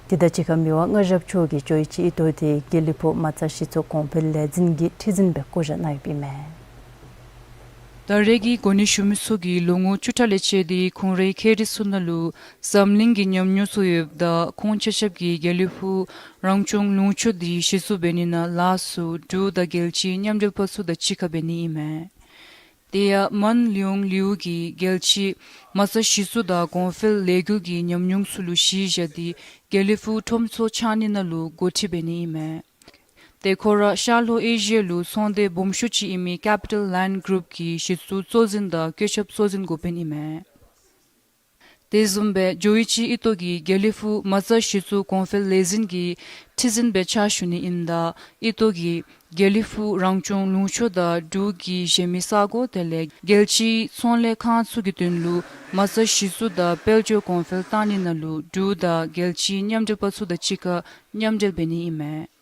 དེ་དང་གཅིག་ཁར་མི་དབང་མངའ་ཞབས་མཆོག་གིས་ཇོ་ཨི་ཅི་ཨི་ཏོ་དེ་དགེ་ལེགས་ཕུག་མ་རྩ་གཞི་བཙུགས་གོང་འཕེལ་ལས་འཛིན་གྱི་ཁྲི་འཛིན་སྦེ་བསྐོ་བཞག་གནང་ཡོདཔ་ཨིན་མས། ད་རེས་ཀྱི་གོ་གནས་ཞུ་མི་ཚུ་གིས་ལོ་ངོ་བཅུ་ཕྲག་ལས་བཅད་དེ་ཁོང་རའི་ཁྱད་རིག་ཚུ་ནང་ལུ་འཛམ་གླིང་གི་ཉམས་མྱོང་ཚུ་ཡོདཔ་ད་ཁོང་ཆ་ཁྱབ་ཀྱིས་དགེ་ལེགས་ཕུག་རང་སྐྱོང་ལུང་ཕྱོགས་འདི་གཞི་བཙུགས་འབད་ནི་ནང་ལཱ་ཚུ་འབྲུག་དང་རྒྱལ་སྤྱིའི་མཉམ་འབྲེལ་པ་ཚུ་དང་གཅིག་ཁར་འབད་ནི་ཨིན་མས། དེ་ཡང་མཱན་ལི་ཡོང་ལིའུ་གིས་རྒྱལ་སྤྱིའི་མ་རྩ་གཞི་བཙུགས་དང་གོང་འཕེལ་ལས་འགུལ་གྱི་ཉམས་མྱོང་ཚུ་ལུ་གཞི་བཞག་སྟེ་དགེ་ལེགས་ཕུག་ཁྲོམ་ཚོགས་འཆང་ནི་ནང་ལུ་འགོ་ཁྲིད་འབད་ནི་ཨིན་མས། ཏེ་ཁོ་ར་ཤར་ལྷོ་ཨེ་ཤི་ཡ་ལུ་ཚོང་སྡེ་སྦོམ་ཤོས་ཅིག་ཨིན་མི་ཀེ་པི་ཊལ་ལེནཌ་གུ་རུབ་ཀྱི་གཞི་བཙུགས་གཙོ་འཛིན་དང་བཀོད་ཁྱབ་གཙོ་འཛིན་འགོ་དཔོན་ཨིན་མས། དེ་བཟུམ་སྦེ་ཇོ་ཨི་ཅི་ཨི་ཏོ་གིས་དགེ་ལེགས་ཕུག་མ་རྩ་གཞི་བཙུགས་གོང་འཕེལ་ལས་འཛིན་གྱི་ཁྲི་འཛིན་སྦེ་ཕྱག་ཞུ་ནི་ཨིནམ་ད་ཨི་ཏོ་གིས་དགེ་ལེགས་ཕུག་རང་སྐྱོང་ལུང་ཕྱོགས་དང་འབྲུག་གི་གཞན་མི་ས་གོ་དེ་ལས་རྒྱལ་སྤྱིའི་ཚོང་ལས་ཁང་ཚུ་གི་དོན་ལུ་མ་རྩ་གཞི་བཙུགས་དང་དཔལ་འབྱོར་གོང་འཕེལ་བཏང་ནི་ནང་ལུ་འབྲུག་དང་རྒྱལ་སྤྱིའི་མཉམ་འབྲེལ་པ་ཚུ་དང་གཅིག་ཁར་མཉམ་འབྲེལ་འབད་ནི་ཨིན་མས།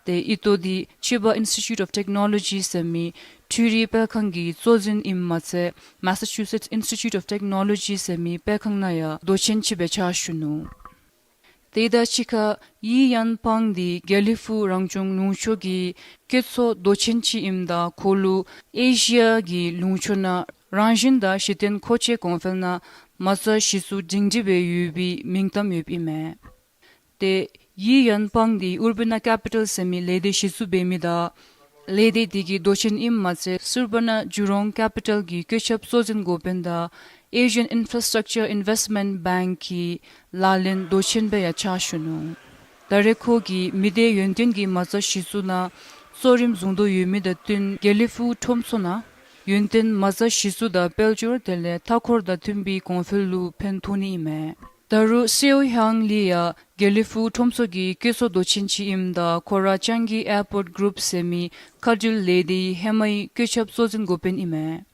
ཏེ་ཨི་ཏོ་འདི་ཆི་བ་ཨིན་སི་ཊི་ཊིའུཊ་ཨོཕ་ཊེཀ་ནོ་ལོ་ཇི་ཟེར་མི་འཕྲུལ་རིག་དཔེ་ཁང་གི་གཙོ་འཛིན་ཨིནམ་མ་ཚད་མེ་ས་ཅུ་སེཊསི་ཨིན་སི་ཊི་ཊིའུཊ་ཨོཕ་ཊེཀ་ནོ་ལོ་ཇི་ཟེར་མི་དཔེ་ཁང་ནང་ཡང་མདོ་ཆེན་ཅིག་སྦེ་ཕྱག་ཞུ་ནུག། དེ་དང་གཅིག་ཁར་ཡི་ཡན་ཕང་འདི་དགེ་ལེགས་ཕུག་རང་སྐྱོང་ལུང་ཕྱོགས་ཀྱི་སྐྱེད་ཚོགས་མདོ་ཆེན་ཅིག་ཨིནམ་ད་ཁོ་ལུ་ཨེ་ཤི་ཡ་གི་ལུང་ཕྱོགས་ནང་རང་བཞིན་དང་གཞི་རྟེན་མཁོ་ཆས་གོང་འཕེལ་ནང་མ་རྩ་གཞི་བཙུགས་སྒྲིང་སྒྲི་སྦེ་ཡོད་པའི་མིང་གཏམ་ཡོདཔ་ཨིན་མས། ཏེ་ཡི་ཡན་ཕང་འདི་ཨུར་བཱན་ཀེ་པི་ཊལ་ཟེར་མི་ལས་སྡེ་གཞི་བཙུགས་འབད་མི་དང་ལས་སྡེ་འདི་གི་མདོ་ཆེན་ཨིནམ་མ་ཚད་སུར་བཱན་ཇུ་རོང་ཀེ་པི་ཊལ་གྱི་བཀོད་ཁྱབ་གཙོ་འཛིན་འགོ་དཔོན་དང་ཨེ་ཤི་ཡཱན་ཨིན་ཕ་ར་སི་ཊག་ཅར་ཨིན་ཝེསཊ་མེནཊ་བེངཀ་གི་ལག་ལེན་མདོ་ཆེན་སྦེ་ཡང་ཕྱག་ཞུ་ནུག། ད་རེས་ཁོ་གིས་མི་སྡེ་ཡོན་ཏན་གྱི་མ་རྩ་གཞི་བཙུགས་ནང་ གཙོ་རིམ་བཟུང་དོ་ཡོད་མི་དང་བསྟུན་དགེ་ལེགས་ཕུག་ཁྲོམ་ཚོགས་ནང་ཡུན་བརྟན་མ་རྩ་གཞི་བཙུགས་དང་དཔལ་འབྱོར་དེ་ལས་མཐའ་འཁོར་དང་མཐུན་པའི་གོང་འཕེལ་ལུ་ཕན་ཐོགས་ནི་ཨིན་མས། ད་རུང་སེའུ་ཧང་ལི་ཡང་དགེ་ལེགས་ཕུག་ཁྲོམ་ཚོགས་ཀྱི་བཀོད་ཚོགས་མདོ་ཆེན་ཅིག་ཨིནམ་ད་ཁོ་ར་ཅང་གི་ཨེར་པོརཊ་གུ་རུབ་ཟེར་མི་མཁའ་འགྲུལ་ལས་སྡེའི་ཧེ་མའི་བཀོད་ཁྱབ་གཙོ་འཛིན་འགོ་དཔོན་ཨིན་མས།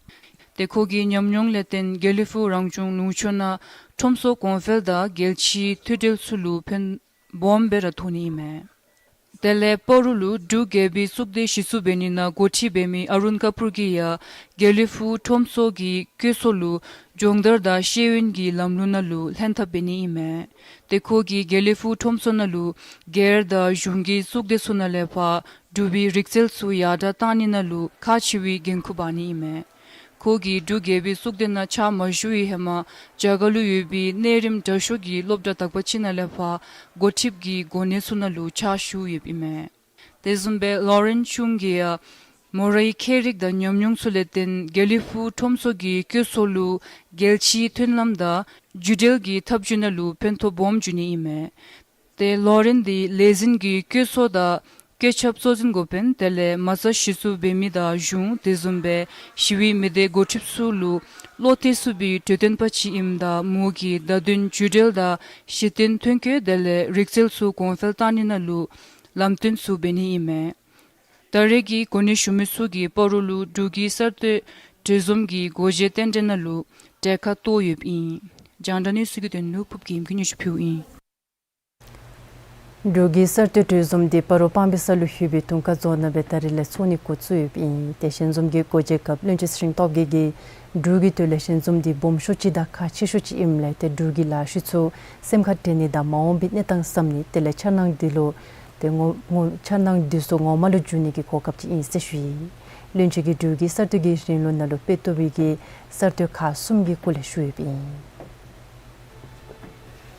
ཏེ་ཁོ་གི་ཉམས་མྱོང་ལས་བརྟེན་དགེ་ལེགས་ཕུག་རང་སྐྱོང་ལུང་ཕྱོགས་ནང་ཁྲོམ་ཚོགས་གོང་འཕེལ་དང་རྒྱལ་སྤྱིའི་མཐུད་འབྲེལ་ཚུ་ལུ་ཕན་སྦོམ་སྦེ་ར་ཐོགས་ནི་ཨིན་མས། དེ་ལས་སྤ་རོ་ལུ་འབྲུག་རྒྱལ་པོའི་གཙུག་སྡེ་གཞི་བཙུགས་འབད་ནི་ནང་འགོ་ཁྲིད་འབད་མི་ཨ་རུན་ཀ་པུར་གྱིས་ཡང་དགེ་ལེགས་ཕུག་ཁྲོམ་ཚོགས་ཀྱི་བཀོད་ཚོགས་ལུ་སྦྱོང་བརྡར་དང་ཤེས་ཡོན་གྱི་ལམ་ལུགས་ནང་ལུ་ལྷན་ཐབས་འབད་ནི་ཨིན་མས། ཏེ་ཁོ་གིས་དགེ་ལེགས་ཕུག་ཁྲོམ་ཚོགས་ནང་ལུ་སྒེར་དང་གཞུང་གི་གཙུག་སྡེ་ཚུ་ནང་ལས་ཕར་འབྲུག་པའི་རིག་རྩལ་ཚུ་ཡར་དྲགས་བཏང་ནི་ནང་ལུ་ཁག་ཆེ་བའི་འགན་ཁུར་འབག་ནི་ཨིན་མས། ཁོ་གིས་འབྲུག་རྒྱལ་པོའི་གཙུག་སྡེ་ནང་ཕྱག་མ་ཞུ་བའི་ཧེ་མ་རྒྱ་གར་ལུ་ཡོད་པའི་གནས་རིམ་དྲག་ཤོས་ཀྱི་སློབ་གྲྭ་དག་པ་ཅིག་ནང་ལས་ཕར་འགོ་ཁྲིདཔ་གི་གོ་གནས་ཚུ་ནང་ལུ་ཕྱག་ཞུ་ཡོདཔ་ཨིན་མས། དེ་བཟུམ་སྦེ་ལོ་རེན་ཆུང་གིས་ཡང་མོ་རའི་མཁས་རིག་དང་ཉམས་མྱོང་ཚུ་ལས་བརྟེན་དགེ་ལེགས་ཕུག་ཁྲོམ་ཚོགས་ཀྱི་བཀོད་ཚོགས་ལུ་རྒྱལ་སྤྱིའི་མཐུན་ལམ་དང་བརྒྱུད་འབྲེལ་གྱི་འཐབ་ཇུས་ནང་ལུ་ཕན་ཐོགས་སྦོམ་འབྱུང་ནི་ཨིན་མས། ཏེ་ལོ་རེན་འདི་ལས་འཛིན་གྱི་བཀོད་ཚོགས་དང་བཀོད་ཁྱབ་གཙོ་འཛིན་འགོ་དཔོན་དེ་ལས་མ་རྩ་གཞི་བཙུགས་འབད་མི་དང་གཞུང་དེ་བཟུམ་སྦེ་ཞི་བའི་མི་སྡེ་འགོ་ཁྲིདཔ་ཚུ་ལུ་བློ་གཏད་ཚུགས་པའི་གྲོས་སྟོན་པ་ཅིག་ཨིནམ་ད་མོ་གིས་བརྡ་དོན་བརྒྱུད་འབྲེལ་དང་གཞི་རྟེན་ཐོན་སྐྱེད་དེ་ལས་རིག་རྩལ་ཚུ་གོང་འཕེལ་བཏང་ནི་ནང་ལུ་ལམ་སྟོན་ཚུ་འབད་ནི་ཨིན་མས། ད་རེས་ཀྱི་གོ་གནས་ཞུ་མི་ཚུ་གིས་སྤ་རོ་ལུ་འབྲུག་གི་གསར་གཏོད་གྲོས་འཛོམས་ཀྱི་སྒོ་འབྱེད་རྟེན་འབྲེལ་ནང་ལུ་གྲལ་ཁར་གཏོགས་ཡོདཔ་ཨིན། རྒྱང་བསྒྲགས་གནས་ཚུལ་གྱི་དོན་ལུ་ཕུརབ་རྒྱལམོ་གིས་སྙན་ཞུ་ཕུལཝ་ཨིན། འབྲུག་གི་གསར་གཏོད་གྲོས་འཛོམས་འདི་སྤ་རོ་སྤང་སྦིས་ས་ལུ་ཡོད་པའི་དུང་དཀར་རྫོང་ནང་སྦེ་ད་རིས་ལས་ཚོགས་ནི་འགོ་བཙུགས་ཡོདཔ་ཨིན། ཏེ་ཞལ་འཛོམས་ཀྱི་སྒོ་འབྱེད་སྐབས་བློན་ཆེན་ཚེ་རིང་སྟོབས་རྒྱས་ཀྱིས་འབྲུག་གི་དོན་ལས་ཞལ་འཛོམས་འདི་སྦོམ་ཤོས་ཅིག་དང་ཁག་ཆེ་ཤོས་ཅིག་ཨིནམ་ལས་ཏེ་འབྲུག་གི་ལཱ་གཞི་ཚུ་སེམས་ཁར་དྲན་ནི་དང་མ་འོངས་པའི་གནས་སྟངས་བསམ་ནི་དེ་ལས་འཆར་སྣང་འདི་ལུ་ཏེ་ངོ་ངོ་འཆར་སྣང་འདི་ཚུ་ངོ་མ་ལུ་འགྱུར་ནི་གི་གོ་སྐབས་ཅིག་ཨིན་ཟེར་ཞུ་ཡི། བློན་ཆེན་གྱིས་འབྲུག་གི་གསར་གཏོད་ཀྱི་རིང་ལུགས་ནང་ལུ་དཔེ་བཏུབ་པའི་གི་གསར་གཏོད་ཁག་གསུམ་གྱི་སྐོར་ལས་ཞུ་ཡོདཔ་ཨིན།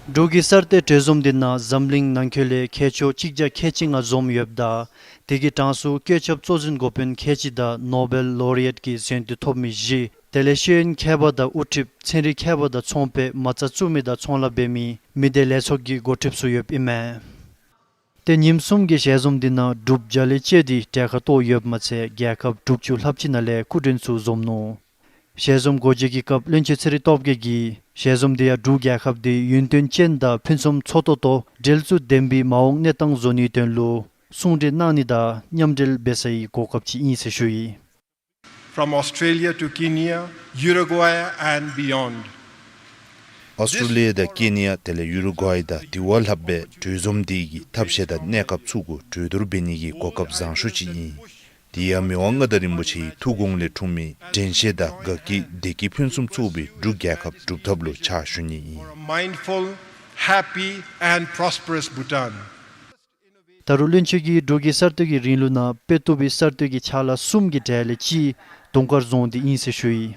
འབྲུག་གི་གསར་གཏོད་གྲོས་འཛོམས་འདི་ནང་འཛམ་གླིང་ནང་འཁོད་ལས་མཁས་མཆོག་གཅིག་བརྒྱ་ཁལ་གཅིག་ལྔ་འཛོམས་ཡོདཔ་ད་དེ་གི་གྲངས་སུ་བཀོད་ཁྱབ་གཙོ་འཛིན་འགོ་དཔོན་ཁལ་གཅིག་དང་ནོ་བེལ་ལོ་རི་ཨེཊ་ཀྱི་གཟེངས་བསྟོད་ཐོབ་མི་བཞི་དེ་ལས་ཤེས་ཡོན་མཁས་པ་དང་དབུ་ཁྲིདཔ་ཚན་རིག་མཁས་པ་དང་ཚོང་པའི་མ་རྩ་བཙུགས་མི་དང་ཚོང་ལཱ་འབད་མི་མི་སྡེ་ལས་ཚོགས་ཀྱི་འགོ་ཁྲིདཔ་ཚུ་ཡོདཔ་ཨིན་མས། ཏེ་ཉིནམ་གསུམ་གྱི་ཞལ་འཛོམས་འདི་ནང་འབྲུགཔ་བརྒྱ་ལས་བཅད་དེ་གྲལ་ཁར་གཏོགས་ཡོདཔ་མ་ཚད་རྒྱལ་ཁབ་དྲུག་ཅུ་ལྷགཔ་ཅིག་ནང་ལས་སྐུ་མགྲོན་ཚུ་འཛོམས་ནུག། ཞལ་འཛོམས་སྒོ་འབྱེད་ཀྱི་སྐབས་བློན་ཆེན་ཚེ་རིང་སྟོབས་རྒྱས་ཀྱིས་ཞལ་འཛོམས་འདི་ཡང་འབྲུག་རྒྱལ་ཁབ་འདི་ཡུན་བརྟན་ཅན་དང་ཕུན་སུམ་ཚོགས་ཏོག་ཏོ་འབྲེལ་འཚུབ་ལྡན་པའི་མ་འོངས་གནས་སྟངས་བཟོ་ནིའི་དོན་ལུ་གསུང་གྲོས་གནང་ནི་དང་མཉམ་འབྲེལ་འབད་སའི་གོ་སྐབས་ཅིག་ཨིན་ཟེར་ཞུ་ཡི། From Australia to Kenya, Uruguay and beyond. ཨོསི་ཊྲེ་ལི་ཡ་དང་ཀེ་ནི་ཡ་དེ་ལས་ཡུ་རུ་གུའི་དང་དེ་བ་ལྷགཔ་སྦེ་གྲོས་འཛོམས་འདི་གིས་ཐབས་ཤེས་དང་གནས་སྐབས་ཚུ་གུ་གྲོས་བསྡུར་འབད་ནི་གི་གོ་སྐབས་བཟང་ཤོས་ཅིག་ཨིན། དེ་ཡང་མི་དབང་མངའ་བདག་རིན་པོ་ཆེའི་ཐུགས་དགོངས་ལས་འཁྲུངས་མི་དྲན་ཤེས་དང་དགའ་སྐྱིད་བདེ་སྐྱིད་ཕུན་སུམ་ཚོགས་པའི་འབྲུག་རྒྱལ་ཁབ་སྒྲུབ་ཐབས་ལུ་ཕྱག་ཞུ་ནི་ཨིན། For a mindful, happy and prosperous Bhutan. ད་རུང་བློན་ཆེན་གྱིས་འབྲུག་གི་གསར་གཏོད་ཀྱི་རིང་ལུགས་ནང་དཔེ་བཏུབ་པའི་གསར་གཏོད་ཀྱི་ཕྱག་ལཱ་གསུམ་གྱི་གྲས་ལས་གཅིག་དུང་དཀར་རྫོང་འདི་ཨིན་ཟེར་ཞུ་ཡི།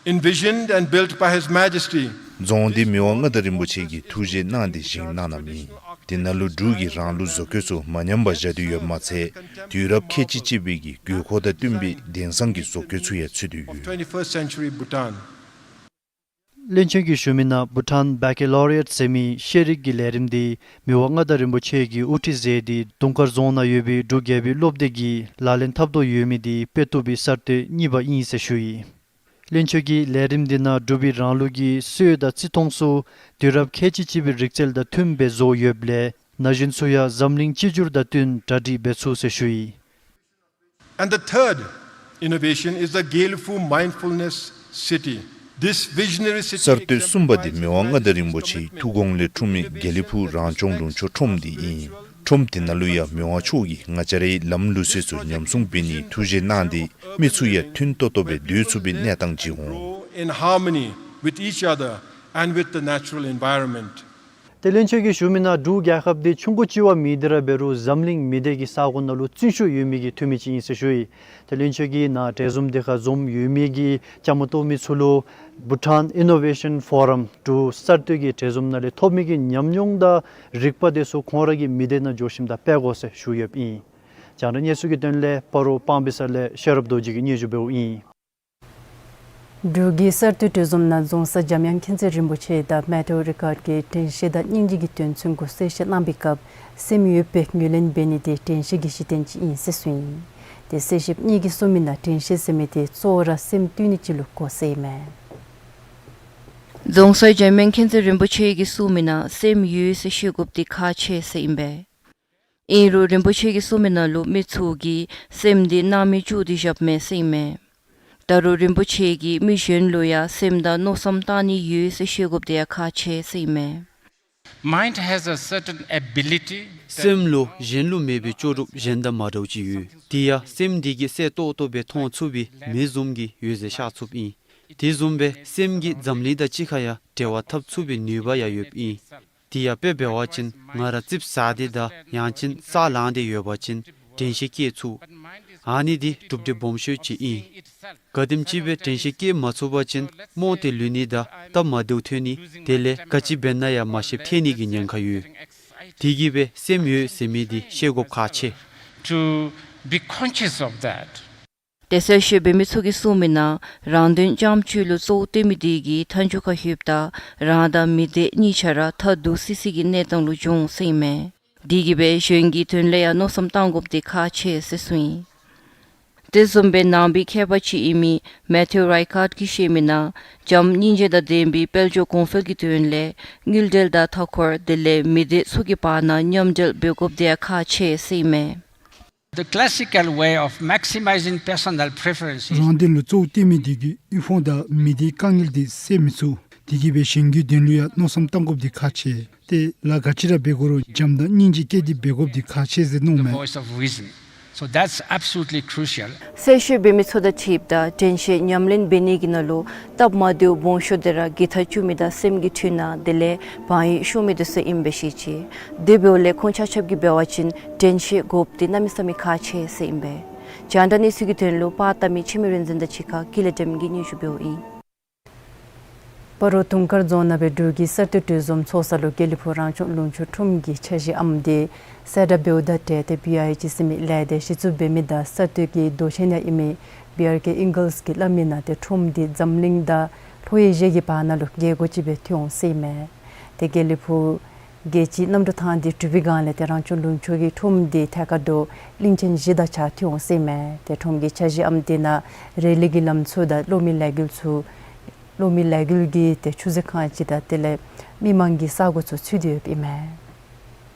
Envisioned and built by His Majesty. རྫོང་འདི་མི་དབང་མངའ་བདག་རིན་པོ་ཆེ་གིས་ཐུགས་བཞེད་གནང་སྟེ་བཞེངས་གནང་གནངམ་ཨིན། དེ་ནང་ལུ་འབྲུག་གི་རང་ལུགས་བཟོ་བཀོད་ཚུ་མ་ཉམས་པར་བཞག་སྟེ་ཡོདཔ་མ་ཚད་དུས་རབས་ཁལ་གཅིག་གཅིག་པའི་གི་དགོས་མཁོ་དང་བསྟུན་པའི་དེང་སང་གི་བཟོ་བཀོད་ཚུ་ཡང་ཚུད་དེ་ཡོད། Twenty-first century Bhutan. བློན་ཆེན་གྱིས་ཞུ་མི་ནང་བྷུ་ཊཱན་བེ་ཀེ་ལོ་རི་ཨེཊ་ཟེར་མི་ཤེས་རིག་གི་ལས་རིམ་འདི་མི་དབང་མངའ་བདག་རིན་པོ་ཆེ་གིས་དབུ་ཁྲིད་མཛད་དེ་དུང་དཀར་རྫོང་ནང་ཡོད་པའི་འབྲུག་རྒྱལ་པོའི་སློབ་སྡེ་གིས་ལག་ལེན་འཐབ་དོ་ཡོད་མི་འདི་དཔེ་བཏུབ་པའི་གསར་གཏོད་གཉིས་པ་ཨིན་ཟེར་ཞུ་ཡི། བློན་ཆེན་གྱིས་ལས་རིམ་འདི་ནང་འབྲུག་པའི་རང་ལུགས་ཀྱི་སྲོལ་དང་རྩིས་མཐོང་ཚུ་དུས་རབས་ཁལ་གཅིག་གཅིག་པའི་རིག་རྩལ་དང་མཐུནམ་སྦེ་བཟོ་ཡོདཔ་ལས་ན་གཞོན་ཚུ་ཡང་འཛམ་གླིང་གཅིག་གྱུར་དང་བསྟུན་གྲ་སྒྲིག་འབད་ཚུགས་ཟེར་ཞུ་ཡི། And the third innovation is the དགེ་ལེགས་ཕུག Mindfulness City. This visionary city གསར་གཏོད་གསུམ་པ་འདི་མི་དབང་མངའ་བདག་རིན་པོ་ཆེའི་ཐུགས་དགོངས་ལས་འཁྲུངས་མི་དགེ་ལེགས་ཕུག་རང་སྐྱོང་ལུང་ཕྱོགས་ཁྲོམ་འདི་ཨིན། ཁྲོམ་དེ་ནང་ལུ་ཡང་མི་དབང་མཆོག་གིས་ང་བཅས་རའི་ལམ་ལུགས་སྲོལ་ཚུ་ཉམས་སྲུང་འབད་ནིའི་ཐུགས་བཞེད་གནང་སྟེ་མི་ཚུ་ཡང་མཐུན་ཏོག་ཏོ་སྦེ་སྡོད་ཚུགས་པའི་གནས་སྟངས་ཅིག་འོང་། In harmony with each other and with the natural environment. ཏེ་བློན་ཆེན་གྱིས་ཞུ་མི་ནང་འབྲུག་རྒྱལ་ཁབ་འདི་ཆུང་ཀུ་ཅིག་པ་མེན་ཏེ་ར་འབད་རུང་འཛམ་གླིང་མི་སྡེ་གི་ས་གོ་ནང་ལུ་བརྩོན་ཤུགས་ཡོད་མི་གི་འཐུས་མི་ཅིག་ཨིན་ཟེར་ཞུ་ཡི། ཏེ་བློན་ཆེན་གྱིས་ནཱ་གྲོས་འཛོམས་འདི་ཁར་འཛོམས་ཡོད་མི་གི་བཅའ་མར་གཏོགས་མི་ཚུ་ལུ་Bhutan Innovation Forum འབྲུག་གསར་གཏོད་ཀྱི་གྲོས་འཛོམས་ནང་ལས་ཐོབ་མི་གི་ཉམས་མྱོང་དང་རིག་པ་དེ་ཚུ་ཁོང་ར་གི་མི་སྡེ་ནང་འགྱོ་ཞིནམ་ད་སྤེལ་དགོ་ཟེར་ཞུ་ཡོདཔ་ཨིན། རྒྱང་བསྒྲགས་གནས་ཚུལ་གྱི་དོན་ལས་སྤ་རོ་སྤང་སྦིས་ས་ལས་ཤེས་རབ་རྡོ་རྗེ་གིས་སྙན་ཞུ་འབདཝ་ཨིན། འབྲུག་གི་གསར་གཏོད་གྲོས་འཛོམས་ནང་རྫོང་གསར་འཇམ་དབྱངས་མཁྱེན་བརྩེ་རིན་པོ་ཆེ་དང་མེ་ཐེའོ་རི་ཀཱཌ་ཀྱིས་དྲན་ཤེས་དང་སྙིང་རྗེ་གི་དོན་ཚན་དགུ་གསལ་བཤད་གནང་བའི་སྐབས་སེམས་ཡོད་པའི་ངོས་ལེན་འབད་ནི་དེ་དྲན་ཤེས་ཀྱི་གཞི་རྟེན་ཅིག་ཨིན་ཟེར་གསུངས་ཡི། དེ་གསལ་བཤད་གཉིས་ཀྱིས་གསུངས་མི་ནང་དྲན་ཤེས་ཟེར་མི་དེ་གཙོ་བོ་ར་སེམས་བཏུལ་ནི་ཅིག་ལུ་གོ་ཟེར་ཨིན་མས། རྫོང་གསར་འཇམ་དབྱངས་མཁྱེན་བརྩེ་རིན་པོ་ཆེ་གིས་གསུངས་མི་ནང་སེམས་ཡོད་ཟེར་ཤེས་དགོཔ་དེ་ཁག་ཆེ་ཟེར་ཨིན་པས། ཨིན་རུང་རིན་པོ་ཆེ་གིས་གསུངས་མི་ནང་ལུ་མི་ཚུ་གིས་སེམས་འདི་སྣང་མེད་བཅུག་སྟེ་བཞགཔ་མས་ཟེར་ཨིན་མས། ད་རུང་རིན་པོ་ཆེ་གིས་མི་གཞན་ལུ་ཡང་སེམས་དང་མནོ་བསམ་བཏང་ནི་ཡོད་ཟེར་ཤེས་དགོཔ་དེ་ཡང་ཁག་ཆེ་ཟེར་ཨིན་མས། Mind has a certain ability that སེམས་ལུ་གཞན་ལུ་མེད་པའི་ལྕོགས་གྲུབ་གཞན་དང་མ་འདྲཝ་ཅིག་ཡོད། དེ་ཡང་སེམས་འདི་གིས་གསལ་ཏོག་ཏོ་སྦེ་མཐོང་ཚུགས་པའི་མེ་བཟུམ་གྱི་ཡོད་ཟེར་ཤར་ཚུགསཔ་ཨིན། དེ་བཟུམ་སྦེ་སེམས་ཀྱིས་འཛམ་གླིང་དང་གཅིག་ཁར་ཡང་འབྲེལ་བ་འཐབ་ཚུགས་པའི་ནུས་པ་ཡང་ཡོདཔ་ཨིན། དེ་ཡང་དཔེ་འབད་བ་ཅིན་ང་ར་ཙིགཔ་ཟ་སྟེ་དང་ཡང་ཅིན་ས་ལངས་ཏེ་ཡོད་པ་ཅིན་དྲན་ཤེས་སྐྱེ་ཚུགས། ཨ་ནི་འདི་གྲུབ་འབྲས་སྦོམ་ཤོས་ཅིག་ཨིན། ག་དེམ་ཅིག་སྦེ་དྲན་ཤེས་སྐྱེ་མ་ཚུགས་པ་ཅིན་རྨོངས་ཏེ་ལུས་ནི་དང་སྟབས་མ་བདེཝ་ཐོན་ནི་དེ་ལས་ག་ཅི་འབད་ན་ཡང་མ་ཤེསཔ་ཐལ་ནི་གི་ཉེན་ཁ་ཡོད། དེ་གིས་སྦེ་སེམས་ཡོད་ཟེར་མི་འདི་ཤེས་དགོཔ་ཁག་ཆེ། To be conscious of that. དེ་གསལ་བཤད་འབད་མི་ཚུ་གིས་གསུངས་མི་ནང་རང་དོན་རྐྱངམ་ཅིག་ལུ་གཙོ་བོ་བཏོན་མི་དེ་གིས་མཐའ་མཇུག་ཁར་ལྷོདཔ་ད་རང་དང་མི་སྡེ་གཉིས་ཆ་ར་ཐ་དུ་སི་སི་གི་གནས་སྟངས་ལུ་འགྱོ་འོང་ཟེར་ཨིན་མས། དེ་གིས་སྦེ་གཞན་གྱི་དོན་ལས་ཡང་མནོ་བསམ་བཏང་དགོཔ་དེ་ཁག་ཆེ་ཟེར་གསུངས་ཡི། དེ་བཟུམ་སྦེ་ནང་པའི་མཁས་པ་ཅིག་ཨིན་མི་མེ་ཐེའོ་རི་ཀཱཌ་ཀྱིས་བཤད་མི་ནང་བྱམས་སྙིང་རྗེ་དང་ལྡན་པའི་དཔལ་འབྱོར་གོང་འཕེལ་གྱི་དོན་ལས་དངུལ་འབྲེལ་དང་མཐའ་འཁོར་དེ་ལས་མི་སྡེ་ཚུ་གི་བར་ན་མཉམ་འབྲེལ་འབད་དགོཔ་དེ་ཡང་ཁག་ཆེ་ཟེར་ཨིན་མས། The classical way of maximizing personal preferences. རང་དོན་ལུ་གཙོ་བོ་བཏོན་མི་དེ་གིས་དབུལ་ཕོངས་དང་མི་སྡེའི་དཀའ་ངལ་དེ་སེལ་མི་ཚུགས། དེ་གིས་སྦེ་གཞན་གྱི་དོན་ལུ་ཡང་མནོ་བསམ་བཏང་དགོཔ་དེ་ཁག་ཆེ། ཏེ་ལཱ་ག་ཅི་ར་འབད་དགོ་རུང་བྱམས་དང་སྙིང་རྗེ་བསྐྱེད་དེ་འབད་དགོཔ་དེ་ཁག་ཆེ་ཟེར་མནོཝ་མས། The voice of reason. So that's absolutely crucial. གསལ་བཤད་འབད་མི་ཚུ་དང་འཁྲིལཝ་ད་དྲན་ཤེས་ཉམས་ལེན་འབད་ནི་གི་ནང་ལུ་སྟབས་མ་བདེཝ་སྦོམ་ཤོས་དེ་ར་གི་ཐག་བཅུག་མི་དང་སེམས་ཀྱི་འཁྲུལ་སྣང་དེ་ལས་བག་ཡངས་ཤོར་མི་དེ་ཚུ་ཨིན་པས་ཤེས་ཅི། དེ་འབདཝ་ལས་ཁོང་ཆ་ཁྱབ་ཀྱིས་འབད་བ་ཅིན་དྲན་ཤེས་དགོཔ་དེ་གནམ་མེད་ས་མེད་ཁག་ཆེ་ཟེར་ཨིན་པས། རྒྱང་བསྒྲགས་གནས་ཚུལ་གྱི་དོན་ལུ་པར་བཏབ་མི་འཆི་མེད་རིག་འཛིན་དང་གཅིག་ཁར་ཀུན་ལེགས་སྒྲོལམ་གིས་སྙན་ཞུ་འབདཝ་ཨིན། སྤ་རོ་དུང་དཀར་རྫོང་ནང་སྦེ་འབྲུག་གི་གསར་གཏོད་གྲོས་འཛོམས་ཚོགས་ས་ལུ་དགེ་ལེགས་ཕུག་རང་སྐྱོང་ལུང་ཕྱོགས་ཁྲོམ་གྱི་འཆར་གཞི་ཨམ་འདི་གསལ་བསྒྲགས་འབདཝ་དང་འབྲེལ་ཏེ་བི་ཨའི་ཨེཆ་ཟེར་མི་ལས་སྡེ་གཞི་བཙུགས་འབད་མི་དང་གསར་གཏོད་ཀྱི་མདོ་ཆེན་ནང་ཨིན་མི་བི་ཨར་ཀེ་ཨིང་གལས་ཀྱིས་སླབ་མི་ནང་ཏེ་ཁྲོམ་འདི་འཛམ་གླིང་དང་ལྷོ་ཨེ་ཤི་ཡ་གི་བར་ན་ལུ་རྒྱལ་སྒོ་ཅིག་སྦེ་ཐོན་འོང་ཟེར་ཨིན་མས། ཏེ་དགེ་ལེགས་ཕུག་རྒྱལ་སྤྱིའི་གནམ་གྲུ་ཐང་འདི་གྲུབ་པའི་སྒང་ལས་ཏེ་རང་སྐྱོང་ལུང་ཕྱོགས་ཀྱི་ཁྲོམ་འདི་ཐད་ཀར་དུ་གླིང་ཆེན་བཞི་དང་གཅིག་ཁར་ཐོན་འོང་ཟེར་ཨིན་མས། ཏེ་ཁྲོམ་གྱི་འཆར་གཞི་ཨམ་འདི་ནང་རེ་ལི་གི་ལམ་ཚུ་དང་གློག་མེ་ལས་འགུལ་ཚུ་གློག་མེ་ལས་འགུལ་གྱི་ཏེ་ཆུ་མཛོད་ཁང་ཅིག་དང་དེ་ལས་མི་མང་གི་ས་གོ་ཚུ་ཚུད་དེ་ཡོདཔ་ཨིན་མས།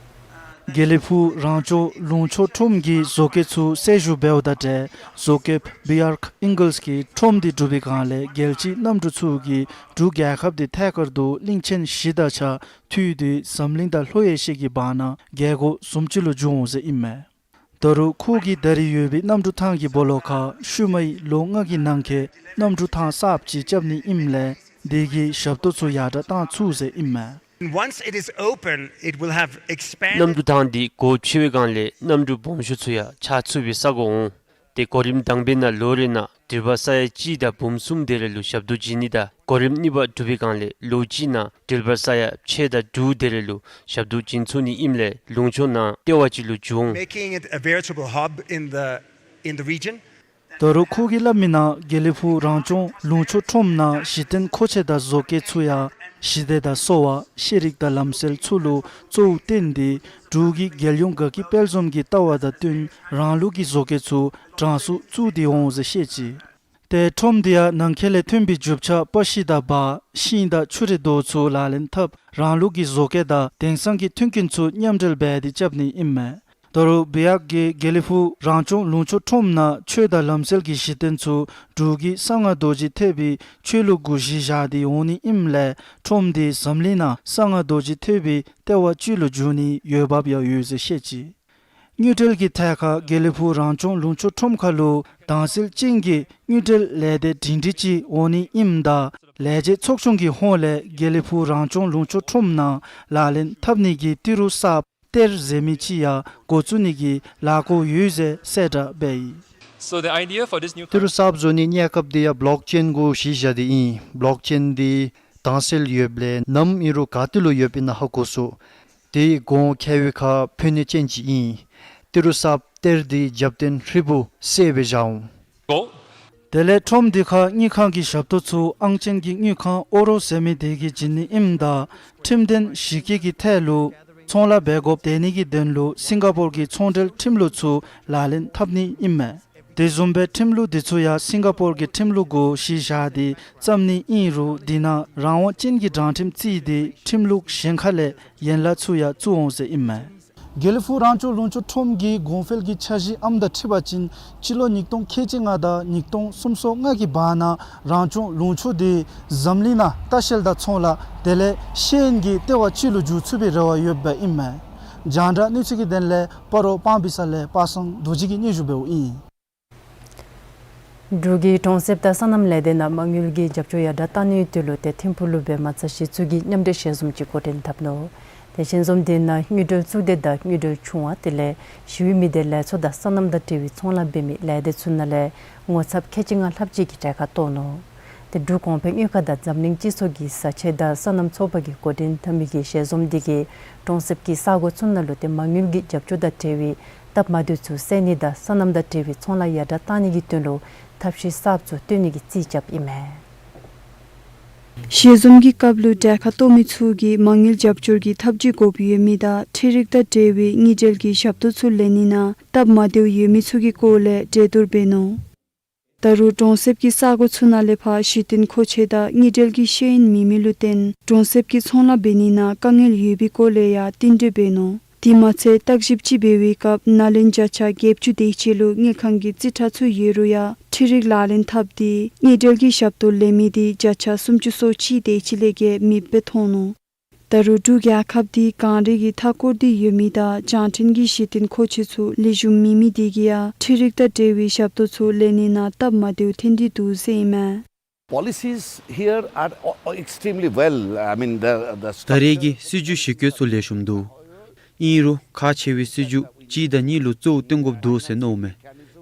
དགེ་ལེགས་ཕུག་རང་སྐྱོང་ལུང་ཕྱོགས་ཁྲོམ་གྱི་བཟོ་བཀོད་ཚུ་གསལ་ཞུ་འབདཝ་དང་འབྲེལ་བཟོ་བཀོདཔ་བི་ཨར་ཀེ་ཨིང་གལས་ཀྱིས་ཁྲོམ་འདི་གྲུབ་པའི་སྒང་ལས་རྒྱལ་སྤྱིའི་གནམ་གྲུ་ཚུ་གིས་འབྲུག་རྒྱལ་ཁབ་འདི་ཐད་ཀར་དུ་གླིང་ཆེན་བཞི་དང་གཅིག་ཁར་འཐུས་ཏེ་འཛམ་གླིང་དང་ལྷོ་ཨེ་ཤི་ཡ་གི་བར་ན་རྒྱལ་སྒོ་བཟུམ་ཅིག་ལུ་འགྱོ་འོང་ཟེར་ཨིན་མས། ད་རུང་ཁོ་གིས་ད་རེས་ཡོད་པའི་གནམ་གྲུ་ཐང་གི་སྦོ་ལོགས་ཁར་ཤུལ་མའི་ལོ་ལྔ་གི་ནང་འཁོད་གནམ་གྲུ་ཐང་གསརཔ་ཅིག་རྐྱབ་ནི་ཨིནམ་ལས་དེ་གི་ཞབས་ཏོག་ཚུ་ཡར་དྲགས་གཏང་ཚུགས་ཟེར་ཨིན་མས། Once it is open, it will have expanded. གནམ་གྲུ་ཐང་འདི་སྒོ་ཕྱེ་བའི་སྒང་ལས་གནམ་གྲུ་སྦོམ་ཤོས་ཚུ་ཡང་འཕྱར་ཚུགས་པའི་ས་གོ་འོང་། ཏེ་གོ་རིམ་དང་པའི་ནང་ལོ་རེ་ནང་འགྲུལ་པ་ས་ཡ་གཅིག་དང་འབུམ་གསུམ་དེ་རེ་ལུ་ཞབས་ཏོག་བྱིན་ནི་དང་གོ་རིམ་གཉིས་པ་གྲུབ་པའི་སྒང་ལས་ལོ་གཅིག་ནང་འགྲུལ་པ་ས་ཡ་ཕྱེད་དང་དྲུག་དེ་རེ་ལུ་ཞབས་ཏོག་བྱིན་ཚུགས་ནི་ཨིནམ་ལས་ལུང་ཕྱོགས་ནང་ལྟེ་བ་ཅིག་ལུ་འགྱུར་འོང་། Making it a veritable hub in the, in the region. ད་རུང་ཁོ་གིས་སླབ་མི་ནང་དགེ་ལེགས་ཕུག་རང་སྐྱོང་ལུང་ཕྱོགས་ཁྲོམ་ནང་གཞི་རྟེན་མཁོ་ཆས་དང་བཟོ་བཀོད་ཚུ་ཡང་ཞི་བདེ་དང་གསོ་བ་ཤེས་རིག་དང་ལམ་སྲོལ་ཚུ་ལུ་གཙོ་བོར་བརྟེན་ཏེ་འབྲུག་གི་རྒྱལ་ཡོངས་དགའ་སྐྱིད་དཔལ་འཛོམས་ཀྱི་ལྟ་བ་དང་བསྟུན་རང་ལུགས་ཀྱི་བཟོ་བཀོད་ཚུ་གྲངས་སུ་བཙུགས་ཏེ་འོང་ཟེར་བཤད་ཅི། ཏེ་ཁྲོམ་འདི་ཡང་ནང་འཁོད་ལས་ཐོན་པའི་རྒྱུ་ཆ་སྤ་ཤིང་དང་འབག་ཤིང་དང་ཆུ་རེ་དོ་ཚུ་ལག་ལེན་འཐབ་རང་ལུགས་ཀྱི་བཟོ་བཀོད་དང་དེང་སང་གི་མཐུན་རྐྱེན་ཚུ་མཉམ་འབྲེལ་འབད་དེ་རྐྱབ་ནི་ཨིན་མས། ད་རུང་བི་ཨར་ཀེ་དགེ་ལེགས་ཕུག་རང་སྐྱོང་ལུང་ཕྱོགས་ཁྲོམ་ནང་ཆོས་དང་ལམ་སྲོལ་གྱི་གཞི་རྟེན་ཚུ་འབྲུག་གི་གསང་སྔགས་རྡོ་རྗེ་ཐེག་པའི་ཆོས་ལུགས་གུ་གཞི་བཞག་སྟེ་འོང་ནི་ཨིནམ་ལས་ཁྲོམ་འདི་འཛམ་གླིང་ནང་གསང་སྔགས་རྡོ་རྗེ་ཐེག་པའི་ལྟེ་བ་ཅིག་ལུ་འགྱུར་ནིའི་འོས་འབབ་ཡང་ཡོད་ཟེར་བཤད་ཅི། དངུལ་འབྲེལ་གྱི་ཐད་ཁར་དགེ་ལེགས་ཕུག་རང་སྐྱོང་ལུང་ཕྱོགས་ཁྲོམ་ཁར་ལུ་དྭངས་གསལ་ཅན་གྱི་དངུལ་འབྲེལ་ལས་སྡེ་སྒྲིང་སྒྲི་ཅིག་འོང་ནི་ཨིནམ་ད་ལས་བྱེད་ཚོགས་ཆུང་གི་ཧོངས་ལས་དགེ་ལེགས་ཕུག་རང་སྐྱོང་ལུང་ཕྱོགས་ཁྲོམ་ནང་ལག་ལེན་འཐབ་ནི་གི་ཏི་རུ་གསརཔ་གཏེར་ཟེར་མི་ཅིག་ཡང་འགོ་བཙུགས་ནི་གི་ལས་འགུལ་ཡོད་ཟེར་གསལ་བསྒྲགས་འབད་ཡི། So the idea for this new ཏི་རུ་གསརཔ་བཟོ་ནིའི་གནས་སྐབས་འདི་ཡང་བློག་ཅེན་གུ་གཞི་བཞག་སྟེ་ཨིན། བློག་ཅེན་འདི་དྭངས་གསལ་ཡོདཔ་ལས་ནམ་ཨིན་རུང་ག་ཏེ་ལུ་ཡོདཔ་ཨིན་ན་ཧ་གོ་ཚུགས། དེ་གོང་ཁེ་བའི་ཁར་ཕུལ་ནི་ཅན་ཅིག་ཨིན། ཏི་རུ་གསརཔ་གཏེར་འདི་རྒྱབ་རྟེན་ཧྲིལ་བུ་གསལ་སྦེ་བཞག་འོང་། Go. དེ་ལས་ཁྲོམ་འདི་ཁར་དངུལ་ཁང་གི་ཞབས་ཏོག་ཚུ་ཨང་ཅན་གྱི་དངུལ་ཁང་ཨོ་རོ་ཟེར་མི་དེ་གིས་བྱིན་ནི་ཨིནམ་ད་ཁྲིམས་དོན་གཞི་བཀོད་ཀྱི་ཐད་ལུ་ཚོང་ལཱ་འབད་དགོཔ་དེ་ནི་གི་དོན་ལུ་སིང་ག་པོར་གྱི་ཚོང་འབྲེལ་ཁྲིམས་ལུགས་ཚུ་ལག་ལེན་འཐབ་ནི་ཨིན་མས། དེ་བཟུམ་སྦེ་ཁྲིམས་ལུགས་འདི་ཚུ་ཡང་སིང་ག་པོར་གྱི་ཁྲིམས་ལུགས་གུ་གཞི་བཞག་སྟེ་བརྩམ་ནི་ཨིན་རུང་འདི་ནང་རང་དབང་ཅན་གྱི་དྲང་ཁྲིམས་བརྩིས་ཏེ་ཁྲིམས་ལུགས་གཞན་ཁ་ལས་ཡན་ལག་ཚུ་ཡང་བཙུགས་འོང་ཟེར་ཨིན་མས། དགེ་ལེགས་ཕུག་རང་སྐྱོང་ལུང་ཕྱོགས་ཁྲོམ་གྱི་གོང་འཕེལ་གྱི་འཆར་གཞི་ཨམ་དང་འཁྲིལ་བ་ཅིན་སྤྱི་ལོ་ཉིས་སྟོང་ཁལ་གཅིག་ལྔ་དང་ཉིས་སྟོང་སུམ་ཅུ་སོ་ལྔ་གི་བར་ན་རང་སྐྱོང་ལུང་ཕྱོགས་དེ་འཛམ་གླིང་ནང་ལྟ་བཤལ་དང་ཚོང་ལཱ་དེ་ལས་ཤེས་ཡོན་གྱི་ལྟེ་བ་ཅིག་ལུ་འགྱུར་ཚུགས་པའི་རེ་བ་ཡོདཔ་ཨིན་མས། རྒྱང་བསྒྲགས་གནས་ཚུལ་གྱི་དོན་ལས་སྤ་རོ་སྤང་སྦིས་ས་ལས་པ་སངས་རྡོ་རྗེ་གིས་སྙན་ཞུ་འབདཝ་ཨིན། འབྲུག་གིས་གྲོང་གསེབ་དང་སོ་ནམ་ལས་སྡེ་ནང་མ་དངུལ་གྱི་རྒྱབ་སྐྱོར་ཡར་དྲགས་གཏང་ནིའི་དོན་ལུ་ཏེ་ཐིམ་ཕུག་ལུ་སྦེ་མ་རྩ་གཞི་བཙུགས་ཀྱི་མཉམ་འབྲེལ་ཞལ་འཛོམས་ཅིག་འགོ་འདྲེན་འཐབ་ནུག། ཏེ་ཞལ་འཛོམས་དེ་ནང་དངུལ་འབྲེལ་གཙུག་སྡེ་དང་དངུལ་འབྲེལ་ཆུང་བ་དེ་ལས་ཞི་གཡོག་མི་སྡེ་ལས་ཚོགས་དང་སོ་ནམ་དང་འབྲེལ་བའི་ཚོང་ལཱ་འབད་མི་ལས་སྡེ་ཚུ་ནང་ལས་ངོ་ཚབ་ཁལ་གཅིག་ལྔ་ལྷགཔ་ཅིག་གིས་གྲལ་ཁར་གཏོགས་ནུག། ཏེ་འབྲུག་གོང་འཕེལ་དངུལ་ཁང་དང་འཛམ་གླིང་སྤྱི་ཚོགས་ཀྱི་བཟའ་ཆས་དང་སོ་ནམ་ཚོགས་པ་གིས་འགོ་འདྲེན་འཐབ་མི་གི་ཞལ་འཛོམས་འདི་གིས་གྲོང་གསེབ་ཀྱི་ས་གོ་ཚུ་ནང་ལུ་ཏེ་མ་དངུལ་གྱི་རྒྱབ་སྐྱོར་དང་འབྲེལ་བའི་སྟབས་མ་བདེཝ་ཚུ་སེལ་ནི་དང་སོ་ནམ་དང་འབྲེལ་བའི་ཚོང་ལཱ་ཡར་དྲགས་གཏང་ནི་གི་དོན་ལུ་ཐབས་ཤེས་གསརཔ་ཚུ་བཏོན་ནི་གི་རྩིས་རྐྱབ་ཨིན་མས། ཞལ་འཛོམས་ཀྱི་སྐབས་ལུ་གྲལ་ཁར་གཏོགས་མི་ཚུ་གིས་མ་དངུལ་རྒྱབ་སྐྱོར་གྱི་ཐབས་ཇུས་དགོཔ་ཡོད་མི་དང་འཕྲུལ་རིག་དང་འབྲེལ་བའི་དངུལ་འབྲེལ་གྱི་ཞབས་ཏོག་ཚུ་ལེན་ནི་ནང་སྟབས་མ་བདེཝ་ཡོད་མི་ཚུ་གི་སྐོར་ལས་གྲོས་བསྡུར་འབད་ནུག། ད་རུང་གྲོང་གསེབ་ཀྱི་ས་གོ་ཚུ་ནང་ལས་ཕར་གཞི་རྟེན་མཁོ་ཆས་དང་དངུལ་འབྲེལ་གྱི་ཤེས་ཡོན་མེད་མི་ལུ་བརྟེན་གྲོང་གསེབ་ཀྱི་ཚོང་ལཱ་འབད་ནི་ནང་དཀའ་ངལ་ཡོད་པའི་སྐོར་ལས་ཡང་བསྟུན་གྲོས་འབད་ནུག། དེ་མ་ཚད་བརྟག་ཞིབ་ཅིག་འབད་བའི་སྐབས་ནཱ་ལེནྡྲ་བརྒྱ་ཆ་བརྒྱད་ཅུ་དེ་ཅིག་ལུ་དངུལ་ཁང་གི་རྩིས་ཁྲ་ཚུ་ཡོད་རུང་ཡང་འཕྲུལ་རིག་ལག་ལེན་འཐབ་སྟེ་དངུལ་འབྲེལ་གྱི་ཞབས་ཏོག་ལེན་མི་དེ་བརྒྱ་ཆ་སུམ་ཅུ་སོ་གཅིག་དེ་ཅིག་ལས་བརྒལ་མེདཔ་སྦེ་མཐོང་ནུག། ད་རུང་འབྲུག་རྒྱལ་ཁབ་དེ་གངས་རི་གི་མཐའ་སྐོར་དེ་ཡོད་མི་དང་རྒྱང་འཕྲིན་གྱི་གཞི་རྟེན་མཁོ་ཆས་ཚུ་ལེགས་ཤོམ་མེད་མི་དེ་གིས་ཡང་འཕྲུལ་རིག་དང་འབྲེལ་བའི་ཞབས་ཏོག་ཚུ་ལེན་ནི་ནང་སྟབས་མ་བདེཝ་ཐོན་ཏེ་འདུག་ཟེར་ཨིན་མས། Policies here are o- o- extremely well. I mean, the, the ད་རེས་ཀྱི་སྲིད་བྱུས་ཞིབ་བཀོད་ཚུ་ལེགས་ཤོམ་འདུག། ཨིན་རུང་ཁག་ཆེ་བའི་སྲིད་བྱུས་གཅིག་དང་གཉིས་ལུ་གཙོ་བོ་བཏོན་དགོཔ་འདུག་ཟེར་མནོཝ་མས།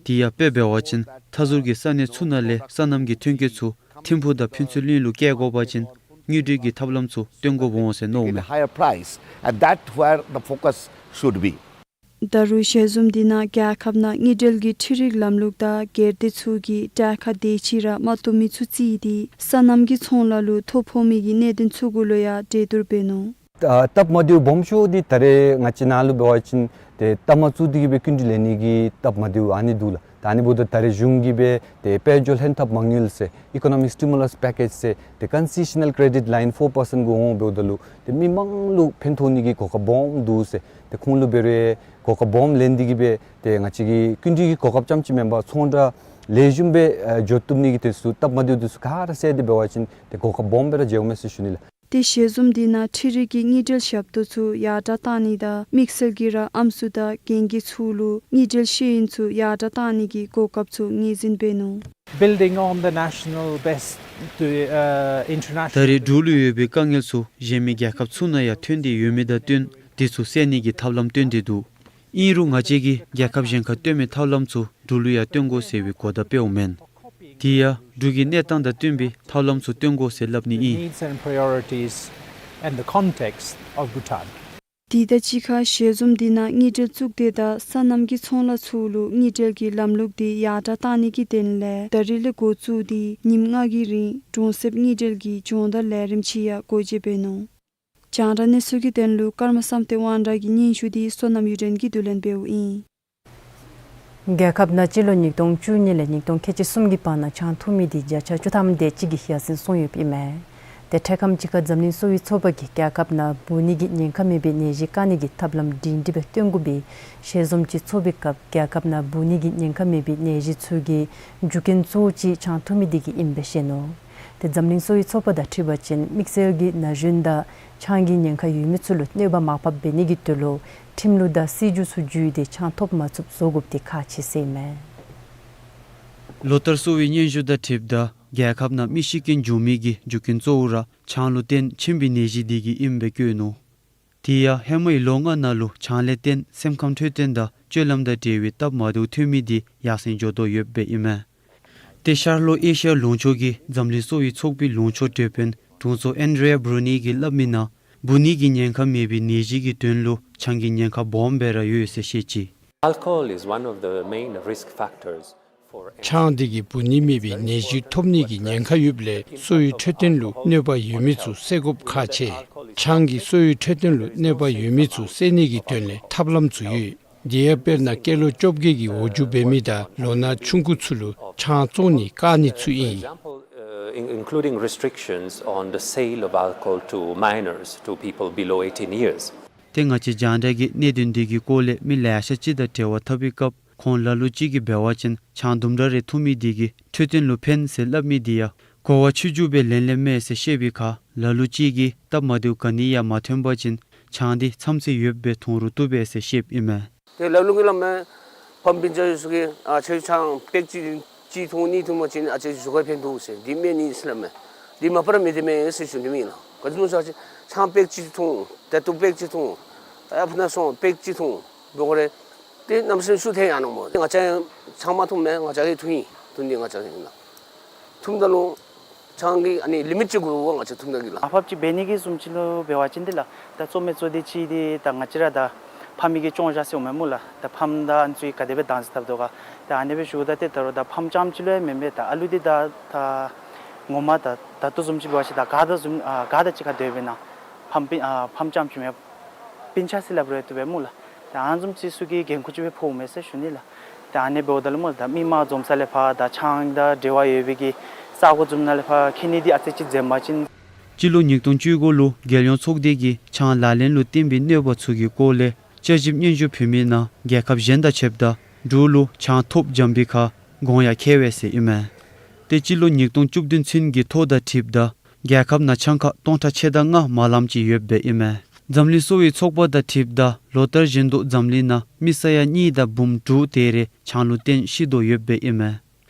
དེ་ཡང་དཔེ་འབད་བ་ཅིན་མཐའ་ཟུར་གྱི་ས་གནས་ཚུ་ནང་ལས་སོ་ནམ་གྱི་ཐོན་སྐྱེད་ཚུ་ཐིམ་ཕུག་དང་ཕུན་ཚོགས་གླིང་ལུ་བསྐྱལ་དགོ་པ་ཅིན་དངུལ་འབྲེལ་གྱི་ཐབས་ལམ་ཚུ་བཏོན་དགོཔ་འོང་ཟེར་མནོཝ་མས། Higher price, and that where the focus should be. ད་རུང་ཞལ་འཛོམས་དེ་ནང་རྒྱལ་ཁབ་ནང་དངུལ་འབྲེལ་གྱི་འཕྲུལ་རིག་ལམ་ལུགས་དང་སྒེར་སྡེ་ཚུ་གི་གྲལ་ཁར་དེ་ཅིག་ར་མ་གཏོགས་མི་ཚུ་བརྩིས་ཏེ་སོ་ནམ་གྱི་ཚོང་ལཱ་ལུ་ཐོ་ཕོག་མི་གི་གནད་དོན་ཚུ་གུ་ལུ་ཡང་གྲོས་བསྡུར་འབད་ནུག། ཨ་སྟབས་མ་བདེཝ་སྦོམ་ཤོས་འདི་ད་རེས་ང་བཅས་ནང་ལུ་འབད་བ་ཅིན་ཏེ་ལྟག་མ་བཙུགས་ཏེ་གི་སྦེ་སྐྱིན་འགྲུལ་ལེན་ནི་གི་སྟབས་མ་བདེཝ་ཨ་ནི་འདུག་ལགས། ད་ཨ་ནི་འབདཝ་ད་ད་རེས་གཞུང་གིས་སྦེ་ཏེ་དཔལ་འབྱོར་ལྷན་ཐབས་མ་དངུལ་ཟེར་Economic Stimulus Package ཟེར་ཏེ་concessional credit line four percent གུ་འོང་འབདཝ་ད་ལུ་ཏེ་མི་མང་ལུ་ཕན་ཐོགས་ནི་གི་གོ་སྐབས་སྦོམ་འདུག་ཟེར། ཏེ་ཁོང་ལུ་འབད་རུང་གོ་སྐབས་སྦོམ་ལེན་ཏེ་གི་སྦེ་ཏེ་ང་བཅས་ཀྱི་སྐྱིན་འགྲུལ་གྱི་གོ་སྐབས་རྐྱངམ་ཅིག་མེན་པར་ཚོང་འབྲེལ་ལེགས་ཤོམ་སྦེ་ཨ་འགྱོ་བཏུབ་ནི་གི་དེ་ཚུ་སྟབས་མ་བདེཝ་དེ་ཚུ་ག་ར་བསལ་ཏེ་འབད་བ་ཅིན་ཏེ་གོ་སྐབས་སྦོམ་སྦེ་ར་འགྱོཝ་མས་ཟེར་ཞུ་ནི་ལགས། ཏེ་ཞལ་འཛོམས་དེ་ནང་འཕྲུལ་རིག་གི་དངུལ་འབྲེལ་ཞབས་ཏོག་ཚུ་ཡར་དྲགས་གཏང་ནི་དང་དམིགས་བསལ་གྱིས་ར་ཨམ་སྲུ་དང་རྒན་རྒས་ཚུ་ལུ་དངུལ་འབྲེལ་ཤེས་ཡོན་ཚུ་ཡར་དྲགས་གཏང་ནི་གི་གོ་སྐབས་ཚུ་ངོས་འཛིན་འབད་ནུག། Building on the national best, the, uh, international ད་རེས་འབྲུག་ལུ་ཡོད་པའི་དཀའ་ངལ་ཚུ་གཞན་མི་རྒྱལ་ཁབ་ཚུ་ནང་ཡང་ཐོན་ཏེ་ཡོད་མི་དང་བསྟུན་དེ་ཚུ་སེལ་ནི་གི་ཐབས་ལམ་བཏོན་ཏེ་འདུག། ཨིན་རུང་ང་བཅས་ཀྱིས་རྒྱལ་ཁབ་གཞན་ཁར་བཏོན་མི་ཐབས་ལམ་ཚུ་འབྲུག་ལུ་ཡང་བཏོན་དགོ་ཟེར་བའི་གོ་བརྡ་སྤེལཝ་མེན། དེ་ཡང་འབྲུག་གི་གནས་སྟངས་དང་བསྟུན་པའི་ཐབས་ལམ་ཚུ་བཏོན་དགོ་ཟེར་སླབ་ནི་ཨིན། Needs and priorities and the context of Bhutan. དེ་དང་གཅིག་ཁར་ཞལ་འཛོམས་དེ་ནང་དངུལ་འབྲེལ་གཙུག་སྡེ་དང་སོ་ནམ་གྱི་ཚོང་ལཱ་ཚུ་ལུ་དངུལ་འབྲེལ་གྱི་ལམ་ལུགས་དེ་ཡར་དྲགས་གཏང་ནི་གི་དོན་ལས་ད་རིས་ལས་འགོ་བཙུགས་ཏེ་ཉིནམ་ལྔ་གི་རིང་གྲོང་གསེབ་དངུལ་འབྲེལ་གྱི་སྦྱོང་བརྡར་ལས་རིམ་ཅིག་ཡང་སྒོ་འབྱེད་འབད་ནུག། རྒྱང་བསྒྲགས་གནས་ཚུལ་གྱི་དོན་ལུ་ཀརྨ་བསམ་གཏན་དབང་གྲགས་ཀྱི་སྙན་ཞུ་དེ་བསོད་ནམས་གཡུ་སྒྲོན་གྱིས་བསྡུ་ལེན་འབདཝ་ཨིན། རྒྱལ་ཁབ་ནང་སྤྱི་ལོ་ཉིས་སྟོང་བཅུ་གཉིས་ལས་ཉིས་སྟོང་ཁལ་གཅིག་གསུམ་གྱི་བར་ན་ཆང་འཐུང་མི་དེ་བརྒྱ་ཆ་བཅུ་ཐམ་དེ་ཅིག་གིས་ཡར་སེང་སོང་ཡོདཔ་ཨིན་མས། ཏེ་འཕྲལ་ཁམས་ཅིག་ཁར་འཛམ་གླིང་གསོ་བའི་ཚོགས་པ་གིས་རྒྱལ་ཁབ་ནང་འབུ་ནི་གི་ཉེན་ཁ་མེད་པའི་ནད་གཞི་བཀག་ནི་གི་ཐབས་ལམ་སྒྲིང་སྒྲི་སྦེ་བཏོན་དགོ་པའི་ཞལ་འཛོམས་ཅིག་ཚོགས་པའི་སྐབས་རྒྱལ་ཁབ་ནང་འབུ་ནི་གི་ཉེན་ཁ་མེད་པའི་ནད་གཞི་ཚུ་གི་རྒྱུ་རྐྱེན་གཙོ་བོ་ཅིག་ཆང་འཐུང་མི་དེ་གིས་ཨིནམ་སྦེ་བཤད་ནུག། ཏེ་འཛམ་གླིང་གསོ་བའི་ཚོགས་པ་དང་འཁྲིལ་བ་ཅིན་དམིགས་བསལ་གྱིས་ན་གཞོན་དང་ཆང་གི་ཉེན་ཁ་ཡོད་མི་ཚུ་ལུ་གནོད་པ་མར་ཕབ་འབད་ནི་གི་དོན་ལུ་ཁྲིམས་ལུགས་དང་སྲིད་བྱུས་ཚུ་བརྒྱུད་དེ་ཆང་ཐོབ་མ་ཚུགསཔ་བཟོ་དགོཔ་དེ་ཁག་ཆེ་ཟེར་ཨིན་མས། ལོ་ལྟར་གསོ་བའི་སྙན་ཞུ་དང་འཁྲིལཝ་ད་རྒྱལ་ཁབ་ནང་མི་ཤི་རྐྱེན་འབྱུང་མི་གི་རྒྱུ་རྐྱེན་གཙོ་བོ་ར་ཆང་ལུ་བརྟེན་ཕྱིན་པའི་ནད་གཞི་དེ་གིས་ཨིནམ་སྦེ་བཀོད་ནུག། དེ་ཡང་ཧེ་མའི་ལོ་ལྔ་ནང་ལུ་ཆང་ལས་བརྟེན་སེམས་ཁམས་འཕྲོད་བསྟེན་དང་སྤྱོད་ལམ་དང་འབྲེལ་བའི་སྟབས་མ་བདེཝ་ཐོན་མི་དེ་ཡར་སེང་འགྱོ་དོ་ཡོདཔ་ཨིན་མས། ཏེ་ཤར་ལྷོ་ཨེ་ཤི་ཡ་ལུང་ཕྱོགས་ཀྱི་འཛམ་གླིང་གསོ་བའི་ཚོགས་པའི་ལུང་ཕྱོགས་འབྲེལ་དཔོན་དྲུང་འཚོ་ཨན་ཌྲེ་ཡ་བྷྲུ་ནི་གིས་སླབ་མི་ནང་འབུ་ནི་གི་ཉེན་ཁ་མེད་པའི་ནད་གཞི་གི་དོན་ལུ་ཆང་གི་ཉེན་ཁ་སྦོམ་སྦེ་ར་ཡོད་ཟེར་བཤད་ཅི། Alcohol is one of the main risk factors ཆང་འདི་གིས་འབུ་ནི་མེད་པའི་ནད་གཞི་ཐོབ་ནི་གི་ཉེན་ཁ་ཡོདཔ་ལས་གསོ་བའི་འཕྲོད་བསྟེན་ལུ་གནོད་པ་ཡོད་མི་ཚུ་བསལ་དགོཔ་ཁག་ཆེ། ཆང་གིས་གསོ་བའི་འཕྲོད་བསྟེན་ལུ་གནོད་པ་ཡོད་མི་ཚུ་བསལ་ནི་གི་དོན་ལས་ཐབས་ལམ་ཚུ་ཡོད། དེ་ཡང་དཔེར་ན་སྐྱེས་ལོ་བཅོ་བརྒྱད་ཀྱི་འོག་འགྱོ་འབད་མི་དང་ལོ་ན་ཆུང་ཀུ་ཚུ་ལུ་ཆང་བཙོང་ནི་བཀག་ནི་ཚུ་ཨིན། Uh, in- including restrictions on the sale of alcohol to minors, to people below eighteen years. ཏེ་ང་བཅས་རྒྱང་བསྒྲགས་ཀྱིས་གནད་དོན་འདི་གི་སྐོར་ལས་མི་ལེ་ཤ་ཅིག་དང་འབྲེལ་བ་འཐབ་པའི་སྐབས་ཁོང་ལ་ལུ་ཅིག་གིས་འབད་བ་ཅིན་ཆང་དུམ་གྲ་རེ་འཐུང་མི་འདི་གིས་འཕྲོད་བསྟེན་ལུ་ཕན་ཟེར་སླབ་མི་འདི་ཡང་གོ་བ་ཆོས་བརྒྱུད་པའི་ལན་ལས་མས་ཟེར་བཤད་པའི་ཁར་ལ་ལུ་ཅིག་གིས་སྟབས་མ་བདེཝ་ག་ནི་ཡང་མ་ཐོན་པ་ཅིན་ཆང་འདི་མཚམས་ཚད་ཡོདཔ་སྦེ་འཐུང་རུང་བཏུབ་པས་ཟེར་བཤདཔ་ཨིན་མས། ཏེ་ལ་ལུ་གིས་སླབ་མས། ཕམ་སྤུན་ཆ་ཡོད་ཚུ་གིས་ཨ་ཁྱོད་ཆང་པེག་གཅིག་གཅིག་འཐུང་གཉིས་འཐུང་པ་ཅིན་ཨ་ཙི་གཟུགས་ཁར་ཕན་འདུག་ཟེར། འདི་སྨན་ཨིན་ཟེར་སླབ་མས། འདི་མ་པ་ར་མི་བདེ་མས་ཟེར་ཞུ་ནི་མེན་ལགས། ག་ཅི་སྨོ་ཟེར་བ་ཅིན་ཆང་པེག་གཅིག་འཐུང་། ད་ལྟོ་པེག་གཅིག་འཐུང་། ཨ་ཕར་ནང་སོང་པེག་གཅིག་འཐུང་འབད་དགོ་རུང་ཏེ་གནམ་མེད་ས་མེད་ཤུགས་ཐལ་ཡར་འོང་སྨོ། ང་བཅས་ཆང་མ་འཐུངམ་མས། ང་བཅས་ཀྱིས་འཐུང་ཡི། འཐུང་ནི་ང་བཅས་ཨིན་ལགས། འཐུངམ་ད་ལུ་ཆང་གི་ཨ་ནི་ལི་མིཊ་ཅིག་དགོ་པས། ང་བཅས་འཐུང་ནི་གི་ལགས། མར་ཕབ་ཅིག་འབད་ནི་གི་བཟུམ་ཅིག་ལུ་འབད་བ་ཅིན་འདི་ལགས། ད་བཙོ་མི་བཙོ་དེ་ཅིག་འདི་ད་ང་བཅས་ར་ད་ཕམ་གྱིས་སྐྱོང་བཞག་ཟེར་འོང་མས་སྨོ་ལགས། ད་ཕམ་དང་ཨ་ནི་ཚུ་གིས་ག་དེ་སྦེ་དྭངས་གསལ་འཐབ་དོ་ག། ད་ཨ་ནི་སྦེ་ཞུཝ་ད་ཏེ་ད་རུང་ད་ཕམ་རྐྱངམ་ཅིག་ལུ་ཡང་མེན་པས། ད་ཨ་ལུ་འདི་ད་ད་ངོ་མ་ད་ད་ལྟོ་བཟུམ་ཅིག་འབད་བ་ཅིན་ད་ག་དང་བཟུམ་ཨ་ག་དང་གཅིག་ཁར་སྡོད་པས་ན་ཕམ་སྤུན་ཨ་ཕམ་རྐྱངམ་ཅིག་མེན་པར་སྤུན་ཆ་ཟེར་སླབ་རུང་བཏུབ་པས་སྨོ་ལགས། ད་ཨ་ནི་བཟུམ་ཅིག་ཚུ་གི་འགན་ཁུར་ཅིག་སྦེ་ཕོགཔ་མས་ཟེར་ཞུ་ནི་ལགས། ད་ཨ་ནི་འབདཝ་ད་ལུ་སྨོ་ད་མི་མང་འཛོམས་ས་ལས་ཕར་ད་ཆང་དང་འབྲེལ་བ་ཡོད་པའི་གི་ས་གོ་བཟུམ་ནང་ལས་ཕར་ཁྱད་ནི་འདི་ཨ་ཙི་ཅིག་འཛེམ་པ་ཅིན། སྤྱི་ལོ་ཉིས་སྟོང་བཅུ་དགུ་ལུ་རྒྱལ་ཡོངས་ཚོགས་སྡེ་གིས་ཆང་ལག་ལེན་ལུ་བརྟེན་པའི་གནོད་པ་ཚུ་གི་སྐོར་ལས་དཔྱད་ཞིབ་སྙན་ཞུ་ཕུལ་མི་ནང་རྒྱལ་ཁབ་གཞན་དང་ཕྱདཔ་ད་འབྲུག་ལུ་ཆང་ཐོབ་འཇམ་པའི་ཁར་གོང་ཡང་ཁེ་བས་ཟེར་ཨིན་མས། ཏེ་སྤྱི་ལོ་ཉིས་སྟོང་བཅུ་བདུན་ཚུན་གྱི་ཐོ་དང་འཁྲིལཝ་ད་རྒྱལ་ཁབ་ནང་ཆང་ཁང་སྟོང་ཕྲག་ཕྱེད་དང་ལྔ་མ་ལམ་ཅིག་ཡོདཔ་ཨིན་མས། འཛམ་གླིང་གསོ་བའི་ཚོགས་པ་དང་འཁྲིལཝ་ད་ལོ་ལྟར་བཞིན་དུ་འཛམ་གླིང་ནང་མི་ས་ཡ་གཉིས་དང་འབུམ་དྲུག་དེ་རེ་ཆང་ལུ་བརྟེན་ཤི་དོ་ཡོདཔ་ཨིན་མས།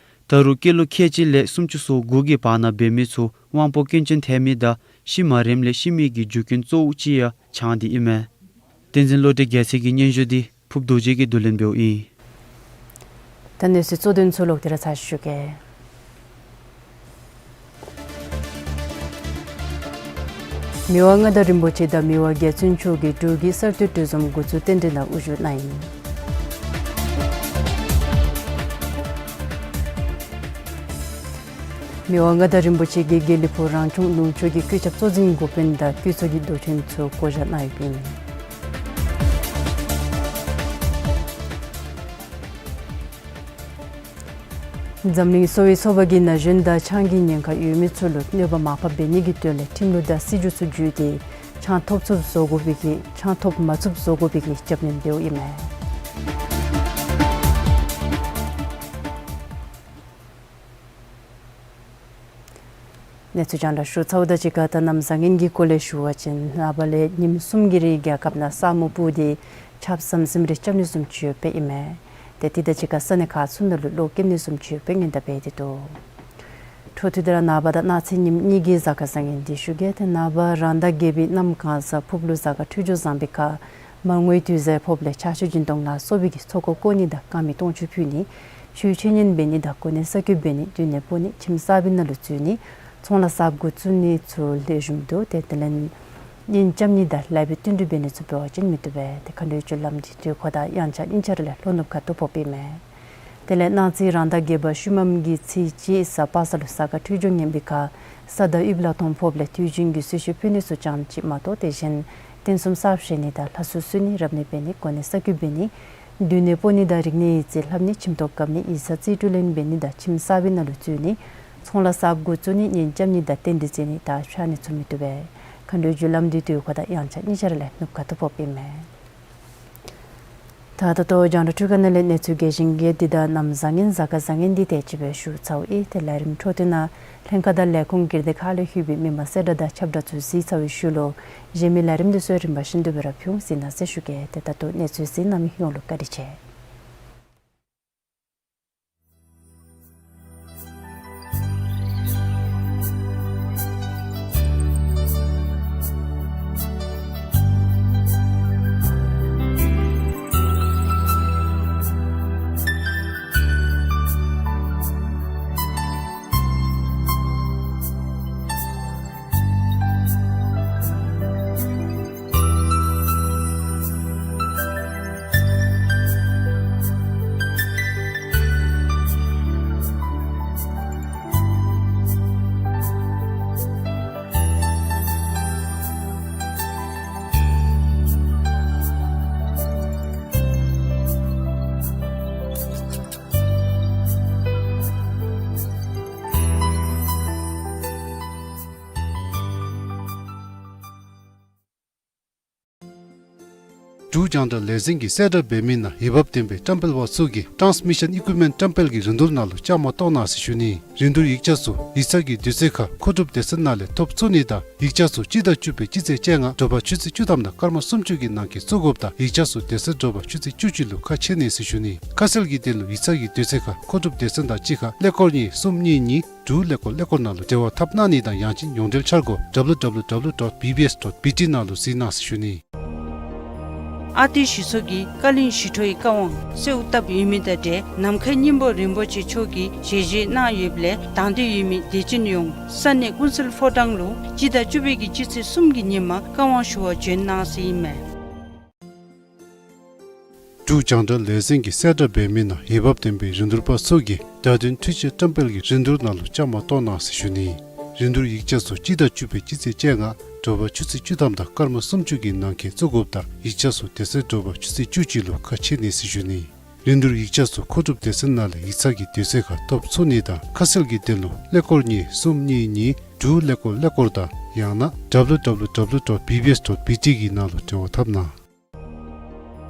ད་རུང་སྐྱེས་ལོ་ཁལ་གཅིག་ལས་སུམ་ཅུ་སོ་དགུ་གི་བར་ན་འབད་མི་ཚུ་དབང་པོ་སྐྱོན་ཅན་ཐལ་མི་དང་ཤི་མ་རནམ་ལས་ཤི་མི་གི་རྒྱུ་རྐྱེན་གཙོ་བོ་ཅིག་ཡང་ཆང་འདི་ཨིན་མས། བསྟན་འཛིན་བློ་གྲོས་རྒྱལ་མཚན་གྱི་སྙན་ཞུ་འདི་ཕུབ་རྡོ་རྗེ་གིས་བསྡུ་ལེན་འབདཝ་ཨིན། ད་གནས་ཚུལ་གཙོ་དོན་ཚུ་ལོག་སྟེ་ར་ཚར་ཞུ་གེ། མི་དབང་མངའ་བདག་རིན་པོ་ཆེ་དང་མི་དབང་རྒྱལ་བཙུན་མཆོག་གིས་འབྲུག་གི་གསར་གཏོད་གྲོས་འཛོམས་འགོ་བཙུགས་རྟེན་འབྲེལ་ནང་དབུ་བཞུགས་གནང་ཡི། མི་དབང་མངའ་བདག་རིན་པོ་ཆེ་གིས་དགེ་ལེགས་ཕུག་རང་སྐྱོང་ལུང་ཕྱོགས་ཀྱི་སྐུ་ཞབས་གཙོ་འཛིན་འགོ་དཔོན་དང་སྐུ་ཚབ་ཀྱི་མདོ་ཁྱོན་ཚུ་བསྐོ་བཞག་གནང་ཡོདཔ་ཨིན། འཛམ་གླིང་གསོ་བའི་ཚོགས་པ་གིས་ན་གཞོན་དང་ཆང་གི་ཉེན་ཁ་ཡོད་མི་ཚུ་ལུ་གནོད་པ་མར་ཕབ་འབད་ནི་གི་དོན་ལས་ཁྲིམས་ལུགས་དང་སྲིད་བྱུས་ཚུ་བརྒྱུད་དེ་ཆང་ཐོབ་ཚུགསཔ་བཟོ་དགོ་པའི་གི་ཆང་ཐོབ་མ་ཚུགསཔ་བཟོ་དགོ་པའི་གི་རྒྱབ་སྣོན་འབདཝ་ཨིན་མས། གནས་ཚུལ་རྒྱང་བསྒྲགས་ཞུ་ཚརཝ་དང་གཅིག་ཁར་ད་གནམ་བཟང་ངན་གྱི་སྐོར་ལས་ཞུ་བ་ཅིན་ནངས་པ་ལས་ཉིནམ་གསུམ་གྱི་རིང་རྒྱལ་ཁབ་ནང་ས་སྨུག་སྤུབས་ཏེ་ཆརཔ་ཟམ་ཟིམ་རེ་རྐྱབ་ནི་བཟུམ་ཅིག་ཡོདཔ་ཨིན་མས། ཏེ་དེ་དང་གཅིག་ཁར་ས་གནས་ཁག་ཚུ་ནང་ལུ་གློག་ཀེམ་ནི་བཟུམ་ཅིག་ཡོདཔ་སྔོན་བརྡ་འབད་དེ་འདུག། འཕྲོ་མཐུད་དེ་ར་ནངས་པ་དང་གནངས་ཚེ་ཉིནམ་གཉིས་ཀྱི་གཟའ་སྐར་བཟང་ངན་འདི་ཞུ་གེ། ཏེ་ནངས་པ་རང་ཟླ་བརྒྱད་པའི་གནམ་གང་གཟའ་ཕུརཔ་ལུ་གཟའ་སྐར་འཕྲོད་སྦྱོར་བཟང་པའི་ཁར་མར་ངོའི་དུས་བཟང་ཕོགཔ་ལས་ཕྱག་མཆོད་སྦྱིན་གཏོང་ལ་སོགས་པའི་གི་ཚོགས་འཁོར་བསྐོར་ནི་དང་དཀར་མེ་སྟོང་མཆོད་ཕུལ་ནི་ཆོས་འཆད་ཉན་འབད་ནི་དང་གོ་གནས་གསར་བསྐོ་འབད་ནི་མདུན་ནས་སྤོ་ནི་ཁྱིམ་གསར་པའི་ནང་ལུ་འཛུལ་ནི་ཚོང་ལཱ་གསརཔ་འགོ་བཙུགས་ནི་ཚུ་ལེགས་ཤོམ་འདུག། ཏེ་དེ་ལས་གཉེན་རྐྱབ་ནི་དང་ལེགས་པའི་བསྟུན་གྲོས་འབད་ནི་ཚུ་འབད་བ་ཅིན་མི་བཏུབ་པས། ཏེ་མཁའ་འགྲོའི་རྒྱུ་ལམ་འདི་དུས་འཁོར་དང་དབྱངས་འཆར་གཉིས་ཆ་ར་ལས་ལྷོ་ནུབ་ཁ་ཐུག་ཕོགཔ་ཨིན་མས། དེ་ལས་གནངས་ཚེ་རང་ཟླ་བརྒྱད་པ་ཤུལ་མམ་གྱི་ཚེས་གཅིག་གཟའ་པ་སངས་ལུ་གཟའ་སྐར་འཕྲོད་སྦྱོར་ངན་པའི་ཁར་ས་དང་དབུས་ལ་སྟོང་ཕོགཔ་ལས་དུས་རྒྱུན་གྱི་གསོལ་མཆོད་ཕུལ་ནི་ཚུ་ཙམ་ཅིག་མ་གཏོགས་དེ་བཞིན་རྟེན་གསུམ་གསར་བཞེངས་ནི་དང་ལྷ་གསོལ་གསོལ་ནི་རབ་གནས་འབད་ནི་གོ་གནས་གསར་བསྐོ་འབད་ནི་མདུན་ནས་སྤོ་ནི་དང་རིག་གནས་ཡིག་རྩིས་ལྷབ་ནི་ཁྱིམ་ཐོག་བཀབ་ནི་ཡིག་ཚང་རྩིས་སྤྲོད་ལེན་འབད་ནི་དང་ཁྱིམ་གསར་པའི་ནང་ལུ་འཛུལ་ནི་ཚོང་ལཱ་གསརཔ་འགོ་བཙུགས་ནི་གཉེན་རྐྱབ་ནི་དང་རྟེན་འབྲེལ་བརྩི་ནི་དང་ཕྱག་ནི་ཚུ་མི་བཏུབ་པས། མཁའ་འགྲོའི་རྒྱུ་ལམ་འདི་དུས་འཁོར་དང་དབྱངས་འཆར་གཉིས་ཆ་ར་ལས་ནུབ་ཁ་ཐུག་ཕོགཔ་ཨིན་མས། ད་ད་ལྟོ་རྒྱང་བསྒྲགས་འཕྲུལ་ཁང་ནང་ལས་གནས་ཚུལ་རྒྱས་ཤིང་རྒྱས་བསྡུས་དང་གནམ་བཟང་ངན་གཟའ་སྐར་བཟང་ངན་འདི་དེ་ཅིག་སྦེ་ཞུ་ཚརཝ་ཨིན། ཏེ་ལས་རིམ་འཕྲོ་མཐུད་ནང་ལྷན་ཁག་དང་ལས་ཁུངས་སྒེར་སྡེ་ཁག་ལས་ལྷོད་པའི་མི་མང་གསལ་བསྒྲགས་དང་ཁྱབ་བསྒྲགས་ཚུ་གཟིགས་ཚར་བའི་ཤུལ་ལུ་གཞན་མི་ལས་རིམ་འདི་ཚུ་རིམ་པ་བཞིན་དུ་སྦེ་ར་ཕུལ་འོང་གཟིགས་གནང་ཟེར་ཞུ་གེ། ཏེ་ད་ལྟོ་གནས་ཚུལ་གཟིགས་གནང་མི་ཡོངས་ལུ་བཀའ་དྲིན་ཆེ། འབྲུག་རྒྱང་བསྒྲགས་ལས་འཛིན་གྱི་གསལ་བསྒྲགས་འབད་མི་ནང་འོས་འབབ་ལྡན་པའི་བཀྲམ་སྤེལ་པ་ཚུ་གིས་ཊཱནསི་མི་ཤཱན་ཨི་ཀུའིབ་མེནཊ་བཀྲམ་སྤེལ་གྱི་རིན་བསྡུར་ནང་ལུ་བཅའ་མར་གཏོགས་གནང་ཟེར་ཞུ་ནི། རིན་བསྡུར་ཡིག་ཆ་ཚུ་ཡིག་ཚང་གི་དུས་ཚོད་ཁར་མཁོ་སྒྲུབ་སྡེ་ཚན་ནང་ལས་ཐོབ་ཚུགས་ནི་དང་ཡིག་ཆ་ཚུ་སྤྱི་ཟླ་བཅུ་པའི་སྤྱི་ཚེས་བཅོ་ལྔ་དྲོ་པ་ཆུ་ཚོད་བཅུ་ཐམ་དང་སྐར་མ་སུམ་ཅུ་གི་ནང་འཁོད་བཙུགས་དགོཔ་དང་ཡིག་ཆ་ཚུ་དེ་ཚེ་དྲོ་པ་ཆུ་ཚོད་བཅུ་གཅིག་ལུ་ཁ་ཕྱེ་ནི་ཟེར་ཞུ་ནི། ཁ་གསལ་གྱི་དོན་ལུ་ཡིག་ཚང་གི་དུས་ཚོད་ཁར་མཁོ་སྒྲུབ་སྡེ་ཚན་དང་གཅིག་ཁར་ཀླད་ཀོར་གཉིས་གསུམ་གཉིས་གཉིས་དྲུག་ཀླད་ཀོར་ཀླད་ཀོར་ནང་ལུ་འབྲེལ་བ་འཐབ་གནང་ནི་དང་ཡང་ཅིན་ཡོངས་འབྲེལ་འཆར་སྒོ་W W W dot B B S dot B T ནང་ལུ་གཟིགས་གནང་ཟེར་ཞུ་ནི། ཨ་ཏི་ཞི་འཚོ་གིས་བཀའ་བློན་ཞི་ཁྲོའི་བཀའ་དབང་གསོལཝ་བཏབ་ཡོད་མི་དང་འབྲེལ་ནམ་མཁའི་སྙིང་པོ་རིན་པོ་ཆེ་མཆོག་གིས་ཞལ་བཞེས་གནང་ཡོདཔ་ལས་དང་འདོད་ཡོད་མི་དད་ཅན་ཡོངས་ས་གནས་ཀུན་གསལ་ཕོ་བྲང་ལུ་སྤྱི་ཟླ་བཅུ་པའི་གི་སྤྱི་ཚེས་གསུམ་གྱི་ཉིནམ་བཀའ་དབང་ཞུ་བར་བྱོན་གནང་ཟེར་ཨིན་མས། འབྲུག་རྒྱང་བསྒྲགས་ལས་འཛིན་གྱི་གསལ་བསྒྲགས་འབད་མི་ནང་འོས་འབབ་ལྡན་པའི་རིན་བསྡུར་པ་ཚུ་གིས་བརྡ་དོན་འཕྲུལ་ཆས་བཀྲམ་སྤེལ་གྱི་རིན་བསྡུར་ནང་ལུ་བཅའ་མར་གཏོགས་གནང་ཟེར་ཞུ་ནི། རིན་བསྡུར་ཡིག་ཆ་ཚུ་སྤྱི་ཟླ་བཅུ་པའི་སྤྱི་ཚེས་བཅོ་ལྔ་དྲོ་པ་ཆུ་ཚོད་བཅུ་ཐམ་དང་སྐར་མ་སུམ་ཅུ་གི་ནང་འཁོད་བཙུགས་དགོཔ་དང་ཡིག་ཆ་ཚུ་དེ་ཚེ་དྲོ་པ་ཆུ་ཚོད་བཅུ་གཅིག་ལུ་ཁ་ཕྱེ་ནི་ཟེར་ཞུ་ནི། རིན་བསྡུར་ཡིག་ཆ་ཚུ་མཁོ་སྒྲུབ་སྡེ་ཚན་ནང་ལས་ཡིག་ཚང་གི་དུས་ཚོད་ཁར་ཐོབ་ཚུགས་ནི་དང་ཁ་གསལ་གྱི་དོན་ལུ་ཀླད་ཀོར་གཉིས་གསུམ་གཉིས་གཉིས་དྲུག་ཀླད་ཀོར་ཀླད་ཀོར་དང་ཡང་ན་W W W dot B B S dot B T གི་ནང་ལུ་འབྲེལ་བ་འཐབ་གནང་།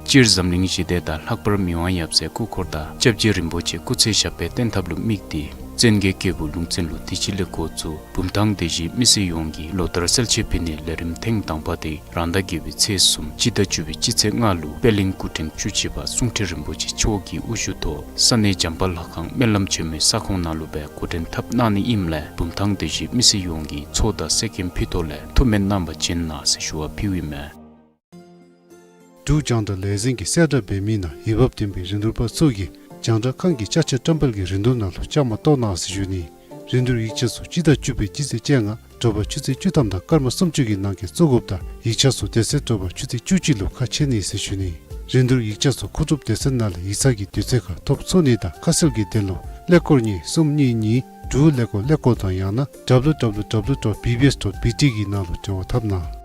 སྤྱིར་འཛམ་གླིང་ཞི་བདེ་དང་ལྷག་པར་མི་དབང་ཡབ་སྲས་སྐུ་འཁོར་དང་སྐྱབས་རྗེ་རིན་པོ་ཆེ་སྐུ་ཚེ་ཞབས་པད་བརྟན་ཐབས་ལུ་དམིགས་ཏེ་བཙན་རྒྱལ་རྒྱལ་པོ་ལུང་བཙན་ལུ་དུས་ཅི་ལས་འགོ་བཙུགས་བུམ་ཐང་སྡེ་བཞིའི་མི་སེར་ཡོངས་ཀྱིས་ལོ་ལྟར་གསལ་བྱེད་ཕུལ་ནིའི་ལས་རིམ་ཐེངས་དང་པ་དེ་རང་ཟླ་བརྒྱད་པའི་ཚེས་གསུམ་སྤྱི་ཟླ་བཅུ་པའི་སྤྱི་ཚེས་ལྔ་ལུ་པད་གླིང་སྐུ་ཕྲེང་བཅུ་གཅིག་པ་གསུང་ཁྲི་རིན་པོ་ཆེ་མཆོག་གི་དབུ་བཞུགས་ཐོག་ས་གནས་བྱམས་པ་ལྷ་ཁང་སྨོན་ལམ་ཆེན་མོའི་ས་ཁོངས་ནང་ལུ་སྦེ་འགོ་འདྲེན་འཐབ་གནང་ནི་ཨིནམ་ལས་བུམ་ཐང་སྡེ་བཞིའི་མི་སེར་ཡོངས་ཀྱིས་ཚོགས་དང་གསེར་སྐྱེམས་ཕུལ་ཐོག་ལས་ཐུགས་སྨོན་གནང་བར་བྱོན་གནང་ཟེར་ཞུ་བ་ཕུལཝ་ཨིན་མས། འབྲུག་རྒྱང་བསྒྲགས་ལས་འཛིན་གྱི་གསལ་བསྒྲགས་འབད་མི་ནང་འོས་འབབ་ལྡན་པའི་རིན་བསྡུར་པ་ཚུ་གིས་རྒྱང་བསྒྲགས་ཁང་གི་ཅ་ཆས་བཀྲམ་སྤེལ་གྱི་རིན་བསྡུར་ནང་ལུ་བཅའ་མར་གཏོགས་གནང་ཟེར་ཞུ་ནི། རིན་བསྡུར་ཡིག་ཆ་ཚུ་སྤྱི་ཟླ་བཅུ་པའི་སྤྱི་ཚེས་བཅོ་ལྔ་དྲོ་པ་ཆུ་ཚོད་བཅུ་ཐམ་དང་སྐར་མ་སུམ་ཅུ་གི་ནང་འཁོད་བཙུགས་དགོཔ་དང་ཡིག་ཆ་ཚུ་དེ་ཚེ་དྲོ་པ་ཆུ་ཚོད་བཅུ་གཅིག་ལུ་ཁ་ཕྱེ་ནི་ཟེར་ཞུ་ནི། རིན་བསྡུར་ཡིག་ཆ་ཚུ་མཁོ་སྒྲུབ་སྡེ་ཚན་ནང་ལས་ཡིག་ཚང་གི་དུས་ཚོད་ཁར་ཐོབ་ཚུགས་ནི་དང་ཁ་གསལ་གྱི་དོན་ལུ་ཀླད་ཀོར་གཉིས་གསུམ་གཉིས་གཉིས་དྲུག་ཀླད་ཀོར་ཀླད་ཀོར་དང་ཡང་ན་W W W dot B B S dot B T གི་ནང་ལུ་འབྲེལ་བ་འཐབ་གནང་།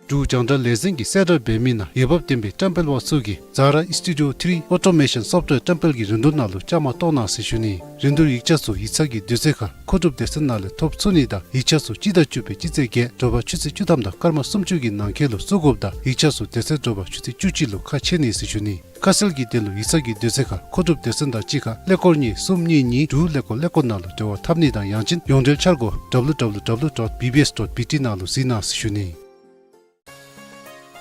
འབྲུག་རྒྱང་བསྒྲགས་ལས་འཛིན་གྱི་གསལ་བསྒྲགས་འབད་མི་ནང་འོས་འབབ་ལྡན་པའི་བཀྲམ་སྤེལ་པ་ཚུ་གིས་Zara Studio three automation software བཀྲམ་སྤེལ་གྱི་རིན་བསྡུར་ནང་ལུ་བཅའ་མར་གཏོགས་གནང་ཟེར་ཞུ་ནི། རིན་བསྡུར་ཡིག་ཆ་ཚུ་ཡིག་ཚང་གི་དུས་ཚོད་ཁར་མཁོ་སྒྲུབ་སྡེ་ཚན་ནང་ལས་ཐོབ་ཚུགས་ནི་དང་ཡིག་ཆ་ཚུ་སྤྱི་ཟླ་བཅུ་པའི་སྤྱི་ཚེས་བརྒྱད་དྲོ་པ་ཆུ་ཚོད་བཅུ་ཐམ་དང་སྐར་མ་སུམ་ཅུ་གི་ནང་འཁོད་ལུ་བཙུགས་དགོཔ་དང་ཡིག་ཆ་ཚུ་དེ་ཚེ་དྲོ་པ་ཆུ་ཚོད་བཅུ་གཅིག་ལུ་ཁ་ཕྱེ་ནི་ཟེར་ཞུ་ནི། ཁ་གསལ་གྱི་དོན་ལུ་ཡིག་ཚང་གི་དུས་ཚོད་ཁར་མཁོ་སྒྲུབ་སྡེ་ཚན་དང་གཅིག་ཁར་ཀླད་ཀོར་གཉིས་གསུམ་གཉིས་གཉིས་དྲུག་ཀླད་ཀོར་ཀླད་ཀོར་ནང་ལུ་འབྲེལ་བ་འཐབ་ནི་དང་ཡང་ཅིན་ཡོངས་འབྲེལ་འཆར་སྒོ་W W W dot B B S dot B T ནང་ལུ་གཟིགས་གནང་ཟེར་ཞུ་ནི།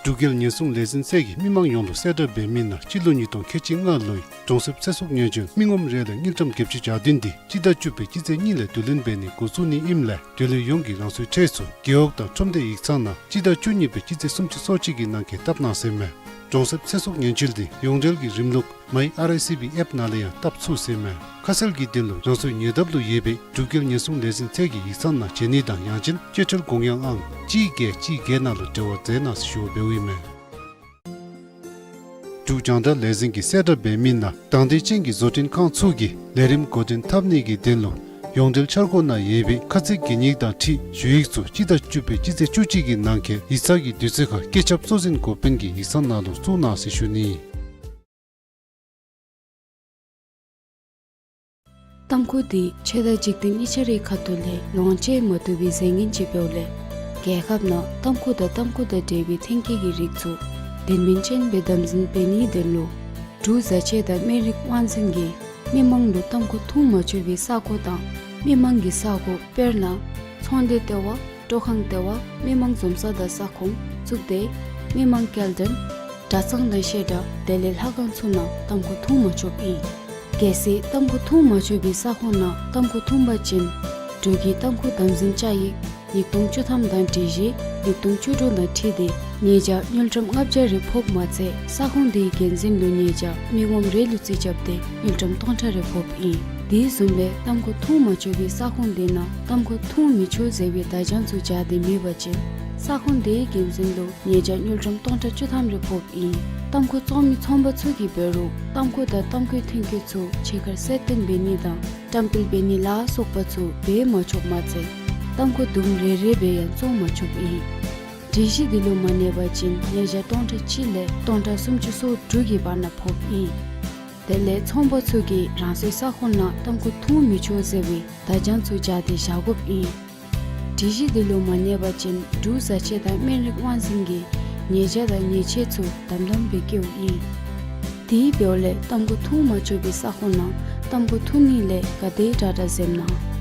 འབྲུག་རྒྱལ་ཉེན་སྲུང་ལས་འཛིན་ཚད་ཀྱིས་མི་མང་ཡོངས་ལུ་གསལ་བསྒྲགས་འབད་མི་ནང་སྤྱི་ལོ་ཉིས་སྟོང་ཁལ་གཅིག་ལྔ་ལོའི་གྲོང་གསེབ་ཚེ་སྲོག་ཉེན་བཅོལ་མི་ངོམ་རེ་ལས་དངུལ་ཀྲམ་བརྒྱད་ཅུ་གྱ་བདུན་དེ་སྤྱི་ཟླ་བཅུ་པའི་སྤྱི་ཚེས་གཉིས་ལས་བསྡུ་ལེན་འབད་ནི་འགོ་བཙུགས་ནི་ཨིནམ་ལས་དེ་ལས་ཡོངས་ཀྱིས་རང་སོའི་ཁྲལ་ཚུ་རྒེད་འོག་དང་ཁྲོམ་སྡེ་ཡིག་ཚང་ནང་སྤྱི་ཟླ་བཅུ་གཉིས་པའི་སྤྱི་ཚེས་སུམ་ཅུ་སོ་གཅིག་གི་ནང་འཁོད་བཏབ་གནང་ཟེར་མས། གྲོང་གསེབ་ཚེ་སྲོག་ཉེན་བཅོལ་དེ་ཡོངས་འབྲེལ་གྱི་རིམ་ལུགས་My R I C B app ནང་ལས་ཡང་བཏབ་ཚུགས་ཟེར་མས། ཁ་གསལ་གྱི་དོན་ལུ་རང་སོའི་ཉེ་འདབས་ལུ་ཡོད་པའི་འབྲུག་རྒྱལ་ཉེན་སྲུང་ལས་འཛིན་ཚད་ཀྱི་ཡིག་ཚང་ནང་བྱོན་ནི་དང་ཡང་ཅིན་སྤྱོད་ཁྲལ་དགོངས་ཡངས་ཨང་གཅིག་བརྒྱད་གཅིག་བརྒྱད་ནང་ལུ་འབྲེལ་བ་མཛད་གནང་ཟེར་ཞུ་བ་འབདཝ་ཨིན་མས། འབྲུག་རྒྱང་བསྒྲགས་ལས་འཛིན་གྱི་གསལ་བསྒྲགས་འབད་མི་ནང་དང་འདོད་ཅན་གྱི་བཟོ་སྐྲུན་ཁང་ཚུ་གིས་ལས་རིམ་འགོ་འདྲེན་འཐབ་ནི་གི་དོན་ལུ་ཡོངས་འབྲེལ་འཆར་སྒོ་ནང་ཡོད་པའི་ཁ་ཚིག་གན་ཡིག་དང་འཁྲིལ་ཞུ་ཡིག་ཚུ་སྤྱི་ཟླ་བཅུ་པའི་སྤྱི་ཚེས་བཅུ་གཅིག་གི་ནང་འཁོད་ཡིག་ཚང་གི་དུས་ཚོད་ཁར་བཀོད་ཁྱབ་གཙོ་འཛིན་འགོ་དཔོན་གྱི་ཡིག་ཚང་ནང་ལུ་བཙུགས་གནང་ཟེར་ཞུ་ནི། ཏམ་ཁུ་དེ་ཆོས་དང་འཇིག་རྟེན་གཉིས་ཆ་རའི་ཁ་ཐུག་ལས་ལོངས་སྤྱོད་མ་བཏུབ་པའི་རྫས་ངན་ཅིག་འབདཝ་ལས་རྒྱལ་ཁབ་ནང་ཏམ་ཁུ་དང་ཏམ་ཁུ་དང་འབྲེལ་བའི་ཐོན་སྐྱེད་ཀྱི་རིགས་ཚུ་དོན་སྨིན་ཅན་སྦེ་དམ་འཛིན་འབད་ནིའི་དོན་ལུ་འབྲུག་བཟའ་ཆས་དང་སྨན་རིགས་དབང་འཛིན་གྱིས་མི་མང་ལུ་ཏམ་ཁུ་འཐུང་མ་ཆོག་པའི་ས་གོ་དང་མི་མང་གི་ས་གོ་དཔེར་ན་ཚོང་སྡེ་ལྟེ་བ། སྤྲོ་ཁང་ལྟེ་བ། མི་མང་འཛོམས་ས་དང་ས་ཁོངས། གཙུག་སྡེ། མི་མང་སྐྱེལ་འདྲེན། གྲྭ་ཚང་དང་བཤད་གྲྭ་དེ་ལས་ལྷ་ཁང་ཚུ་ནང་ཏམ་ཁུ་འཐུང་མ་ཆོགཔ་ཨིན། གལ་སྲིད་ཏམ་ཁུ་འཐུང་མ་ཆོག་པའི་ས་ཁོངས་ནང་ཏམ་ཁུ་འཐུང་པ་ཅིན་འབྲུག་གི་ཏམ་ཁུ་དམ་འཛིན་བཅའ་ཡིག་ཉིས་སྟོང་བཅུ་ཐམ་དང་སྒྲིག་གཞི་ཉིས་སྟོང་བཅུ་དྲུག་དང་འཁྲིལ་ཏེ་ཉེས་བྱ་དངུལ་ཀྲམ་ལྔ་བརྒྱ་རེ་ཕོགཔ་མ་ཚད་ས་ཁོངས་དེའི་འགན་འཛིན་ལུ་ཉེས་བྱ་མི་ངོམ་རེ་ལུ་རྩིས་རྐྱབ་སྟེ་དངུལ་ཀྲམ་སྟོང་ཕྲག་རེ་ཕོགཔ་ཨིན། དེ་བཟུམ་སྦེ་ཏམ་ཁུ་འཐུང་མ་ཆོག་པའི་ས་ཁོངས་དེ་ནང་ཏམ་ཁུ་འཐུང་མི་ཆོག་ཟེར་བའི་བརྡ་བྱང་ཚུ་སྦྱར་ཏེ་མེད་པ་ཅིན་ས་ཁོངས་དེའི་འགན་འཛིན་ལུ་ཉེས་བྱ་དངུལ་ཀྲམ་སྟོང་ཕྲག་བཅུ་ཐམ་རེ་ཕོགཔ་ཨིན། ཏམ་ཁུ་བཙོང་མི་ཚོང་པ་ཚུ་གིས་འབད་རུང་ཏམ་ཁུ་དང་ཏམ་ཁུའི་ཐོན་སྐྱེད་ཚུ་ཕྱི་ཁར་གསལ་སྟོན་འབད་ནི་དང་བཀྲམ་སྤེལ་འབད་ནི་ལ་སོགས་པ་ཚུ་འབད་མ་ཆོགཔ་མ་ཚད་ཏམ་ཁུ་དུམ་རེ་རེ་སྦེ་ཡང་བཙོང་མ་ཆོགཔ་ཨིན། སྒྲིག་གཞི་འདི་ལུ་མ་གནས་པ་ཅིན་ཉེས་བྱ་སྟོང་ཕྲག་གཅིག་ལས་སྟོང་ཕྲག་སུམ་ཅུ་སོ་དྲུག་གི་བར་ན་ཕོགཔ་ཨིན། དེ་ལས་ཚོང་པ་ཚུ་གིས་རང་སོའི་ས་ཁོངས་ནང་ཏམ་ཁུ་འཐུང་མི་ཆོག་ཟེར་བའི་བརྡ་བྱང་ཚུ་སྦྱར་ཏེ་བཞག་དགོཔ་ཨིན། སྒྲིག་གཞི་འདི་ལུ་མ་གནས་པ་ཅིན་འབྲུག་བཟའ་ཆས་དང་སྨན་རིགས་དབང་འཛིན་གྱིས་ ཉེས་བྱ་དང་ཉེས་ཆད་ཚུ་དམ་དམ་སྦེ་བཀལཝ་ཨིན། དེའི་འབདཝ་ལས་ཏམ་ཁུ་འཐུང་མ་ཆོག་པའི་ས་ཁོངས་ནང་ཏམ་ཁུ་འཐུང་ནི་ལས་ག་དེ་དྲག་དྲག་འཛེམ་གནང་།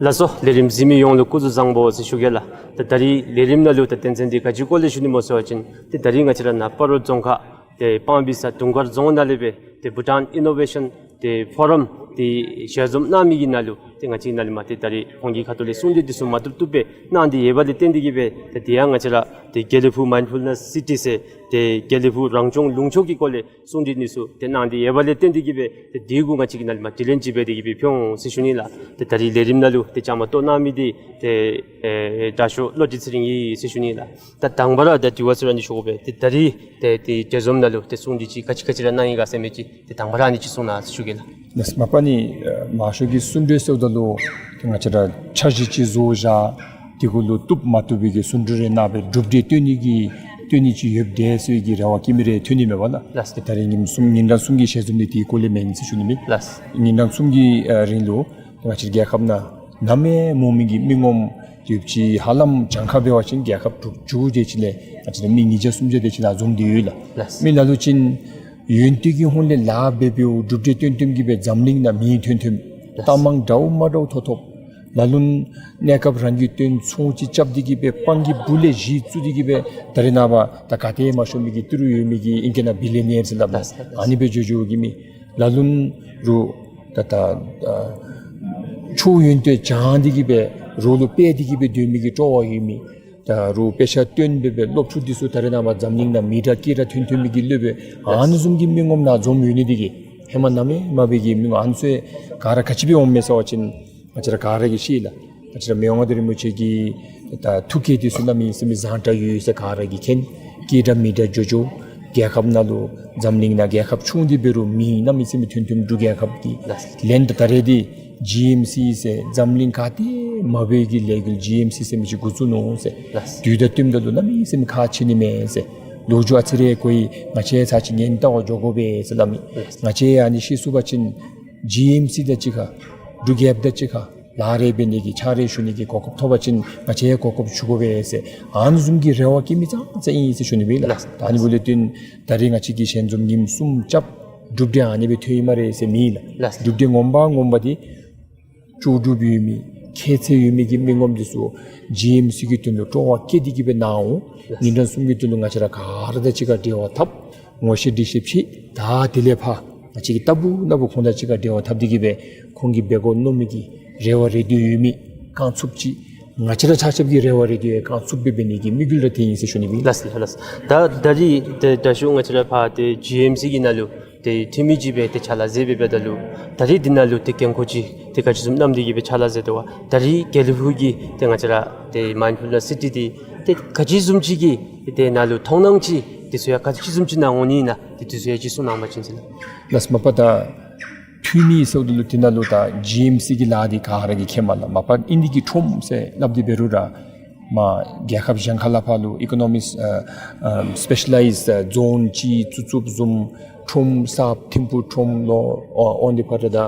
ལགས་སོ། ལས་རིམ་གཟིགས་མི་ཡོངས་ལུ་སྐུ་གཟུགས་བཟང་པོ་ཟེར་ཞུ་གེ་ལགས། ད་ད་རིས་ལས་རིམ་ནང་ལུ་ད་དོན་ཚན་འདི་ག་ཅིའི་སྐོར་ལས་ཞུ་ནི་སྨོ་ཟེར་བ་ཅིན་ཏེ་ད་རིས་ང་བཅས་ར་ནཱ་སྤ་རོ་རྫོང་ཁག་ཏེ་སྤང་སྦིས་ས་དུང་དཀར་རྫོང་ནང་ལས་སྦེ་ཏེ་བྷུ་ཊཱན་ཨི་ནོ་ཝེ་ཤཱན་ཏེ་ཕོ་རམ་ཏེ་ཞལ་འཛོམས་གནང་མི་གི་ནང་ལུ་ཏེ་ང་བཅས་ནཱ་ལས་མར་ཏེ་ད་རིས་ཁོང་གི་ཁ་ཐུག་ལས་གསུང་གྲོས་འདི་ཚུ་མ་བཏུབ་བཏུབ་སྦེ་གནང་སྟེ་ཡོད་པ་ལས་བརྟེན་ཏེ་གིས་སྦེ་ད་དེ་ཡང་ང་བཅས་ར་ཏེ་དགེ་ལེགས་ཕུག་མའིནཌ་ཕུལ་ནེསི་སི་ཊི་ཟེར་ཏེ་དགེ་ལེགས་ཕུག་རང་སྐྱོང་ལུང་ཕྱོགས་ཀྱི་སྐོར་ལས་གསུང་གྲོས་འདི་ཚུ་ཏེ་གནང་སྟེ་ཡོད་པ་ལས་བརྟེན་ཏེ་གིས་སྦེ་ཏེ་དེ་གུ་ང་བཅས་ཀྱིས་ནཱ་ལས་མར་དྲི་ལན་ཅིག་འབད་དེ་གིས་སྦེ་ཕུལ་འོང་ཟེར་ཞུ་ནི་ལགས། ཏེ་ད་རིས་ལས་རིམ་ནང་ལུ་ཏེ་བཅའ་མར་གཏོགས་གནང་མི་འདི་ཏེ་ཨེ་དྲག་ཤོས་བློ་གྲོས་ཚེ་རིང་ཨིན་ཟེར་ཞུ་ནི་ལགས། ད་དང་པ་ར་ད་དྲི་བ་ཚུ་ར་ཨ་ནི་ཞུ་དགོ་པས། ཏེ་ད་རིས་ཏེ་ཏེ་དེ་འཛོམས་ནང་ལུ་ཏེ་གསུང་གྲོས་ཅིག་ག་ཅི་ག་ཅི་ར་གནང་ཡི་ག་ཟེར་མི་ཅིག་ཏེ་དང་པ་ར་ཨ་ནི་ཅིག་གསུང་གནང་ཟེར་ཞུ་གེ་ལགས། ལགས་སོ། མ་པ་ནི་ཨ་མང་ཤོས་ཀྱིས་གསུང་གྲོས་ཟེརཝ་ད་ལུ་ཏེ་ང་བཅས་ར་འཆར་གཞི་ཅིག་བཟོ་བཞག། དེ་གུ་ལུ་བཏུབ་མ་བཏུབ་པའི་གི་གསུང་གྲོས་རེ་གནང་སྦེ་གྲུབ་འབྲས་སྟོན་ནི་གི་སྟོན་ནི་ཅིག་ཡོདཔ་འདྲས་ཟེར་གྱི་རེ་བ་བསྐྱེད་མི་རེ་ཐོན་ནི་མས་པ་ལགས། ལགས། ཏེ་ད་རིས་ཉིནམ་གསུམ་ཉིན་གྲངས་གསུམ་གྱི་ཞལ་འཛོམས་འདི་དེའི་སྐོར་ལས་མེན་ཟེར་ཞུ་ནི་མས། ལགས། ཉིན་གྲངས་གསུམ་གྱི་ཨ་རིང་ལུ་ང་བཅས་རྒྱལ་ཁབ་ནང་གནམ་མེད་མོ་མེ་གི་མི་ངོམ་ཡོདཔ་ཅིག་ཧ་ལམ་གྱངས་ཁ་འབད་བ་ཅིན་རྒྱལ་ཁབ་དྲུག་ཅུ་དེ་ཅིག་ལས་ང་བཅས་ར་མི་ཉིས་བརྒྱ་སུམ་བརྒྱ་དེ་ཅིག་ནཱ་འཛོམས་ཏེ་ཡོད་ལགས། ལགས། མི་ལ་ལུ་ཅིག་ཡོན་ཏན་གྱི་ཧོང་ལས་ལཱ་འབད་འབདཝ་གྲུབ་འབྲས་སྟོན་སྟོནམ་གིས་སྦེ་འཛམ་གླིང་ནང་མིང་ཐོན་ཐོནམ། ལགས། ལྟ་མང་འདྲཝ་མ་འདྲཝ་ཐོབ་ཐོབ། ལ་ལུ་གནས་སྐབས་རང་གིས་བཏོན་ཚོང་ཅིག་རྐྱབ་སྟེ་གིས་སྦེ་སྤང་གི་སྦུག་ལས་གཞི་བཙུགས་ཏེ་གིས་སྦེ་ད་རེས་ནངས་པ་ད་ག་ཏེ་མ་ཤོང་མི་གི་ཏི་རུ་ཡོད་མི་གི་ཨིང་སྐད་ནང་བི་ལི་ཡ་ནེར་ཟེར་སླབ་ལགས། ཨ་ནི་སྦེ་འགྱོ་འགྱོཝ་གི་མི། ལ་ལུ་རུ་ད་ད་ཨ་ཆོས་ཡོན་ཏན་སྦྱང་སྟེ་གིས་སྦེ་རོགས་ལུ་དཔེ་སྟེ་གིས་སྦེ་སྡོད་མི་གི་སྤྲོ་བ་ཡོད་མི། ད་རུང་དཔེ་ཆ་སྟོན་སྦེ་སྦེ་སློབ་ཕྲུག་འདི་ཚུ་ད་རེས་ནངས་པ་འཛམ་གླིང་ནང་མིང་གྲགས་སྐད་གྲགས་ཐོན་ཐོན་མི་གི་སློབ་དཔོན་ཨ་ནི་བཟུམ་གྱི་མི་ངོམ་ནཱ་འཛོམས་ཡོད་ནི་འདི་གིས་ཧེ་མ་གནམ་མེད་མ་འབད་གི་མི་ངོམ་ཨ་ནི་ཚུ་ག་ར་ག་ཅི་སྦེ་འོངམ་མས་ཟེར་བ་ཅིན་ང་བཅས་ར་ག་ར་གིས་ཤེས་ལགས། ང་བཅས་ར་མི་དབང་མངའ་བདག་རིན་པོ་ཆེ་གི་ད་ཐུགས་བསྐྱེད་འདི་ཚུ་གནམ་མེད་ས་མེད་བཟང་དྲགས་ཡོད་ཟེར་ག་ར་གིས་མཁྱེན། སྐད་གྲགས་མིང་གྲགས་འགྱོ་འགྱོ། རྒྱལ་ཁབ་ནང་ལུ་འཛམ་གླིང་ནང་རྒྱལ་ཁབ་ཆུང་འདི་འབད་རུང་མིང་གནམ་མེད་ས་མེད་ཐོན་ཐོནམ་འབྲུག་རྒྱལ་ཁབ་ཀྱི། ལགས། ལན་ད་ད་རེས་འདི་ཇི་ཨེམ་སི་ཟེར་འཛམ་གླིང་ག་ཏེ་མ་འབད་གི་ལས་འགུལ་ཇི་ཨེམ་སི་ཟེར་མི་ཅིག་འགོ་བཙུགས་ནུག་ཟེར། ལགས། དུས་དང་བསྟུནམ་ད་ལུ་གནམ་མེད་ས་མེད་ཁག་ཆེ་ནི་མས་ཟེར། ལོ་རྒྱུས་ཨ་ཙི་རེ་གོ་ཡི། ང་བཅས་ཚར་ཅིག་ཉན་བལྟ་བར་འགྱོ་དགོ་པས་ཟེར་སླབ་མི། ལགས། ང་བཅས་ཨ་ནི་ཤེས་ཚུགས་པ་ཅིན་ཇི་ཨེམ་སི་དང་གཅིག་ཁར་འབྲུག་རྒྱལ་ཁབ་དང་གཅིག་ཁར་ལཱ་རེ་འབད་ནི་གི་ཕྱག་རེ་ཞུ་ནི་གི་གོ་སྐབས་ཐོབ་པ་ཅིན་ང་བཅས་གོ་སྐབས་ཞུ་དགོ་པས་ཟེར་ཨ་ནི་བཟུམ་གྱི་རེ་བ་བསྐྱེད་མི་ཙང་ཙང་ཨིན་ཟེར་ཞུ་ནི་མས་ལགས། ལགས། ད་ཨ་ནི་འབདཝ་ལས་བརྟེན་ད་རིས་ང་བཅས་ཀྱིས་ཞལ་འཛོམས་ཉིནམ་གསུམ་རྐྱབ་གྲུབ་འབྲས་ཨ་ནི་སྦེ་ཐོན་ཡི་སྨ་རེ་ཟེར་མེན་ལགས། ལགས། གྲུབ་འབྲས་ངོ་མ་ངོ་མ་འདི་ལྕོགས་གྲུབ་ཡོད་མི་ཁྱད་ཚད་ཡོད་མི་གི་མི་ངོམ་འདི་ཚུ་ཇི་ཨེམ་སི་གི་དོན་ལུ་སྤྲོ་བ་བསྐྱེད་དེ་གིས་སྦེ་གནང་འོང་། ལགས། ཉིན་གྲངས་གསུམ་གྱི་དོན་ལུ་ང་བཅས་ར་ག་ར་དང་གཅིག་ཁར་འབྲེལ་བ་འཐབ། ངོ་ཤེས་འདྲིས་ཤེས་ཕྱེ། ད་དེ་ལས་ཕར་ང་བཅས་ཀྱིས་ལྟ་བུ་ན་བུ་ཁོང་དང་གཅིག་ཁར་འབྲེལ་བ་འཐབ་སྟེ་གིས་སྦེ་ཁོང་གིས་འབད་དགོ་མནོ་མི་གི་རེ་བ་རེ་འདུན་ཡོད་མི་རྐང་ཚུབ་ཅིག་ང་བཅས་ར་ཆ་ཁྱབ་ཀྱི་རེ་བ་རེ་འདུན་རྐང་ཚུབ་སྦེ་འབད་ནི་གི་དམིགས་ཡུལ་ར་དེ་ཨིན་ཟེར་ཞུ་ནི་ཨིན། ལགས་སོ་ལགས་སོ། ད་ད་རིས་ཏེ་དྲག་ཤོས་ང་བཅས་ར་ཕར་ཏེ་ཇི་ཨེམ་སི་གི་ནང་ལུ་ཏེ་འཐུས་མི་ཅིག་སྦེ་ཏེ་ཕྱག་ལཱ་མཛད་སྦེ་འབདཝ་ད་ལུ་ད་རིས་འདི་ནང་ལུ་ཏེ་འགན་ཁུར་ཅིག་ཏེ་ག་ཅི་བཟུམ་བསྣམས་ཏེ་གིས་སྦེ་ཕྱག་ལཱ་མཛད་དོ་བ། ད་རིས་དགེ་ལེགས་ཕུག་གི་ཏེ་ང་བཅས་ར་ཏེ་མའིནཌ་ཕུལ་ནེསི་སི་ཊི་འདི་ཏེ་ག་ཅི་བཟུམ་ཅིག་གི་ཏེ་ནང་ལུ་མཐོང་སྣང་ཅིག་འདི་ཚུ་ཡང་ག་ཅི་བཟུམ་ཅིག་ནང་འོང་ནི་ཨིན་ན་ཏེ་འདི་ཚུ་ཡང་ཅིག་གསུང་གནང་བ་ཅིན་ཟེར་ལགས། ལགས་སོ། མ་པ་ད་འཐུས་མི་ཟེརཝ་ད་ལུ་དེ་ནང་ལུ་ད་ཇི་ཨེམ་སི་གི་ལཱ་འདི་ག་ར་གིས་མཁྱེན་མས་ལགས། མ་པ་ཨིན་ནི་གི་ཁྲོམ་ཟེར་སླབ་སྟེ་འབད་རུང་ར་མར་རྒྱལ་ཁབ་གཞན་ཁ་ལས་ཕར་ལུ་ཨི་ཀོ་ནོ་མིག་ཨ་ཨ་སི་པེ་ཤ་ལའིཛ་ཛོན་ཅིག་བཙུགས་བཙུགསཔ་བཟུམ་ཁྲོམ་གསརཔ་ཐིམ་ཕུག་ཁྲོམ་ལོ་ཨ་འོན་ཏེ་ཕར་ད་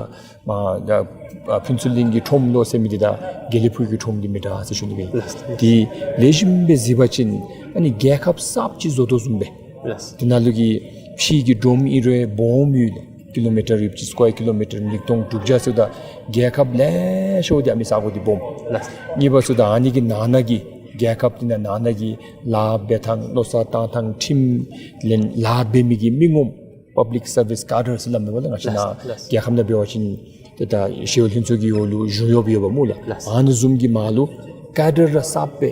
ཨ་ཕུན་ཚོགས་གླིང་གི་ཁྲོམ་ལོ་ཟེར་མི་འདི་དང་དགེ་ལེགས་ཕུག་གི་ཁྲོམ་འདི་མི་འདྲ་ཟེར་ཞུ་ནི་ཨིན། ལགས། དེ་ལེགས་ཤོམ་སྦེ་གཟིགས་པ་ཅིན་ཨ་ནི་རྒྱལ་ཁབ་གསརཔ་ཅིག་བཟོ་དོ་བཟུམ་སྦེ། ལགས། དེ་ནང་ལུ་གི་ཕྱི་གི་སྒྲོམ་ཨིན་རུང་སྦོམ་ཡོད་ལགས། ཀི་ལོ་མི་ཊར་ཡོདཔ་ཅིག་སི་ཀོར་ཀི་ལོ་མི་ཊར་ཉིས་སྟོང་དྲུག་བརྒྱ་ཟེརཝ་ད་རྒྱལ་ཁབ་ལེ་ཤ་འདི་ཨ་མི་ས་གོ་འདི་སྦོམ། ལགས། གཉིས་པ་ཟེརཝ་ད་ཨ་ནི་གི་ནང་ན་གི་ རྒྱལ་ཁབ་འདི་ནང་ན་ནང་གི་ལཱ་འབད་ཐངས་མནོ་བསམ་བཏང་ཐངས་ཁྲིམས་ལེན་ལཱ་འབད་མི་གི་མི་ངོམ་པབ་ལིཀ་སར་བིསི་ཀཱ་ཌར་ཟེར་སླབ་མས་པ་ལགས། ང་བཅས་ནཱ་ལགས་ལགས། རྒྱལ་ཁབ་ནང་འབད་བ་ཅིན་ཏེ་ད་ཞི་གཡོག་ལྷན་ཚོགས་ཀྱི་འོག་ལུ་གཞུང་གཡོགཔ་ཡོདཔ་སྨོ་ལགས། ལགས། ཨ་ནི་བཟུམ་གྱི་མར་ལུ་ཀཱ་ཌར་ར་གསརཔ་སྦེ་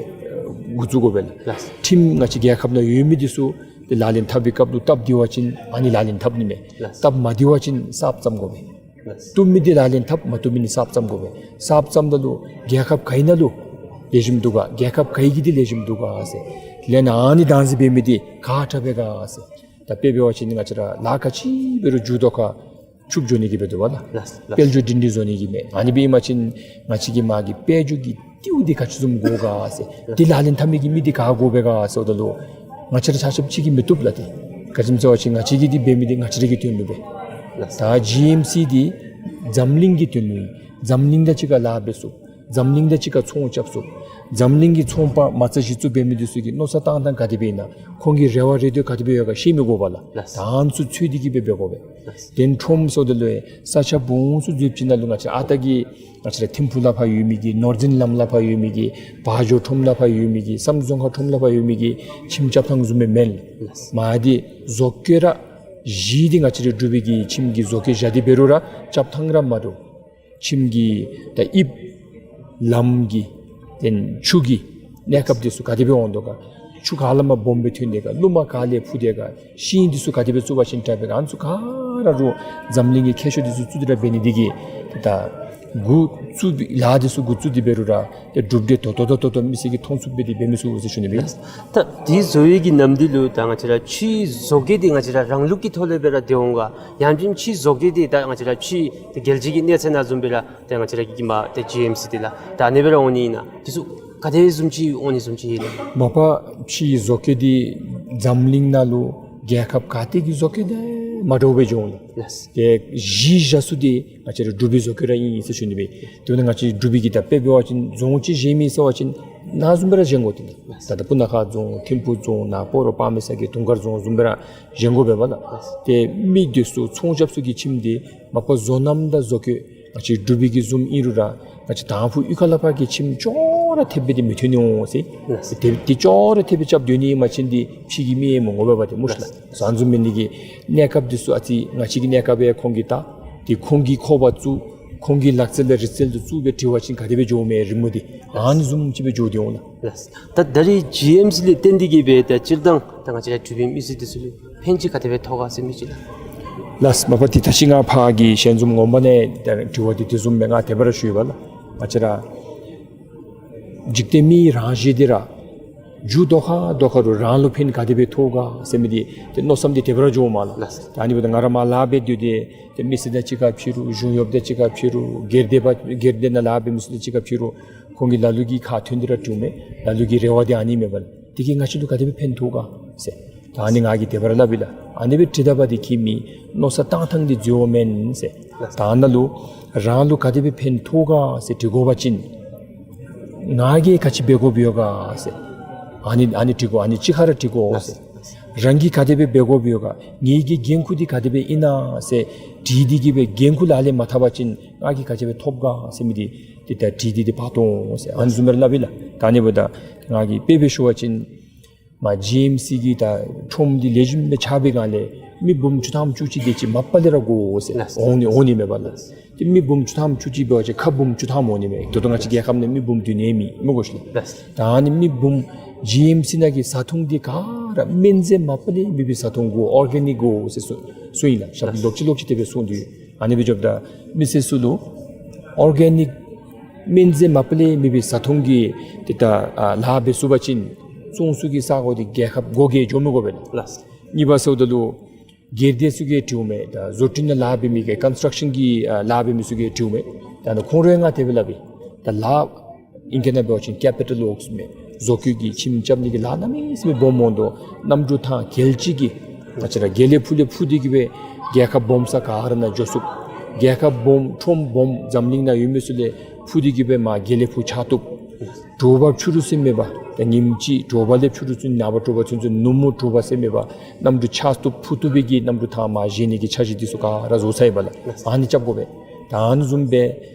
འགོ་བཙུགས་དགོ་པས་ལགས། ལགས། ཁྲིམས་ང་བཅས་རྒྱལ་ཁབ་ནང་ཡོད་མི་འདི་ཚུ་ཏེ་ལག་ལེན་འཐབ་པའི་སྐབས་ལུ་སྟབས་བདེ་བ་ཅིན་ཨ་ནི་ལག་ལེན་འཐབ་ནི་མས། ལགས། སྟབས་མ་བདེ་བ་ཅིན་གསརཔ་བརྩམ་དགོ་པས། ལགས། བཏུབ་མི་འདི་ལག་ལེན་འཐབ། མ་བཏུབ་མི་འདི་གསརཔ་བརྩམ་དགོ་པས། གསརཔ་བརྩམ་ད་ལུ་རྒྱལ་ཁབ་ག་ཨིན་ན་ལུ་ལེགས་ཤོམ་འདུག་ག། རྒྱལ་ཁབ་ག་གི་འདི་ལེགས་ཤོམ་འདུག་ག་ཟེར། ལས་ན་ཨ་ནི་བདག་འཛིན་འབད་མི་འདི་ག་དྲག་པས་ག་ཟེར། ད་དཔེ་འབད་བ་ཅིན་ང་བཅས་ར་ལཱ་ག་ཅི་འབད་རུང་མཇུག་ཐོག་ཁར་ཕྱུགཔོ་འགྱོ་ནི་གི་འབད་དོ་བ་ལགས། ལགས་ལགས། དཔལ་འབྱོར་སྒྲིང་སྒྲི་བཟོ་ནི་གི་མས། ཨ་ནི་འབད་བ་ཅིན་ང་བཅས་ཀྱི་མ་གི་དཔལ་འབྱོར་གྱི་རྟེའུ་འདི་ག་ཅི་བཟུམ་དགོ་ག་ཟེར། འདི་ལག་ལེན་འཐབ་མི་གི་མི་འདི་ག་དགོ་པས་ག་ཟེརཝ་ད་ལུ་ང་བཅས་ར་ཆ་ཁྱབ་གཅིག་གིས་མི་བཏུབ་ལགས། ཏེ་ག་ཅི་སྨོ་ཟེར་བ་ཅིན་ང་བཅས་ཀྱིས་འདི་འབད་མི་འདི་ང་བཅས་ར་གི་དོན་ལུ་འབད། ལགས། ད་ཇི་ཨེམ་སི་འདི་འཛམ་གླིང་གི་དོན་ལུ་ཨིན། འཛམ་གླིང་དང་གཅིག་ཁར་ལཱ་འབད་ཚུགས། འཛམ་གླིང་དང་གཅིག་ཁར་ཚོང་རྐྱབ་ཚུགས། འཛམ་གླིང་གི་ཚོང་པ་མ་རྩ་གཞི་བཙུགས་འབད་མི་འདི་ཚུ་གི་མནོ་བསམ་བཏང་ཐངས་ག་དེ་སྦེ་ཨིན་ན། ཁོང་གི་རེ་བ་རེ་འདོད་ག་དེ་སྦེ་ཡོད་ག་ཤེས་མི་དགོ་པས་ལགས། ལགས། ད་ཨ་ནི་ཚུ་འཚོལ་ཏེ་གི་སྦེ་འབད་དགོ་པས། ལགས། དེ་ཁྲོམ་ཟེརཝ་ད་ལུ་ཡང་ས་ཆ་སྦོམ་ཚུ་འཛུལཝ་ཅིག་ནང་ལུ་ང་བཅས་ཨ་རྟག་གི་ང་བཅས་ར་ཐིམ་ཕུག་ལས་ཕར་ཡོད་མི་གི་ནོར་འཛིན་ལམ་ལས་ཕར་ཡོད་མི་གི་བ་འཇོ་ཁྲོམ་ལས་ཕར་ཡོད་མི་གི་བསམ་རྫོང་ཁ་ཁྲོམ་ལས་ཕར་ཡོད་མི་གི་ཁྱིམ་རྐྱབ་ཐངས་བཟུམ་སྦེ་མེན། ལགས། མ་འདི་བཟོ་བཀོད་ར་གཞི་འདི་ང་བཅས་ར་འབྲུག་པའི་གི་ཁྱིམ་གྱི་བཟོ་བཀོད་བཞག་སྟེ་འབད་རུང་ར་རྐྱབ་ཐངས་ར་མ་འདྲཝ། ཁྱིམ་གྱི་ད་དབྱིབས་ལམ་གྱི་དེ་ཆུ་གི་གནས་སྐབས་འདི་ཚུ་ག་དེ་སྦེ་འོང་དོ་ག། ཆུ་ག་ལས་མར་སྦོམ་སྦེ་ཐོན་དེ་ག། རླུང་མ་ག་ལས་འཕུ་དེ་ག། ཤིང་འདི་ཚུ་ག་དེ་སྦེ་བཙུགས་པ་ཅིན་དྲག་པས་ག། ཨ་ནི་ཚུ་ག་ར་རུང་འཛམ་གླིང་གི་མཁས་མཆོག་འདི་ཚུ་བཙུགས་ཏེ་ར་འབད་ནི་འདི་གིས་ད་འགོ་བཙུགས་པའི་ལཱ་འདི་ཚུ་འགོ་བཙུགས་ཏེ་འབད་རུང་ར་ཏེ་གྲུབ་འབྲས་ཏོག་ཏོ་ཏོག་ཏོ་ཏོག་ཏོ་མི་སེར་གྱིས་མཐོང་ཚུགསཔ་སྦེ་འདི་འབད་མི་ཚུགས་ཟེར་ཞུ་ནི་སྦེ། ད་འདི་བཟོ་བའི་གི་ནམ་དུས་ལུ་ད་ང་བཅས་ར་ཕྱིའི་བཟོ་བཀོད་འདི་ང་བཅས་ར་རང་ལུགས་ཀྱི་ཐོག་ལས་སྦེ་ར་འདི་འོང་ག། ཡང་ཅིན་ཕྱིའི་བཟོ་བཀོད་འདི་ད་ང་བཅས་ར་ཕྱི་ཏེ་རྒྱལ་སྤྱི་གི་གནས་ཚད་ནང་བཟུམ་སྦེ་ར་ཏེ་ང་བཅས་ར་གི་གི་མ་ཏེ་ཇི་ཨེམ་སི་འདི་ལགས། ད་ཨ་ནི་སྦེ་ར་འོང་ནི་ཨིན་ན། འདི་ཚུ་ག་དེ་བཟུམ་ཅིག་འོང་ནི་བཟུམ་ཅིག་ཨིན་ན། མ་པ་ཕྱིའི་བཟོ་བཀོད་འདི་འཛམ་གླིང་ནང་ལུ་རྒྱལ་ཁབ་ག་ཏེ་གི་བཟོ་བཀོད་དང་མ་འདྲཝ་སྦེ་འགྱོ་འོང་ལགས། ལགས། ཏེ་གཞི་བཞག་ས་འདི་ང་བཅས་ར་འབྲུག་པའི་བཟོ་བཀོད་ར་ཨིན་ཟེར་ཞུ་ནི་སྦེ། དེ་འབདཝ་ད་ང་བཅས་འབྲུག་པའི་གི་ད་དཔེ་འབད་བ་ཅིན་རྫོང་ཅིག་བཞེངས་མི་ཟེར་བ་ཅིན་ནཱ་བཟུམ་སྦེ་ར་བཞེངས་དགོ་དེ་ལགས། ད་ལྟོ་སྤུ་ན་ཁ་རྫོང་ཐིམ་ཕུག་རྫོང་ནཱ་སྤ་རོ་དཔག་མི་ས་གི་དུང་དཀར་རྫོང་བཟུམ་སྦེ་ར་བཞེངས་དགོ་པས་པ་ལགས། ཏེ་མི་འདི་ཚུ་ཚོང་རྐྱབ་ས་གི་ཁྱིམ་འདི་མ་པ་བཟོ་རྣམ་དང་བཟོ་བཀོད་ང་བཅས་འབྲུག་པའི་གི་བཟུམ་ཨིན་རུང་ར་ང་བཅས་དང་ཕུ་གཡུས་ཁ་ལས་ཕར་གྱི་ཁྱིམ་ཅོག་ར་འཐདཔ་སྦེ་འདི་མི་ཐོན་འོང་ཟེར། ལགས། ཏེ་འདི་ཅོག་ར་འཐདཔ་སྦེ་རྐྱབ་སྡོད་ནི་ཨིན་པ་ཅིན་འདི་ཕྱི་གི་མི་ཡང་མི་ངོ་བས་པ་ཏེ་སྨོ་ཤ་ལགས། ལགས། ཟེར་ཨ་ནི་བཟུམ་འབད་ནི་གི་གནས་སྐབས་འདི་ཚུ་ཨ་ཙི་ང་བཅས་ཀྱི་གནས་སྐབས་ཡང་ཁོང་གིས་ད་ཏེ་ཁོང་གིས་ཁོ་པ་བཙུགས། ཁོང་གི་ལག་རྩལ་དང་རིག་རྩལ་དུ་བཙུགས་སྦེ་འབྲི་བ་ཅིན་ག་དེ་སྦེ་འགྱོཝ་མས་རི་མོ་འདི། ཨ་ནི་བཟུམ་ཅིག་སྦེ་འགྱོ་སྟེ་འོང་ལགས། ལགས། ད་ད་རིས་ཇི་ཨེམ་སི་ལས་བརྟེན་ཏེ་གི་སྦེ་ད་སྤྱིར་བཏང་ད་ང་བཅས་ར་འབྲུག་པའི་མི་སེར་འདི་ཚུ་ལུ་ཕན་ཅིག་ག་དེ་སྦེ་ཐོགས་ག་ཟེར་མི་ཅིག་ལགས། ལགས། མ་པ་ཏེ་ད་ཅི་ང་ཕར་གྱི་ཞལ་འཛོམས་ངོ་མ་ནང་ད་དྲི་བ་འདི་དེ་བཟུམ་སྦེ་ང་དེ་སྦེ་ར་ཞུ་ཡི་པ་ལགས། ང་བཅས་ར་འཇིག་རྟེན་མི་རང་གཞན་འདི་ར་མཇུག་ཐོག་ཁར་ཐོག་ཁར་རང་ལུ་ཕན་ག་དེ་སྦེ་ཐོགས་ག་ཟེར་མི་འདི་ཏེ་མནོ་བསམ་འདི་དེ་སྦེ་ར་འགྱོཝ་མས་ལགས། ལགས། ད་ཨ་ནི་འབདཝ་ད་ང་ར་མར་ལཱ་འབད་སྡོད་དེ་ཏེ་མི་སེར་དང་གཅིག་ཁར་ཕྱད་རུང་གཞུང་གཡོགཔ་དང་གཅིག་ཁར་ཕྱད་རུང་སྒེར་སྡེ་པ་སྒེར་སྡེ་ནང་ལཱ་འབད་མི་ཚུ་དང་གཅིག་ཁར་ཕྱད་རུང་ཁོང་གིས་ལ་ལུ་གིས་ཁ་ཐོན་ཏེ་ར་དྲིཝ་མས། ལ་ལུ་གི་རེ་བ་འདི་ཨ་ནི་མས་པ་ལགས། དེ་གིས་ང་བཅས་ལུ་ག་དེ་སྦེ་ཕན་ཐོགས་ག་ཟེར། ད་ཨ་ནི་ང་གིས་དེ་སྦེ་ར་སླབ་ཡི་ལགས། ཨ་ནི་སྦེ་དྲི་ད་པ་འདི་ཁྱིམ་གྱི་མནོ་བསམ་བཏང་ཐངས་འདི་འཛོལཝ་མེན་ཟེར། ད་ནཱ་ལུ་རང་ལུ་ག་དེ་སྦེ་ཕན་ཐོགས་ག་ཟེར་དྲི་དགོ་པ་ཅིན་ང་གིས་ག་ཅི་འབད་དགོཔ་ཡོད་ག་ཟེར། ཨ་ནི་ཨ་ནི་དྲི་དགོ། ཨ་ནི་གཅིག་ཁར་དྲི་དགོ་ཟེར། རང་གིས་ག་དེ་སྦེ་འབད་དགོཔ་ཡོད་ག། ངེ་གི་འགན་ཁུར་འདི་ག་དེ་སྦེ་ཨིན་ན་ཟེར་དྲིས་ཏེ་གི་སྦེ་འགན་ཁུར་ལག་ལེན་མ་འཐབ་པ་ཅིན་ང་གིས་ག་ཅི་སྦེ་ཐོབ་ག་ཟེར་མི་འདི་ཏེ་ད་དྲི་སྟེ་འདི་ཕར་གཏོགས་འོང་ཟེར་ཨ་ནི་བཟུམ་སྦེ་ར་སླབ་ཡི་ལགས། ད་ཨ་ནི་འབདཝ་ད་ང་གིས་དཔེ་སྦེ་ཞུ་བ་ཅིན་མར་ཇི་ཨེམ་སི་གི་ད་ཁྲོམ་འདི་ལེགས་ཤོམ་སྦེ་ཆགས་པའི་སྒང་ལས་མི་འབུམ་བཅུ་ཐམ་བཅུ་གཅིག་དེ་ཅིག་མ་པ་ལས་ར་དགོ་ཟེར། ལགས། འོང་ནི་འོང་ནི་མས་པ་ལགས། ཏེ་མི་འབུམ་བཅུ་ཐམ་བཅུ་གཅིག་འབད་བ་ཅིན་ཁབ་འབུམ་བཅུ་ཐམ་འོང་ནི་མས། ད་ལྟོ་ང་བཅས་རྒྱལ་ཁབ་ནང་མི་འབུམ་བདུན་ཨིན་མས་མི་དགོ་ཤེས་ལགས། ལགས། ད་ཨ་ནི་མི་འབུམ་ཇི་ཨེམ་སི་ནང་གི་བཟའ་འཐུང་འདི་ག་ར་སྨན་རྫས་མ་པ་ལས་མེད་པའི་བཟའ་འཐུང་དགོ། ཨོར་གེ་ནིཀ་དགོ་ཟེར་གསུངས་གསུངས་ཡི་ལགས། ཞབས་ལོག་ཅི་ལོག་ཅི་དེ་སྦེ་གསུངས་ཏེ་ཡོད། ཨ་ནི་འབད་བ་ཅིན་མི་སེར་ཚུ་ལུ་ཨོར་གེ་ནིཀ་སྨན་རྫས་མ་པ་ལས་མེད་པའི་བཟའ་འཐུང་གི་ཏེ་ད་ཨ་ལཱ་འབད་ཚུགས་པ་ཅིན་བཙོང་ས་གི་ས་གོ་འདི་རྒྱལ་ཁབ་སྒོ་བརྒྱད་འགྱོ་མི་དགོ་པས་ལགས། ལགས། གཉིས་པ་ཟེརཝ་ད་ལུ་སྒེར་སྡེ་ཚུ་གིས་དྲིཝ་མས། ད་བཟོ་སྐྲུན་ནང་ལཱ་འབད་མི་གི་ཀོན་སི་ཊྲག་ཤཱན་གྱི་ཨ་ལཱ་འབད་མི་ཚུ་གིས་དྲིཝ་མས། ད་ནཱ་ཁོང་ར་ཡང་ང་དེ་སྦེ་སླབ་ཨིན། ད་ལཱ་ཨིང་སྐད་ནང་འབད་བ་ཅིན་ཀེ་པི་ཊལ་ཝོརཀསི་མས། བཟོ་བཀོད་ཀྱི་ཁྱིམ་རྐྱབ་ནི་གི་ལཱ་གནམ་མེད་ས་མེད་སྦོམ་འོང་དོ། གནམ་གྲུ་ཐང་གལ་ཅིག་གིས་ང་བཅས་ར་དགེ་ལེགས་ཕུག་ལས་འཕུར་ཏེ་གི་སྦེ་རྒྱལ་ཁབ་སྦོམ་ས་ག་ར་ནང་འགྱོ་ཚུགས། རྒྱལ་ཁབ་སྦོམ་ཁྲོམ་སྦོམ་འཛམ་གླིང་ནང་ཡོད་མི་ཚུ་ལས་འཕུར་ཏེ་གི་སྦེ་མར་དགེ་ལེགས་ཕུག་ཆགས་བཏུབ། དྲོ་པ་ཕྱི་རུ་ཟེར་མེད་པར་ད་ཉིནམ་གཅིག་དྲོ་པ་ལས་ཕྱི་རུ་ཚུན་ནངས་པ་དྲོ་པ་ཚུན་ཚོད་ནུབ་མོ་དྲོ་པ་ཟེར་མེད་པར་གནམ་གྲུ་ཆགས་བཏུབ་འཕུར་བཏུབ་པའི་གི་གནམ་གྲུ་ཐང་མར་བཞེངས་ནི་གི་འཆར་གཞི་འདི་ཚུ་ག་ར་བཟོ་ཚར་ཡི་པ་ལགས། ཨ་ནི་རྐྱབ་དགོ་པས། ད་ཨ་ནི་བཟུམ་སྦེ་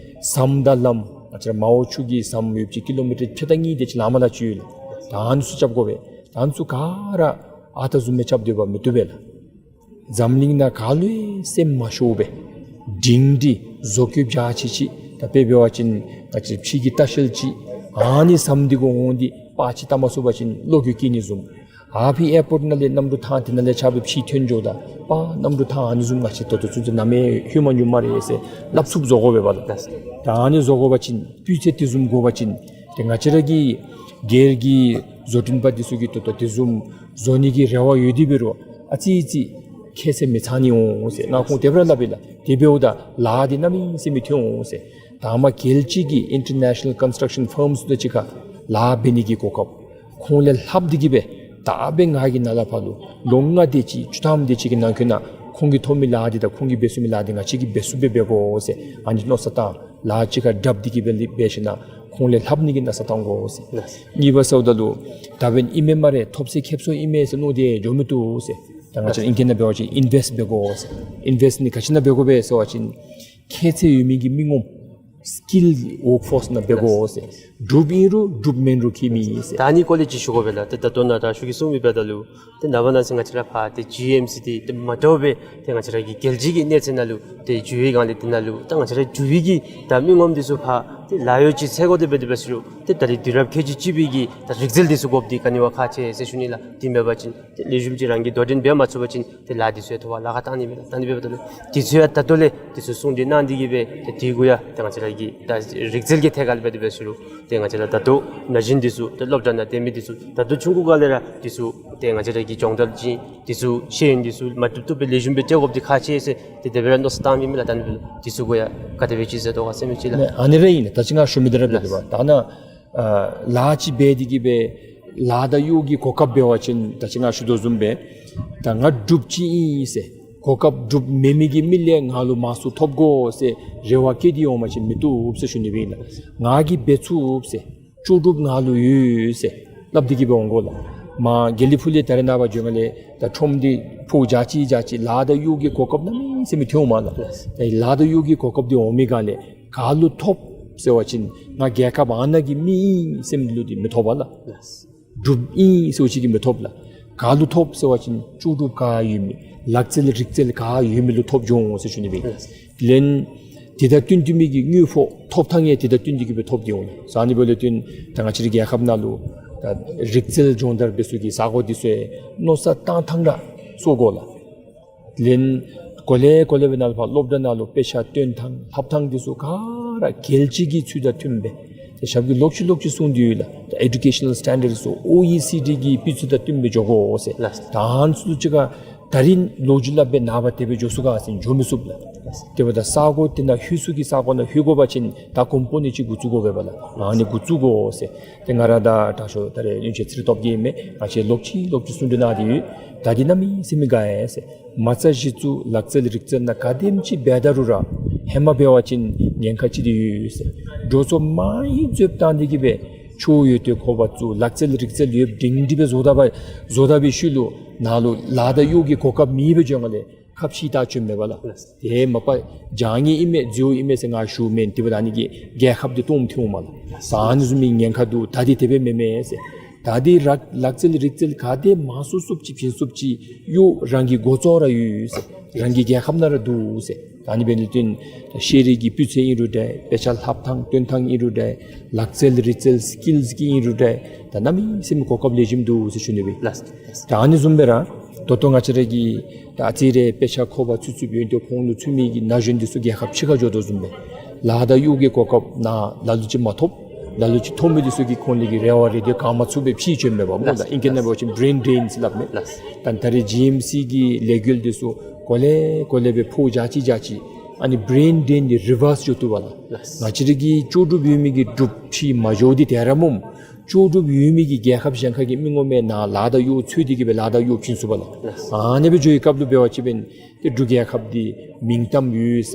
ཟམ་དང་ལམ་ང་བཅས་ར་མའོ་ཆུ་གི་ཟམ་ཡོདཔ་ཅིག་ཀི་ལོ་མི་ཊར་ཕྱེད་དང་གཉིས་དེ་ཅིག་ལང་མ་ལང་ཅིག་ཡོད་ལགས། ད་ཨ་ནི་ཚུ་རྐྱབ་དགོ་པས། ད་ཨ་ནི་ཚུ་ག་ར་ཨ་རྟག་བཟུམ་སྦེ་རྐྱབ་སྡོད་པ་མི་བཏུབ་པས་ལགས། འཛམ་གླིང་ནང་ག་ལུ་ཡང་སེམས་མ་ཤོར་བར་སྒྲིང་སྒྲི་བཟོ་བཀོད་རྒྱ་ཆེ་ཅིག་ད་དཔེ་འབད་བ་ཅིན་ང་བཅས་ཕྱི་གི་ལྟ་བཤལ་ཅིག་ཨ་ནི་བཟུམ་འདི་གུ་འོང་སྟེ་པར་ཅིག་བལྟ་མ་ཚུགས་པ་ཅིན་བློ་འགྱོད་སྐྱེ་ནི་བཟུམ། ཨ་ཕི་ཨེར་པོརཊ་ནང་ལས་གནམ་གྲུ་ཐང་འདི་ནང་ལས་ཕྱག་སྦེ་ཕྱི་ཐོན་འགྱོཝ་ད་པ་གནམ་གྲུ་ཐང་ཨ་ནི་བཟུམ་ང་བཅས་ད་ལྟོ་ཚུན་ཚོད་ནམ་ཡང་ལྷོད་མ་མྱོང་སྨ་རེ་ཟེར་སླབ་ཚུགསཔ་བཟོ་དགོ་པས་པ་ལགས། ད་ཨ་ནི་བཟོ་དགོ་པ་ཅིན་སྤུས་ཚད་དེ་བཟུམ་དགོ་པ་ཅིན་ཏེ་ང་བཅས་ར་གི་སྒེར་གྱི་བཟོ་སྐྲུན་པ་འདི་ཚུ་གིས་ད་ལྟོ་དེ་བཟུམ་བཟོ་ནི་གི་རེ་བ་ཡོད་དེ་འབད་རུང་ཨ་ཙི་ཙི་ཁྱད་ཚད་མི་ཚང་ནི་འོང་ཟེར་ང་ཁོང་དེ་སྦེ་ར་སླབ་ཨིན་ལགས། དེ་འབདཝ་ད་ལཱ་འདི་གནམ་མེད་ས་མེད་ཐོན་འོང་ཟེར། ད་མ་རྒྱལ་སྤྱི་གི་ཨིན་ཊར་ནེ་ཤ་ནཱལ་ཀོན་སི་ཊྲག་ཤཱན་ཕརམསི་དང་གཅིག་ཁར་ལཱ་འབད་ནི་གི་གོ་སྐབས་ཁོང་ལས་ལྷག་སྟེ་གི་སྦེ་ད་འབདན་ང་གིས་ནཱ་ལས་ཕར་ལུ་ལོ་ལྔ་དེ་ཅིག་བཅུ་ཐམ་དེ་ཅིག་གི་ནང་འཁོད་ནང་ཁོང་གིས་ཐོབ་མི་ལཱ་འདི་དང་ཁོང་གིས་འབད་ཚུགས་མི་ལཱ་འདི་ང་བཅས་ཀྱིས་འབད་ཚུགསཔ་སྦེ་འབད་དགོ་ཟེར་ཨ་ནི་མནོ་བསམ་བཏང་། ལཱ་གཅིག་ཁར་སྒྲུབ་སྟེ་གི་སྦེ་འབད་ཞིནམ་ལས་ཁོང་ལས་ལྷག་ནི་གི་མནོ་བསམ་བཏང་དགོ་ཟེར། གཉིས་པ་ཟེརཝ་ད་ལུ་ད་འབདན་ཨིན་མས་སྨ་རེ་ཐོབ་ཚད་ཁེབ་སོང་ཨིན་མས་ཟེར་མནོ་སྟེ་འགྱོ་མི་བཏུབ་ཟེར། ད་ང་བཅས་ཨིང་སྐད་ནང་འབད་བ་ཅིན་ཨིན་ཝེསཊ་འབད་དགོ་ཟེར། ཨིན་ཝེསཊ་ནི་ག་ཅི་ནང་འབད་དགོ་པས་ཟེར་བ་ཅིན་ཁྱད་ཚད་ཡོད་མི་གི་མི་ངོམ་སི་ཀིལཌ་ཝརཀ་ཕོརསི་ནང་འབད་དགོ་ཟེར། འབྲུགཔ་ཨིན་རུང་འབྲུགཔ་མེན་རུང་ཁྱད་མེད་ཟེར། ད་ཨ་ནི་སྐོར་ལས་ཅིག་ཞུ་དགོ་པས་ལགས། ཏེ་ད་ལྟོ་ནཱ་ད་ཤུགས་ཀྱིས་གསུངས་མི་འབདཝ་ད་ལུ་ཏེ་ནངས་པ་གནངས་ཚེ་ང་བཅས་ར་ཕར་ཏེ་ཇི་ཨེམ་སི་འདི་ཏེ་མ་འདྲཝ་སྦེ་ཏེ་ང་བཅས་ར་གི་རྒྱལ་སྤྱི་གི་གནས་ཚད་ནང་ལུ་ཏེ་འགྱོ་བའི་སྒང་ལས་དེ་ནང་ལུ་ད་ང་བཅས་ར་འགྱོ་བའི་གི་ད་མི་ངོམ་འདི་ཚུ་ཕར་ཏེ་ལཱ་གཡོག་ཅིག་འཚོལ་དགོ་དེ་སྦེ་དེ་སྦེ་ཟེར་རུང་ཏེ་ད་རེས་དུས་རབས་ཁལ་གཅིག་གཅིག་པའི་གི་ད་རིག་རྩལ་འདི་ཚུ་དགོཔ་འདི་ག་ནི་བ་ཁག་ཆེ་ཟེར་ཞུ་ནི་ལགས། དེ་མེན་པ་ཅིན་ཏེ་ལེགས་ཤོམ་ཅིག་རང་གིས་དོ་འགྲན་འབད་མ་ཚུགས་པ་ཅིན་ཏེ་ལཱ་འདི་ཚུ་ཡང་ཐོབ་པར་ལཱ་ཁག་བཏང་ནི་མས་ལགས། ད་ཨ་ནི་འབདཝ་ད་ལུ་འདི་ཚུ་ཡང་ད་ལྟོ་ལས་འདི་ཚུ་གསུང་འདི་གནང་སྟེ་གི་སྦེ་ཏེ་དེ་གུ་ཡང་ཏེ་ང་བཅས་ར་གི་ད་རིག་རྩལ་གྱི་ཐད་ཁར་ལས་འབད་དེ་སྦེ་ཟེར་རུང་ཏེ་ང་བཅས་ར་ད་ལྟོ་ན་གཞོན་འདི་ཚུ་ཏེ་སློབ་གྲྭ་ནང་སྡོད་མི་འདི་ཚུ་ད་ལྟོ་ཆུང་ཀུ་སྒང་ལས་ར་འདི་ཚུ་ཏེ་ང་བཅས་ར་གི་སྦྱོང་བརྡར་ཅིག་འདི་ཚུ་ཤེས་ཡོན་འདི་ཚུ་མ་ཐུབ་ཐུབ་སྦེ་ལེགས་ཤོམ་སྦེ་སྤྲོད་དགོཔ་འདི་ཁག་ཆེ་ཟེར་ཏེ་དེ་སྦེ་ར་མནོ་བསམ་བཏངམ་ཨིན་མས་ལགས། ད་ཨ་ནི་འདི་ཚུ་གུ་ཡང་ག་དེ་སྦེ་ཅིག་ཟེར་དོ་ག་ཟེར་མི་ཅིག་ལགས། ཨ་ནི་ར་ཨིན་ལགས། ད་ཅི་ང་ཞུ་མི་འདི་ར་འབད་དེ་འབདཝ་ད་ནཱ་ཨ་ལཱ་ཅིག་འབད་དེ་གི་སྦེ་ལཱ་དང་གཡོག་གི་གོ་སྐབས་འབད་བ་ཅིན་ད་ཅི་ང་ཞུ་དོ་བཟུམ་སྦེ་ད་ང་འབྲུགཔ་ཅིག་ཨིན་ཟེར་གོ་སྐབས་འབྲུགཔ་མེན་མི་གི་མི་ལས་ང་ལུ་མང་སུ་ཐོབ་དགོ་ཟེར་རེ་བ་བསྐྱེད་དེ་འོང་པ་ཅིན་མི་བཏུབ་ཟེར་ཞུ་ནི་སྦེ་ཨིན་ལགས། ང་གིས་འབད་ཚུགས་ཟེར་ལྕོགས་གྲུབ་ང་ལུ་ཡོད་ཟེར་སླབ་སྟེ་གི་སྦེ་འོང་དགོ་ལགས། མར་དགེ་ལེགས་ཕུག་ལས་ད་རེས་ནངས་པ་འགྱོ་སྒང་ལས་ད་ཁྲོམ་འདི་ཕོག་རྒྱ་ཆེ་རྒྱ་ཆེ་ལཱ་དང་གཡོག་གི་གོ་སྐབས་གནམ་མེད་ས་མེད་ཐོན་འོང་མས་ལགས། ལགས། ད་ལཱ་དང་གཡོག་གི་གོ་སྐབས་འདི་འོང་མི་སྒང་ལས་ག་ལུ་ཐོབ་ཟེར་བ་ཅིན་ང་རྒྱལ་ཁབ་ཨ་ནཱ་གི་མི་ཨིན་ཟེར་མི་ལུ་འདི་མི་ཐོབ་པས་ལགས། ལགས། འབྲུགཔ་ཨིན་ཟེར་བ་ཅིན་གྱིས་མི་ཐོབ་ལགས། ག་ལུ་ཐོབ་ཟེར་བ་ཅིན་ལྕོགས་གྲུབ་ག་ཡོད་མི་ལག་རྩལ་རིག་རྩལ་ག་ཡོད་མི་ལུ་ཐོབ་འགྱོ་འོང་ཟེར་ཞུ་ནི་སྦེ། ལགས། ལན་དེ་དང་བསྟུན་ཏེ་མི་གི་དངུལ་ཕོགས་ཐོབ་ཐངས་ཡང་དེ་དང་བསྟུན་ཏེ་གི་སྦེ་ཐོབ་སྟེ་འོང་ལགས། ཨ་ནི་འབདཝ་ལས་བརྟེན་ད་ང་བཅས་རའི་རྒྱལ་ཁབ་ནང་ལུ་ད་རིག་རྩལ་སྦྱོང་བརྡར་འབད་ས་གི་ས་གོ་འདི་ཚུ་ཡང་མནོ་བསམ་བཏང་ཐངས་ར་བཟོ་དགོ་ལགས། ལན་གོ་ལེ་གོ་ལེ་སྦེ་ནཱ་ལུ་ཕར་སློབ་གྲྭ་ནང་ལུ་དཔེ་ཆ་སྟོན་ཐངས་ལྷབ་ཐངས་འདི་ཚུ་ག་ར་རྒྱལ་སྤྱི་གི་ཚུལ་དང་མཐུནམ་སྦེ་ཏེ་ཞབས་ཀྱིས་ལོག་ཅི་ལོག་ཅི་གསུངས་ཏེ་ཡོད་ལགས། ད་ཨེ་ཌུ་ཀེ་ཤ་ནཱལ་སི་ཊེན་ཌརཌ་ཚུ་ཨོ་ཨི་སི་ཌི་གི་སྤུས་ཚད་དང་མཐུནམ་སྦེ་འགྱོ་དགོ་ཟེར། ལགས། ད་ཨ་ནི་ཚུ་ཅིག་ཁར་ད་རིས་ལོ་རྒྱུས་སླབ་སྦེ་ནངས་པ་དེ་སྦེ་འགྱོ་ཚུགས་ག་ཟེར་འགྱོ་མི་ཚུགས་ལགས། དེ་འབདཝ་ད་ས་གོ་དེ་ནང་ལྷོད་ས་གི་ས་གོ་ནང་ལྷོད་དགོ་པ་ཅིན་ད་གོམ་པ་ནི་ཅིག་འགོ་བཙུགས་དགོ་པས་ལགས། ཨ་ནི་འགོ་བཙུགས་དགོ་ཟེར། ཏེ་ང་ར་དང་དྲག་ཤོས་ད་རེས་བློན་ཆེན་ཚེ་རིང་སྟོབས་རྒྱས་མས། ང་བཅས་ལོག་ཅི་ལོག་ཅི་གསུང་གྲོས་གནང་སྟེ་ཡོད། ད་འདི་གནམ་མེད་ས་མེད་དགའ་ཡི་ཟེར། མ་རྩ་གཞི་བཙུགས་ལག་རྩལ་རིག་རྩལ་ནང་ག་དེམ་ཅིག་འབད་ད་རུང་ར་ཧེ་མ་འབད་བ་ཅིན་ཉེན་ཁ་ཅིག་འདི་ཡོད་ཟེར། འགྲོ་སོང་མང་ཡི་འཛོལ་བཏང་སྟེ་གི་སྦེ་ཆོས་ཡོད་དེ་ཁོ་པ་བཙུགས་ལག་རྩལ་རིག་རྩལ་ཡོདཔ་སྒྲིང་སྒྲི་སྦེ་བཟོ་ད་པ་བཟོ་ད་པའི་ཤུལ་ལུ་ནཱ་ལུ་ལཱ་དང་གཡོག་གི་གོ་སྐབས་མེད་པར་འགྱོ་སྒང་ལས་ཁ་ཕྱེ་ད་བྱོནམ་མས་པ་ལགས། ལགས། དེ་མ་པ་སྦྱང་ནི་ཨིན་མས་རྫི་བོ་ཨིན་མས་ཟེར་ང་ཞུཝ་མེན། དེ་འབདཝ་ད་ཨ་ནི་གིས་རྒྱལ་ཁབ་འདི་སྟོངམ་ཐོན་འོང་མས་ལགས། ཨ་ནི་བཟུམ་མའི་ཉེན་ཁ་འདུག། ད་འདི་དེ་སྦེ་མེན་མས་ཟེར། ད་འདི་ར་ལག་རྩལ་རིག་རྩལ་ག་དེ་མང་སུ་སུ་ཅིག་བྱིན་སུ་ཅིག་གཡོག་རང་གི་འགོ་བཙོག་ར་ཡོད་ཟེར། རང་གི་རྒྱལ་ཁབ་ནང་ར་འདུག་ཟེར། ད་ཨ་ནི་འབད་ནི་དེ་ཤེས་རིག་གི་སྤུས་ཚད་ཨིན་རུང་འདྲ། དཔེ་ཆ་ལྷབ་ཐངས་སྟོན་ཐངས་ཨིན་རུང་འདྲ། ལག་རྩལ་རིག་རྩལ་སི་ཀིལསི་གི་ཨིན་རུང་འདྲ། ད་གནམ་མེད་ས་མེད་གོ་སྐབས་ལེགས་ཤོམ་འདུག་ཟེར་ཞུ་ནི་སྦེ། ལགས། ད་ཨ་ནི་བཟུམ་སྦེ་ར་ད་ལྟོ་ང་བཅས་ར་གི་ད་ཨ་ཙི་རེ་དཔེ་ཆ་ཁོ་པ་ཚུད་ཚུདཔ་ཡོད་དེ་ཁོང་ལུ་ཚུད་མི་གི་ན་གཞོན་འདི་ཚུ་རྒྱལ་ཁབ་ཕྱི་ཁར་འགྱོ་དོ་བཟུམ་སྦེ་ལཱ་དང་གཡོག་གི་གོ་སྐབས་ནཱ་ལ་ལུ་ཅིག་མ་ཐོབ། ལ་ལུ་ཅིག་ཐོབ་མི་འདི་ཚུ་གིས་ཁོང་ལས་ཀྱི་རེ་བ་རེ་འདོད་བསྐང་མ་ཚུགས་པར་ཕྱི་བྱོནམ་མས་པ་སྨོ། ལགས། ད་ཨིང་སྐད་ནང་འབད་བ་ཅིན་བྲེན་ཌྲེན་ཟེར་སླབ་མས། ལགས། ད་ད་རེས་ཇི་ཨེམ་སི་གི་ལས་འགུལ་འདི་ཚུ་གོ་ལེ་གོ་ལེ་སྦེ་ཕོག་རྒྱ་ཆེ་རྒྱ་ཆེ། ཨ་ནི་བྲེན་ཌྲེན་འདི་རི་ཝརསི་འགྱོ་བཏུབ་པ་ལགས། ལགས། ང་བཅས་ར་གི་ལྕོགས་གྲུབ་ཡོད་མི་གི་འབྲུགཔ་ཕྱི་མ་འགྱོ་འདི་དེ་ར་སྨོ། ལྕོགས་གྲུབ་ཡོད་མི་གི་རྒྱལ་ཁབ་གཞན་ཁ་གི་མི་ངོམ་ཡང་ནཱ་ལཱ་དང་གཡོག་འཚོལ་ཏེ་གི་སྦེ་ལཱ་དང་གཡོག་བྱིན་ཚུགས་པ་ལགས། ལགས། ཨ་ནི་སྦེ་འགྱོ་བའི་སྐབས་ལུ་འབད་བ་ཅིན་འབདན་ ཏེ་འབྲུག་རྒྱལ་ཁབ་འདི་མིང་གཏམ་ཡོད་ས་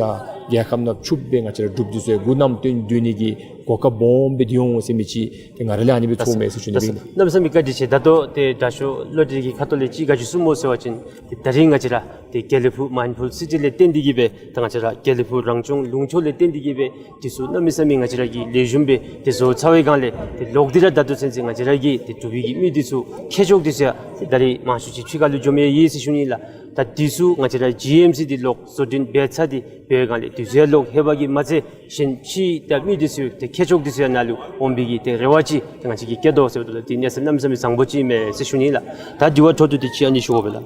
རྒྱལ་ཁབ་ནང་ཕྱུགཔོ་སྦེ་ང་བཅས་ར་འབྲུགཔ་འདི་ཚུ་ཡང་འགོ་དང་པ་བཏོན་སྡོད་ནི་གི་གོ་སྐབས་སྦོམ་སྦེ་འདི་འོང་ཟེར་མི་ཅིག་ཏེ་ང་ར་ལས་ཨ་ནི་སྦེ་ཚོར་མས་ཟེར་ཞུ་ནི་ལགས་སོ། ལགས་སོ། གནམ་མེད་ས་མེད་བཀའ་དྲིན་ཆེ། ད་ལྟོ་ཏེ་དྲག་ཤོས་བློ་གྲོས་ཀྱིས་ཁ་ཐུག་ལས་ཅིག་ག་ཅི་གསུངམ་སྨོ་ཟེར་བ་ཅིན་ཏེ་ད་རིས་ང་བཅས་ར་ཏེ་དགེ་ལེགས་ཕུག་མའིནཌ་ཕུལ་སི་ཊི་ལས་བརྟེན་ཏེ་གིས་སྦེ་ད་ང་བཅས་ར་དགེ་ལེགས་ཕུག་རང་སྐྱོང་ལུང་ཕྱོགས་ལས་བརྟེན་ཏེ་གིས་སྦེ་འདི་ཚུ་གནམ་མེད་ས་མེད་ང་བཅས་ར་གིས་ལེགས་ཤོམ་སྦེ་ཏེ་བཟོ་ཚར་བའི་སྒང་ལས་ཏེ་ལོག་སྟེ་ར་ད་ལྟོ་ཚུན་ཚོད་ང་བཅས་ར་གི་ཏེ་འབྲུག་པའི་གི་མི་འདི་ཚུ་མཁས་མཆོག་འདི་ཚུ་ཡང་ད་རིས་མང་ཤོས་ཅིག་ཕྱི་ཁ་ལུ་འགྱོ་མི་ཡོད་ཟེར་ཞུ་ནི་ལགས། ད་འདི་ཚུ་ང་བཅས་ར་ཇི་ཨེམ་སི་འདི་ལོག་བཟོ་སྐྲུན་འབད་ཚར་ཏེ་འབད་བའི་སྒང་ལས་འདི་ཚུ་ཡང་ལོག་ཧེ་མ་གི་མ་ཚད་གཞན་ཕྱི་ད་མི་འདི་ཚུ་ཏེ་མཁས་མཆོག་འདི་ཚུ་ཡང་ནཱ་ལུ་འོང་པའི་གི་ཏེ་རེ་བ་ཅིག་ཏེ་ང་བཅས་ཀྱིས་བསྐྱེད་དོ་ཟེར་བ་ད་ལུ་འདི་གནས་ས་གནམ་མེད་ས་མེད་བཟང་པོ་ཅིག་ཨིན་མས་ཟེར་ཞུ་ནི་ལགས། ད་དེ་བ་འཕྲོ་མཐུད་དེ་ཅིག་ཨ་ནི་ཞུ་དགོ་པས་ལགས།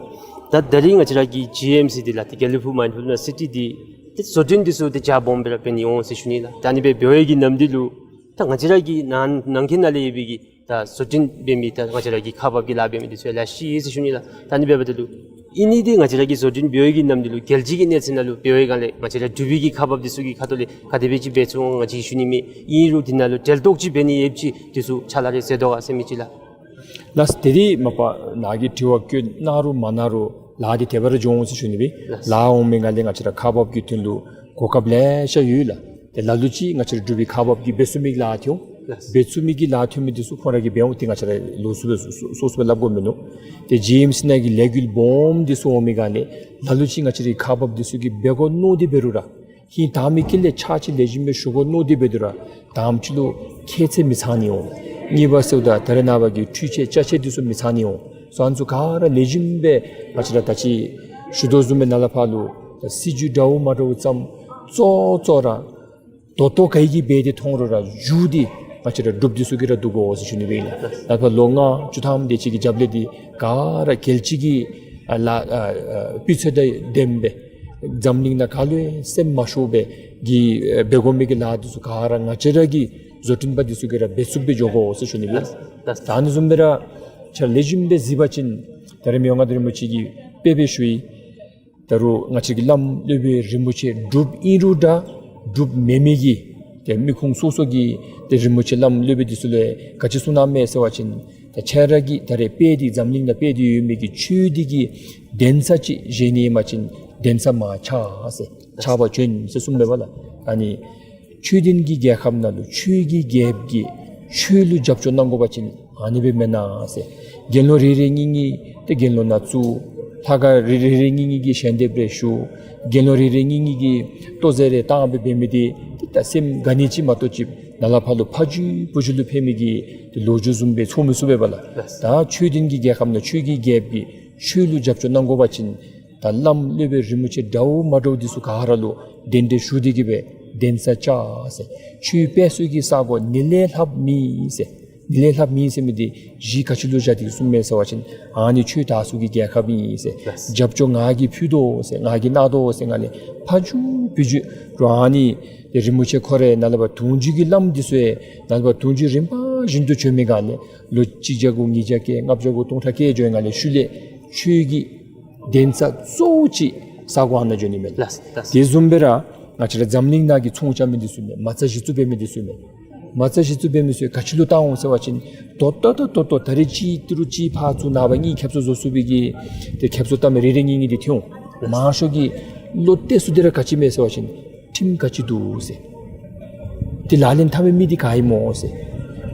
ད་ད་རིས་ང་བཅས་ར་གི་ཇི་ཨེམ་སི་འདི་ལགས་ཏེ་དགེ་ལེགས་ཕུག་མའིནཌ་ཕུལ་སི་ཊི་འདི་ཏེ་བཟོ་སྐྲུན་འདི་ཚུ་ཏེ་རྒྱ་སྦོམ་སྦེ་ར་འབད་ནི་འོང་ཟེར་ཞུ་ནི་ལགས། ད་ཨ་ནི་སྦེ་འབད་བའི་གི་ནམ་དུས་ལུ་ད་ང་བཅས་ར་གི་ནང་ནང་འཁོད་ནང་ལས་ཡོད་པའི་གི་ད་བཟོ་སྐྲུན་འབད་མི་ད་ང་བཅས་ར་གི་ཁག་འབགཔ་གི་ལཱ་འབད་མི་འདི་ཚུ་ཡང་ལེ་ཤ་ཅིག་ཡོད་ཟེར་ཞུ་ནི་ལགས། ད་ཨ་ནི་འབདཝ་ད་ལུ་ཨིན་ནི་འདི་ང་བཅས་ར་གི་བཟོ་སྐྲུན་འབད་བའི་གི་ནམ་དུས་ལུ་རྒྱལ་སྤྱི་གི་གནས་ཚད་ནང་ལུ་འབད་བའི་སྒང་ལས་ང་བཅས་ར་འབྲུག་པའི་གི་ཁག་འབགཔ་འདི་ཚུ་གི་ཁ་ཐུག་ལས་ག་དེ་སྦེ་ཅིག་འབད་ཚུགས་འོང་ང་བཅས་ཀྱིས་ཞུ་ནི་མེད། ཨིན་རུང་འདི་ནང་ལུ་འབྲེལ་གཏོགས་ཅིག་འབད་ནི་ཡོདཔ་ཅིག་འདི་ཚུ་ཕྱག་ལཱ་རེ་མཛད་དོ་ག་ཟེར་མི་ཅིག་ལགས། ལགས། ད་རིས་མ་པ་ནཱ་གིས་དྲི་བ་བཀོད་གནང་རུང་མ་གནང་རུང་ལཱ་འདི་དེ་སྦེ་ར་འགྱོ་འོང་ཟེར་ཞུ་ནི་སྦེ། ལགས། ལཱ་འོང་པའི་སྒང་ལས་ང་བཅས་ར་ཁག་འབགཔ་གི་དོན་ལུ་གོ་སྐབས་ལེ་ཤ་ཡོད་ལགས། ཏེ་ལ་ལུ་ཅིག་ང་བཅས་ར་འབྲུག་པའི་ཁག་འབགཔ་གིས་འབད་ཚུགས་མི་གི་ལཱ་ཐོན་འོང་། ལགས། འབད་ཚུགས་མི་གི་ལཱ་ཐོན་མི་འདི་ཚུ་ཁོང་ར་གིས་འབད་འོང་། ཏེ་ང་བཅས་ར་ལོགས་སུ་སྦེ་སོ་སོ་སོ་སོ་སྦེ་སླབ་དགོ་མིན་ནུག། ཏེ་ཇི་ཨེམ་སི་ནང་གི་ལས་འགུལ་སྦོམ་འདི་ཚུ་འོང་པའི་སྒང་ལས་ལ་ལུ་ཅིག་ང་བཅས་རའི་ཁག་འབགཔ་འདི་ཚུ་གིས་འབད་དགོ་མནོ་སྟེ་འབད་རུང་ར་ཧིང་དྭངས་མའི་དཀྱིལ་ལས་ཕྱག་ཅིག་ལེགས་ཤོམ་སྦེ་ཞུ་དགོ་མནོ་སྟེ་འབད་རུང་ར་དང་པ་ཅིག་ལུ་ཁྱད་ཚད་མི་ཚང་ནི་འོང་། གཉིས་པ་ཟེརཝ་ད་ད་རེས་ནངས་པ་གི་འཕྲུལ་ཆས་ཅ་ཆས་འདི་ཚུ་མི་ཚང་ནི་འོང་། སོ་ཨ་ནི་ཚུ་ག་ར་ལེགས་ཤོམ་སྦེ་ང་བཅས་ར་ད་ཅི་ཞུ་དོ་བཟུམ་སྦེ་ནཱ་ལས་ཕར་ལུ་ད་སྲིད་བྱུས་འདྲཝ་མ་འདྲཝ་བརྩམ་གཙོ་གཙོ་ར་ད་ལྟོ་ག་གིས་འབད་དེ་མཐོང་རུང་ར་མཇུག་འདི་ང་བཅས་ར་འབྲུགཔ་འདི་ཚུ་གིས་ར་བསྡུ་དགོ་ཟེར་ཞུ་ནི་སྦེ་ཨིན་ལགས། ད་ཕར་ལོ་ལྔ་བཅུ་ཐམ་དེ་ཅིག་གི་རྒྱབ་ལས་འདི་ག་ར་རྒྱལ་སྤྱི་གི་ཨ་ལཱ་ཨ་ཨ་སྤུས་ཚད་དང་ལྡནམ་སྦེ་འཛམ་གླིང་ནང་ག་ལུ་ཡང་སེམས་མ་ཤོར་བའི་གི་ཨེ་འབད་དགོ་མི་གི་ལཱ་འདི་ཚུ་ག་ར་ང་བཅས་ར་གི་བཟོ་སྐྲུན་པ་འདི་ཚུ་གིས་ར་འབད་ཚུགསཔ་སྦེ་འགྱོ་དགོ་ཟེར་ཞུ་ནི་སྦེ། ད་ཨ་ནི་བཟུམ་སྦེ་ར་ཆ་ལེགས་ཤོམ་སྦེ་གཟིགས་པ་ཅིན་ད་རེས་མི་དབང་མངའ་བདག་རིན་པོ་ཆེ་གིས་དཔེ་སྦེ་ཞུ་ཡི། ད་རུང་ང་བཅས་ཀྱི་བླམ་སློབ་དཔོན་རིན་པོ་ཆེ་འབྲུགཔ་ཨིན་རུང་འདྲ་འབྲུགཔ་མེན་མི་གི་ཏེ་མི་ཁུངས་སོ་སོ་གི་ཏེ་རིན་པོ་ཆེ་བླམ་སློབ་དཔོན་འདི་ཚུ་ལུ་ག་ཅི་གསུངས་གནངམ་མས་ཟེར་བ་ཅིན་ད་ཁྱེད་ར་གིས་ད་རེས་དཔེ་འདི་འཛམ་གླིང་ནང་དཔེ་འདི་ཡོད་མི་གི་ཆོས་འདི་གི་གདན་ས་ཅིག་བཞེངས་ནི་ཨིན་པ་ཅིན་གདན་ས་མར་ཕྱག་ཟེར་ཕྱག་འབག་བྱོན་ཟེར་གསུངམ་མས་པ་ལགས། ཨ་ནི་ཆོས་ལྡན་གྱི་རྒྱལ་ཁབ་ནང་ལུ་ཆོས་ཀྱི་རྒྱལཔོ་གིས་ཆོས་ལུ་རྒྱབ་སྐྱོར་གནང་དགོ་པ་ཅིན་ཨ་ནི་སྦེ་མེན་ན་ཟེར། དགེ་སློང་རེ་རེ་གཉིས་གཉིས་ཏེ་དགེ་སློང་ནང་བཙུགས། ལྷ་ཁང་རེ་རེ་རེ་གཉིས་གཉིས་ཀྱིས་ཞལ་འདེབས་རེ་ཞུ། དགེ་སློང་རེ་རེ་གཉིས་གཉིས་ཀྱིས་ལྟོ་ཟས་རེ་བཏང་སྦེ་འབད་མི་འདི་ཏེ་ད་སེམས་དགའ་ནི་ཅིག་མ་གཏོགས་ཅིག་ནཱ་ལས་ཕར་ལུ་ཕ་ཇོ་བུ་ཇོ་ལུ་ཕན་མི་གི་ཏེ་ལོ་རྒྱུས་བཟུམ་སྦེ་ཚོར་མི་ཚུགས་པས་པ་ལགས། ད་ཆོས་ལྡན་གྱི་རྒྱལ་ཁབ་ནང་ཆོས་ཀྱི་རྒྱལཔོ་གིས་ཆོས་ལུ་རྒྱབ་སྐྱོར་གནང་དགོ་པ་ཅིན་ད་བླམ་སློབ་དཔོན་རིན་པོ་ཆེ་འདྲཝ་མ་འདྲཝ་འདི་ཚུ་ག་ར་ལུ་གདན་འདྲེན་ཞུ་སྟེ་གིས་སྦེ་གདན་ས་བཅགས་ཟེར། ཆོས་སྤེལ་སའི་གི་ས་གོ་ནི་ལས་ལྷགཔ་མེད་ཟེར། ནི་ལས་ལྷགཔ་མེད་ཟེར་མི་འདི་གཞི་ག་ཅི་ལུ་བཞག་སྟེ་གསུངམ་མས་ཟེར་བ་ཅིན་ཨ་ནི་ཆོས་དར་སའི་གི་རྒྱལ་ཁབ་ཨིན་ཟེར། ལགས། རྒྱབ་སྐྱོར་ང་གིས་ཕུལ་དོ་ཟེར་ང་གིས་གནང་དོ་ཟེར་ང་ལས་ཕ་ཇོ་བུ་ཇོ་ར་ཨ་ནི་རིན་པོ་ཆེ་ཁོ་ར་ནཱ་ལས་ཕར་དུང་འཇུག་གི་བླམ་འདི་ཚུ་ཡང་ནཱ་ལས་ཕར་དུང་འཇུག་རིམ་པ་བཞིན་དུ་བྱོན་མི་ག་ལས་ལོ་གཅིག་བརྒྱ་དགུ་ཉིས་བརྒྱ་བརྒྱད་ལྔ་བརྒྱ་དགུ་སྟོང་ཕྲག་བརྒྱད་འགྱོ་ང་ལས་ཤུལ་ལས་ཆོས་ཀྱི་གདན་ས་གཙོ་བོ་ཅིག་ས་གོ་ཨ་ནཱ་འགྱོ་ནི་མས། ལགས་ལགས། དེ་བཟུམ་སྦེ་ར་ང་བཅས་ར་འཛམ་གླིང་ནང་གི་ཚོང་རྐྱབ་མི་འདི་ཚུ་མས། མ་རྩ་གཞི་བཙུགས་འབད་མི་འདི་ཚུ་མས། མ་རྩ་གཞི་བཙུགས་འབད་མི་ཚུ་ག་ཅི་ལུ་བཏང་འོང་ཟེར་བ་ཅིན་ད་ལྟོ་ད་ལྟོ་ད་རེས་གཅིག་ཏི་རུ་གཅིག་ཕར་བཙུགས་ནངས་པ་གཉིས་ཁེབ་སང་བཟོ་ཚུགས་པའི་གི་ཏེ་ཁེབ་སང་བཏང་མི་རེ་རེ་གཉིས་གཉིས་འདི་ཐོན་འོང་། མང་ཤོས་ཀྱིས་བློ་གཏད་ས་འདི་ར་ག་ཅི་མས་ཟེར་བ་ཅིན་ཁྲིམས་ག་ཅི་འདུག་ཟེར། ཏེ་ལག་ལེན་འཐབ་མི་མི་འདི་ག་ཨིན་སྨོ་ཟེར།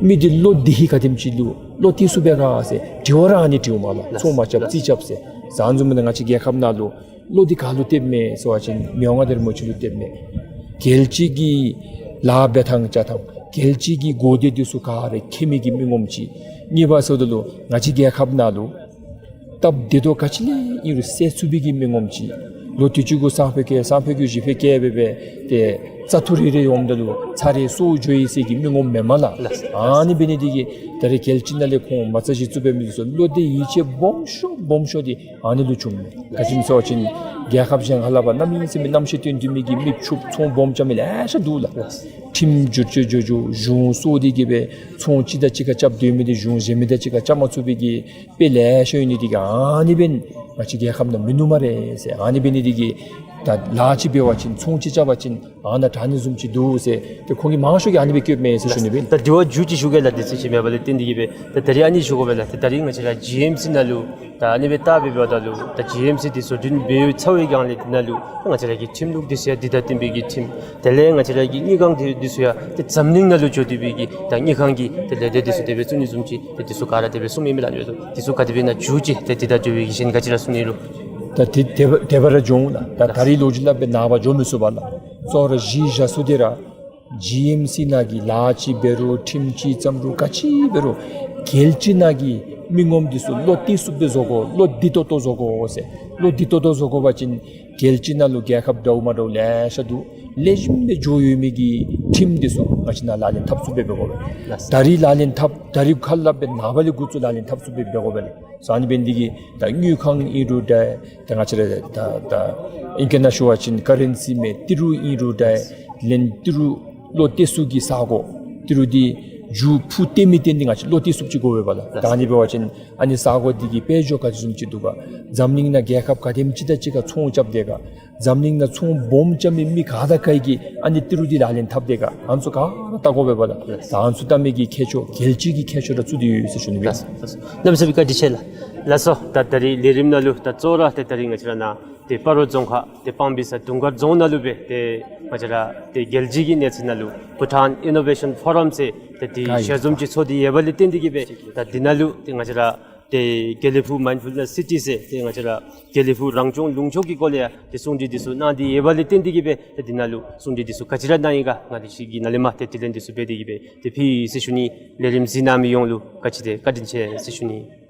མི་འདི་བློ་བདེ་ཧིང་ག་དེམ་ཅིག་ལུ་བློ་གཏད་ས་འབད་ག་ཟེར་དྲི་བ་ར་ཨ་ནི་དྲིཝ་མས་ལགས། ཚོང་མ་རྐྱབ་རྩིས་རྐྱབ་ཟེར། ཟེར་བཟུམ་སྦེ་ང་བཅས་རྒྱལ་ཁབ་ནང་ལུ་བློ་འདི་ག་ལུ་གཏདཔ་མས་ཟེར་བ་ཅིན་མི་དབང་མངའ་བདག་རིན་པོ་ཆེ་ལུ་གཏདཔ་མས། རྒྱལ་སྤྱི་གི་ལཱ་འབད་ཐངས་རྐྱབ་ཐངས་རྒྱལ་སྤྱི་གི་གོ་བདེ་འདི་ཚུ་ག་ར་མཁྱེན་མི་གི་མི་ངོམ་ཅིག། གཉིས་པ་ཟེརཝ་ད་ལུ་ང་བཅས་རྒྱལ་ཁབ་ནང་ལུ་སྟབས་བདེ་ཏོག་ག་ཅི་ལས་ཨིན་རུང་སེལ་ཚུགས་པའི་གི་མི་ངོམ་ཅིག། ལོ་དུས་ཅི་གུ་སང་ཕོད་བསྐྱལ་སང་ཕོད་གུ་གཞེས་ཕོད་བསྐྱལ་སྦེ་སྦེ་ཏེ་བཙག་འཐུ་རེ་རེ་འོངམ་ད་ལུ་ཚར་རེ་སོར་འགྱོ་ཡི་ཟེར་གྱི་མི་ངོམ་མེན་མས་ལགས། ལགས། ཨ་ནི་འབད་ནི་འདི་གིས་ད་རེས་རྒྱལ་སྤྱི་ནང་ལས་ཁོང་མ་རྩ་གཞི་བཙུགས་འབད་མི་འདི་ཚུ་བློ་གཏད་ཡིད་ཆེས་སྦོམ་ཤོས་སྦོམ་ཤོས་འདི་ཨ་ནི་ལུ་བྱུངམ་མས། ག་ཅི་སྨོ་ཟེར་བ་ཅིན་རྒྱལ་ཁབ་གཞན་ཁ་ལས་ཕར་གནམ་མེད་ས་མེད་རྣམ་ཤེས་སྟོན་སྡོད་མི་གི་མི་ཕྱུགཔོ་ཚོང་སྦོམ་རྐྱབ་མི་ལེ་ཤ་འདུག་ལགས། ཁྲིམས་བསྒྱུར་བཅོས་འགྱོ་འགྱོ་གཞུང་སོར་ཏེ་གིས་སྦེ་ཚོང་གཅིག་དང་གཅིག་ཁར་རྐྱབ་སྡོད་མི་འདི་གཞུང་གཞན་མི་དང་གཅིག་ཁར་རྐྱབ་མ་ཚུགས་པའི་གི་དཔེ་ལེ་ཤ་ཡོད་ནི་འདི་གིས་ཨ་ནི་འབདན་ང་བཅས་རྒྱལ་ཁབ་ནང་མིན་ནུག་སྨ་རེ་ཟེར། ཨ་ནི་འབད་ནི་འདི་གིས་ ད་ལཱ་ཅིག་འབད་བ་ཅིན་ཚོང་ཅིག་རྐྱབ་པ་ཅིན་ཨ་ནཱ་དྲག་ནི་བཟུམ་ཅིག་འདུག་ཟེར་ཏེ་ཁོང་གིས་མང་ཤོས་ཀྱིས་ཨ་ནི་སྦེ་བཀོདཔ་མས་ཟེར་ཞུ་ནི་སྦེ། ད་དེ་བ་མཇུག་ཅིག་ཞུ་གེ་ལགས། དེ་ཚེ་ཅིག་མེད་པ་ལས་བརྟེན་ཏེ་གིས་སྦེ་ད་ད་རིས་ང་བཅས་ར་ཇི་ཨེམ་སི་ནང་ལུ་ད་ཨ་ནི་སྦེ་བལྟ་སྦེ་འབདཝ་ད་ལུ་ད་ཇི་ཨེམ་སི་འདི་བཟོ་སྐྲུན་འབད་ཚར་བའི་སྒང་ལས་འདི་ནང་ལུ་ད་ང་བཅས་ར་གི་ཁྲིམས་ལུགས་འདི་ཚུ་ཡང་འདི་དང་བསྟུན་པའི་གི་ཁྲིམས། དེ་ལས་ང་བཅས་ར་གི་དངུལ་ཁང་འདི་འདི་ཚུ་ཡང་ཏེ་འཛམ་གླིང་ནང་ལུ་འགྱོ་སྡོད་པའི་གི་ད་དངུལ་ཁང་གི་ཏེ་ལས་སྡེ་འདི་ཚུ་དེ་སྦེ་བཙུགས་ནི་བཟུམ་ཅིག་ཏེ་འདི་ཚུ་ག་ར་དེ་སྦེ་གསུངམ་ཨིན་མས་ལགས། འདི་ཚུ་ག་དེ་སྦེ་ཨིན་ན་མཇུག་ཅིག་ཏེ་འདི་དང་འབྲེལ་བའི་གཞན་ག་ཅི་ར་གསུང་ནི་ལོ། ད་དེ་དེ་སྦེ་དེ་སྦེ་ར་འགྱོ་འོང་ལགས། ད་ད་རིས་ལོ་རྒྱུས་སླབ་སྦེ་ནངས་པ་འགྱོ་མི་ཚུགས་པས་ལགས། གཙོ་བོ་ར་གཞི་བཞག་ས་འདི་ར་ཇི་ཨེམ་སི་ནང་གི་ལཱ་ཅིག་འབད་རུང་ཁྲིམས་ཅིག་བརྩམ་རུང་ག་ཅི་འབད་རུང་རྒྱལ་སྤྱི་ནང་གི་མི་ངོམ་འདི་ཚུ་བློ་གཏད་ཚུགསཔ་སྦེ་བཟོ་དགོ། བློ་བདེ་ཏོག་ཏོ་བཟོ་དགོ་ཟེར། བློ་བདེ་ཏོག་ཏོ་བཟོ་དགོ་པ་ཅིན་རྒྱལ་སྤྱི་ནང་ལུ་རྒྱལ་ཁབ་འདྲཝ་མ་འདྲཝ་ལེ་ཤ་འདུག། ལེགས་ཤོམ་སྦེ་འགྱོ་ཡོད་མི་གི་ཁྲིམས་འདི་ཚུ་ང་བཅས་ནང་ལག་ལེན་འཐབ་ཚུགསཔ་སྦེ་འབད་དགོ་པས། ད་རིས་ལག་ལེན་འཐབ། ད་རིས་ཁ་སླབ་སྦེ་ནངས་པ་ལས་འགོ་བཙུགས་ལག་ལེན་འཐབ་ཚུགསཔ་སྦེ་འབད་དགོ་པས་ལགས། ས་ཨ་ནི་འབད་ནི་འདི་གིས་ད་དངུལ་ཁང་ཨིན་རུང་འདྲ། ད་ང་བཅས་ར་ད་ད་ཨིང་སྐད་ནང་ཞུ་བ་ཅིན་ཀ་རེན་སི་མས། ཏི་རུ་ཨིན་རུང་འདྲ། ལན་ཏི་རུ་བློ་གཏད་ཚུགས་ཀྱི་ས་སྒོ་ཏི་རུ་འདི་མཇུག་ཕུད་བཏོན་མི་བཏོན་འདི་ང་བཅས་བློ་གཏད་ཚུགསཔ་ཅིག་དགོ་པས་ལགས། ད་ཨ་ནི་འབད་བ་ཅིན་ཨ་ནི་ས་སྒོ་འདི་གི་དཔལ་འབྱོར་ག་དེ་བཟུམ་ཅིག་འདུག་ག། འཛམ་གླིང་ནང་རྒྱལ་ཁབ་ག་དེམ་ཅིག་དང་ཅིག་ཁར་ཚོང་རྐྱབ་དེས་ག། འཛམ་གླིང་ནང་ཚོང་སྦོམ་རྐྱབ་མི་མི་ག་དང་ག་གིས་ཨ་ནི་ཏི་རུ་འདི་ལག་ལེན་འཐབ་དེས་ག། ཨ་ནི་ཚུ་ག་ར་བལྟ་དགོ་པས་ལགས། ད་ཨ་ནི་ཚུ་བལྟ་མི་གི་མཁས་མཆོག་རྒྱལ་སྤྱི་གི་མཁས་མཆོག་ར་བཙུགས་ཏེ་ཡོད་ཟེར་ཞུ་ནི་སྦེ། ལགས་སོ། ལགས་སོ། གནམ་མེད་ས་མེད་བཀའ་དྲིན་ཆེ་ལགས། ལགས་སོ། ད་ད་རིས་ལས་རིམ་ནང་ལུ་ད་གཙོ་བོ་ར་ཏེ་ད་རིས་ང་བཅས་ར་ནཱ་ཏེ་སྤ་རོ་རྫོང་ཁག་ཏེ་བང་སྦིས་ས་དུང་དཀར་རྫོང་ནང་ལུ་སྦེ་ཏེ་ང་བཅས་ར་ཏེ་རྒྱལ་སྤྱི་གི་གནས་ཚད་ནང་ལུ་Bhutan Innovation Forum ཟེར་ཏེ་འདི་ཞལ་འཛོམས་ཅིག་ཚོགས་ཏེ་ཡོད་པ་ལས་བརྟེན་ཏེ་གིས་སྦེ་ད་འདི་ནང་ལུ་ཏེ་ང་བཅས་ར་ཏེ་དགེ་ལེགས་ཕུག་Mindfulness City ཟེར་ཏེ་ང་བཅས་ར་དགེ་ལེགས་ཕུག་རང་སྐྱོང་ལུང་ཕྱོགས་ཀྱི་སྐོར་ལས་ཡང་ཏེ་གསུང་གྲོས་འདི་ཚུ་གནང་སྟེ་ཡོད་པ་ལས་བརྟེན་ཏེ་གིས་སྦེ་ཏེ་འདི་ནང་ལུ་གསུང་གྲོས་འདི་ཚུ་ག་ཅི་ར་གནང་ཡི་ག་ང་བཅས་ཀྱིས་ནཱ་ལས་མར་ཏེ་དྲི་ལན་འདི་ཚུ་འབད་དེ་གིས་སྦེ་ཏེ་ཕུལ་ཡི་ཟེར་ཞུ་ནི། ལས་རིམ་གཟིགས་གནང་མི་ཡོངས་ལུ་ག་ཅི་ཏེ་བཀའ་དྲིན་ཆེ་ཟེར་ཞུ་ནི།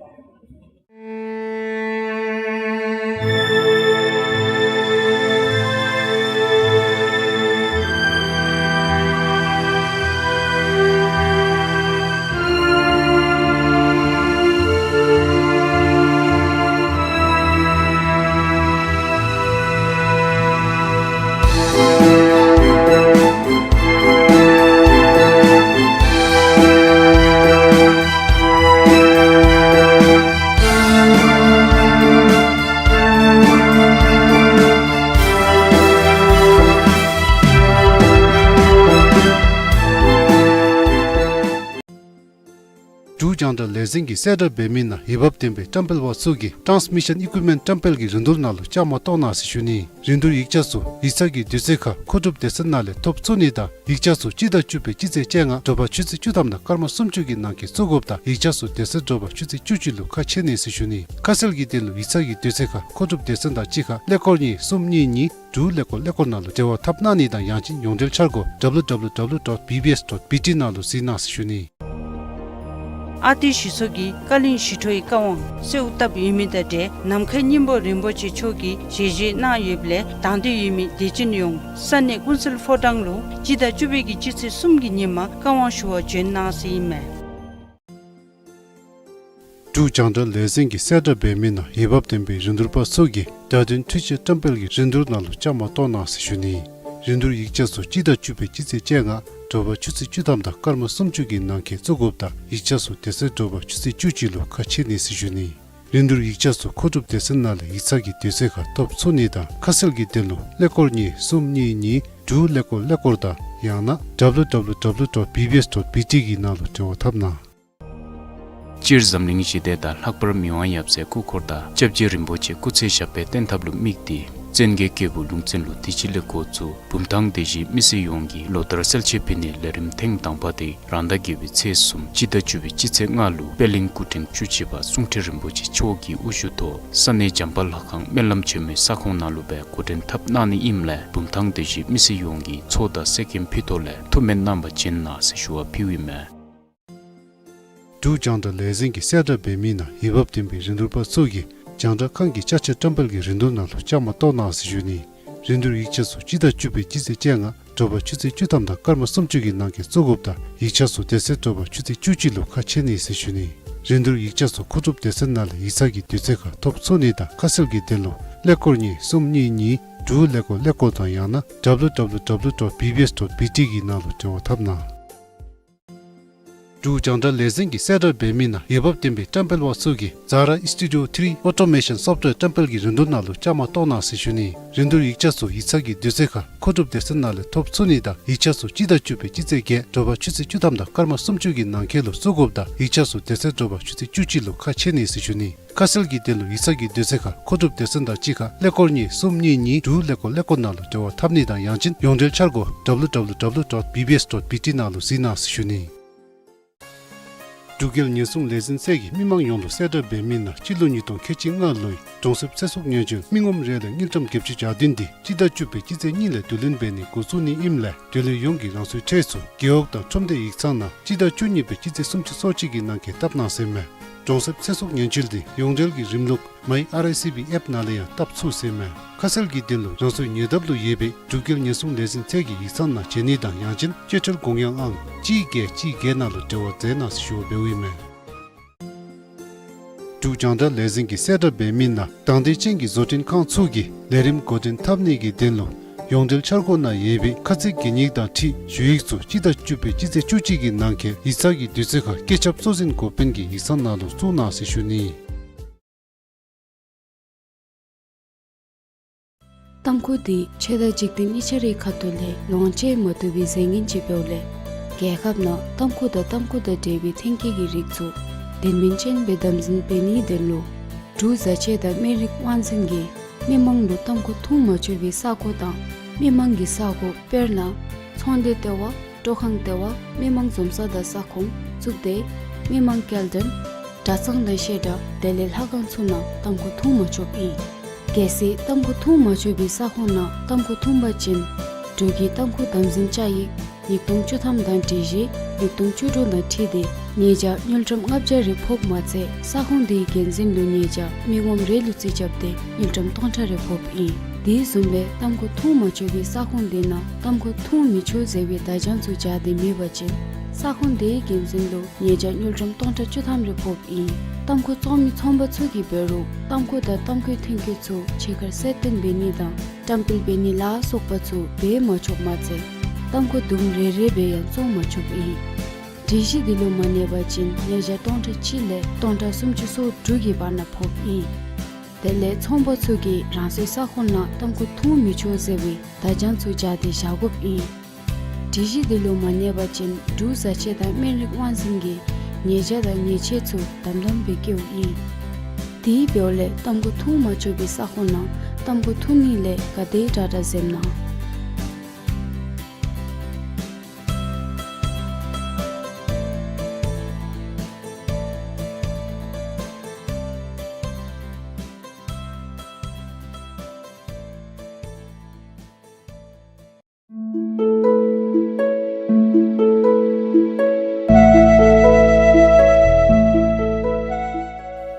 འབྲུག་རྒྱང་བསྒྲགས་ལས་འཛིན་གྱིས་གསལ་བསྒྲགས་འབད་མི་ནང་འོས་འབབ་ལྡན་པའི་བཀྲམ་སྤེལ་པ་ཚུ་གིས་Transmission Equipment བཀྲམ་སྤེལ་གྱི་རིན་བསྡུར་ནང་ལུ་བཅའ་མར་གཏོགས་གནང་ཟེར་ཞུ་ནི། རིན་བསྡུར་ཡིག་ཆ་ཚུ་ཡིག་ཚང་གི་དུས་ཚོད་ཁར་མཁོ་སྒྲུབ་སྡེ་ཚན་ནང་ལས་ཐོབ་ཚུགས་ནི་དང་ཡིག་ཆ་ཚུ་སྤྱི་ཟླ་བཅུ་པའི་སྤྱི་ཚེས་བཅོ་ལྔ་དྲོ་པ་ཆུ་ཚོད་བཅུ་ཐམ་དང་སྐར་མ་སུམ་ཅུ་གི་ནང་འཁོད་བཙུགས་དགོཔ་དང་ཡིག་ཆ་ཚུ་དེ་ཚེ་དྲོ་པ་ཆུ་ཚོད་བཅུ་གཅིག་ལུ་ཁ་ཕྱེ་ནི་ཟེར་ཞུ་ནི། ཁ་གསལ་གྱི་དོན་ལུ་ཡིག་ཚང་གི་དུས་ཚོད་ཁར་མཁོ་སྒྲུབ་སྡེ་ཚན་དང་གཅིག་ཁར་ཀླད་ཀོར་གཉིས་གསུམ་གཉིས་གཉིས་དྲུག་ཀླད་ཀོར་ཀླད་ཀོར་ནང་ལུ་འབྲེལ་བ་འཐབ་གནང་ནི་དང་ཡང་ཅིན་ཡོངས་འབྲེལ་འཆར་སྒོ་W W W dot B B S dot B T ནང་ལུ་གཟིགས་གནང་ཟེར་ཞུ་ནི། ཨ་ཏི་ཞི་ཚོ་གིས་བཀའ་བློན་ཞི་ཁྲོའི་བཀའ་དབང་གསོལཝ་བཏབ་ཡོད་མི་དང་འབྲེལ་ནམ་མཁའི་སྙིང་པོ་རིན་པོ་ཆེ་མཆོག་གིས་ཞལ་བཞེས་གནང་ཡོདཔ་ལས་དང་འདོད་ཡོད་མི་དད་ཅན་ཡོངས་ས་གནས་ཀུན་གསལ་ཕོ་བྲང་ལུ་སྤྱི་ཟླ་བཅུ་པའི་གི་སྤྱི་ཚེས་གསུམ་གྱི་ཉིན་མ་བཀའ་དབང་ཞུ་བར་བྱོན་གནང་ཟེར་ཨིན་མས། འབྲུག་རྒྱང་བསྒྲགས་ལས་འཛིན་གྱིས་གསལ་བསྒྲགས་འབད་མི་ནང་འོས་འབབ་ལྡན་པའི་རིན་བསྡུར་པ་ཚུ་གིས་བརྡ་དོན་འཕྲུལ་ཆས་བཀྲམ་སྤེལ་གྱི་རིན་བསྡུར་ནང་ལུ་བཅའ་མར་གཏོགས་གནང་ཟེར་ཞུ་ནི། རིན་བསྡུར་ཡིག་ཆ་ཚུ་སྤྱི་ཟླ་བཅུ་པའི་སྤྱི་ཚེས་བཅོ་ལྔ་དྲོ་པ་ཆུ་ཚོད་བཅུ་ཐམ་དང་སྐར་མ་སུམ་ཅུ་གི་ནང་འཁོད་བཙུགས་དགོཔ་དང་ཡིག་ཆ་ཚུ་དེ་ཚེ་དྲོ་པ་ཆུ་ཚོད་བཅུ་གཅིག་ལུ་ཁ་ཕྱེ་ནི་ཟེར་ཞུ་ནི། རིན་བསྡུར་ཡིག་ཆ་ཚུ་མཁོ་སྒྲུབ་སྡེ་ཚན་ནང་ལས་ཡིག་ཚང་གི་དུས་ཚོད་ཁར་ཐོབ་ཚུགས་ནི་དང་ཁ་གསལ་གྱི་དོན་ལུ་ཀླད་ཀོར་གཉིས་གསུམ་གཉིས་གཉིས་དྲུག་ཀླད་ཀོར་ཀླད་ཀོར་དང་ཡང་ན་W W W dot B B S dot B T གི་ནང་ལུ་འབྲེལ་བ་འཐབ་གནང་། སྤྱིར་འཛམ་གླིང་ཞི་བདེ་དང་ལྷག་པར་མི་དབང་ཡབ་སྲས་སྐུ་འཁོར་དང་སྐྱབས་རྗེ་རིན་པོ་ཆེ་སྐུ་ཚེ་ཞབས་པད་བརྟན་ཐབས་ལུ་དམིགས་ཏེ་བཙན་རྒྱལ་སྐྱེས་བུ་ལུང་བཙན་ལུ་དུས་ཅི་ལས་འགོ་བཙུགས་བུམ་ཐང་སྡེ་བཞིའི་མི་སེར་ཡོངས་ཀྱིས་ལོ་ལྟར་གསལ་བྱེད་ཕུལ་ནིའི་ལས་རིམ་ཐེངས་དང་པ་དེ་རང་ཟླ་བརྒྱད་པའི་ཚེས་གསུམ་སྤྱི་ཟླ་བཅུ་པའི་སྤྱི་ཚེས་ལྔ་ལུ་པད་གླིང་སྐུ་ཕྲེང་བཅུ་གཅིག་པ་གསུང་ཁྲི་རིན་པོ་ཆེ་མཆོག་གི་དབུ་བཞུགས་ཐོག་ས་གནས་བྱམས་པ་ལྷ་ཁང་སྨོན་ལམ་ཆེན་མོའི་ས་ཁོངས་ནང་ལུ་སྦེ་འགོ་འདྲེན་འཐབ་གནང་ནི་ཨིནམ་ལས་བུམ་ཐང་སྡེ་བཞིའི་མི་སེར་ཡོངས་ཀྱིས་ཚོགས་དང་གསེར་སྐྱེམས་ཕུལ་ཐོག་ལས་ཐུགས་སྨོན་རྣམ་པར་བྱིན་གནང་ཟེར་ཞུ་བ་ཕུལཝ་ཨིན་མས། འབྲུག་རྒྱང་བསྒྲགས་ལས་འཛིན་གྱིས་གསལ་བསྒྲགས་འབད་མི་ནང་འོས་འབབ་ལྡན་པའི་རིན་བསྡུར་པ་ཚུ་གིས་རྒྱང་བསྒྲགས་ཁང་གི་ཅ་ཆས་བཀྲམ་སྤེལ་གྱི་རིན་བསྡུར་ནང་ལུ་བཅའ་མར་གཏོགས་གནང་ཟེར་ཞུ་ནི། རིན་བསྡུར་ཡིག་ཆ་ཚུ་སྤྱི་ཟླ་བཅུ་པའི་སྤྱི་ཚེས་བཅོ་ལྔ་དྲོ་པ་ཆུ་ཚོད་བཅུ་ཐམ་དང་སྐར་མ་སུམ་ཅུ་གི་ནང་འཁོད་བཙུགས་དགོཔ་དང་ཡིག་ཆ་ཚུ་དེ་ཚེ་དྲོ་པ་ཆུ་ཚོད་བཅུ་གཅིག་ལུ་ཁ་ཕྱེ་ནི་ཟེར་ཞུ་ནི། རིན་བསྡུར་ཡིག་ཆ་ཚུ་མཁོ་སྒྲུབ་སྡེ་ཚན་ནང་ལས་ཡིག་ཚང་གི་དུས་ཚོད་ཁར་ཐོབ་ཚུགས་ནི་དང་ཁ་གསལ་གྱི་དོན་ལུ་ཀླད་ཀོར་གཉིས་གསུམ་གཉིས་གཉིས་དྲུག་ཀླད་ཀོར་ཀླད་ཀོར་དང་ཡང་ན་W W W dot B B S dot B T གི་ནང་ལུ་འབྲེལ་བ་འཐབ་གནང་། འབྲུག་རྒྱང་བསྒྲགས་ལས་འཛིན་གྱིས་གསལ་བསྒྲགས་འབད་མི་ནང་འོས་འབབ་ལྡན་པའི་བཀྲམ་སྤེལ་པ་ཚུ་གིས་Zara Studio three Automation Software བཀྲམ་སྤེལ་གྱི་རིན་བསྡུར་ནང་ལུ་བཅའ་མར་གཏོགས་གནང་ཟེར་ཞུ་ནི། རིན་བསྡུར་ཡིག་ཆ་ཚུ་ཡིག་ཚང་གི་དུས་ཚོད་ཁར་མཁོ་སྒྲུབ་སྡེ་ཚན་ནང་ལས་ཐོབ་ཚུགས་ནི་དང་ཡིག་ཆ་ཚུ་སྤྱི་ཟླ་བཅུ་པའི་སྤྱི་ཚེས་བརྒྱད་དྲོ་པ་ཆུ་ཚོད་བཅུ་ཐམ་དང་སྐར་མ་སུམ་ཅུ་གི་ནང་འཁོད་ལུ་བཙུགས་དགོཔ་དང་ཡིག་ཆ་ཚུ་དེ་ཚེ་དྲོ་པ་ཆུ་ཚོད་བཅུ་གཅིག་ལུ་ཁ་ཕྱེ་ནི་ཟེར་ཞུ་ནི། ཁ་གསལ་གྱི་དོན་ལུ་ཡིག་ཚང་གི་དུས་ཚོད་ཁར་མཁོ་སྒྲུབ་སྡེ་ཚན་དང་གཅིག་ཁར་ཀླད་ཀོར་གཉིས་གསུམ་གཉིས་གཉིས་དྲུག་ཀླད་ཀོར་ཀླད་ཀོར་ནང་ལུ་འབྲེལ་བ་འཐབ་ནི་དང་ཡང་ཅིན་ཡོངས་འབྲེལ་འཆར་སྒོ་W W W dot B B S dot B T ནང་ལུ་གཟིགས་གནང་ཟེར་ཞུ་ནི། འབྲུག་རྒྱལ་ཉེན་སྲུང་ལས་འཛིན་ཚད་ཀྱིས་མི་མང་ཡོངས་ལུ་གསལ་བསྒྲགས་འབད་མི་ནང་སྤྱི་ལོ་ཉིས་སྟོང་ཁལ་གཅིག་ལྔ་ལོའི་གྲོང་གསེབ་ཚེ་སྲོག་ཉེན་བཅོལ་མི་ངོམ་རེ་ལས་དངུལ་ཀྲམ་བརྒྱད་ཅུ་གྱ་བདུན་འདི་སྤྱི་ཟླ་བཅུ་པའི་སྤྱི་ཚེས་གཉིས་ལས་བསྡུ་ལེན་འབད་ནི་འགོ་བཙུགས་ནི་ཨིནམ་ལས་དེ་ལུ་ཡོངས་ཀྱིས་རང་སོའི་ཁྲལ་ཚུ་རྒེད་འོག་དང་ཁྲོམ་སྡེ་ཡིག་ཚང་ནང་སྤྱི་ཟླ་བཅུ་གཉིས་པའི་སྤྱི་ཚེས་སུམ་ཅུ་སོ་གཅིག་གི་ནང་འཁོད་བཏབ་གནང་ཟེར་མས། གྲོང་གསེབ་ཚེ་སྲོག་ཉེན་བཅོལ་འདི་ཡོངས་འབྲེལ་གྱི་རིམ་ལུགས་My R I C B app ནང་ལས་ཡང་བཏབ་ཚུགས་ཟེར་མས། ཁ་གསལ་གྱི་དོན་ལུ་རང་སོའི་ཉེ་འདབས་ལུ་ཡོད་པའི་འབྲུག་རྒྱལ་ཉེན་སྲུང་ལས་འཛིན་ཚད་ཀྱི་ཡིག་ཚང་ནང་བྱོན་ནི་དང་ཡང་ཅིན་སྤྱོད་ཁྲལ་དགོངས་ཡངས་ཨང་གཅིག་བརྒྱད་གཅིག་བརྒྱད་ནང་ལུ་འབྲེལ་བ་མཛད་གནང་ཟེར་ཞུ་བ་འབདཝ་ཨིན་མས། འབྲུག་རྒྱང་བསྒྲགས་ལས་འཛིན་གྱིས་གསལ་བསྒྲགས་འབད་མི་ནང་དང་འདོད་ཅན་གྱི་བཟོ་སྐྲུན་ཁང་ཚུ་གིས་ལས་རིམ་འགོ་འདྲེན་འཐབ་ནི་གི་དོན་ལུ་ཡོངས་འབྲེལ་འཆར་སྒོ་ནང་ཡོད་པའི་ཁ་ཚིག་གན་ཡིག་དང་འཁྲིལ་ཞུ་ཡིག་ཚུ་སྤྱི་ཟླ་བཅུ་པའི་སྤྱི་ཚེས་བཅུ་གཅིག་གི་ནང་འཁོད་ཡིག་ཚང་གི་དུས་ཚོད་ཁར་བཀོད་ཁྱབ་གཙོ་འཛིན་འགོ་དཔོན་གྱི་ཡིག་ཚང་ནང་ལུ་བཙུགས་གནང་ཟེར་ཞུ་ནི། ཏམ་ཁུ་འདི་ཆོས་དང་འཇིག་རྟེན་གཉིས་ཆ་རའི་ཁ་ཐུག་ལས་ལོངས་སྤྱོད་མ་བཏུབ་པའི་རྫས་ངན་ཅིག་འབདཝ་ལས་རྒྱལ་ཁབ་ནང་ཏམ་ཁུ་དང་ཏམ་ཁུ་དང་འབྲེལ་བའི་ཐོན་སྐྱེད་ཀྱི་རིགས་ཚུ་དོན་སྨིན་ཅན་སྦེ་དམ་འཛིན་འབད་ནིའི་དོན་ལུ་འབྲུག་བཟའ་ཆས་དང་སྨན་རིགས་དབང་འཛིན་གྱིས་མི་མང་ལུ་ཏམ་ཁུ་འཐུང་མ་ཆོག་པའི་ས་ཁོངས་དང་མི་མང་གི་ས་གོ་དཔེར་ན་ཚོང་སྡེ་ལྟེ་བ། སྤྲོ་ཁང་ལྟེ་བ། མི་མང་འཛོམས་ས་དང་ས་ཁོངས། གཙུག་སྡེ། མི་མང་སྐྱེལ་འདྲེན། གྲྭ་ཚང་དང་བཤད་གྲྭ་དེ་ལས་ལྷ་ཁང་ཚུ་ནང་ཏམ་ཁུ་འཐུང་མ་ཆོགཔ་ཨིན། གལ་སྲིད་ཏམ་ཁུ་འཐུང་མ་ཆོག་པའི་ས་ཁོངས་ནང་ཏམ་ཁུ་འཐུང་པ་ཅིན་འབྲུག་གི་ཏམ་ཁུ་དམ་འཛིན་བཅའ་ཡིག་ཉིས་སྟོང་བཅུ་ཐམ་དང་སྒྲིག་གཞི་ཉིས་སྟོང་བཅུ་དྲུག་དང་འཁྲིལ་ཏེ་ཉེས་བྱ་དངུལ་ཀྲམ་ལྔ་བརྒྱ་རེ་ཕོགཔ་མ་ཚད་ས་ཁོངས་དེའི་འགན་འཛིན་ལུ་ཉེས་བྱ་མི་ངོམ་རེ་ལུ་རྩིས་རྐྱབ་སྟེ་དངུལ་ཀྲམ་སྟོང་ཕྲག་རེ་ཕོགཔ་ཨིན། དེ་བཟུམ་སྦེ་ཏམ་ཁུ་འཐུང་མ་ཆོག་པའི་ས་ཁོངས་དེ་ནང་ཏམ་ཁུ་འཐུང་མི་ཆོག་ཟེར་བའི་བརྡ་བྱང་ཚུ་སྦྱར་ཏེ་མེད་པ་ཅིན་ས་ཁོངས་དེའི་འགན་འཛིན་ལུ་ཉེས་བྱ་དངུལ་ཀྲམ་སྟོང་ཕྲག་བཅུ་ཐམ་རེ་ཕོགཔ་ཨིན། ཏམ་ཁུ་བཙོང་མི་ཚོང་པ་ཚུ་གིས་འབད་རུང་ཏམ་ཁུ་དང་ཏམ་ཁུའི་ཐོན་སྐྱེད་ཚུ་ཕྱི་ཁར་གསལ་སྟོན་འབད་ནི་དང་བཀྲམ་སྤེལ་འབད་ནི་ལ་སོགས་པ་ཚུ་འབད་མ་ཆོགཔ་མ་ཚད་ཏམ་ཁུ་དུམ་རེ་རེ་སྦེ་ཡང་བཙོང་མ་ཆོགཔ་ཨིན། སྒྲིག་གཞི་དེ་ལུ་མ་གནས་པ་ཅིན་ཉེས་བྱ་སྟོང་ཕྲག་གཅིག་ལས་སྟོང་ཕྲག་སུམ་ཅུ་སོ་དྲུག་གི་བར་ན་ཕོགཔ་ཨིན། དེ་ལས་ཚོང་པ་ཚུ་གིས་རང་སོའི་ས་ཁོངས་ནང་ཏམ་ཁུ་འཐུང་མི་ཆོག་ཟེར་བའི་བརྡ་བྱང་ཚུ་སྦྱར་ཏེ་བཞག་དགོཔ་ཨིན། སྒྲིག་གཞི་དེ་ལུ་མ་གནས་པ་ཅིན་འབྲུག་བཟའ་ཆས་དང་སྨན་རིགས་དབང་འཛིན་གྱིས་ཉེས་བྱ་དང་ཉེས་ཆད་ཚུ་དམ་དམ་སྦེ་བཀལཝ་ཨིན། དེ་འབདཝ་ལས་ཏམ་ཁུ་འཐུང་མ་ཆོག་པའི་ས་ཁོངས་ནང་ཏམ་ཁུ་འཐུང་ནི་ལས་ག་དེ་དྲག་དྲག་འཛེམ་གནང་།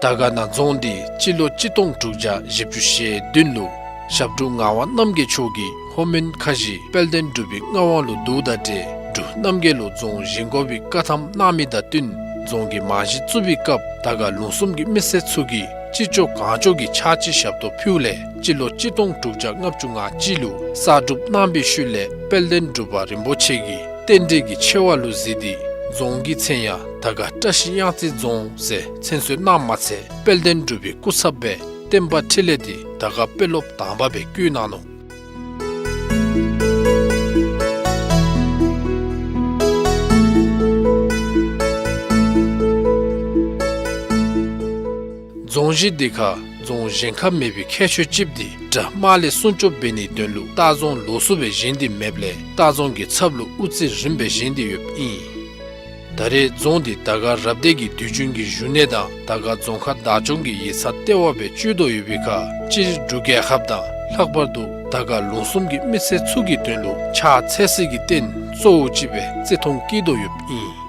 དར་དཀར་ན་རྫོང་འདི་སྤྱི་ལོ་གཅིག་སྟོང་དྲུག་བརྒྱ་བཞི་བཅུ་ཞེ་བདུན་ལུ་ཞབས་དྲུང་ངག་དབང་རྣམ་རྒྱལ་མཆོག་གིས་ལྷོ་མོན་ཁ་བཞི་དཔལ་ལྡན་འབྲུག་པའི་མངའ་དབང་ལུ་བསྡུཝ་དང་འབྲེལ་འབྲུག་རྣམ་རྒྱལ་ལུ་རྫོང་བཞེངས་དགོ་པའི་བཀའ་ཐམ་གནང་མི་དང་བསྟུན་རྫོང་གི་རྨང་གཞི་བཙུགས་པའི་སྐབས་དར་དཀར་ལུང་གསུམ་གྱི་མི་སེར་ཚུ་གིས་ཅི་ལྕོགས་གང་ལྕོགས་ཀྱི་ཕྱག་ཕྱི་ཞབས་ཏོག་ཕུལཝ་ལས་སྤྱི་ལོ་གཅིག་སྟོང་དྲུག་བརྒྱ་ལྔ་བཅུ་ང་གཅིག་ལུ་གསར་སྒྲུབ་གནང་བའི་ཤུལ་ལས་དཔལ་ལྡན་འབྲུག་པ་རིན་པོ་ཆེ་གིས་རྟེན་འབྲེལ་གྱི་ཆེ་བ་ལུ་གཟིགས་ཏེ་རྫོང་གི་མཚན་ཡང་དར་དཀར་བཀྲ་ཤིས་གཡང་རྩེ་རྫོང་ཟེར་མཚན་གསོལ་གནངམ་མ་ཚད་དཔལ་ལྡན་འབྲུག་པའི་སྐུ་ཚབ་སྦེ་བསྟན་པ་འཕྲིན་ལས་འདི་དར་དཀར་དཔོན་སློབ་དང་པ་སྦེ་བསྐོ་གནང་ནུག། རྫོང་གཞི་འདི་ཁར་རྫོང་གཞན་ཁར་མེད་པའི་ཁྱད་ཆོས་ཅིག་འདི་དགྲ་དམག་ལས་སྲུང་སྐྱོབ་འབད་ནིའི་དོན་ལུ་ལྟ་རྫོང་ལོགས་སུ་སྦེ་བཞེངས་ཏེ་མེདཔ་ལས་ལྟ་རྫོང་གི་ཚབ་ལུ་དབུ་རྩེ་རིམ་སྦེ་བཞེངས་ཏེ་ཡོདཔ་ཨིན། ད་རེས་རྫོང་འདི་དར་དཀར་རབ་སྡེ་གི་དུས་རྒྱུན་གྱི་བཞུགས་གནས་དང་དར་དཀར་རྫོང་ཁག་བདག་སྐྱོང་གི་ཡིག་ཚང་ལྟེ་བ་སྦེ་སྤྱོད་དོ་ཡོད་པའི་ཁར་སྤྱིར་འབྲུག་རྒྱལ་ཁབ་དང་ལྷག་པར་དུ་དར་དཀར་ལུང་གསུམ་གྱི་མི་སེར་ཚུ་གི་དོན་ལུ་ཕྱག་འཚལ་སའི་གི་རྟེན་གཙོ་བོ་ཅིག་སྦེ་བརྩི་མཐོང་བསྐྱེད་དོ་ཡོདཔ་ཨིན།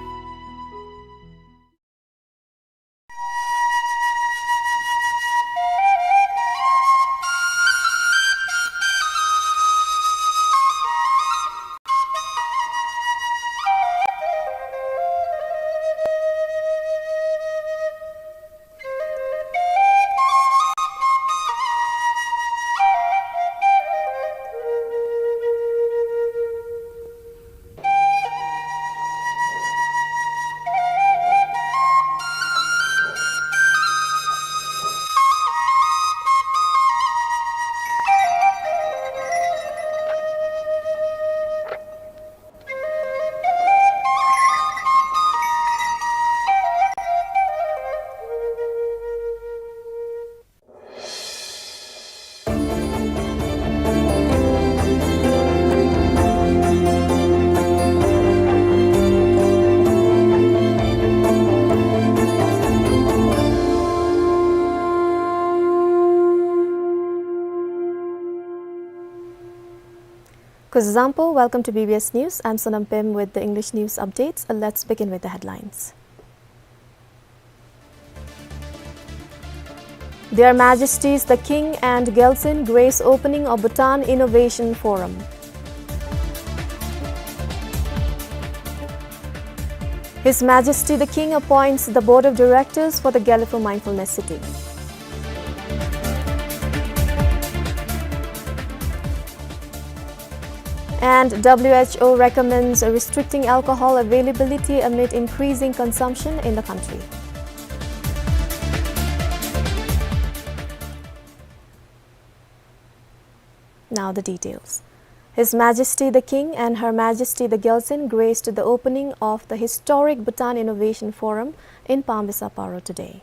Zampo, welcome to B B S News. I'm Sonam Pem with the English news updates. Let's begin with the headlines. Their Majesties the King and Gyaltsuen grace opening of Bhutan Innovation Forum. His Majesty the King appoints the Board of Directors for the Gelephu Mindfulness City. And W H O recommends restricting alcohol availability amid increasing consumption in the country. Now the details. His Majesty the King and Her Majesty the Gyaltsuen graced the opening of the historic Bhutan Innovation Forum in Pambisa Paro today.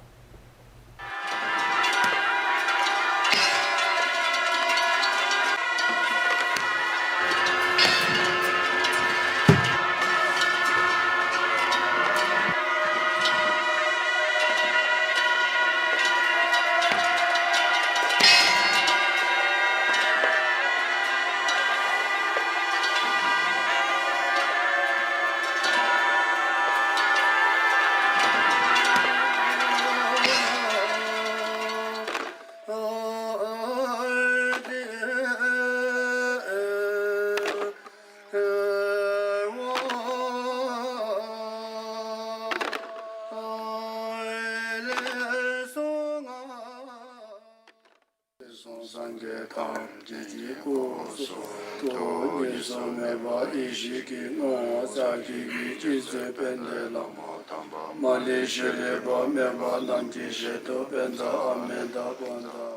སངས་རྒྱས་ཐམས་ཅད་ཀྱི་སྐུ་གསུང་ཐུགས་གཉིས་སུ་མེད་པ་ཡེ་ཤེས་ཀྱི་ངོ་བོ་རྩ་བརྒྱད་ཀྱི་སྤྱི་གཙུག་དཔལ་ལྡན་བླ་མ་དམ་པ་མ་ལུས་ཤེས་རིག་པ་མེད་པ་རྣམས་ཀྱི་ཞལ་དུ་དཔལ་བཟང་ཨ་མེ་ད་པོ་དང་ཁ་ཡི།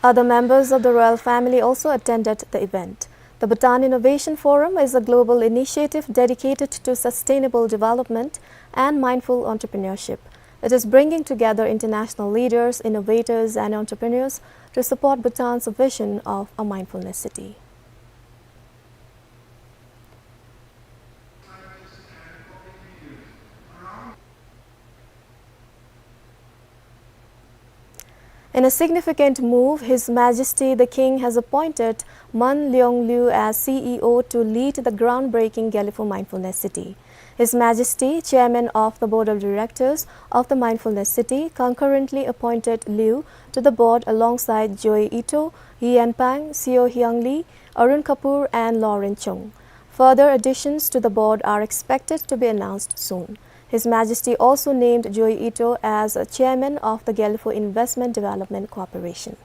Other members of the royal family also attended the event. The Bhutan Innovation Forum is a global initiative dedicated to sustainable development and mindful entrepreneurship. It is bringing together international leaders, innovators, and entrepreneurs to support Bhutan's vision of a mindfulness city. In a significant move, His Majesty the King has appointed Mun Leung Liu as C E O to lead the groundbreaking Gelephu Mindfulness City. His Majesty, Chairman of the Board of Directors of the Mindfulness City, concurrently appointed Liu to the board alongside Joi Ito, Yi Yanpang, Seo Hyang Lee, Arun Kapoor and Lauren Chung. Further additions to the board are expected to be announced soon. His Majesty also named Joi Ito as a chairman of the Gelephu Investment Development Corporation.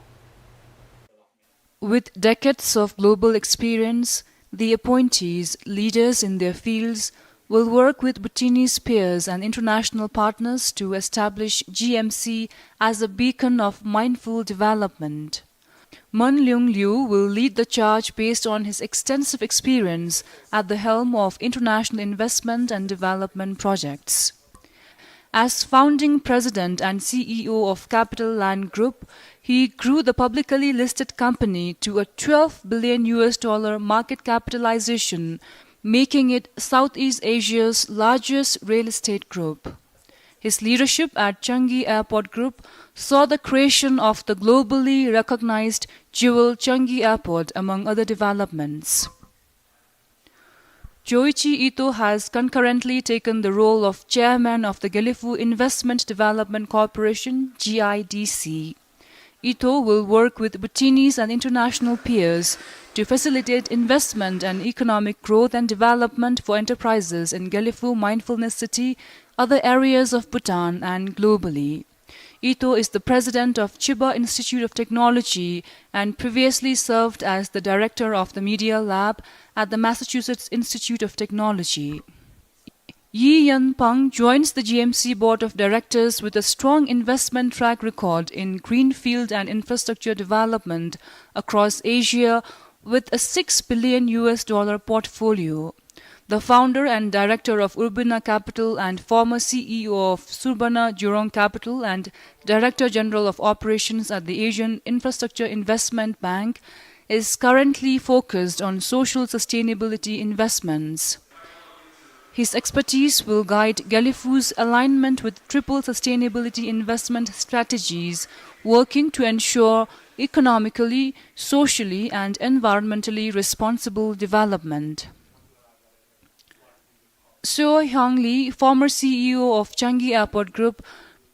With decades of global experience, the appointees, leaders in their fields, will work with Bhutanese peers and international partners to establish G M C as a beacon of mindful development. Mun Leung Liu will lead the charge based on his extensive experience at the helm of international investment and development projects. As founding president and C E O of Capital Land Group, he grew the publicly listed company to a twelve billion U S dollar market capitalization, making it Southeast Asia's largest real estate group. His leadership at Changi Airport Group saw the creation of the globally recognized jewel Changi Airport, among other developments. Joichi Ito has concurrently taken the role of chairman of the Gelephu Investment Development Corporation, G I D C. Ito will work with Bhutanese and international peers to facilitate investment and economic growth and development for enterprises in Gelephu Mindfulness City, other areas of Bhutan, and globally. Ito is the president of Chiba Institute of Technology and previously served as the director of the Media Lab at the Massachusetts Institute of Technology. Yi Yanpang joins the G M C Board of Directors with a strong investment track record in greenfield and infrastructure development across Asia, with a six billion U S dollar portfolio. The founder and director of Urbina Capital and former C E O of Surbana Jurong Capital and Director General of Operations at the Asian Infrastructure Investment Bank, is currently focused on social sustainability investments. His expertise will guide Gelephu's alignment with triple sustainability investment strategies, working to ensure economically, socially, and environmentally responsible development. Seo Hyang Lee, former C E O of Changi Airport Group,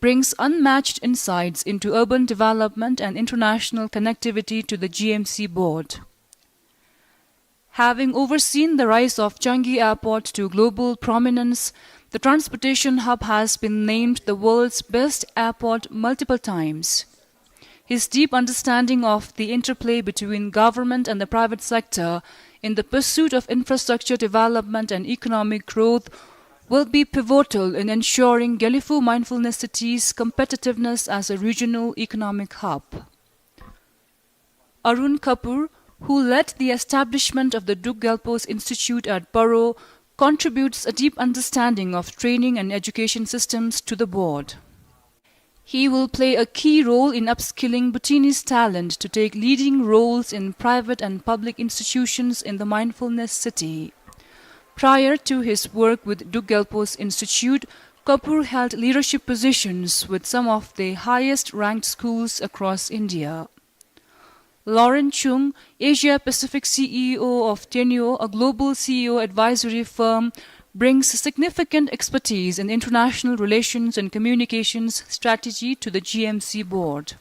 brings unmatched insights into urban development and international connectivity to the G M C board. Having overseen the rise of Changi Airport to global prominence, the transportation hub has been named the world's best airport multiple times. His deep understanding of the interplay between government and the private sector in the pursuit of infrastructure development and economic growth will be pivotal in ensuring Gelephu Mindfulness City's competitiveness as a regional economic hub. Arun Kapoor, who led the establishment of the Druk Gyalpo's Institute at Paro, contributes a deep understanding of training and education systems to the board. He will play a key role in upskilling Bhutanese talent to take leading roles in private and public institutions in the Mindfulness City. Prior to his work with Druk Gyalpo's Institute, Kapoor held leadership positions with some of the highest ranked schools across India. Lauren Chung, Asia Pacific C E O of Teneo, a global C E O advisory firm, brings significant expertise in international relations and communications strategy to the G M C board.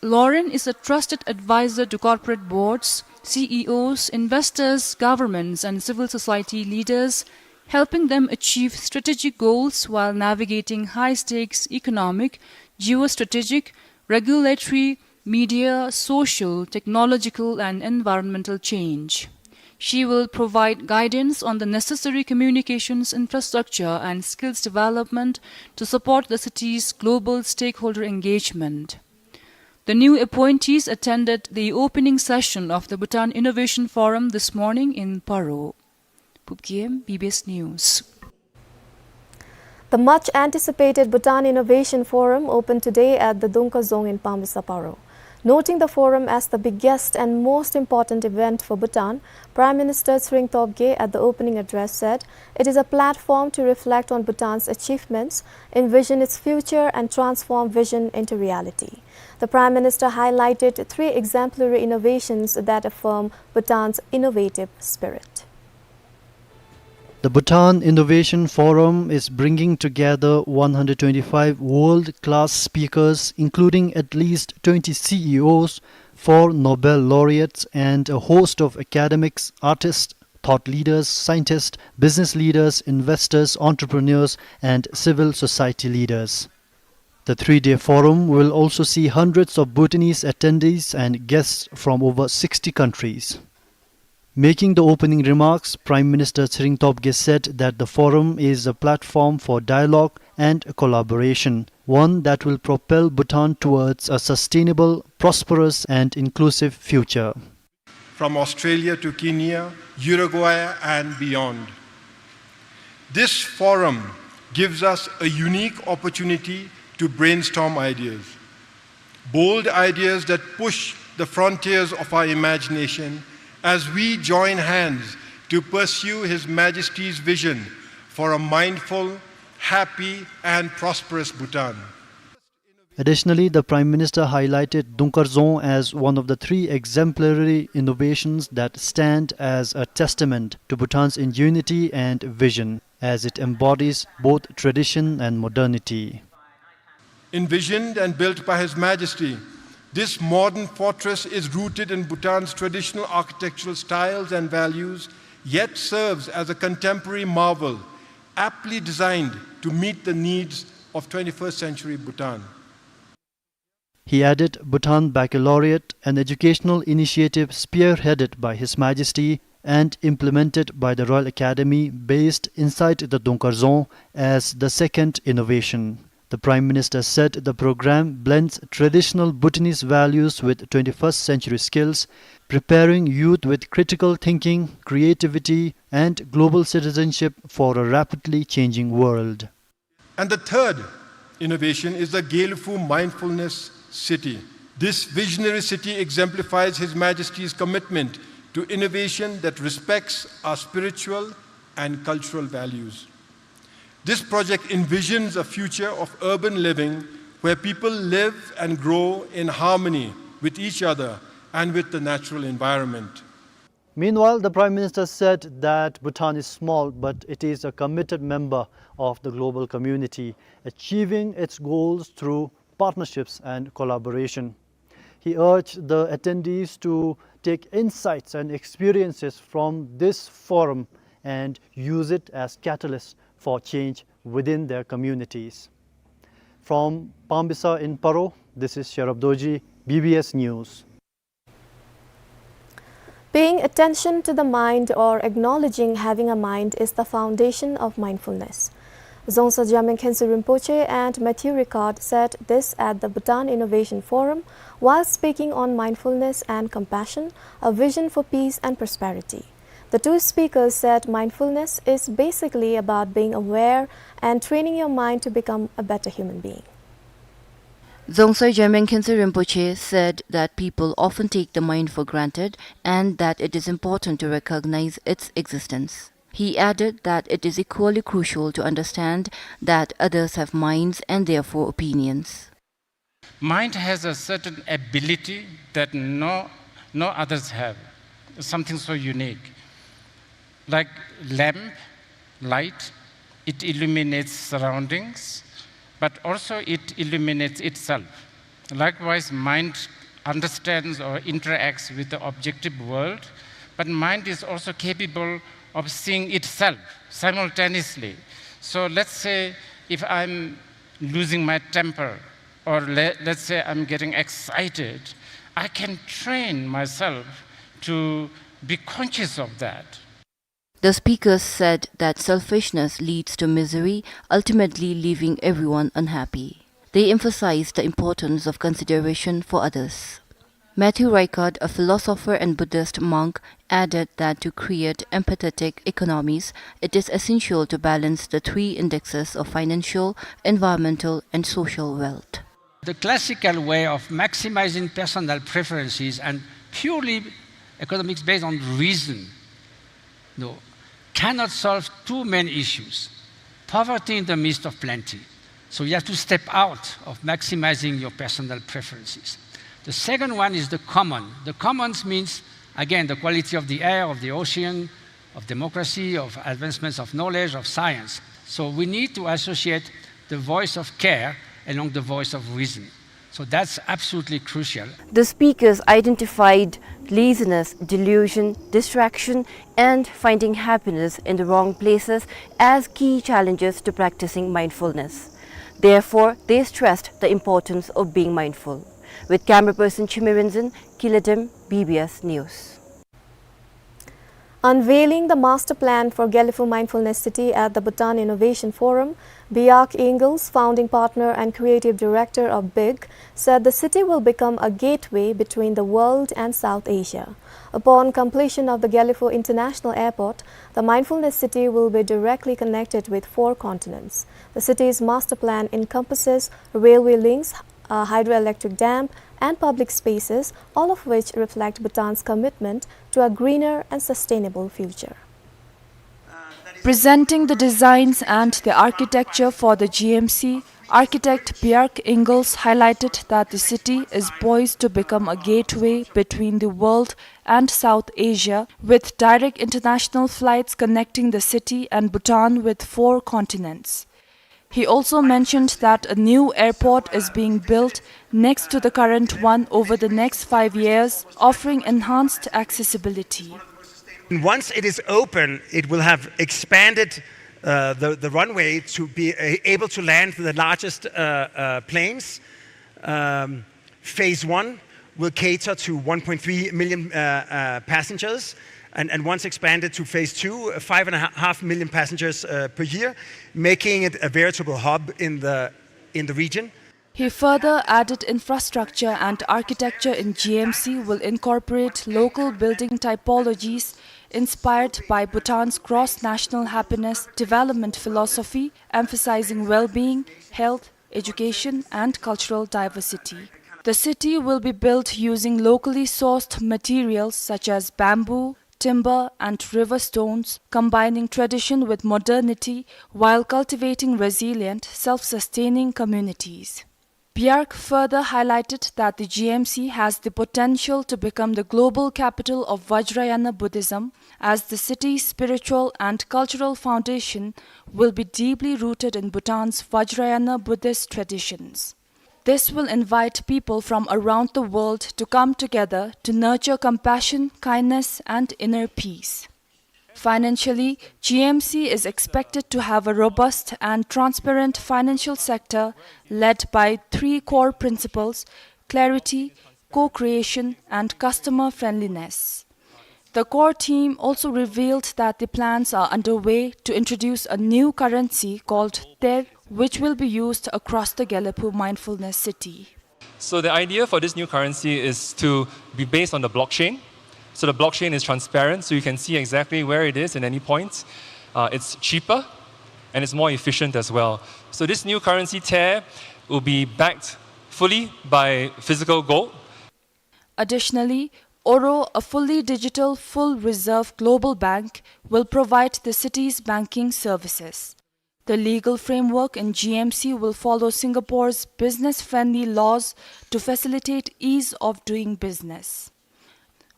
Lauren is a trusted advisor to corporate boards, C E Os, investors, governments, and civil society leaders, helping them achieve strategic goals while navigating high-stakes economic, geostrategic, regulatory, media, social, technological, and environmental change. She will provide guidance on the necessary communications infrastructure and skills development to support the city's global stakeholder engagement. The new appointees attended the opening session of the Bhutan Innovation Forum this morning in Paro. Phub Gyem, B B S News. The much anticipated Bhutan Innovation Forum opened today at the Dungka Dzong in Pamisa, Paro. Noting the forum as the biggest and most important event for Bhutan, Prime Minister Tshering Tobgay at the opening address said it is a platform to reflect on Bhutan's achievements, envision its future, and transform vision into reality. The Prime Minister highlighted three exemplary innovations that affirm Bhutan's innovative spirit. The Bhutan Innovation Forum is bringing together one hundred twenty-five world-class speakers, including at least twenty C E Os, four Nobel laureates, and a host of academics, artists, thought leaders, scientists, business leaders, investors, entrepreneurs, and civil society leaders. The three-day forum will also see hundreds of Bhutanese attendees and guests from over sixty countries. Making the opening remarks, Prime Minister Tshering Tobgay said that the forum is a platform for dialogue and collaboration, one that will propel Bhutan towards a sustainable, prosperous, and inclusive future. From Australia to Kenya, Uruguay, and beyond. This forum gives us a unique opportunity to brainstorm ideas, bold ideas that push the frontiers of our imagination as we join hands to pursue His Majesty's vision for a mindful, happy, and prosperous Bhutan. Additionally, the Prime Minister highlighted Dungka Dzong as one of the three exemplary innovations that stand as a testament to Bhutan's ingenuity and vision, as it embodies both tradition and modernity. Envisioned and built by His Majesty, this modern fortress is rooted in Bhutan's traditional architectural styles and values, yet serves as a contemporary marvel, aptly designed to meet the needs of twenty-first century Bhutan. He added, Bhutan Baccalaureate, an educational initiative spearheaded by His Majesty and implemented by the Royal Academy, based inside the Dungka Dzong, as the second innovation. The Prime Minister said the program blends traditional Bhutanese values with twenty-first century skills, preparing youth with critical thinking, creativity, and global citizenship for a rapidly changing world. And the third innovation is the Gelephu Mindfulness City. This visionary city exemplifies His Majesty's commitment to innovation that respects our spiritual and cultural values. This project envisions a future of urban living where people live and grow in harmony with each other and with the natural environment. Meanwhile, the Prime Minister said that Bhutan is small, but it is a committed member of the global community, achieving its goals through partnerships and collaboration. He urged the attendees to take insights and experiences from this forum and use it as catalysts for change within their communities. From Pambisa in Paro, this is Sherab Dorji, B B S News. Paying attention to the mind or acknowledging having a mind is the foundation of mindfulness. Dzongtsa Jamyang Khyentse Rinpoche and Matthieu Ricard said this at the Bhutan Innovation Forum while speaking on mindfulness and compassion, a vision for peace and prosperity. The two speakers said mindfulness is basically about being aware and training your mind to become a better human being. Dzongtsa Jamyang Khyentse Rinpoche said that people often take the mind for granted and that it is important to recognize its existence. He added that it is equally crucial to understand that others have minds and therefore opinions. Mind has a certain ability that no, no others have, something so unique. Like lamp, light, it illuminates surroundings, but also it illuminates itself. Likewise, mind understands or interacts with the objective world, but mind is also capable of seeing itself simultaneously. So let's say if I'm losing my temper, or le-, let's say I'm getting excited, I can train myself to be conscious of that. The speakers said that selfishness leads to misery, ultimately leaving everyone unhappy. They emphasized the importance of consideration for others. Matthieu Ricard, a philosopher and Buddhist monk, added that to create empathetic economies, it is essential to balance the three indexes of financial, environmental, and social wealth. The classical way of maximizing personal preferences and purely economics based on reason, no, cannot solve two main issues. Poverty in the midst of plenty. So you have to step out of maximizing your personal preferences. The second one is the common. The commons means, again, the quality of the air, of the ocean, of democracy, of advancements of knowledge, of science. So we need to associate the voice of care along the voice of reason. So that's absolutely crucial. The speakers identified laziness, delusion, distraction, and finding happiness in the wrong places as key challenges to practicing mindfulness. Therefore, they stressed the importance of being mindful. With camera person Chime Rinzin, Kiladem, B B S News. Unveiling the master plan for Gelephu Mindfulness City at the Bhutan Innovation Forum, Bjarke Ingels, founding partner and creative director of BIG, said the city will become a gateway between the world and South Asia. Upon completion of the Gelephu International Airport, the Mindfulness City will be directly connected with four continents. The city's master plan encompasses railway links, a hydroelectric dam, and public spaces, all of which reflect Bhutan's commitment to a greener and sustainable future. Presenting the designs and the architecture for the G M C, architect Bjarke Ingels highlighted that the city is poised to become a gateway between the world and South Asia, with direct international flights connecting the city and Bhutan with four continents. He also mentioned that a new airport is being built next to the current one over the next five years, offering enhanced accessibility. Once it is open, it will have expanded, uh, the, the runway to be, uh, able to land the largest, uh, uh, planes. Um, Phase one will cater to one point three million, uh, uh, passengers, and, and once expanded to phase two, uh, five and a half million passengers, uh, per year, making it a veritable hub in the, in the region. He further added infrastructure and architecture in G M C will incorporate local building typologies inspired by Bhutan's cross-national happiness development philosophy, emphasizing well-being, health, education, and cultural diversity. The city will be built using locally sourced materials such as bamboo, timber, and river stones, combining tradition with modernity while cultivating resilient, self-sustaining communities. Bjarke further highlighted that the G M C has the potential to become the global capital of Vajrayana Buddhism, as the city's spiritual and cultural foundation will be deeply rooted in Bhutan's Vajrayana Buddhist traditions. This will invite people from around the world to come together to nurture compassion, kindness, and inner peace. Financially, G M C is expected to have a robust and transparent financial sector led by three core principles: clarity, co-creation, and customer friendliness. The core team also revealed that the plans are underway to introduce a new currency called Ter, which will be used across the Gelephu Mindfulness City. So the idea for this new currency is to be based on the blockchain. So the blockchain is transparent, so you can see exactly where it is in any point. Uh, it's cheaper and it's more efficient as well. So this new currency, Ter, will be backed fully by physical gold. Additionally, Oro, a fully digital, full reserve global bank, will provide the city's banking services. The legal framework in G M C will follow Singapore's business-friendly laws to facilitate ease of doing business.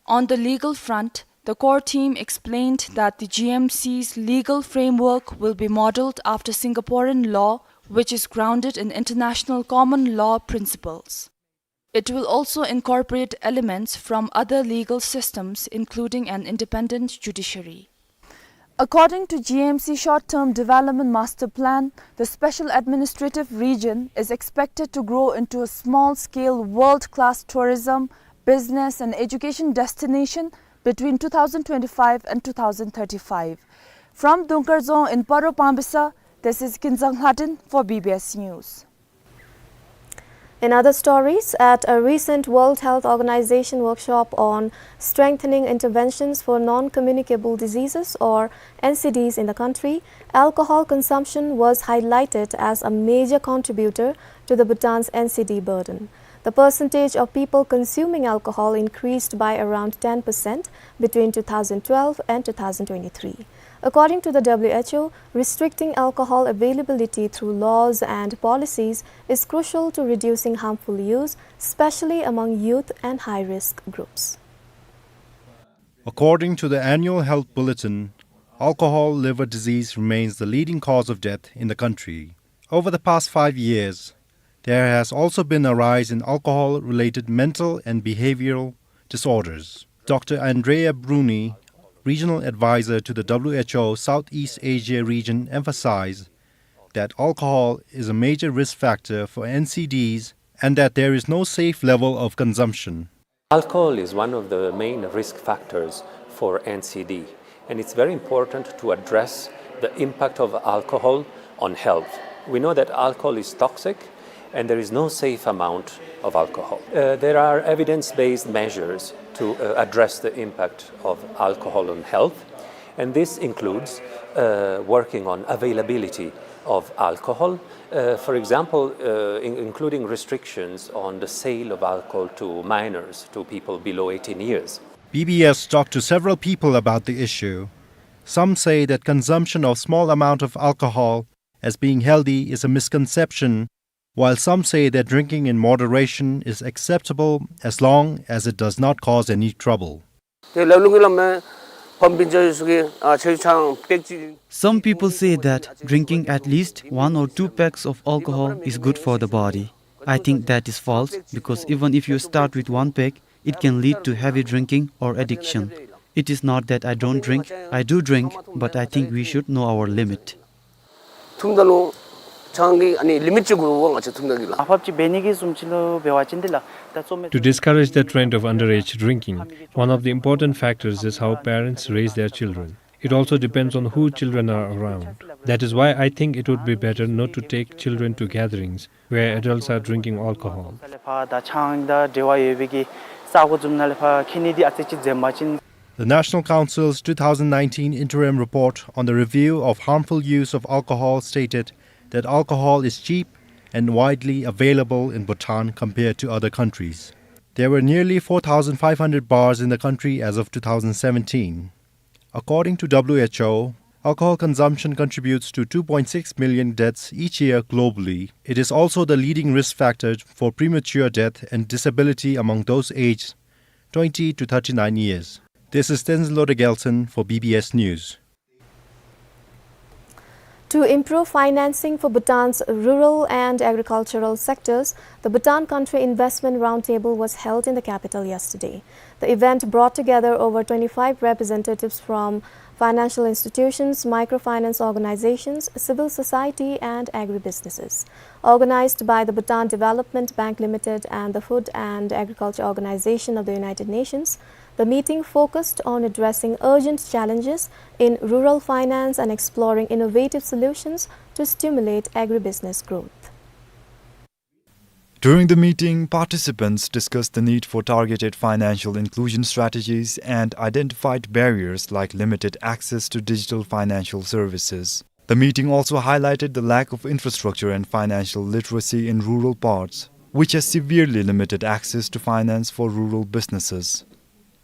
On the legal front, the core team explained that the G M C's legal framework will be modeled after Singaporean law, which is grounded in international common law principles. It will also incorporate elements from other legal systems, including an independent judiciary. According to G M C Short-Term Development Master Plan, the Special Administrative Region is expected to grow into a small-scale, world-class tourism, business, and education destination between two thousand twenty-five and two thousand thirty-five. From Dungkar Dzong in Paro Pambisa, this is Kinzang Lhaden for B B S News. In other stories, at a recent World Health Organization workshop on strengthening interventions for non-communicable diseases, or N C Ds, in the country, alcohol consumption was highlighted as a major contributor to the Bhutan's N C D burden. The percentage of people consuming alcohol increased by around ten percent between two thousand twelve and two thousand twenty-three. According to the W H O, restricting alcohol availability through laws and policies is crucial to reducing harmful use, especially among youth and high-risk groups. According to the annual health bulletin, alcohol liver disease remains the leading cause of death in the country. Over the past five years, there has also been a rise in alcohol-related mental and behavioral disorders. Doctor Andrea Bruni, regional advisor to the W H O Southeast Asia region, emphasized that alcohol is a major risk factor for N C Ds and that there is no safe level of consumption. Alcohol is one of the main risk factors for N C D, and it's very important to address the impact of alcohol on health. We know that alcohol is toxic, and there is no safe amount of alcohol. Uh, there are evidence-based measures to, uh, address the impact of alcohol on health, and this includes, uh, working on availability of alcohol, uh, for example, uh, in-, including restrictions on the sale of alcohol to minors, to people below eighteen years. B B S talked to several people about the issue. Some say that consumption of small amount of alcohol as being healthy is a misconception, while some say that drinking in moderation is acceptable as long as it does not cause any trouble. ཏེ་ལ་ལུ་གི་ལམ་མེ་ཕམ་པིན་ཅ་ཡོད་སུ་གི་ཨ་ཆེ་ཆང་པེག་ཅིག Some people say that drinking at least one or two packs of alcohol is good for the body. I think that is false, because even if you start with one peg, it can lead to heavy drinking or addiction. It is not that I don't drink, I do drink, but I think we should know our limit. ཐུམ་ད་ལུ་ཆང་གི་ཨ་ནི་ལི་མིཊ་ཅིག་དགོ་པ་ང་བཅས་ཐུམ་ད་གི་ལགས། ཨ་ཕབ་ཅིག་འབད་ནི་གི་བཟུམ་ཅིག་ལུ་འབད་བ་ཅིན་འདི་ལགས་ད་ཚོ་མེད། To discourage the trend of underage drinking, one of the important factors is how parents raise their children. It also depends on who children are around. That is why I think it would be better not to take children to gatherings where adults are drinking alcohol. ད་ལས་ཕར་ད་ཆང་དང་འབྲེལ་བ་ཡོད་པའི་གི་ས་གོ་བཟུམ་ནང་ལས་ཕར་ཁྱིམ་ནི་འདི་ཨ་ཙི་ཅིག་འཛེམ་པ་ཅིན། The National Council's two thousand nineteen interim report on the review of harmful use of alcohol stated that alcohol is cheap and widely available in Bhutan compared to other countries. There were nearly four thousand five hundred bars in the country as of two thousand seventeen. According to W H O, alcohol consumption contributes to two point six million deaths each year globally. It is also the leading risk factor for premature death and disability among those aged twenty to thirty-nine years. This is Tenzin Lorde Gyaltshen for B B S News. To improve financing for Bhutan's rural and agricultural sectors, the Bhutan Country Investment Roundtable was held in the capital yesterday. The event brought together over twenty-five representatives from financial institutions, microfinance organizations, civil society, and agribusinesses. Organized by the Bhutan Development Bank Limited and the Food and Agriculture Organization of the United Nations, the meeting focused on addressing urgent challenges in rural finance and exploring innovative solutions to stimulate agribusiness growth. During the meeting, participants discussed the need for targeted financial inclusion strategies and identified barriers like limited access to digital financial services. The meeting also highlighted the lack of infrastructure and financial literacy in rural parts, which has severely limited access to finance for rural businesses.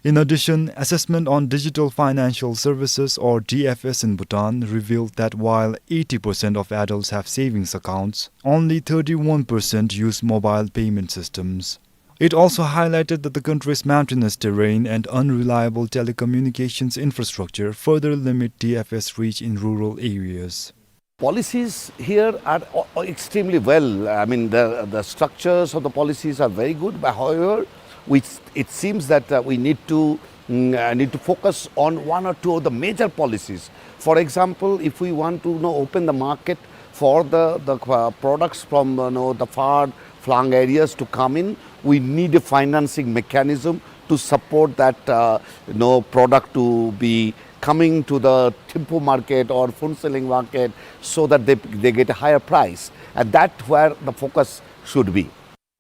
In addition, assessment on digital financial services, or D F S, in Bhutan revealed that while eighty percent of adults have savings accounts, only thirty-one percent use mobile payment systems. It also highlighted that the country's mountainous terrain and unreliable telecommunications infrastructure further limit D F S reach in rural areas. Policies here are o-, o-, extremely well. I mean, the, the structures of the policies are very good, but however, we, it seems that, uh, we need to, mm, uh, need to focus on one or two of the major policies. For example, if we want to, you know, open the market for the, the, uh, products from, you know, the far-flung areas to come in, we need a financing mechanism to support that, uh, you know, product to be coming to the Thimphu market or Phuentsholing market so that they, they get a higher price. And that's where the focus should be.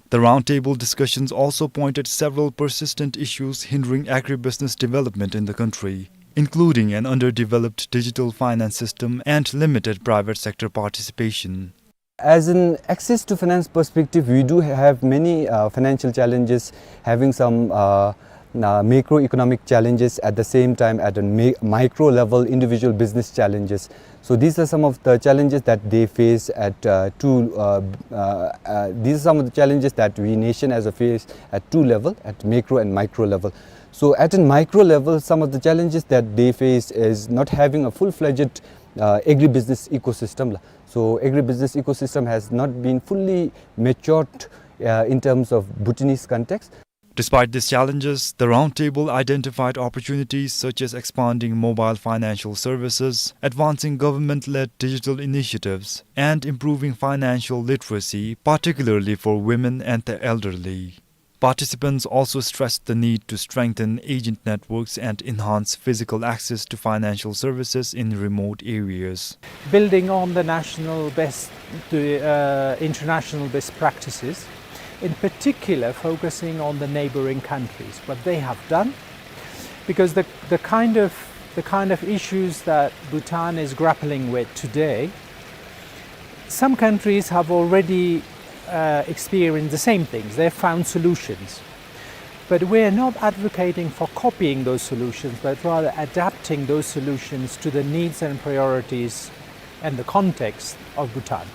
The roundtable discussions also pointed several persistent issues hindering agribusiness development in the country, including an underdeveloped digital finance system and limited private sector participation. As an access to finance perspective, we do have many, uh, financial challenges, having some, uh, uh, macroeconomic challenges, at the same time at a mi-, micro level, individual business challenges. So these are some of the challenges that they face at, uh, two, uh, uh, uh, these are some of the challenges that we nation as a face at two level, at macro and micro level. So at a micro level, some of the challenges that they face is not having a full-fledged, uh, agribusiness ecosystem la. So agribusiness ecosystem has not been fully matured, uh, in terms of Bhutanese context. Despite these challenges, the roundtable identified opportunities such as expanding mobile financial services, advancing government-led digital initiatives, and improving financial literacy, particularly for women and the elderly. Participants also stressed the need to strengthen agent networks and enhance physical access to financial services in remote areas. Building on the national best, the, uh, international best practices, in particular focusing on the neighboring countries, what they have done, because the, the kind of, the kind of issues that Bhutan is grappling with today, some countries have already, uh, experienced the same things. They have found solutions. But we're not advocating for copying those solutions, but rather adapting those solutions to the needs and priorities and the context of Bhutan.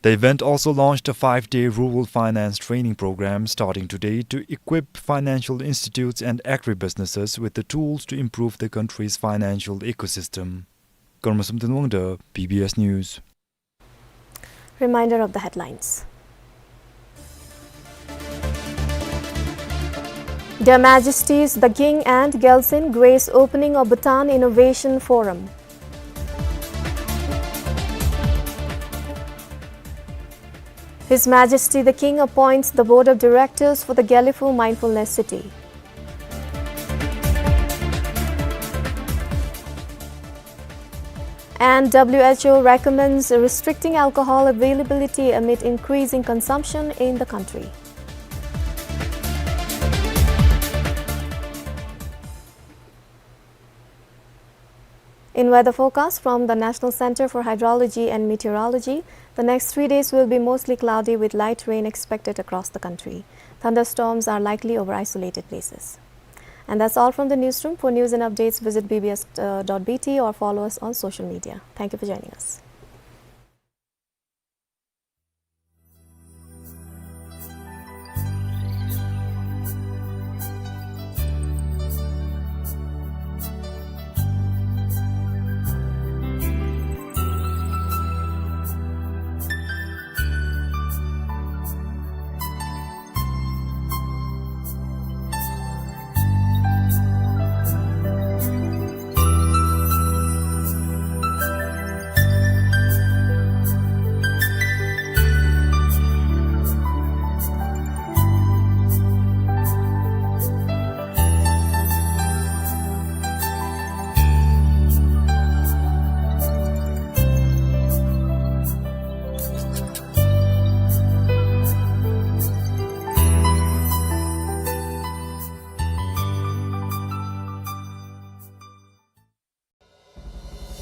The event also launched a five-day rural finance training program starting today to equip financial institutes and agribusinesses with the tools to improve the country's financial ecosystem. Karma Samten Wangda, B B S News. Reminder of the headlines. Their Majesties the King and Gyaltshen grace opening of Bhutan Innovation Forum. His Majesty the King appoints the Board of Directors for the Gelephu Mindfulness City. And W H O recommends restricting alcohol availability amid increasing consumption in the country. In weather forecast from the National Center for Hydrology and Meteorology, the next three days will be mostly cloudy with light rain expected across the country. Thunderstorms are likely over isolated places. And that's all from the newsroom. For news and updates, visit B B S dot B T or follow us on social media. Thank you for joining us.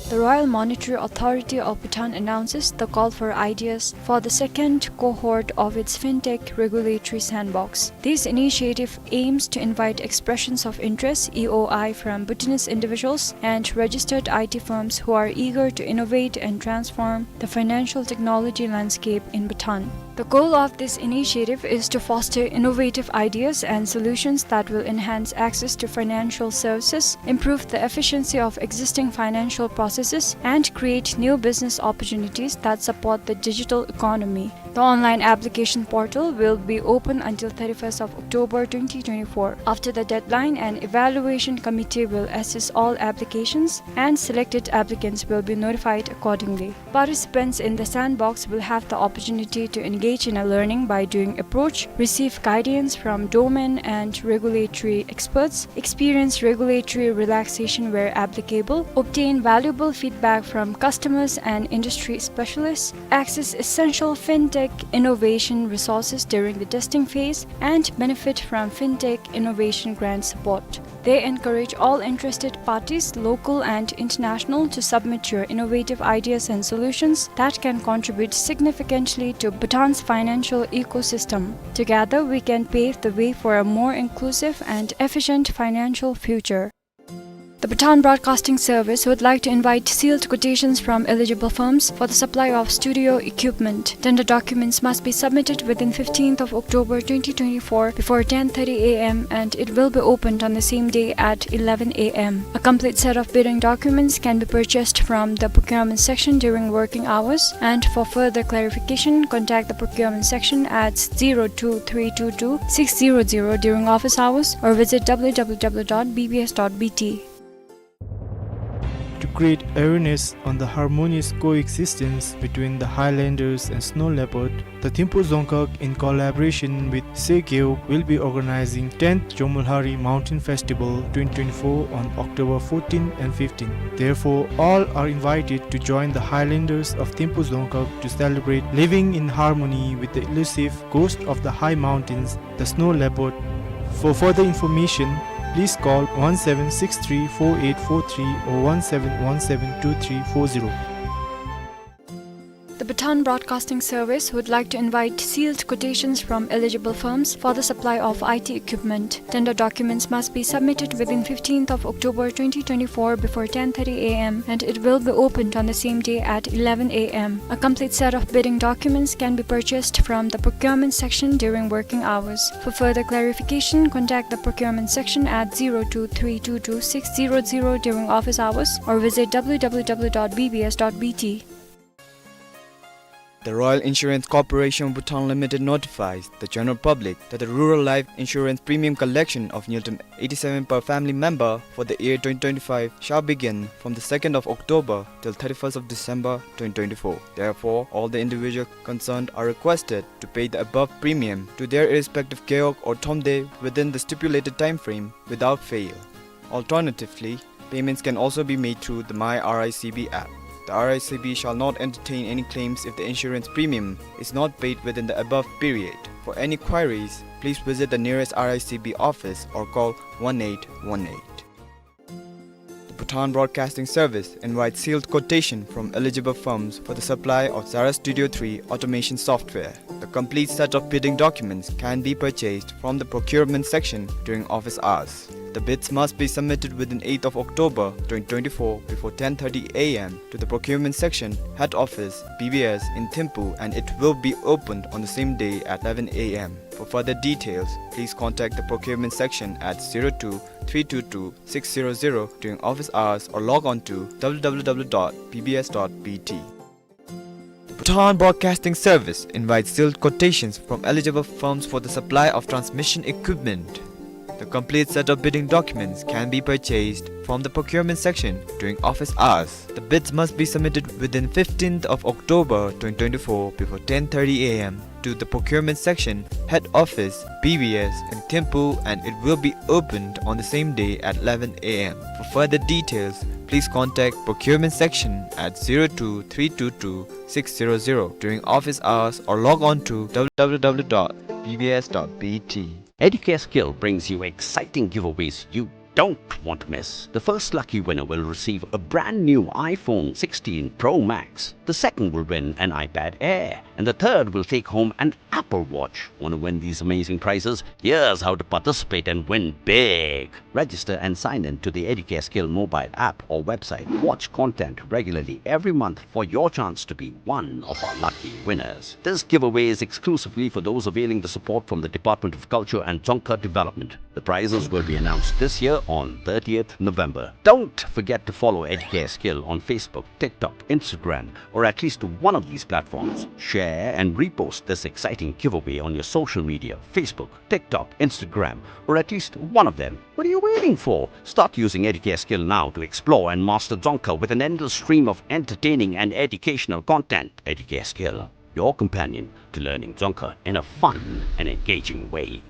The Royal Monetary Authority of Bhutan announces the call for ideas for the second cohort of its FinTech Regulatory Sandbox. This initiative aims to invite expressions of interest, E O I, from Bhutanese individuals and registered I T firms who are eager to innovate and transform the financial technology landscape in Bhutan. The goal of this initiative is to foster innovative ideas and solutions that will enhance access to financial services, improve the efficiency of existing financial processes, and create new business opportunities that support the digital economy. The online application portal will be open until thirty-first of October twenty twenty-four. After the deadline, an evaluation committee will assess all applications and selected applicants will be notified accordingly. Participants in the sandbox will have the opportunity to engage in a learning by doing approach, receive guidance from domain and regulatory experts, experience regulatory relaxation where applicable, obtain valuable feedback from customers and industry specialists, access essential fintech innovation resources during the testing phase, and benefit from fintech innovation grant support. They encourage all interested parties, local and international, to submit your innovative ideas and solutions that can contribute significantly to Bhutan's financial ecosystem. Together, we can pave the way for a more inclusive and efficient financial future. The Bhutan Broadcasting Service would like to invite sealed quotations from eligible firms for the supply of studio equipment. Tender documents must be submitted within fifteenth of October twenty twenty-four before ten thirty A M, and it will be opened on the same day at eleven A M. A complete set of bidding documents can be purchased from the procurement section during working hours, and for further clarification, contact the procurement section at zero two three two two six zero zero during office hours or visit W W W dot B B S dot B T. To create awareness on the harmonious coexistence between the Highlanders and Snow Leopard, the Thimphu Dzongkhag, in collaboration with Sey Gewog, will be organizing tenth Jomolhari Mountain Festival twenty twenty-four on October fourteen and fifteen. Therefore, all are invited to join the Highlanders of Thimphu Dzongkhag to celebrate living in harmony with the elusive ghost of the high mountains, the snow leopard. For further information, please call one seven six three four eight four three or one seven one seven two three four zero. The Bhutan Broadcasting Service would like to invite sealed quotations from eligible firms for the supply of I T equipment. Tender documents must be submitted within fifteenth of October twenty twenty-four before ten thirty A M, and it will be opened on the same day at eleven A M. A complete set of bidding documents can be purchased from the procurement section during working hours. For further clarification, contact the procurement section at zero two three two two six zero zero during office hours or visit W W W dot B B S dot B T. The Royal Insurance Corporation of Bhutan Limited notifies the general public that the rural life insurance premium collection of Ngultrum eighty-seven per family member for the year twenty twenty-five shall begin from the second of October till thirty-first of December twenty twenty-four. Therefore, all the individuals concerned are requested to pay the above premium to their respective gewog or thromde within the stipulated time frame without fail. Alternatively, payments can also be made through the My R I C B app. The R I C B shall not entertain any claims if the insurance premium is not paid within the above period. For any queries, please visit the nearest R I C B office or call one eight one eight. The Bhutan Broadcasting Service invites sealed quotation from eligible firms for the supply of Zara Studio three automation software. The complete set of bidding documents can be purchased from the procurement section during office hours. The bids must be submitted within eighth of October twenty twenty-four before ten thirty A M to the procurement section, head office, B B S in Thimphu, and it will be opened on the same day at eleven A M. For further details, please contact the procurement section at zero two three two two six zero zero during office hours or log on to W W W dot B B S dot B T. The Bhutan Broadcasting Service invites sealed quotations from eligible firms for the supply of transmission equipment. The complete set of bidding documents can be purchased from the procurement section during office hours. The bids must be submitted within fifteenth of October twenty twenty-four before ten thirty A M to the procurement section, head office, B B S in Thimphu, and it will be opened on the same day at eleven A M. For further details, please contact procurement section at zero two three two two six zero zero during office hours or log on to W W W dot B B S dot B T. Educare Skill brings you exciting giveaways you don't want to miss. The first lucky winner will receive a brand new iPhone sixteen Pro Max. The second will win an iPad Air. And the third will take home an Apple Watch. Want to win these amazing prizes? Here's how to participate and win big. Register and sign in to the Educare Skill mobile app or website. Watch content regularly every month for your chance to be one of our lucky winners. This giveaway is exclusively for those availing the support from the Department of Culture and Dzongkha Development. The prizes will be announced this year on thirtieth November. Don't forget to follow Educare Skill on Facebook, TikTok, Instagram, or at least one of these platforms. Share and repost this exciting giveaway on your social media, Facebook, TikTok, Instagram, or at least one of them. What are you waiting for? Start using Educare Skill now to explore and master Dzongkha with an endless stream of entertaining and educational content. Educare Skill, your companion to learning Dzongkha in a fun and engaging way.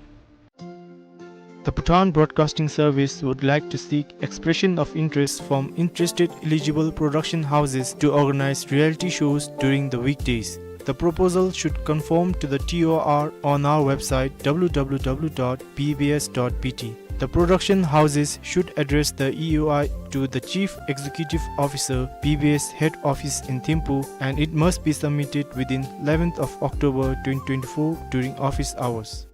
The Bhutan Broadcasting Service would like to seek expression of interest from interested eligible production houses to organize reality shows during the weekdays. The proposal should conform to the T O R on our website W W W dot B B S dot B T. The production houses should address the E O I to the Chief Executive Officer, B B S Head Office in Thimphu, and it must be submitted within eleventh of October twenty twenty-four during office hours.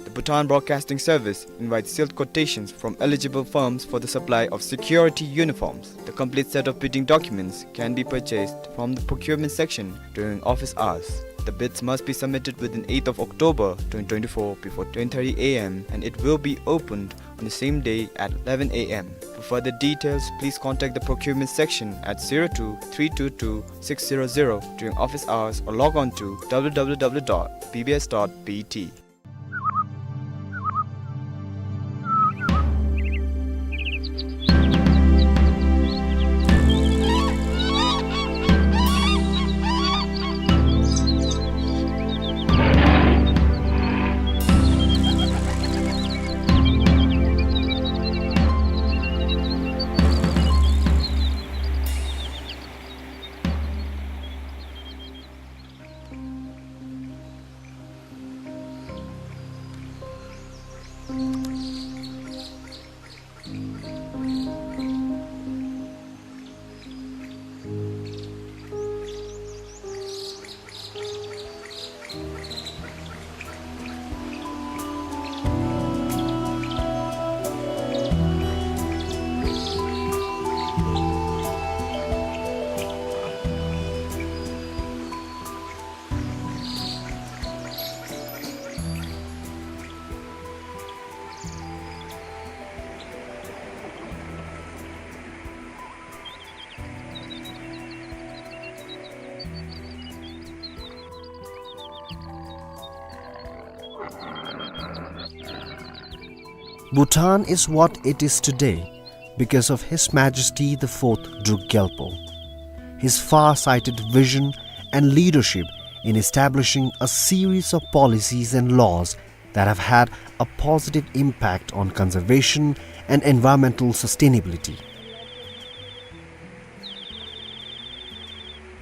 The Bhutan Broadcasting Service invites sealed quotations from eligible firms for the supply of security uniforms. The complete set of bidding documents can be purchased from the procurement section during office hours. The bids must be submitted within eighth of October twenty twenty-four before ten thirty A M, and it will be opened on the same day at eleven A M. For further details, please contact the procurement section at zero two three two two six zero zero during office hours or log on to W W W dot B B S dot B T. Bhutan is what it is today because of His Majesty the Fourth Druk Gyalpo. His far-sighted vision and leadership in establishing a series of policies and laws that have had a positive impact on conservation and environmental sustainability.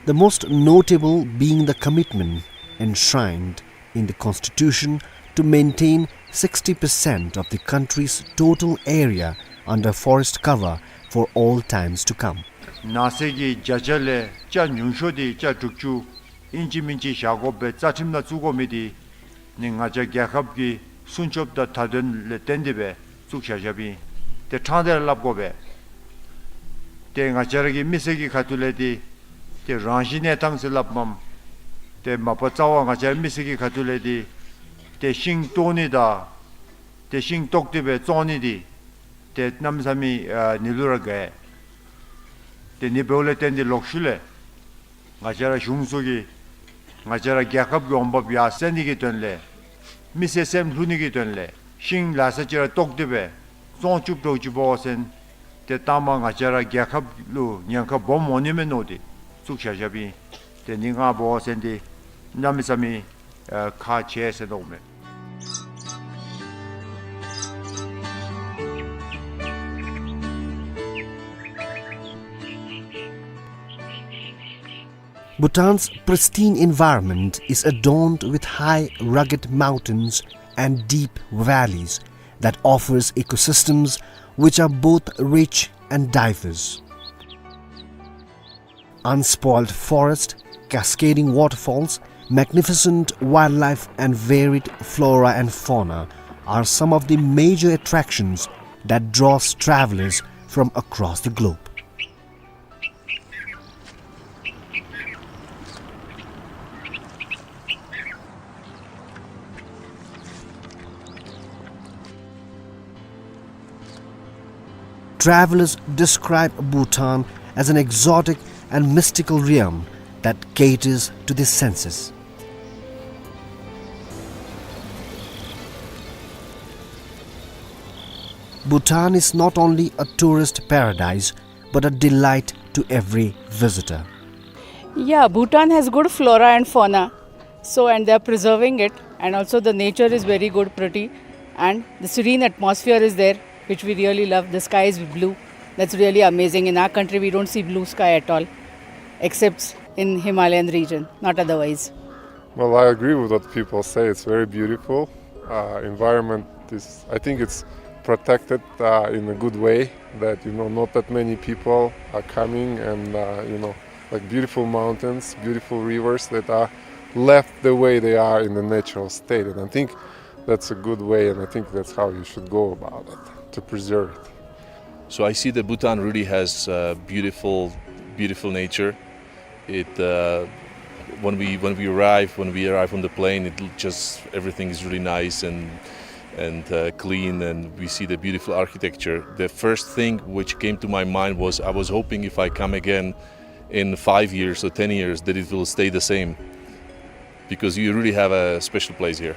The most notable being the commitment enshrined in the Constitution to maintain sixty percent of the country's total area under forest cover for all times to come. ནང་གསེས་ཀྱི་བརྒྱ་ཆ་ལས་ཆ་ཉུང་ཤོས་དེ་ཆ་དྲུག་ཅུ་ཨིན་ཅི་མིན་ཅི་བཞག་དགོ་པའི་རྩ་ཁྲིམས་ནང་བཙུགས་དགོ་མི་དེ་ནི་ང་བཅས་རྒྱལ་ཁབ་ཀྱི་སྲུང་སྐྱོབ་དང་མཐའ་དོན་ལས་བརྟེན་ཏེ་སྦེ་བཙུགས་བཞག་བཞགཔ་ཨིན། ཏེ་ཕྲང་སྟེ་ར་སླབ་དགོ་པས། ཏེ་ང་བཅས་ར་གི་མི་སེར་གྱི་ཁ་ཐུག་ལས་དེ་ཏེ་རང་བཞིན་གནས་སྟངས་ཟེར་སླབ་མས། ཏེ་མ་པ་རྩ་བ་ང་བཅས་ར་མི་སེར་གྱི་ཁ་ཐུག་ལས་དེ་ཏེ་ཤིང་བཏོག་ནི་དང་ཏེ་ཤིང་བཏོག་སྟེ་སྦེ་བཙོང་ནི་དེ་ཏེ་གནམ་མེད་ས་མེད་ཨ་ནི་ལུ་ར་དགའ། ཏེ་ནི་འབདཝ་ལས་བརྟེན་ཏེ་ལོག་ཤུལ་ལས་ང་བཅས་ར་གཞུང་ཚོགས་ཀྱིས་ང་བཅས་ར་རྒྱལ་ཁབ་ཀྱི་འོང་འབབ་ཡར་སེང་ནི་གི་དོན་ལས་མི་སེར་སེམས་ལྷོད་ནི་གི་དོན་ལས་ཤིང་ལ་ས་ཅིག་ར་བཏོག་སྟེ་སྦེ་བཙོང་བཅུག་འགྱོ་བཅུགཔ་འབད་བ་ཅིན་ཏེ་ལྟག་མ་ང་བཅས་ར་རྒྱལ་ཁབ་ལུ་ཉེན་ཁ་སྦོམ་འོང་ནི་མས་མནོ་སྟེ་བཙུགས་བཞག་བཞགཔ་ཨིན། ཏེ་ནི་ང་འབད་བ་ཅིན་ཏེ་གནམ་མེད་ས་མེད་ཨ་ཁག་ཆེ་ཟེར་མནོཝ་མས། Bhutan's pristine environment is adorned with high, rugged mountains and deep valleys that offers ecosystems which are both rich and diverse. Unspoiled forest, cascading waterfalls, magnificent wildlife, and varied flora and fauna are some of the major attractions that draws travelers from across the globe. Travelers describe Bhutan as an exotic and mystical realm that caters to the senses. Bhutan is not only a tourist paradise but a delight to every visitor. Yeah, Bhutan has good flora and fauna. So, and they are preserving it, and also the nature is very good, pretty, and the serene atmosphere is there, which we really love. The sky is blue. That's really amazing. In our country, we don't see blue sky at all, except in Himalayan region, not otherwise. Well, I agree with what people say. It's very beautiful. Uh, environment is, I think it's protected uh, in a good way, that, you know, not that many people are coming and, uh, you know, like, beautiful mountains, beautiful rivers that are left the way they are in the natural state. And I think that's a good way, and I think that's how you should go about it, to preserve it. So I see that Bhutan really has uh, beautiful, beautiful nature. It uh, when we when we arrive when we arrive on the plane, it l- just everything is really nice and and uh, clean, and we see the beautiful architecture. The first thing which came to my mind was, I was hoping if I come again in five years or ten years that it will stay the same, because you really have a special place here.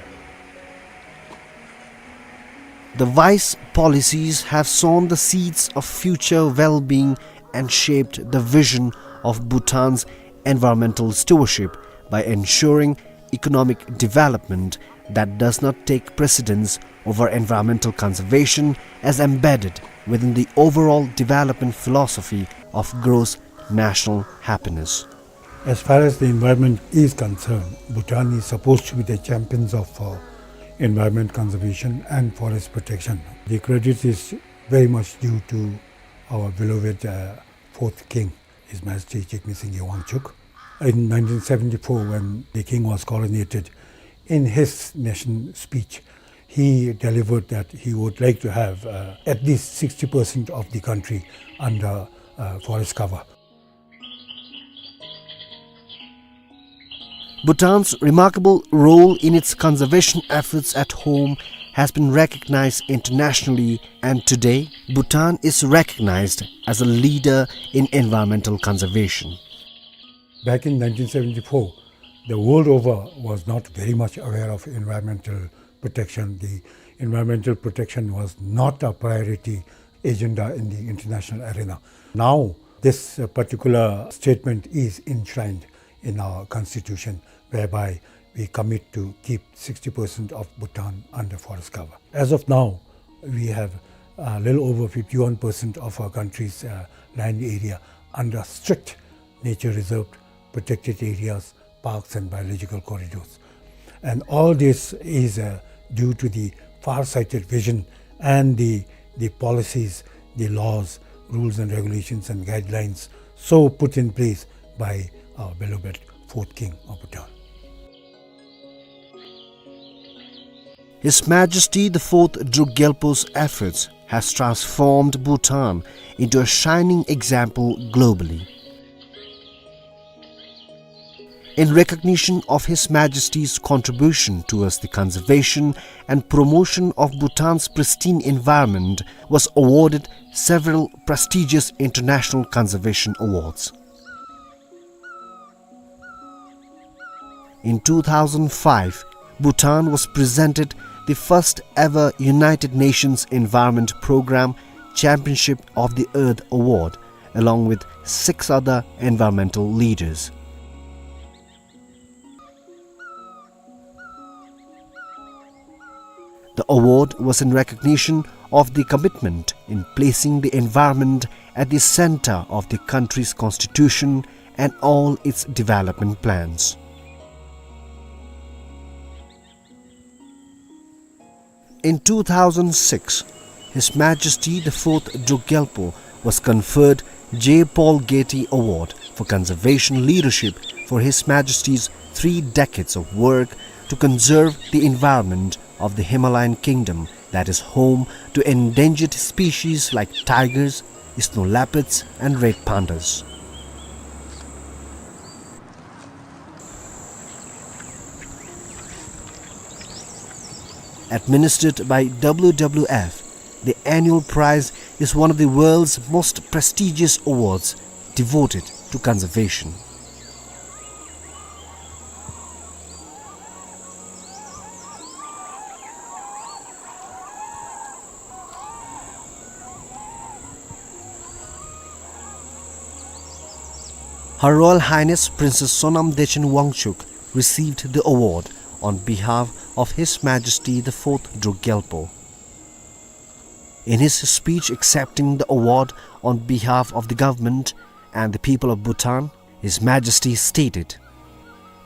The wise policies have sown the seeds of future well-being and shaped the vision of Bhutan's environmental stewardship by ensuring economic development that does not take precedence over environmental conservation, as embedded within the overall development philosophy of gross national happiness. As far as the environment is concerned, Bhutan is supposed to be the champions of uh, environment conservation and forest protection. The credit is very much due to our beloved uh, fourth king, His Majesty Jigme Singye Wangchuck. In nineteen seventy-four, when the king was coronated, in his nation speech, he delivered that he would like to have uh, at least sixty percent of the country under uh, forest cover. Bhutan's remarkable role in its conservation efforts at home has been recognized internationally, and today, Bhutan is recognized as a leader in environmental conservation. Back in nineteen seventy-four, the world over was not very much aware of environmental protection. The environmental protection was not a priority agenda in the international arena. Now, this uh, particular statement is enshrined in our constitution, whereby we commit to keep sixty percent of Bhutan under forest cover. As of now, we have a little over fifty-one percent of our country's uh, land area under strict nature reserved, protected areas, parks and biological corridors. And all this is uh, due to the far-sighted vision and the, the policies, the laws rules and regulations and guidelines so put in place by our beloved fourth king of Bhutan. His Majesty the Fourth Druk Gyalpo's efforts has transformed Bhutan into a shining example globally. In recognition of His Majesty's contribution towards the conservation and promotion of Bhutan's pristine environment, was awarded several prestigious international conservation awards. In two thousand five, Bhutan was presented the first ever United Nations Environment Programme Championship of the Earth Award, along with six other environmental leaders. The award was in recognition of the commitment in placing the environment at the center of the country's constitution and all its development plans. In two thousand six, His Majesty the Fourth Druk Gyalpo was conferred J. Paul Getty Award for Conservation Leadership for His Majesty's three decades of work to conserve the environment of the Himalayan kingdom that is home to endangered species like tigers, snow leopards, and red pandas. Administered by W W F, the annual prize is one of the world's most prestigious awards devoted to conservation. Her Royal Highness Princess Sonam Dechen Wangchuck received the award on behalf of His Majesty the Fourth Druk Gyalpo. In his speech accepting the award on behalf of the government and the people of Bhutan, His Majesty stated,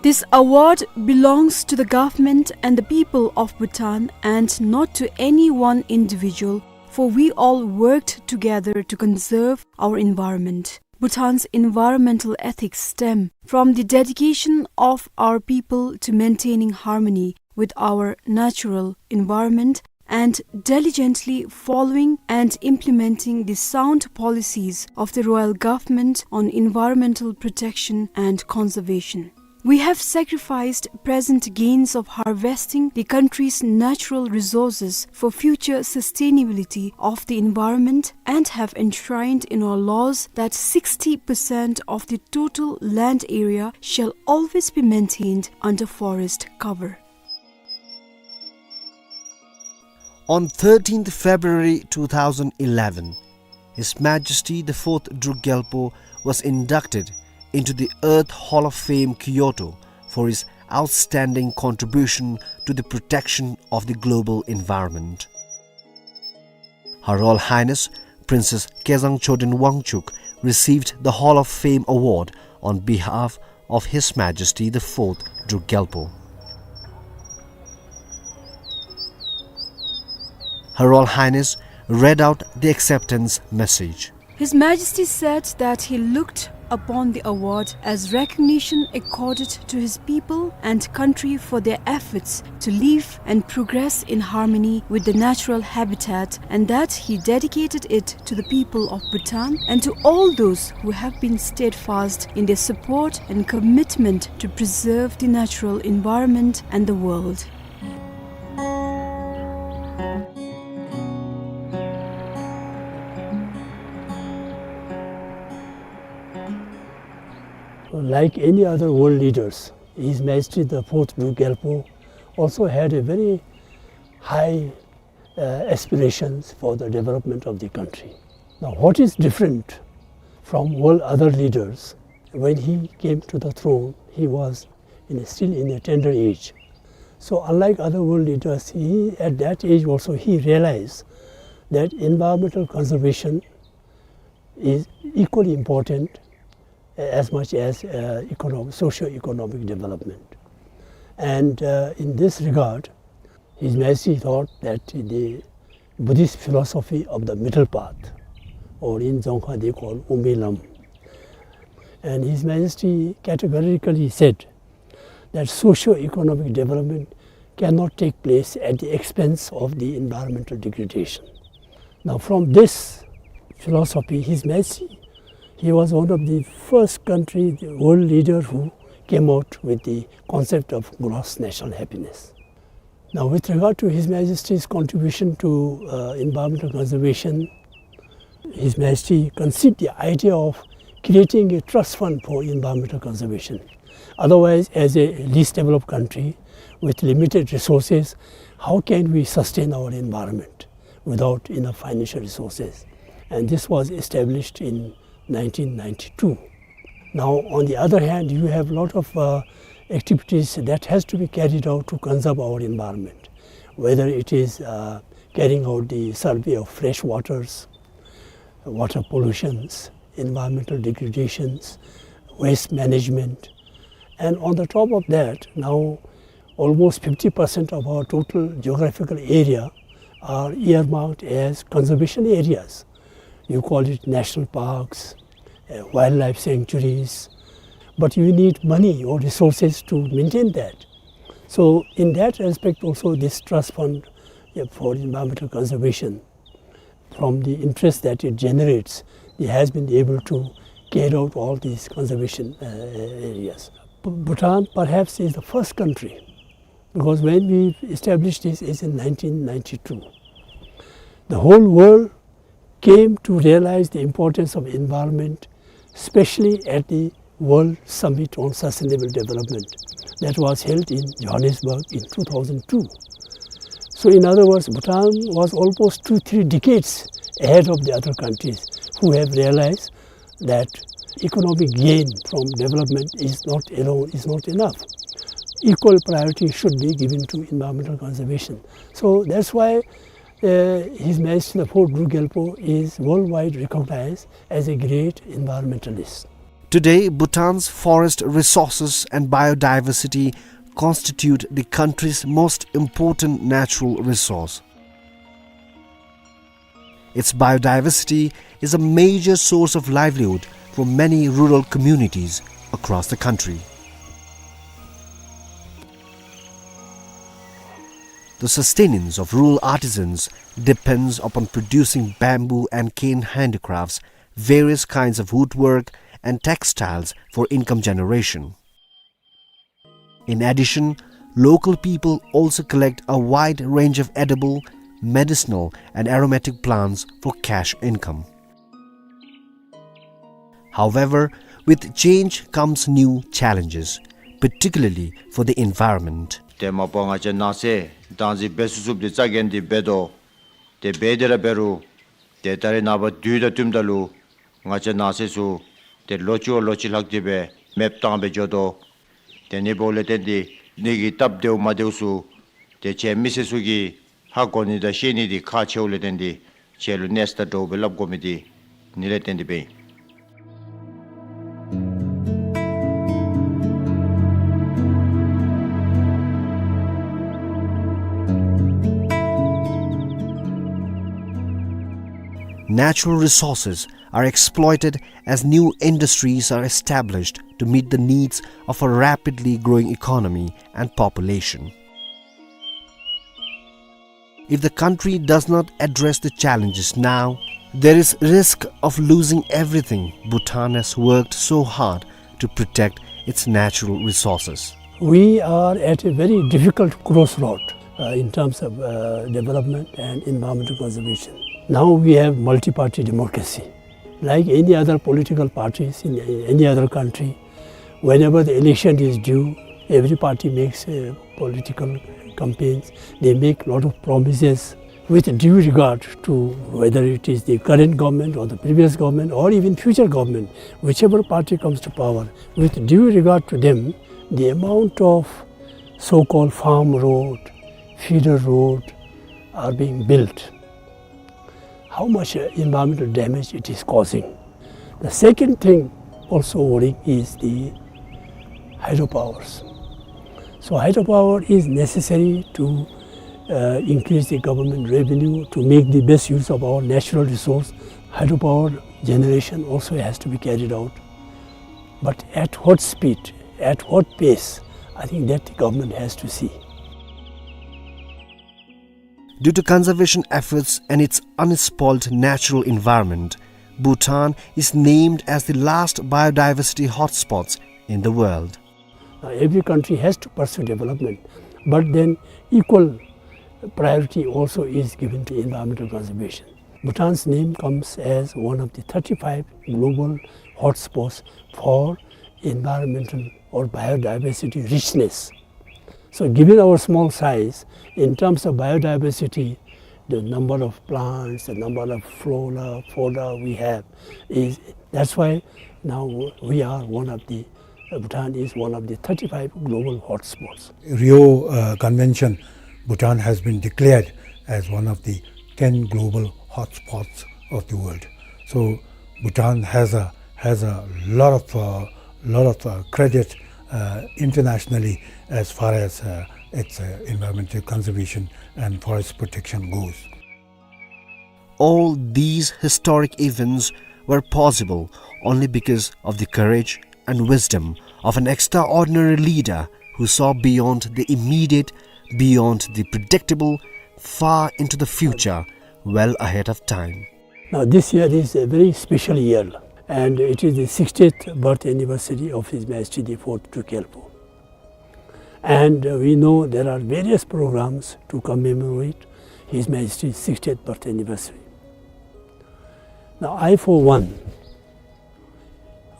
"This award belongs to the government and the people of Bhutan and not to any one individual, for we all worked together to conserve our environment. Bhutan's environmental ethics stem from the dedication of our people to maintaining harmony with our natural environment and diligently following and implementing the sound policies of the Royal Government on environmental protection and conservation. We have sacrificed present gains of harvesting the country's natural resources for future sustainability of the environment and have enshrined in our laws that sixty percent of the total land area shall always be maintained under forest cover." On thirteenth February two thousand eleven, His Majesty the Fourth Druk Gyalpo was inducted into the Earth Hall of Fame, Kyoto, for his outstanding contribution to the protection of the global environment. Her Royal Highness Princess Kezang Choden Wangchuck received the Hall of Fame award on behalf of His Majesty the Fourth Druk Gyalpo. Her Royal Highness read out the acceptance message. His Majesty said that he looked upon the award as recognition accorded to his people and country for their efforts to live and progress in harmony with the natural habitat, and that he dedicated it to the people of Bhutan and to all those who have been steadfast in their support and commitment to preserve the natural environment and the world. Like any other world leaders, His Majesty the Fourth Druk Gyalpo also had a very high, uh, aspirations for the development of the country. Now, what is different from all other leaders, when he came to the throne, he was in a, still in a tender age. So, unlike other world leaders, he, at that age also, he realized that environmental conservation is equally important as much as, uh, econo-, socio-economic development. And, uh, in this regard, His Majesty thought that the Buddhist philosophy of the middle path, or in Dzongkha they call Umilam. And His Majesty categorically said that socio-economic development cannot take place at the expense of the environmental degradation. Now, from this philosophy, His Majesty, he was one of the first country, the world leader who came out with the concept of gross national happiness. Now, with regard to His Majesty's contribution to, uh, environmental conservation, His Majesty conceived the idea of creating a trust fund for environmental conservation. Otherwise, as a least developed country with limited resources, how can we sustain our environment without enough financial resources? And this was established in nineteen ninety-two. Now, on the other hand, you have lot of, uh, activities that has to be carried out to conserve our environment, whether it is, uh, carrying out the survey of fresh waters, water pollutions, environmental degradations, waste management. And on the top of that, now almost fifty percent of our total geographical area are earmarked as conservation areas. You call it national parks, uh, wildlife sanctuaries, but you need money or resources to maintain that. So in that respect also, this trust fund, uh, for environmental conservation, from the interest that it generates, it has been able to carry out all these conservation, uh, areas. B-, Bhutan perhaps is the first country, because when we established this is in nineteen ninety-two. The whole world came to realize the importance of environment, especially at the World Summit on Sustainable Development that was held in Johannesburg in two thousand two. So in other words, Bhutan was almost two, three decades ahead of the other countries who have realized that economic gain from development is not alone, is not enough. Equal priority should be given to environmental conservation. So that's why, uh, His Majesty the Fourth Druk Gyalpo is worldwide recognized as a great environmentalist. Today, Bhutan's forest resources and biodiversity constitute the country's most important natural resource. Its biodiversity is a major source of livelihood for many rural communities across the country. The sustenance of rural artisans depends upon producing bamboo and cane handicrafts, various kinds of woodwork, and textiles for income generation. In addition, local people also collect a wide range of edible, medicinal, and aromatic plants for cash income. However, with change comes new challenges, particularly for the environment. དེ་མ་པ་ང་བཅས་ནང་སའི་བདག་འཛིན་འབད་ཚུགས་ཚུགསཔ་འདི་རྩ་འགེངས་ཏེ་འབད་དོ། དེ་འབད་དེ་ར་འབད་རུང་དེ་ད་རེས་ནངས་པ་དུས་དང་བསྟུནམ་ད་ལུ་ང་བཅས་ནང་སའི་ཚུ་དེ་ལོ་གཅིག་བ་ལོ་གཅིག་ལྷག་སྟེ་སྦེ་མེདཔ་བཏང་སྦེ་འགྱོ་དོ། དེ་ནི་འབདཝ་ལས་བརྟེན་ཏེ་ནི་གི་སྟབས་བདེཝ་མ་བདེཝ་ཚུ་དེ་ཁྱེད་མི་སེར་ཚུ་གིས་ཧ་གོ་ནི་དང་ཤེས་ནི་འདི་ཁག་ཆེཝ་ལས་བརྟེན་ཏེ་ཁྱེད་ལུ་གནས་ཚུ་དང་འདྲཝ་སྦེ་སླབ་དགོ་མི་འདི་ནི་ལས་བརྟེན་ཏེ་སྦེ་ཨིན། Natural resources are exploited as new industries are established to meet the needs of a rapidly growing economy and population. If the country does not address the challenges now, there is risk of losing everything Bhutan has worked so hard to protect its natural resources. We are at a very difficult crossroad, uh, in terms of, uh, development and environmental conservation. Now we have multi-party democracy. Like any other political parties in any other country, whenever the election is due, every party makes, uh, political campaigns. They make lot of promises with due regard to whether it is the current government or the previous government or even future government, whichever party comes to power, with due regard to them, the amount of so-called farm road, feeder road are being built. How much, uh, environmental damage it is causing. The second thing also worrying is the hydropowers. So hydropower is necessary to, uh, increase the government revenue, to make the best use of our natural resource. Hydropower generation also has to be carried out. But at what speed, at what pace, I think that the government has to see. Due to conservation efforts and its unspoiled natural environment, Bhutan is named as the last biodiversity hotspots in the world. Now, every country has to pursue development, but then equal priority also is given to environmental conservation. Bhutan's name comes as one of the thirty-five global hotspots for environmental or biodiversity richness. So, given our small size, in terms of biodiversity, the number of plants, the number of flora, fauna we have is, that's why now we are one of the, uh, Bhutan is one of the thirty-five global hotspots. Rio, uh, Convention, Bhutan has been declared as one of the ten global hotspots of the world. So Bhutan has a, has a lot of, uh, lot of, uh, credit, uh, internationally as far as, uh, its, uh, environmental conservation and forest protection goes. All these historic events were possible only because of the courage and wisdom of an extraordinary leader who saw beyond the immediate, beyond the predictable, far into the future, well ahead of time. Now, this year is a very special year, and it is the sixtieth birth anniversary of His Majesty the Fourth Druk Gyalpo. And, uh, we know there are various programs to commemorate His Majesty's sixtieth birth anniversary. Now, I, for one,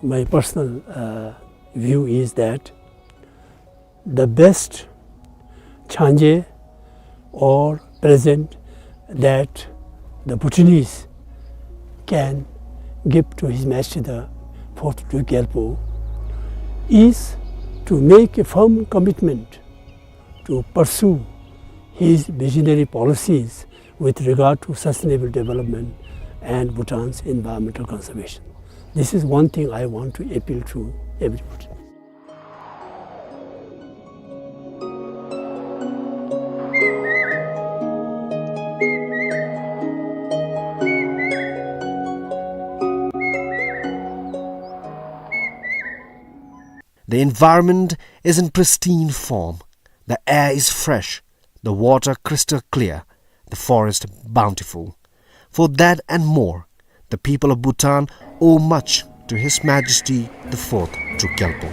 my personal, uh, view is that the best changé or present that the Bhutanese can give to His Majesty the Fourth Druk Gyalpo is to make a firm commitment to pursue his visionary policies with regard to sustainable development and Bhutan's environmental conservation. This is one thing I want to appeal to everybody. The environment is in pristine form. The air is fresh, the water crystal clear, the forest bountiful. For that and more, the people of Bhutan owe much to His Majesty the Fourth Druk Gyalpo.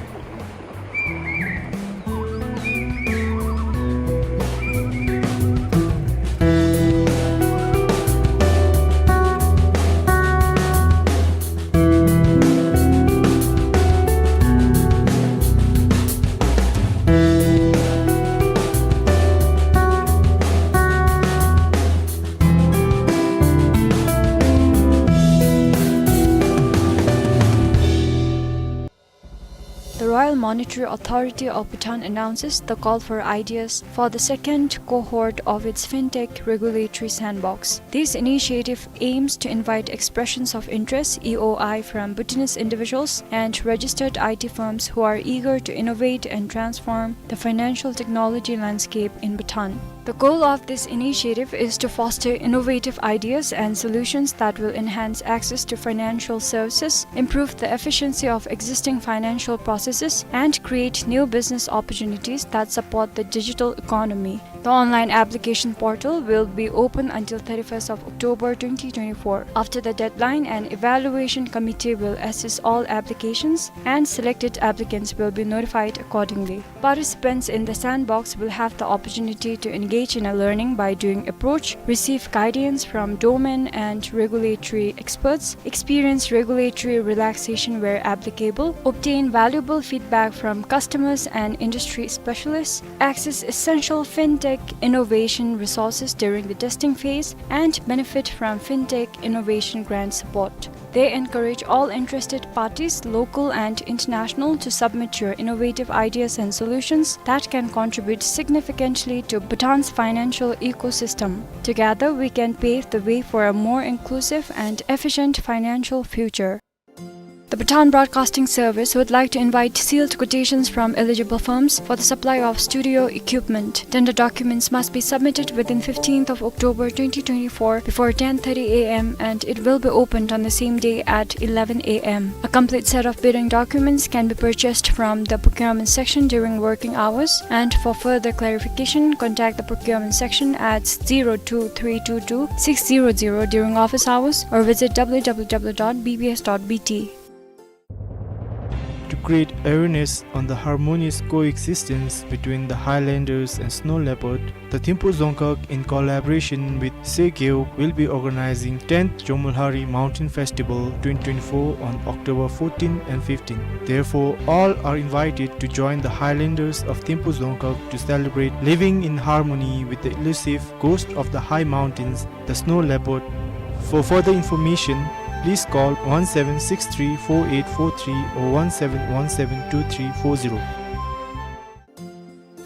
The Royal Monetary Authority of Bhutan announces the call for ideas for the second cohort of its FinTech Regulatory Sandbox. This initiative aims to invite expressions of interest, E O I, from Bhutanese individuals and registered I T firms who are eager to innovate and transform the financial technology landscape in Bhutan. The goal of this initiative is to foster innovative ideas and solutions that will enhance access to financial services, improve the efficiency of existing financial processes, and create new business opportunities that support the digital economy. The online application portal will be open until thirty-first of October twenty twenty-four. After the deadline, an evaluation committee will assess all applications, and selected applicants will be notified accordingly. Participants in the sandbox will have the opportunity to engage in a learning by doing approach, receive guidance from domain and regulatory experts, experience regulatory relaxation where applicable, obtain valuable feedback from customers and industry specialists, access essential fintech innovation resources during the testing phase, and benefit from fintech innovation grant support. They encourage all interested parties, local and international, to submit your innovative ideas and solutions that can contribute significantly to Bhutan's financial ecosystem. Together, we can pave the way for a more inclusive and efficient financial future. The Bhutan Broadcasting Service would like to invite sealed quotations from eligible firms for the supply of studio equipment. Tender documents must be submitted within fifteenth of October twenty twenty-four before ten thirty A M, and it will be opened on the same day at eleven A M. A complete set of bidding documents can be purchased from the procurement section during working hours, and for further clarification, contact the procurement section at zero two three two two six zero zero during office hours or visit W W W dot B B S dot B T. To create awareness on the harmonious coexistence between the Highlanders and snow leopard, the Thimphu Dzongkhag, in collaboration with Sey Gewog, will be organizing tenth Jomolhari Mountain Festival twenty twenty-four on October fourteen and fifteen. Therefore, all are invited to join the Highlanders of Thimphu Dzongkhag to celebrate living in harmony with the elusive ghost of the high mountains, the snow leopard. For further information, please call one seven six three four eight four three or one seven one seven two three four zero.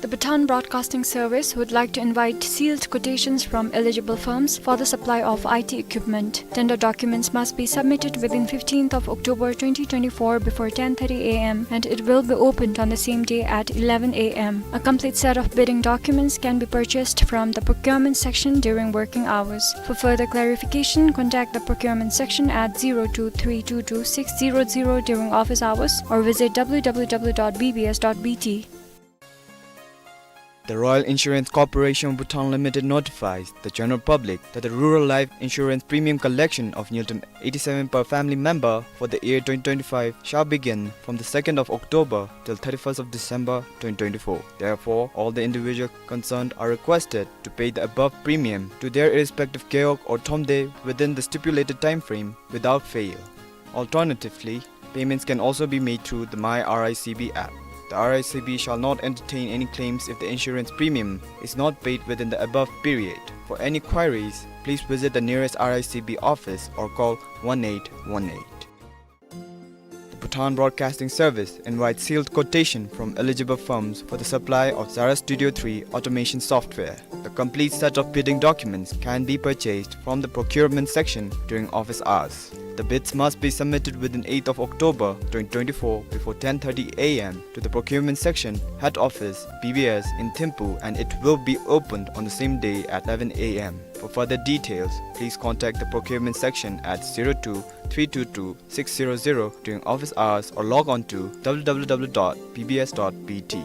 The Bhutan Broadcasting Service would like to invite sealed quotations from eligible firms for the supply of I T equipment. Tender documents must be submitted within fifteenth of October twenty twenty-four before ten thirty A M, and it will be opened on the same day at eleven A M. A complete set of bidding documents can be purchased from the procurement section during working hours. For further clarification, contact the procurement section at zero two three two two six zero zero during office hours or visit W W W dot B B S dot B T. The Royal Insurance Corporation of Bhutan Limited notifies the general public that the rural life insurance premium collection of Ngultrum eighty-seven per family member for the year twenty twenty-five shall begin from the second of October till thirty-first of December twenty twenty-four. Therefore, all the individual concerned are requested to pay the above premium to their respective Gewog or Thromde within the stipulated time frame without fail. Alternatively, payments can also be made through the My R I C B app. The R I C B shall not entertain any claims if the insurance premium is not paid within the above period. For any queries, please visit the nearest R I C B office or call one eight one eight. The Bhutan Broadcasting Service invites sealed quotation from eligible firms for the supply of Zara Studio three automation software. The complete set of bidding documents can be purchased from the procurement section during office hours. The bids must be submitted within eighth of October twenty twenty-four before ten thirty A M to the procurement section, head office, B B S in Thimphu, and it will be opened on the same day at eleven A M. For further details, please contact the procurement section at zero two three two two six zero zero during office hours or log on to W W W dot B B S dot B T.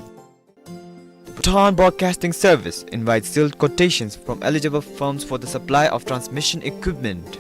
The Bhutan Broadcasting Service invites sealed quotations from eligible firms for the supply of transmission equipment.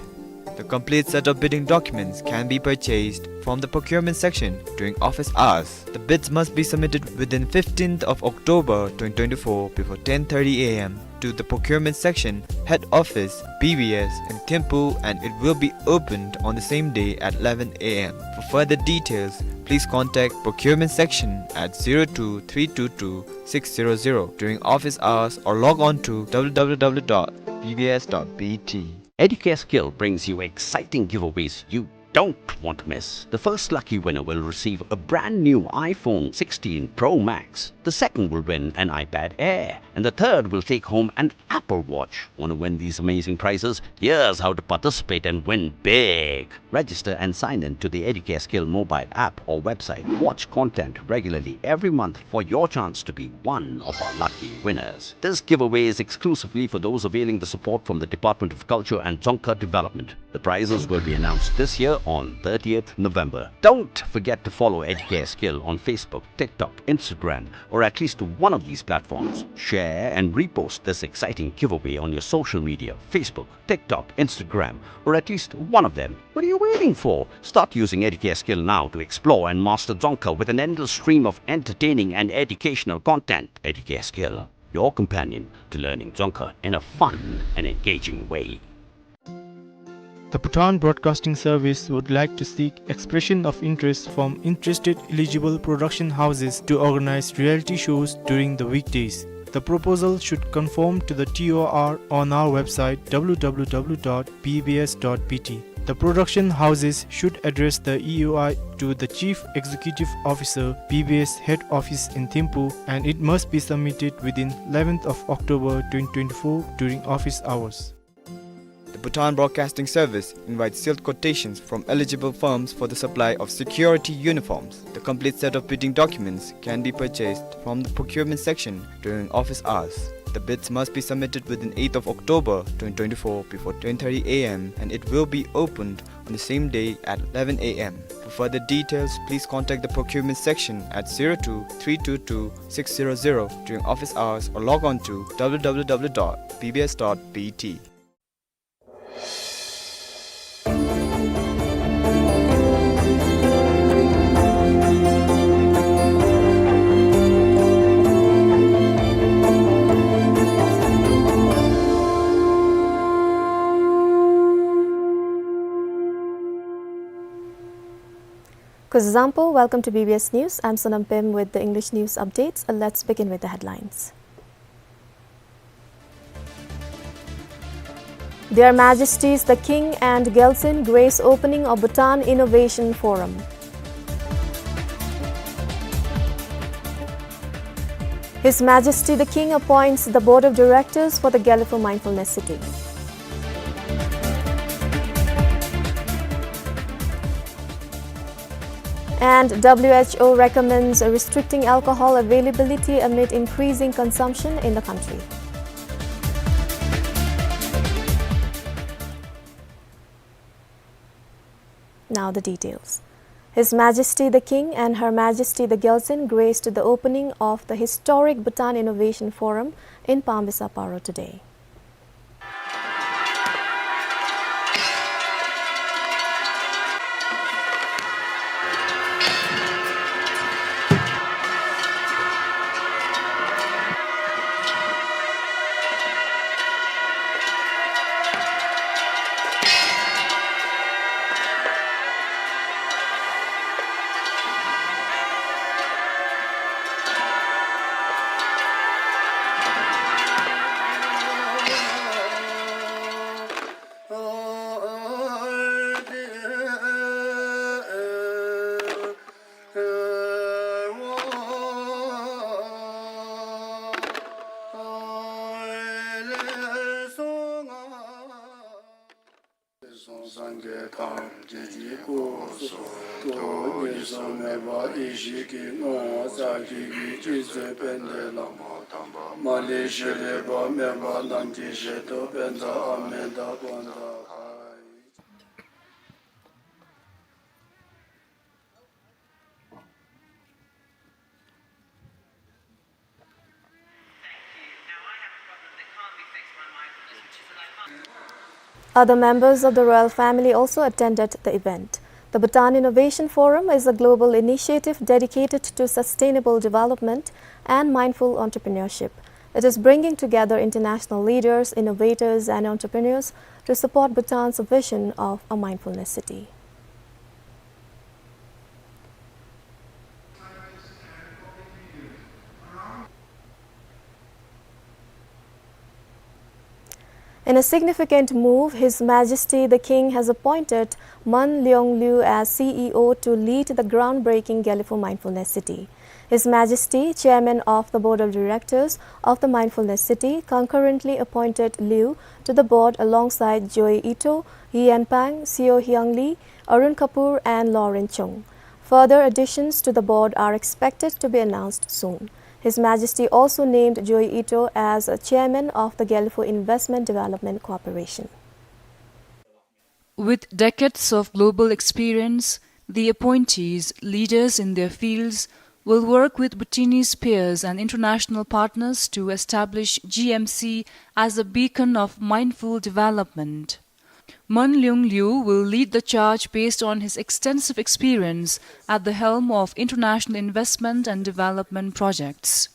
The complete set of bidding documents can be purchased from the procurement section during office hours. The bids must be submitted within fifteenth of October twenty twenty-four before ten thirty A M to the procurement section, head office, B B S in Thimphu, and it will be opened on the same day at eleven A M. For further details, please contact procurement section at zero two three two two six zero zero during office hours or log on to W W W dot B B S dot B T. Educare Skill brings you exciting giveaways you don't want to miss. The first lucky winner will receive a brand new iPhone sixteen Pro Max. The second will win an iPad Air. And the third will take home an Apple Watch. Want to win these amazing prizes? Here's how to participate and win big. Register and sign in to the Educare Skill mobile app or website. Watch content regularly every month for your chance to be one of our lucky winners. This giveaway is exclusively for those availing the support from the Department of Culture and Dzongkha Development. The prizes will be announced this year on thirtieth November. Don't forget to follow Educare Skill on Facebook, TikTok, Instagram, or at least one of these platforms. Share and repost this exciting giveaway on your social media, Facebook, TikTok, Instagram, or at least one of them. What are you waiting for? Start using Educare Skill now to explore and master Dzongkha with an endless stream of entertaining and educational content. Educare Skill, your companion to learning Dzongkha in a fun and engaging way. The Bhutan Broadcasting Service would like to seek expression of interest from interested eligible production houses to organize reality shows during the weekdays. The proposal should conform to the T O R on our website W W W dot B B S dot B T. The production houses should address the E O I to the Chief Executive Officer, B B S Head Office in Thimphu, and it must be submitted within eleventh of October twenty twenty-four during office hours. The Bhutan Broadcasting Service invites sealed quotations from eligible firms for the supply of security uniforms. The complete set of bidding documents can be purchased from the procurement section during office hours. The bids must be submitted within eighth of October twenty twenty-four before ten thirty A M and it will be opened on the same day at eleven A M. For further details, please contact the procurement section at zero two three two two six zero zero during office hours or log on to W W W dot B B S dot B T. Kuzuzangpo, welcome to B B S News. I'm Sonam Pem with the English news updates. Let's begin with the headlines. Their Majesties the King and Gyaltsuen grace opening of Bhutan Innovation Forum. His Majesty the King appoints the Board of Directors for the Gelephu Mindfulness City. And W H O recommends restricting alcohol availability amid increasing consumption in the country. Now the details. His Majesty the King and Her Majesty the Gyaltsuen graced the opening of the historic Bhutan Innovation Forum in Pambisa Paro today. སངས་རྒྱས་ཐམས་ཅད་ཀྱི་སྐུ་གསུང་ཐུགས་གཉིས་སུ་མེད་པ་ཡེ་ཤེས་ཀྱི་ངོ་བོ་རྩ་བརྒྱད་ཀྱི་སྤྱི་གཙུག་དཔལ་ལྡན་བླ་མ་དམ་པ་མ་ལུས་ཤེས་རིག་པ་མེད་པ་རྣམས་ཀྱི་ཞལ་དུ་པཉྩ་ཨ་མི་ཏ་བྷ་ཏ་ཁ། Other members of the royal family also attended the event. The Bhutan Innovation Forum is a global initiative dedicated to sustainable development and mindful entrepreneurship. It is bringing together international leaders, innovators, and entrepreneurs to support Bhutan's vision of a mindfulness city. In a significant move, His Majesty the King has appointed Mun Leung Liu as C E O to lead the groundbreaking Gelephu Mindfulness City. His Majesty, Chairman of the Board of Directors of the Mindfulness City, concurrently appointed Liu to the board alongside Joi Ito, Yi Yanpang, Seo Hyang Lee, Arun Kapoor and Lauren Chung. Further additions to the board are expected to be announced soon. His Majesty also named Joi Ito as a chairman of the Gelephu Investment Development Corporation. With decades of global experience, the appointees, leaders in their fields, will work with Bhutanese peers and international partners to establish G M C as a beacon of mindful development. Mun Leung Liu will lead the charge based on his extensive experience at the helm of international investment and development projects.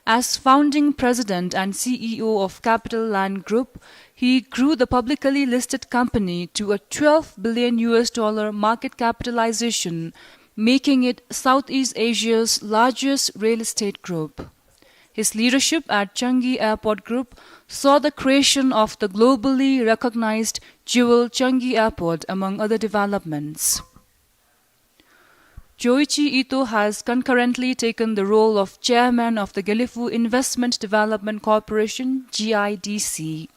As founding president and C E O of Capital Land Group, he grew the publicly listed company to a twelve billion U S dollar market capitalization, making it Southeast Asia's largest real estate group. His leadership at Changi Airport Group saw the creation of the globally recognized jewel Changi Airport, among other developments. Joichi Ito has concurrently taken the role of chairman of the Gelephu Investment Development Corporation, G I D C.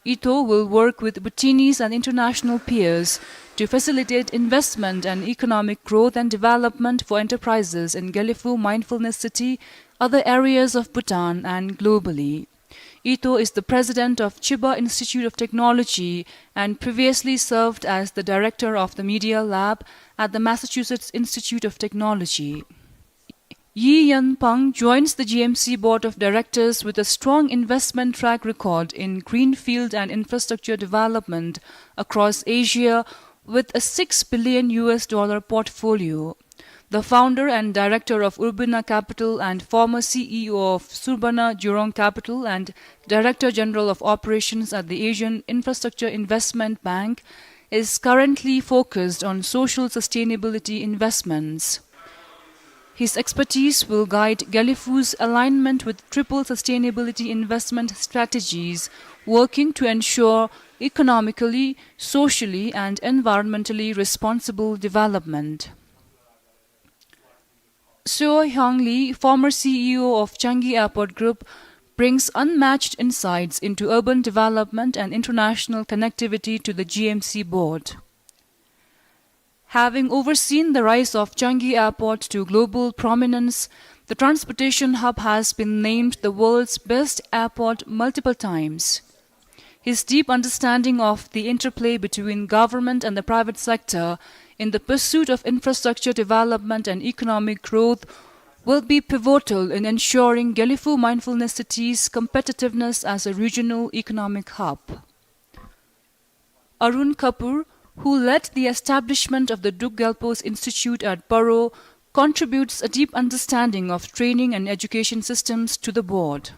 Ito will work with Bhutanese and international peers to facilitate investment and economic growth and development for enterprises in Gelephu Mindfulness City, other areas of Bhutan, and globally. Ito is the president of Chiba Institute of Technology and previously served as the director of the Media Lab at the Massachusetts Institute of Technology. Yi Yan Pang joins the G M C Board of Directors with a strong investment track record in greenfield and infrastructure development across Asia, with a six billion U S dollar portfolio. The founder and director of Urbina Capital and former C E O of Surbana Jurong Capital and Director General of Operations at the Asian Infrastructure Investment Bank is currently focused on social sustainability investments. His expertise will guide Gelephu's alignment with triple sustainability investment strategies, working to ensure economically, socially, and environmentally responsible development. Seo Hyang Lee, former C E O of Changi Airport Group, brings unmatched insights into urban development and international connectivity to the G M C board. Having overseen the rise of Changi Airport to global prominence, the transportation hub has been named the world's best airport multiple times. His deep understanding of the interplay between government and the private sector in the pursuit of infrastructure development and economic growth will be pivotal in ensuring Gelephu Mindfulness City's competitiveness as a regional economic hub. Arun Kapoor, who led the establishment of the Druk Gyalpo's Institute at Paro, contributes a deep understanding of training and education systems to the board.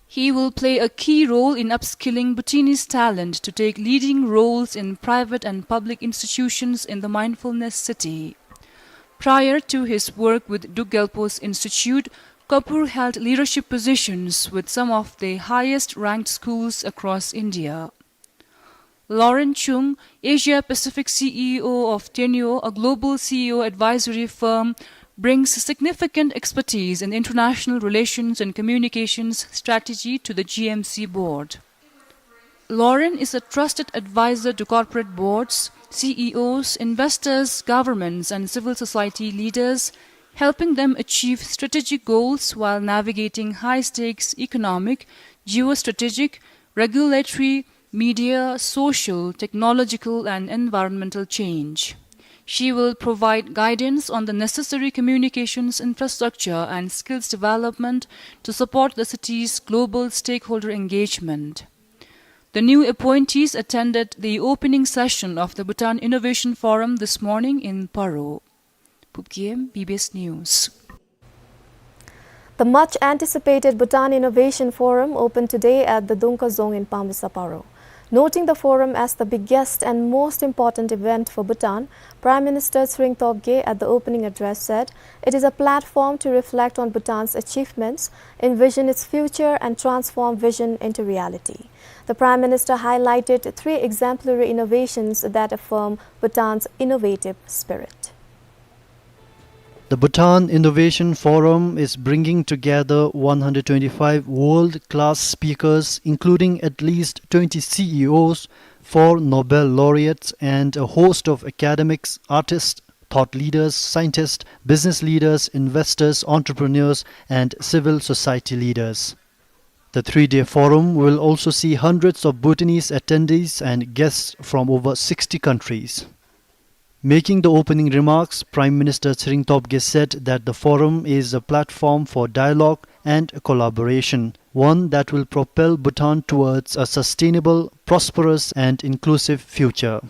He will play a key role in upskilling Bhutanese talent to take leading roles in private and public institutions in the Mindfulness City. Prior to his work with Druk Gyalpo's Institute, Kapoor held leadership positions with some of the highest ranked schools across India. Lauren Chung, Asia Pacific C E O of Teneo, a global C E O advisory firm, brings significant expertise in international relations and communications strategy to the G M C board. Lauren is a trusted advisor to corporate boards, C E Os, investors, governments, and civil society leaders, helping them achieve strategic goals while navigating high-stakes economic, geostrategic, regulatory, media, social, technological, and environmental change. She will provide guidance on the necessary communications infrastructure and skills development to support the city's global stakeholder engagement. The new appointees attended the opening session of the Bhutan Innovation Forum this morning in Paro. Pupkiem, B B S News. The much anticipated Bhutan Innovation Forum opened today at the Dungka Dzong in Pamisa, Paro. Noting the forum as the biggest and most important event for Bhutan, Prime Minister Tshering Tobgay at the opening address said it is a platform to reflect on Bhutan's achievements, envision its future, and transform vision into reality. The Prime Minister highlighted three exemplary innovations that affirm Bhutan's innovative spirit. The Bhutan Innovation Forum is bringing together one hundred twenty-five world-class speakers, including at least twenty C E Os, four Nobel laureates, and a host of academics, artists, thought leaders, scientists, business leaders, investors, entrepreneurs, and civil society leaders. The three-day forum will also see hundreds of Bhutanese attendees and guests from over sixty countries. Making the opening remarks, Prime Minister Tshering Tobgay said that the forum is a platform for dialogue and collaboration, one that will propel Bhutan towards a sustainable, prosperous, and inclusive future.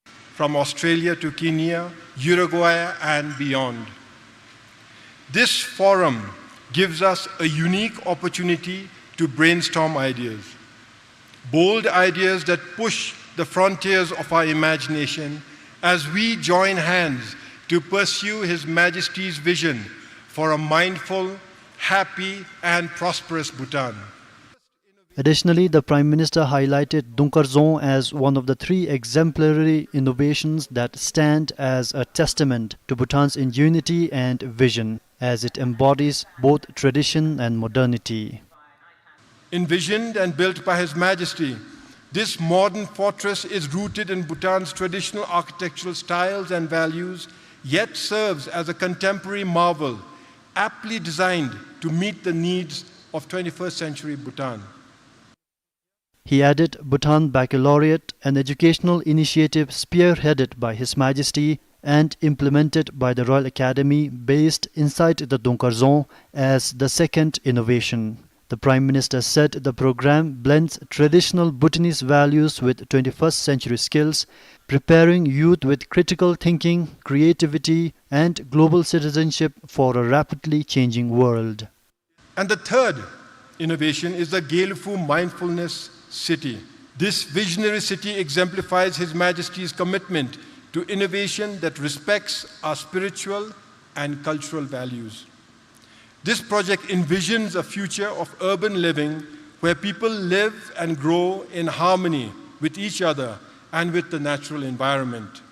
From Australia to Kenya, Uruguay, and beyond. This forum gives us a unique opportunity to brainstorm ideas, bold ideas that push the frontiers of our imagination as we join hands to pursue His Majesty's vision for a mindful, happy, and prosperous Bhutan. Additionally, the Prime Minister highlighted Dungka Dzong as one of the three exemplary innovations that stand as a testament to Bhutan's ingenuity and vision, as it embodies both tradition and modernity. Envisioned and built by His Majesty, This modern fortress is rooted in Bhutan's traditional architectural styles and values, yet serves as a contemporary marvel, aptly designed to meet the needs of twenty-first century Bhutan. He added, Bhutan Baccalaureate, an educational initiative spearheaded by His Majesty and implemented by the Royal Academy, based inside the Dongkar Dzong, as the second innovation. The Prime Minister said the program blends traditional Bhutanese values with twenty-first century skills, preparing youth with critical thinking, creativity, and global citizenship for a rapidly changing world. And the third innovation is the Gelephu Mindfulness City. This visionary city exemplifies His Majesty's commitment to innovation that respects our spiritual and cultural values. This project envisions a future of urban living where people live and grow in harmony with each other and with the natural environment.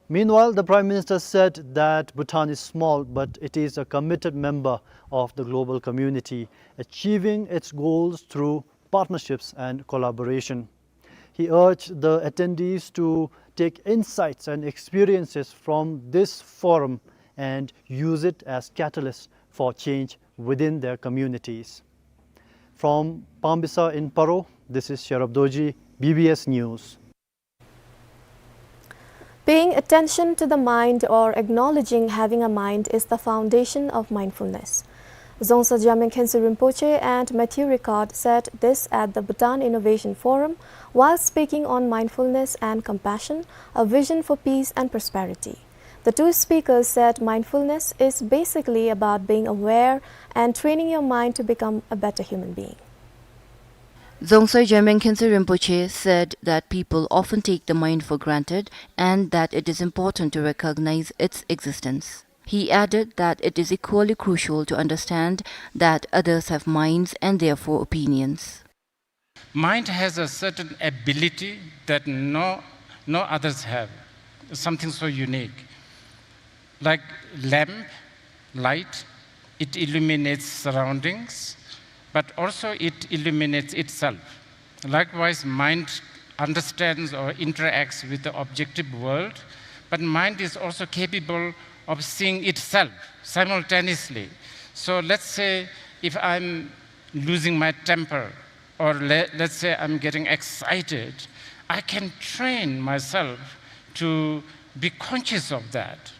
Meanwhile, the Prime Minister said that Bhutan is small, but it is a committed member of the global community, achieving its goals through partnerships and collaboration. He urged the attendees to take insights and experiences from this forum and use it as catalysts for change within their communities. From Pambisa in Paro, this is Sherab Dorji, B B S News. Paying attention to the mind or acknowledging having a mind is the foundation of mindfulness. Dzongsa Jamyang Khyentse Rinpoche and Matthew Ricard said this at the Bhutan Innovation Forum while speaking on mindfulness and compassion, a vision for peace and prosperity. The two speakers said mindfulness is basically about being aware and training your mind to become a better human being. Dzongsa Jamyang Khyentse Rinpoche said that people often take the mind for granted and that it is important to recognize its existence. He added that it is equally crucial to understand that others have minds and therefore opinions. Mind has a certain ability that no, no others have, something so unique. Like lamp, light, it illuminates surroundings, but also it illuminates itself. Likewise, mind understands or interacts with the objective world, but mind is also capable of seeing itself simultaneously. So let's say if I'm losing my temper, or le-, let's say I'm getting excited, I can train myself to be conscious of that.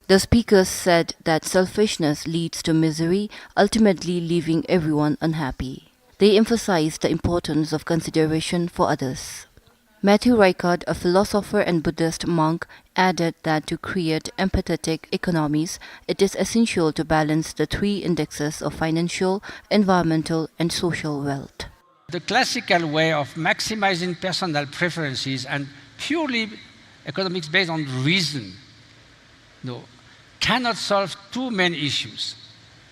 The speakers said that selfishness leads to misery, ultimately leaving everyone unhappy. They emphasized the importance of consideration for others. Matthew Ricard, a philosopher and Buddhist monk, added that to create empathetic economies, it is essential to balance the three indexes of financial, environmental, and social wealth. The classical way of maximizing personal preferences and purely economics based on reason, no, cannot solve two main issues: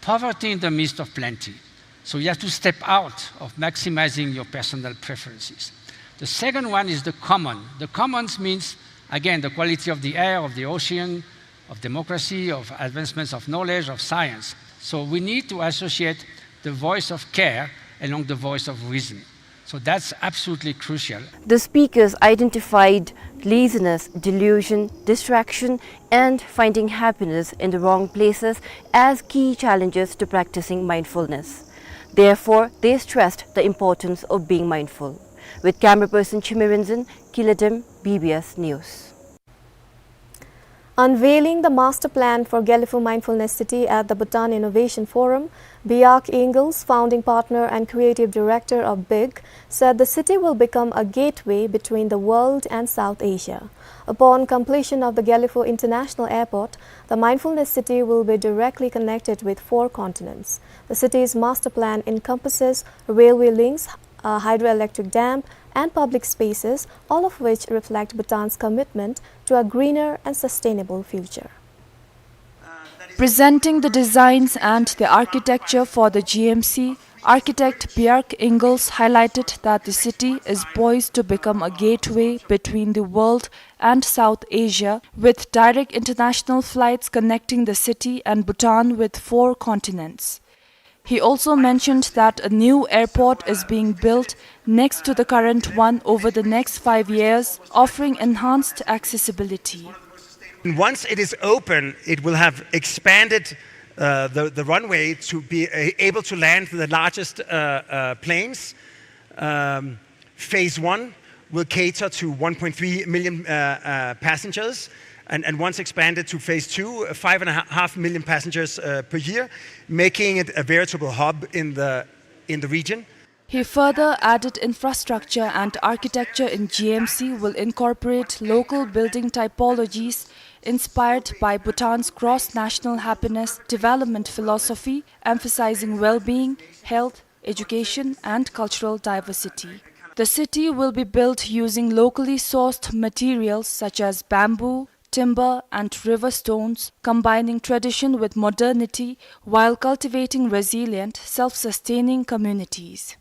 poverty in the midst of plenty. So you have to step out of maximizing your personal preferences. The second one is the common. The commons means, again, the quality of the air, of the ocean, of democracy, of advancements of knowledge, of science. So we need to associate the voice of care along the voice of reason. So that's absolutely crucial. The speakers identified laziness, delusion, distraction, and finding happiness in the wrong places as key challenges to practicing mindfulness. Therefore, they stressed the importance of being mindful. With camera person Chime Rinzin, Kiladem, B B S News. Unveiling the master plan for Gelephu Mindfulness City at the Bhutan Innovation Forum, Bjarke Ingels, founding partner and creative director of BIG, said the city will become a gateway between the world and South Asia. Upon completion of the Gelephu International Airport, the Mindfulness City will be directly connected with four continents. The city's master plan encompasses railway links, a hydroelectric dam, and public spaces, all of which reflect Bhutan's commitment to a greener and sustainable future. Presenting the designs and the architecture for the G M C, architect Bjarke Ingels highlighted that the city is poised to become a gateway between the world and South Asia, with direct international flights connecting the city and Bhutan with four continents. He also mentioned that a new airport is being built next to the current one over the next five years, offering enhanced accessibility. And once it is open, it will have expanded, uh, the, the runway to be, uh, able to land the largest, uh, uh, planes. Um, phase one will cater to one point three million, uh, uh, passengers, and, and once expanded to phase two, uh, five and a half million passengers, uh, per year, making it a veritable hub in the, in the region. He further added infrastructure and architecture in G M C will incorporate local building typologies inspired by Bhutan's cross-national happiness development philosophy, emphasizing well-being, health, education, and cultural diversity. The city will be built using locally sourced materials such as bamboo, timber, and river stones, combining tradition with modernity while cultivating resilient, self-sustaining communities.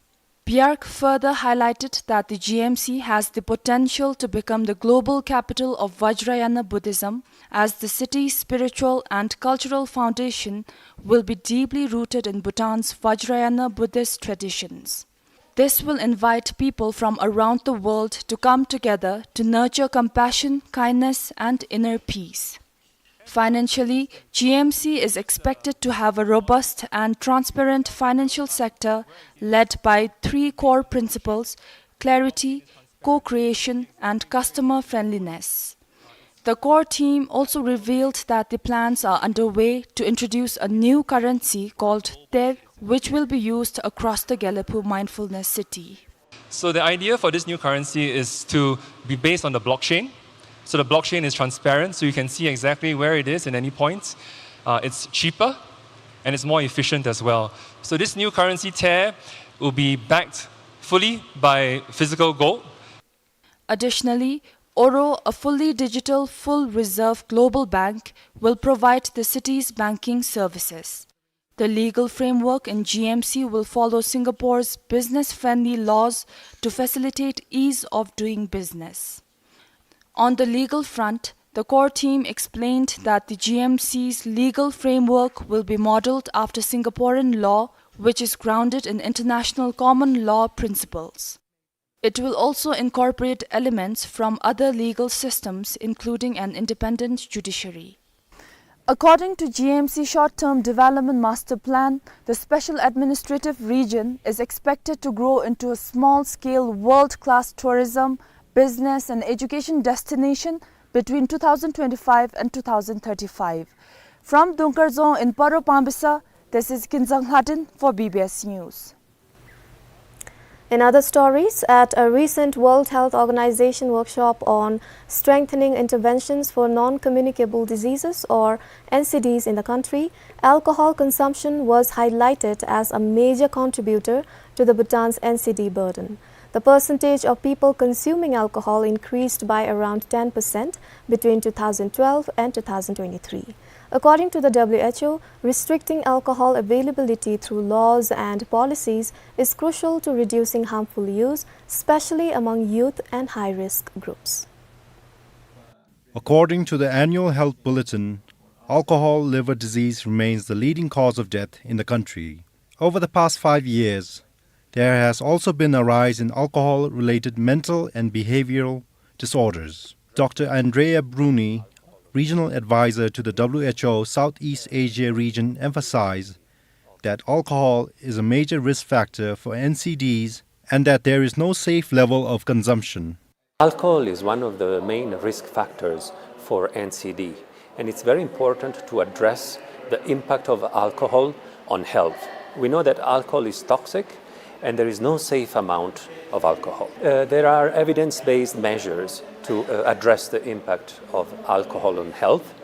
Bjarke further highlighted that the G M C has the potential to become the global capital of Vajrayana Buddhism, as the city's spiritual and cultural foundation will be deeply rooted in Bhutan's Vajrayana Buddhist traditions. This will invite people from around the world to come together to nurture compassion, kindness, and inner peace. Financially, G M C is expected to have a robust and transparent financial sector led by three core principles: clarity, co-creation, and customer friendliness. The core team also revealed that the plans are underway to introduce a new currency called Ter, which will be used across the Gelephu Mindfulness City. So the idea for this new currency is to be based on the blockchain. So the blockchain is transparent, so you can see exactly where it is in any point. Uh, it's cheaper and it's more efficient as well. So this new currency, Ter, will be backed fully by physical gold. Additionally, Oro, a fully digital, full reserve global bank, will provide the city's banking services. The legal framework in G M C will follow Singapore's business-friendly laws to facilitate ease of doing business. On the legal front, the core team explained that the G M C's legal framework will be modeled after Singaporean law, which is grounded in international common law principles. It will also incorporate elements from other legal systems, including an independent judiciary. According to G M C Short-Term Development Master Plan, the Special Administrative Region is expected to grow into a small-scale, world-class tourism, business, and education destination between two thousand twenty-five and two thousand thirty-five. From Dungkar Dzong in Paro Pambisa, this is Kinzang Hladin for B B S News. In other stories, at a recent World Health Organization workshop on strengthening interventions for non-communicable diseases, or N C Ds, in the country, alcohol consumption was highlighted as a major contributor to the Bhutan's N C D burden. The percentage of people consuming alcohol increased by around ten percent between two thousand twelve and two thousand twenty-three. According to the W H O, restricting alcohol availability through laws and policies is crucial to reducing harmful use, especially among youth and high-risk groups. According to the annual health bulletin, alcohol liver disease remains the leading cause of death in the country. Over the past five years, there has also been a rise in alcohol-related mental and behavioral disorders. Doctor Andrea Bruni, regional advisor to the W H O Southeast Asia region, emphasized that alcohol is a major risk factor for N C Ds and that there is no safe level of consumption. Alcohol is one of the main risk factors for N C D, and it's very important to address the impact of alcohol on health. We know that alcohol is toxic and there is no safe amount of alcohol. Uh, there are evidence-based measures to, uh, address the impact of alcohol on health,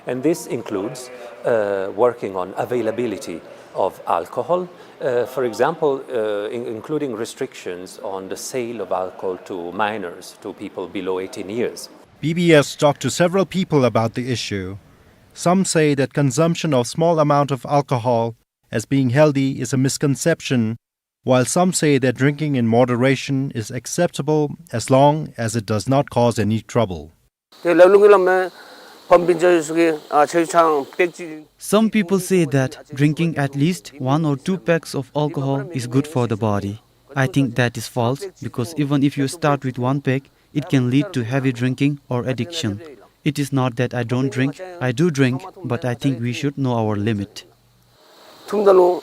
and this includes, uh, working on availability of alcohol, uh, for example, uh, in-, including restrictions on the sale of alcohol to minors, to people below eighteen years. B B S talked to several people about the issue. Some say that consumption of small amount of alcohol as being healthy is a misconception, while some say that drinking in moderation is acceptable as long as it does not cause any trouble. Te lawlung lam me ཕམ་སྤུན་ཆ་ཚུ་གིས་ཨ་ཆ་ཆང་པེག་གཅིག Some people say that drinking at least one or two packs of alcohol is good for the body. I think that is false, because even if you start with one pack, it can lead to heavy drinking or addiction. It is not that I don't drink, I do drink, but I think we should know our limit. ཐུམ་ད་ལུ་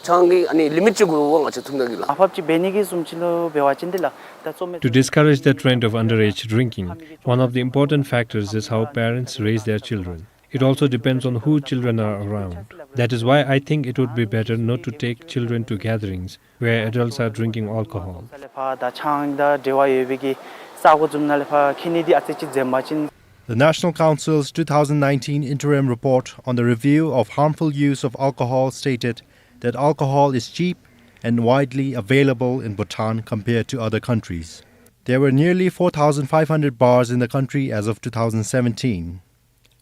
ཆང་གི་ཨ་ནི་ལི་མིཊ་ཅིག་དགོ་པས་ང་བཅས་ཐུམ་ད་གི་ལགས། ཨ་ཕབ་ཅིག་འབད་ནི་གི་བཟུམ་ཅིག་ལུ་འབད་བ་ཅིན་འདི་ལགས། ད་ཚོ་མེད། To discourage the trend of underage drinking, one of the important factors is how parents raise their children. It also depends on who children are around. That is why I think it would be better not to take children to gatherings where adults are drinking alcohol. ད་ཆང་དང་འབྲེལ་བ་ཡོད་པའི་གི་ས་གོ་བཟུམ་ནང་ལས་ཕར་ཁེ་ནི་འདི་ཨ་ཙི་ཅིག་འཛེམ་པ་ཅིན། The National Council's two thousand nineteen interim report on the review of harmful use of alcohol stated that alcohol is cheap and widely available in Bhutan compared to other countries. There were nearly four thousand five hundred bars in the country as of two thousand seventeen.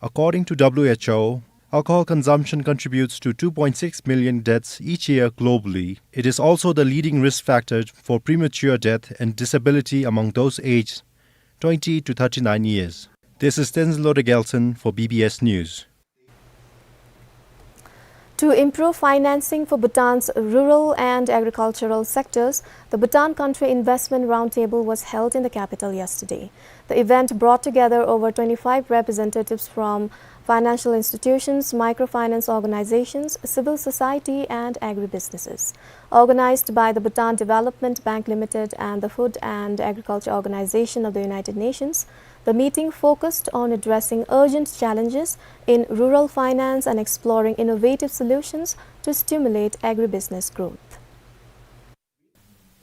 According to W H O, alcohol consumption contributes to two point six million deaths each year globally. It is also the leading risk factor for premature death and disability among those aged twenty to thirty-nine years. This is Tenzin Lorde Gyaltshen for B B S News. To improve financing for Bhutan's rural and agricultural sectors, the Bhutan Country Investment Roundtable was held in the capital yesterday. The event brought together over twenty-five representatives from financial institutions, microfinance organizations, civil society, and agribusinesses. Organized by the Bhutan Development Bank Limited and the Food and Agriculture Organization of the United Nations, the meeting focused on addressing urgent challenges in rural finance and exploring innovative solutions to stimulate agribusiness growth.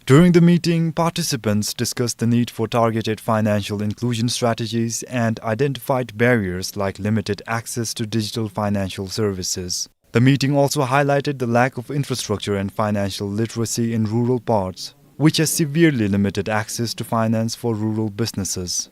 During the meeting, participants discussed the need for targeted financial inclusion strategies and identified barriers like limited access to digital financial services. The meeting also highlighted the lack of infrastructure and financial literacy in rural parts, which has severely limited access to finance for rural businesses.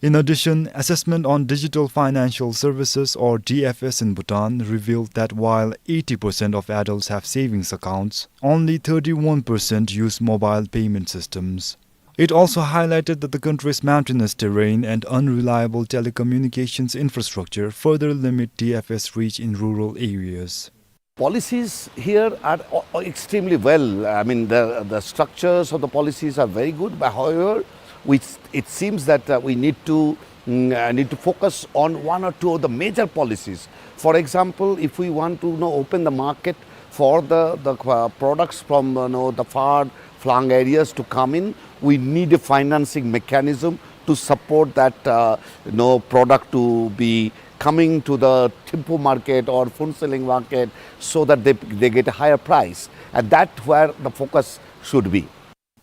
In addition, assessment on digital financial services, or D F S, in Bhutan revealed that while eighty percent of adults have savings accounts, only thirty-one percent use mobile payment systems. It also highlighted that the country's mountainous terrain and unreliable telecommunications infrastructure further limit D F S reach in rural areas. Policies here are o-, o-, extremely well. I mean, the, the structures of the policies are very good, but however, we, it seems that, uh, we need to, mm, uh, need to focus on one or two of the major policies. For example, if we want to, you know, open the market for the, the, uh, products from, you know, the far-flung areas to come in, we need a financing mechanism to support that, uh, you know, product to be coming to the Thimphu market or Phuentsholing market so that they, they get a higher price. And that where the focus should be.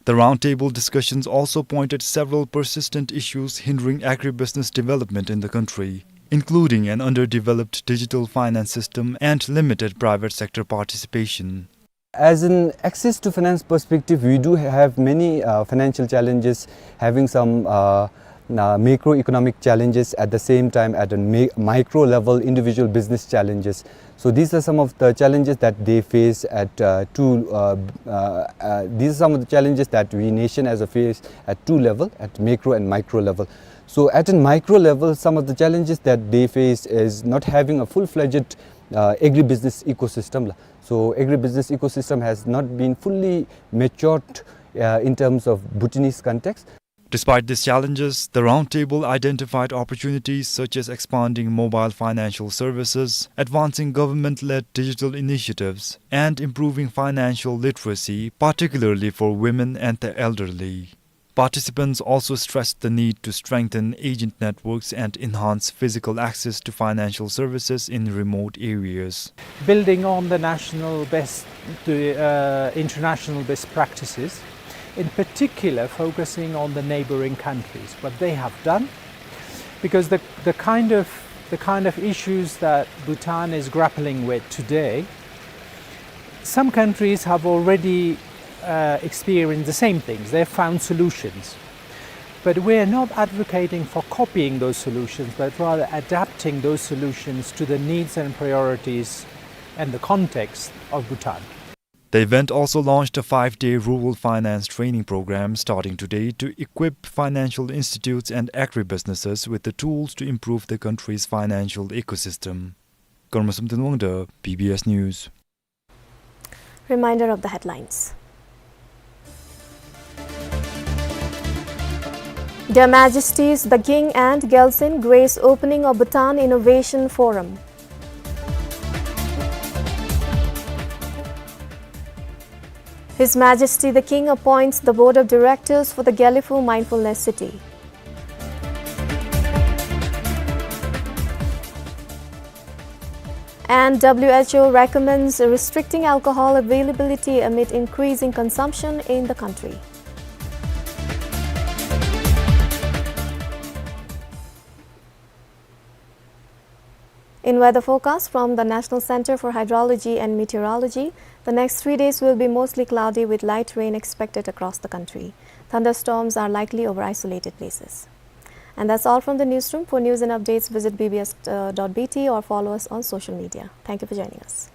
The roundtable discussions also pointed several persistent issues hindering agribusiness development in the country, including an underdeveloped digital finance system and limited private sector participation. As an access to finance perspective, we do have many, uh, financial challenges, having some, uh, uh, macroeconomic challenges, at the same time at a ma-, micro level, individual business challenges. So these are some of the challenges that they face at, uh, two, uh, uh, uh, these are some of the challenges that we nation as a face at two level, at macro and micro level. So at a micro level, some of the challenges that they face is not having a full-fledged, uh, agribusiness ecosystem la. So agribusiness ecosystem has not been fully matured, uh, in terms of Bhutanese context. Despite these challenges, the roundtable identified opportunities such as expanding mobile financial services, advancing government-led digital initiatives, and improving financial literacy, particularly for women and the elderly. Participants also stressed the need to strengthen agent networks and enhance physical access to financial services in remote areas. Building on the national best, the, uh, international best practices, in particular focusing on the neighboring countries, what they have done, because the, the kind of, the kind of issues that Bhutan is grappling with today, some countries have already, uh, experienced the same things. They have found solutions. But we are not advocating for copying those solutions, but rather adapting those solutions to the needs and priorities and the context of Bhutan. The event also launched a five-day rural finance training program starting today to equip financial institutes and agribusinesses with the tools to improve the country's financial ecosystem. Karma Samten Wangda, B B S News. Reminder of the headlines. Their Majesties the King and Gyaltsuen grace opening of Bhutan Innovation Forum. His Majesty the King appoints the Board of Directors for the Gelephu Mindfulness City. And W H O recommends restricting alcohol availability amid increasing consumption in the country. In weather forecast from the National Center for Hydrology and Meteorology, the next three days will be mostly cloudy with light rain expected across the country. Thunderstorms are likely over isolated places. And that's all from the newsroom. For news and updates, visit B B S dot B T or follow us on social media. Thank you for joining us.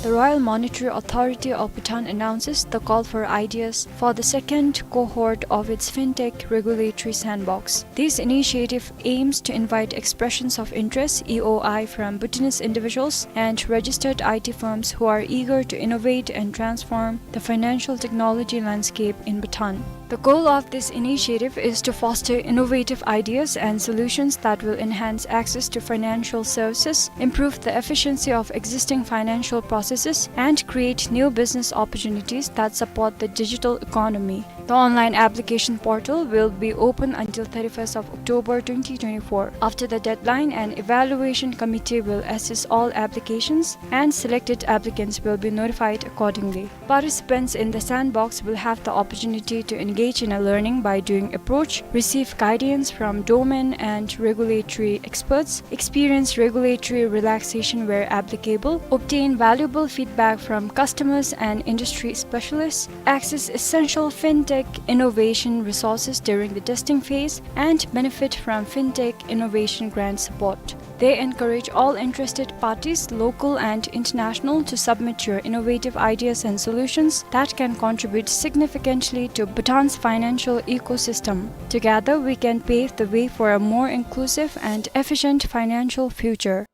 The Royal Monetary Authority of Bhutan announces the call for ideas for the second cohort of its FinTech Regulatory Sandbox. This initiative aims to invite expressions of interest, E O I, from Bhutanese individuals and registered I T firms who are eager to innovate and transform the financial technology landscape in Bhutan. The goal of this initiative is to foster innovative ideas and solutions that will enhance access to financial services, improve the efficiency of existing financial processes, and create new business opportunities that support the digital economy. The online application portal will be open until thirty-first of October twenty twenty-four. After the deadline, an evaluation committee will assess all applications, and selected applicants will be notified accordingly. Participants in the sandbox will have the opportunity to engage in a learning by doing approach, receive guidance from domain and regulatory experts, experience regulatory relaxation where applicable, obtain valuable feedback from customers and industry specialists, access essential fintech innovation resources during the testing phase, and benefit from fintech innovation grant support. They encourage all interested parties, local and international, to submit your innovative ideas and solutions that can contribute significantly to Bhutan's financial ecosystem. Together, we can pave the way for a more inclusive and efficient financial future.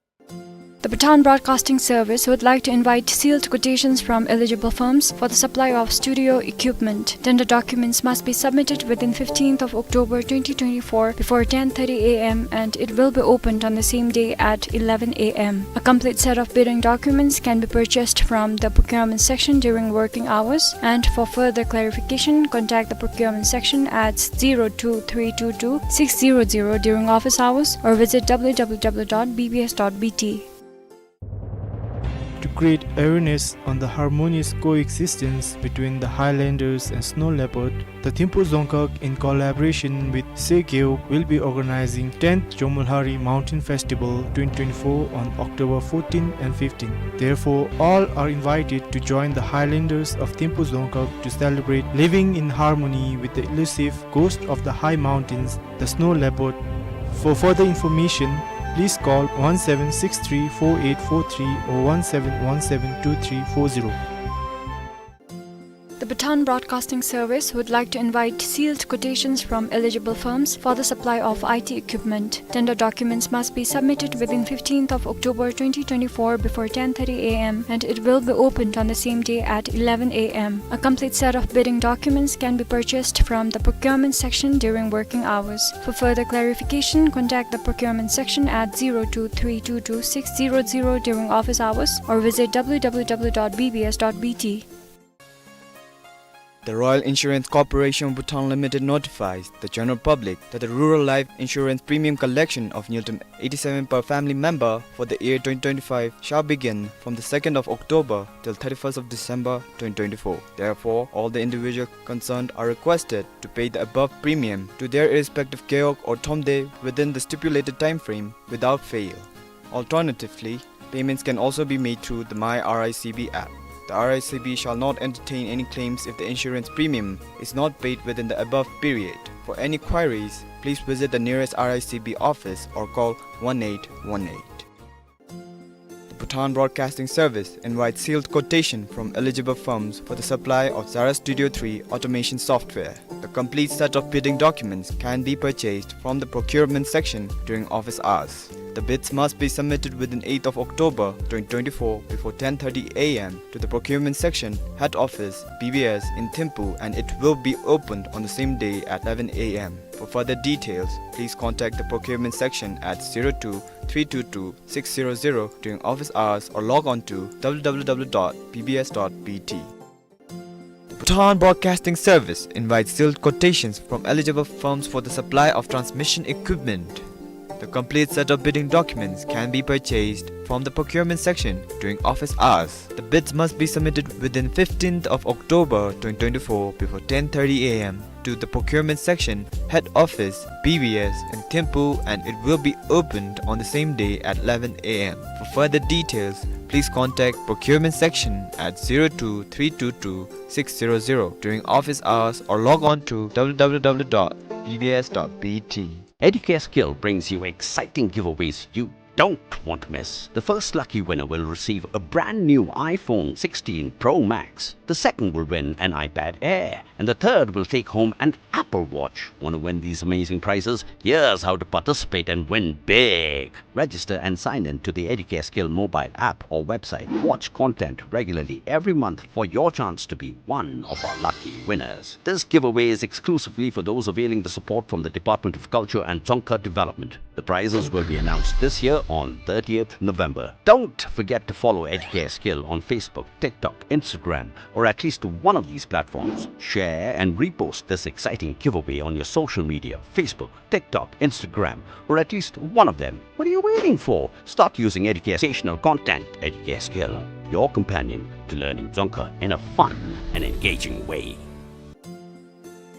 The Bhutan Broadcasting Service would like to invite sealed quotations from eligible firms for the supply of studio equipment. Tender documents must be submitted within fifteenth of October twenty twenty-four before ten thirty A M, and it will be opened on the same day at eleven A M. A complete set of bidding documents can be purchased from the procurement section during working hours, and for further clarification, contact the procurement section at zero two three two two six zero zero during office hours or visit W W W dot B B S dot B T. To create awareness on the harmonious coexistence between the Highlanders and snow leopard, the Thimphu Dzongkhag, in collaboration with Sekeu, will be organizing tenth Jomolhari Mountain Festival twenty twenty-four on October fourteen and fifteen. Therefore, all are invited to join the Highlanders of Thimphu Dzongkhag to celebrate living in harmony with the elusive ghost of the high mountains, the snow leopard. For further information, please call one seven six three four eight four three or one seven one seven two three four zero. The Bhutan Broadcasting Service would like to invite sealed quotations from eligible firms for the supply of I T equipment. Tender documents must be submitted within fifteenth of October twenty twenty-four before ten thirty A M, and it will be opened on the same day at eleven A M. A complete set of bidding documents can be purchased from the procurement section during working hours. For further clarification, contact the procurement section at zero two three two two six zero zero during office hours or visit W W W dot B B S dot B T. The Royal Insurance Corporation of Bhutan Limited notifies the general public that the rural life insurance premium collection of ngultrum eighty-seven per family member for the year twenty twenty-five shall begin from the second of October till thirty-first of December twenty twenty-four. Therefore, all the individuals concerned are requested to pay the above premium to their respective gewog or tshomde within the stipulated time frame without fail. Alternatively, payments can also be made through the My R I C B app. The R I C B shall not entertain any claims if the insurance premium is not paid within the above period. For any queries, please visit the nearest R I C B office or call one eight one eight. The Bhutan Broadcasting Service invites sealed quotation from eligible firms for the supply of Zara Studio three automation software. The complete set of bidding documents can be purchased from the procurement section during office hours. The bids must be submitted within eighth of October twenty twenty-four before ten thirty A M to the procurement section, head office, B B S in Thimphu, and it will be opened on the same day at eleven A M. For further details, please contact the procurement section at zero two three two two six zero zero during office hours or log on to W W W dot B B S dot B T. The Bhutan Broadcasting Service invites sealed quotations from eligible firms for the supply of transmission equipment. The complete set of bidding documents can be purchased from the procurement section during office hours. The bids must be submitted within fifteenth of October twenty twenty-four before ten thirty A M to the procurement section, head office, B B S in Thimphu, and it will be opened on the same day at eleven A M. For further details, please contact procurement section at zero two three two two six zero zero during office hours or log on to W W W dot B B S dot B T. Educare Skill brings you exciting giveaways you don't want to miss. The first lucky winner will receive a brand new iPhone sixteen Pro Max. The second will win an iPad Air. And the third will take home an Apple Watch. Want to win these amazing prizes? Here's how to participate and win big. Register and sign in to the Educare Skill mobile app or website. Watch content regularly every month for your chance to be one of our lucky winners. This giveaway is exclusively for those availing the support from the Department of Culture and Dzongkha Development. The prizes will be announced this year on thirtieth November. Don't forget to follow Educare Skill on Facebook, TikTok, Instagram, or at least one of these platforms. Share and repost this exciting giveaway on your social media, Facebook, TikTok, Instagram, or at least one of them. What are you waiting for? Start using educational content. Educare Skill, your companion to learning Dzongkha in a fun and engaging way.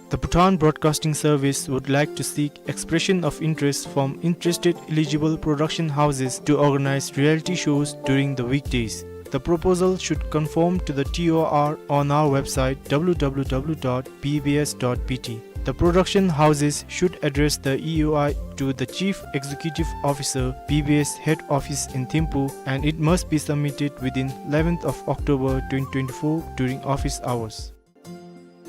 The Bhutan Broadcasting Service would like to seek expression of interest from interested eligible production houses to organize reality shows during the weekdays. The proposal should conform to the T O R on our website, W W W dot B B S dot B T. The production houses should address the E O I to the Chief Executive Officer, B B S Head Office in Thimphu, and it must be submitted within eleventh of October twenty twenty-four during office hours.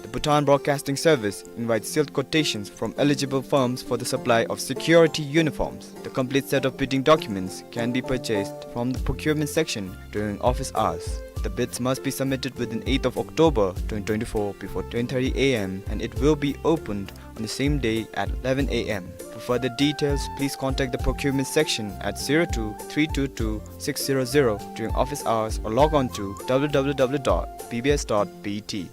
The Bhutan Broadcasting Service invites sealed quotations from eligible firms for the supply of security uniforms. The complete set of bidding documents can be purchased from the procurement section during office hours. The bids must be submitted within eighth of October twenty twenty-four before ten thirty A M, and it will be opened on the same day at eleven A M. For further details, please contact the procurement section at zero two three two two six zero zero during office hours or log on to W W W dot B B S dot B T.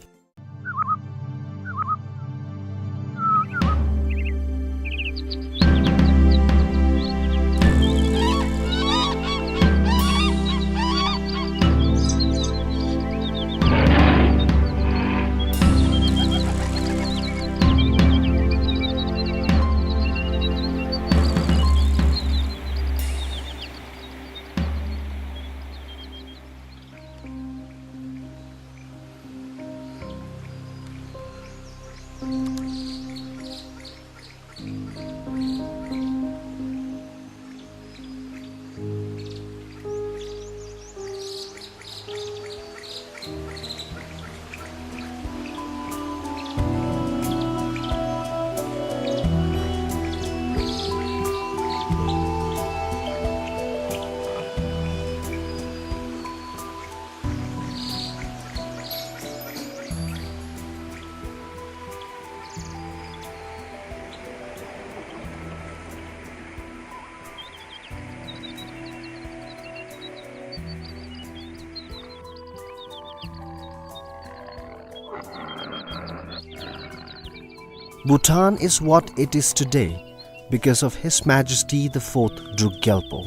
Bhutan is what it is today because of His Majesty the Fourth Druk Gyalpo.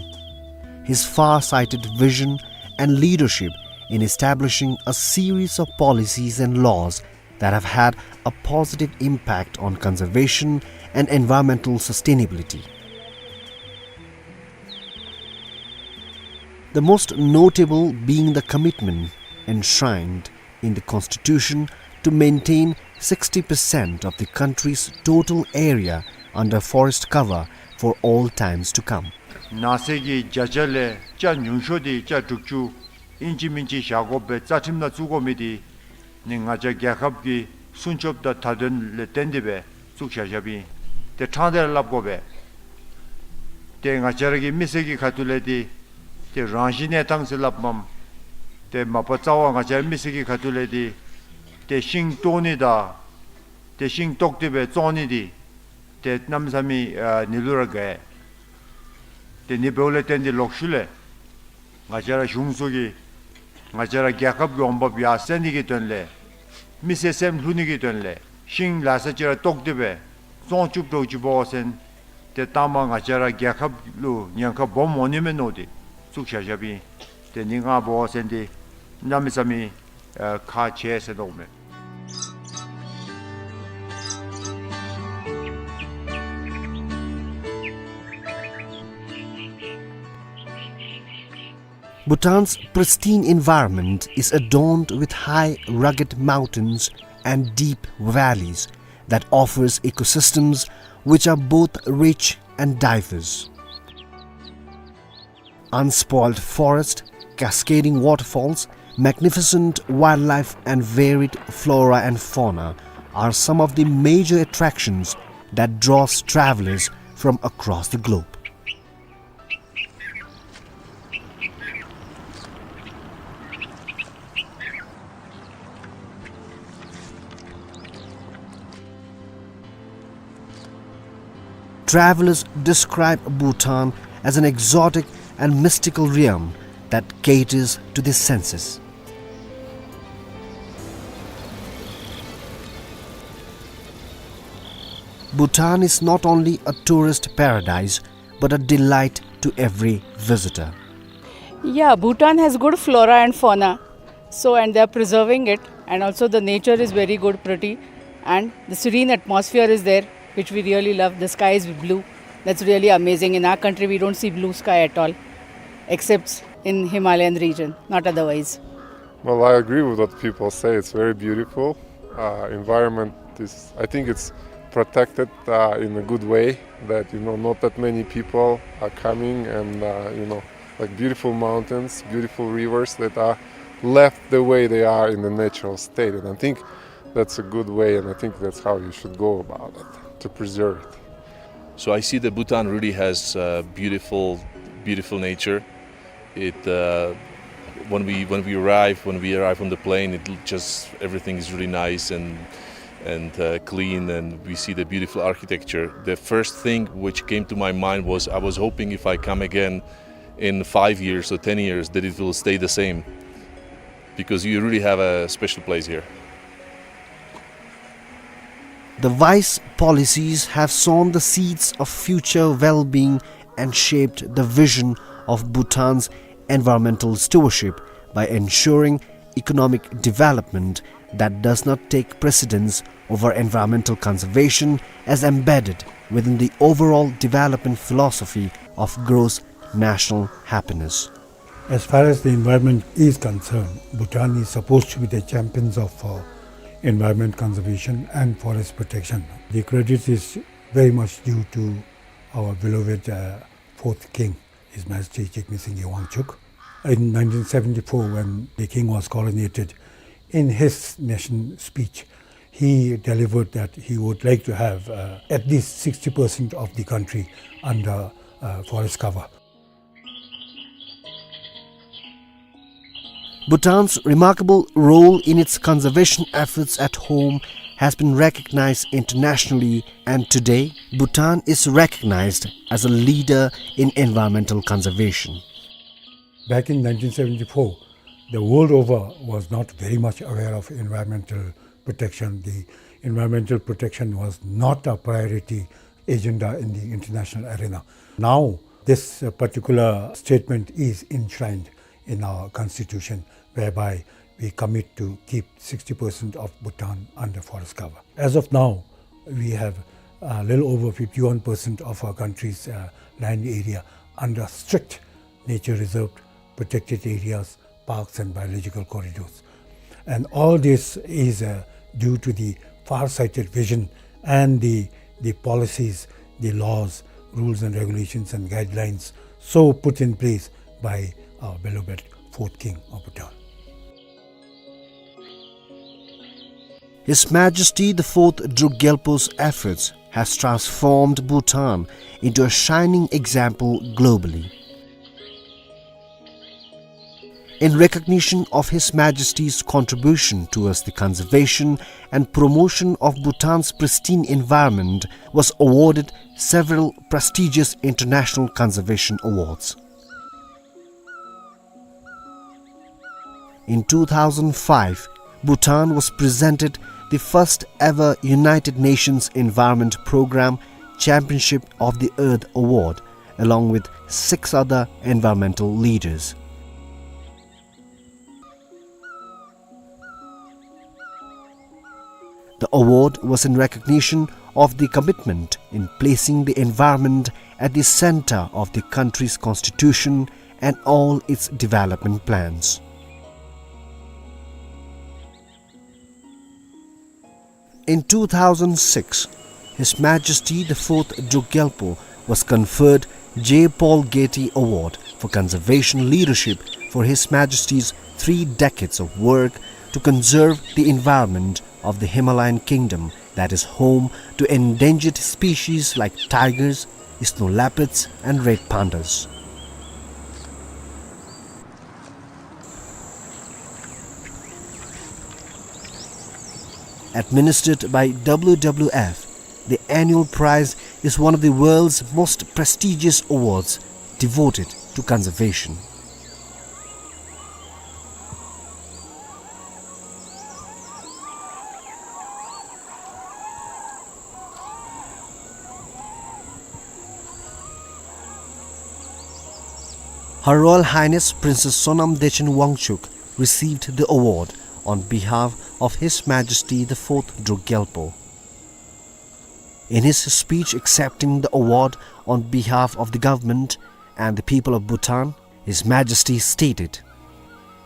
His far-sighted vision and leadership in establishing a series of policies and laws that have had a positive impact on conservation and environmental sustainability. The most notable being the commitment enshrined in the Constitution to maintain sixty percent of the country's total area under forest cover for all times to come. ནགས་ཚལ་གྱི་བརྒྱ་ཆ་ལས་ཆ་ཉུང་ཤོས་དེ་ཆ་དྲུག་ཅུ་ཨིན་ཅི་མིན་ཅི་བཞག་དགོ་པའི་རྩ་ཁྲིམས་ནང་བཙུགས་དགོ་མི་དེ་ནི་ང་བཅས་རྒྱལ་ཁབ་ཀྱི་སྲུང་སྐྱོབ་དང་མཐའ་དོན་ལས་བརྟེན་ཏེ་སྦེ་བཙུགས་བཞག་བཞགཔ་ཨིན། དེ་ཕྲང་སྟེ་ར་སླབ་དགོ་པས། དེ་ང་བཅས་ར་གི་མི་སེར་གྱི་ཁ་ཐུག་ལས་དེ་དེ་རང་བཞིན་གནས་སྟངས་ཟེར་སླབ་མས། དེ་མ་པ་རྩ་བ་ང་བཅས་ར་མི་སེར་གྱི་ཁ་ཐུག་ལས་དེ་དེ་ཤིང་བཏོག་ནི་དང་དེ་ཤིང་བཏོག་སྟེ་སྦེ་བཙོང་ནི་དེ་དེ་གནམ་མེད་ས་མེད་ཨ་ནི་ལུ་ར་དགའ། དེ་ནི་འབདཝ་ལས་བརྟེན་ཏེ་ལོག་ཤུལ་ལས་ང་བཅས་ར་གཞུང་ཚོགས་ཀྱིས་ང་བཅས་ར་རྒྱལ་ཁབ་ཀྱི་འོང་འབབ་ཡར་སེང་ནི་གི་དོན་ལས་མི་སེར་སེམས་ལྷོད་ནི་གི་དོན་ལས་ཤིང་ལ་ས་ཅིག་ར་བཏོག་སྟེ་སྦེ་བཙོང་བཅུག་འགྱོ་བཅུགཔ་འབད་བ་ཅིན་དེ་ལྟ་མ་ང་བཅས་ར་རྒྱལ་ཁབ་ལུ་ཉེན་ཁ་སྦོམ་འོང་ནི་མས་མནོ་སྟེ་བཙུགས་བཞག་བཞགཔ་ཨིན། དེ་ནི་ང་འབད་བ་ཅིན་དེ་གནམ་མེད་ས་མེད་ཨ་ཁག་ཆེ་ཟེར་མནོཝ་མས། Bhutan's pristine environment is adorned with high, rugged mountains and deep valleys that offers ecosystems which are both rich and diverse. Unspoiled forest, cascading waterfalls, magnificent wildlife and varied flora and fauna are some of the major attractions that draws travelers from across the globe. Travelers describe Bhutan as an exotic and mystical realm that caters to the senses. Bhutan is not only a tourist paradise, but a delight to every visitor. Yeah, Bhutan has good flora and fauna. So, and they are preserving it, and also the nature is very good, pretty, and the serene atmosphere is there, which we really love. The sky is blue. That's really amazing. In our country, we don't see blue sky at all, except in Himalayan region, not otherwise. Well, I agree with what people say. It's very beautiful. Uh, environment is, I think it's protected, uh, in a good way, that, you know, not that many people are coming and, uh, you know, like, beautiful mountains, beautiful rivers that are left the way they are in the natural state. And I think that's a good way, and I think that's how you should go about it, to preserve it. So I see that Bhutan really has, uh, beautiful, beautiful nature. It, uh, when we, when we arrive, when we arrive on the plane, it l-, just, everything is really nice and, and, uh, clean, and we see the beautiful architecture. The first thing which came to my mind was, I was hoping if I come again in five years or ten years that it will stay the same, because you really have a special place here. The wise policies have sown the seeds of future well-being and shaped the vision of Bhutan's environmental stewardship by ensuring economic development that does not take precedence over environmental conservation as embedded within the overall development philosophy of gross national happiness. As far as the environment is concerned, Bhutan is supposed to be the champions of, uh, environment conservation and forest protection. The credit is very much due to our beloved, uh, fourth king, His Majesty Jigme Singye Wangchuck. In nineteen seventy-four, when the king was coronated, in his nation speech, he delivered that he would like to have, uh, at least sixty percent of the country under, uh, forest cover. Bhutan's remarkable role in its conservation efforts at home has been recognized internationally, and today Bhutan is recognized as a leader in environmental conservation. Back in nineteen seventy-four, the world over was not very much aware of environmental protection. The Environmental protection was not a priority agenda in the international arena. Now, this, uh, particular statement is enshrined in our constitution, whereby we commit to keep sixty percent of Bhutan under forest cover. As of now, we have a little over fifty-one percent of our country's, uh, land area under strict nature reserved, protected areas, parks and biological corridors. And all this is, uh, due to the far-sighted vision and the, the policies, the laws, rules and regulations and guidelines so put in place by our beloved fourth king of Bhutan. His Majesty the Fourth Druk Gyalpo's efforts has transformed Bhutan into a shining example globally. In recognition of His Majesty's contribution towards the conservation and promotion of Bhutan's pristine environment, was awarded several prestigious international conservation awards. In two thousand five, Bhutan was presented the first ever United Nations Environment Programme Championship of the Earth Award, along with six other environmental leaders. The award was in recognition of the commitment in placing the environment at the center of the country's constitution and all its development plans. In two thousand six, His Majesty the Fourth Druk Gyalpo was conferred J. Paul Getty Award for Conservation Leadership for His Majesty's three decades of work to conserve the environment of the Himalayan kingdom that is home to endangered species like tigers, snow leopards, and red pandas. Administered by W W F, the annual prize is one of the world's most prestigious awards devoted to conservation. Her Royal Highness Princess Sonam Dechen Wangchuck received the award on behalf of His Majesty the Fourth Druk Gyalpo. In his speech accepting the award on behalf of the government and the people of Bhutan, His Majesty stated,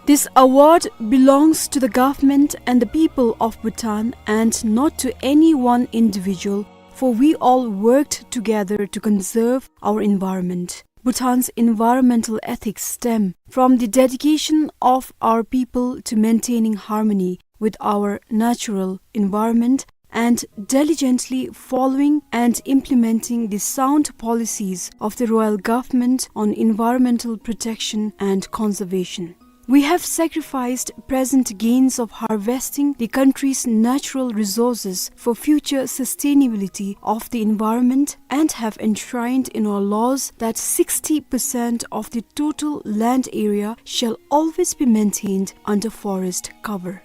"This award belongs to the government and the people of Bhutan and not to any one individual, for we all worked together to conserve our environment. Bhutan's environmental ethics stem from the dedication of our people to maintaining harmony with our natural environment and diligently following and implementing the sound policies of the Royal Government on environmental protection and conservation. We have sacrificed present gains of harvesting the country's natural resources for future sustainability of the environment and have enshrined in our laws that sixty percent of the total land area shall always be maintained under forest cover."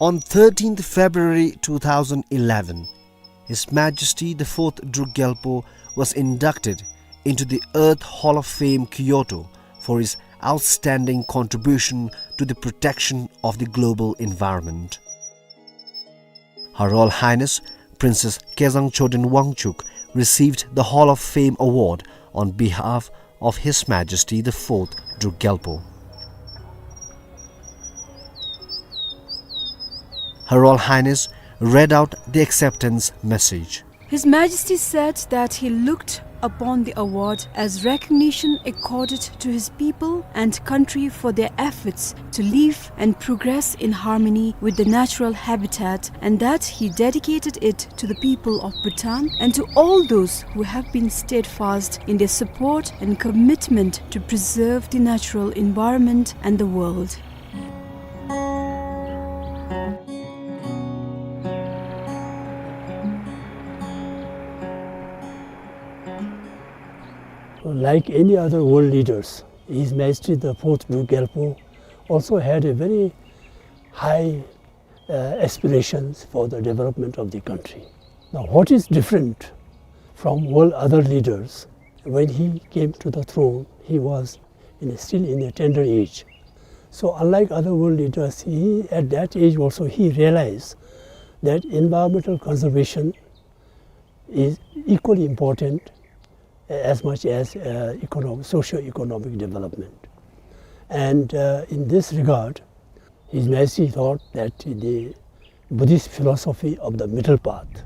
On thirteenth February two thousand eleven, His Majesty the Fourth Druk Gyalpo was inducted into the Earth Hall of Fame, Kyoto, for his outstanding contribution to the protection of the global environment. Her Royal Highness Princess Kezang Choden Wangchuck received the Hall of Fame award on behalf of His Majesty the Fourth Druk Gyalpo. Her Royal Highness read out the acceptance message. His Majesty said that he looked upon the award as recognition accorded to his people and country for their efforts to live and progress in harmony with the natural habitat, and that he dedicated it to the people of Bhutan and to all those who have been steadfast in their support and commitment to preserve the natural environment and the world. Like any other world leaders, His Majesty the Fourth Druk Gyalpo also had a very high uh, aspirations for the development of the country. Now, what is different from all other leaders? When he came to the throne, he was in a, still in a tender age. So, unlike other world leaders, he, at that age also, he realized that environmental conservation is equally important as much as, uh, economic, socio-economic development. And, uh, in this regard, His Majesty thought that the Buddhist philosophy of the middle path,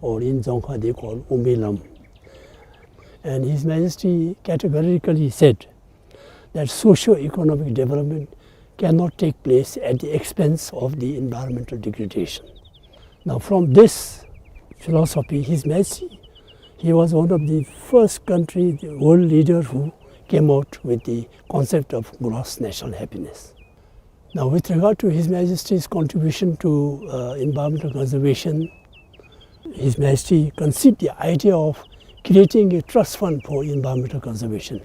or in Dzongkha they call Umbi Lam, and His Majesty categorically said that socio-economic development cannot take place at the expense of the environmental degradation. Now, from this philosophy, His Majesty, he was one of the first country, the world leader who came out with the concept of gross national happiness. Now, with regard to His Majesty's contribution to, uh, environmental conservation, His Majesty conceived the idea of creating a trust fund for environmental conservation.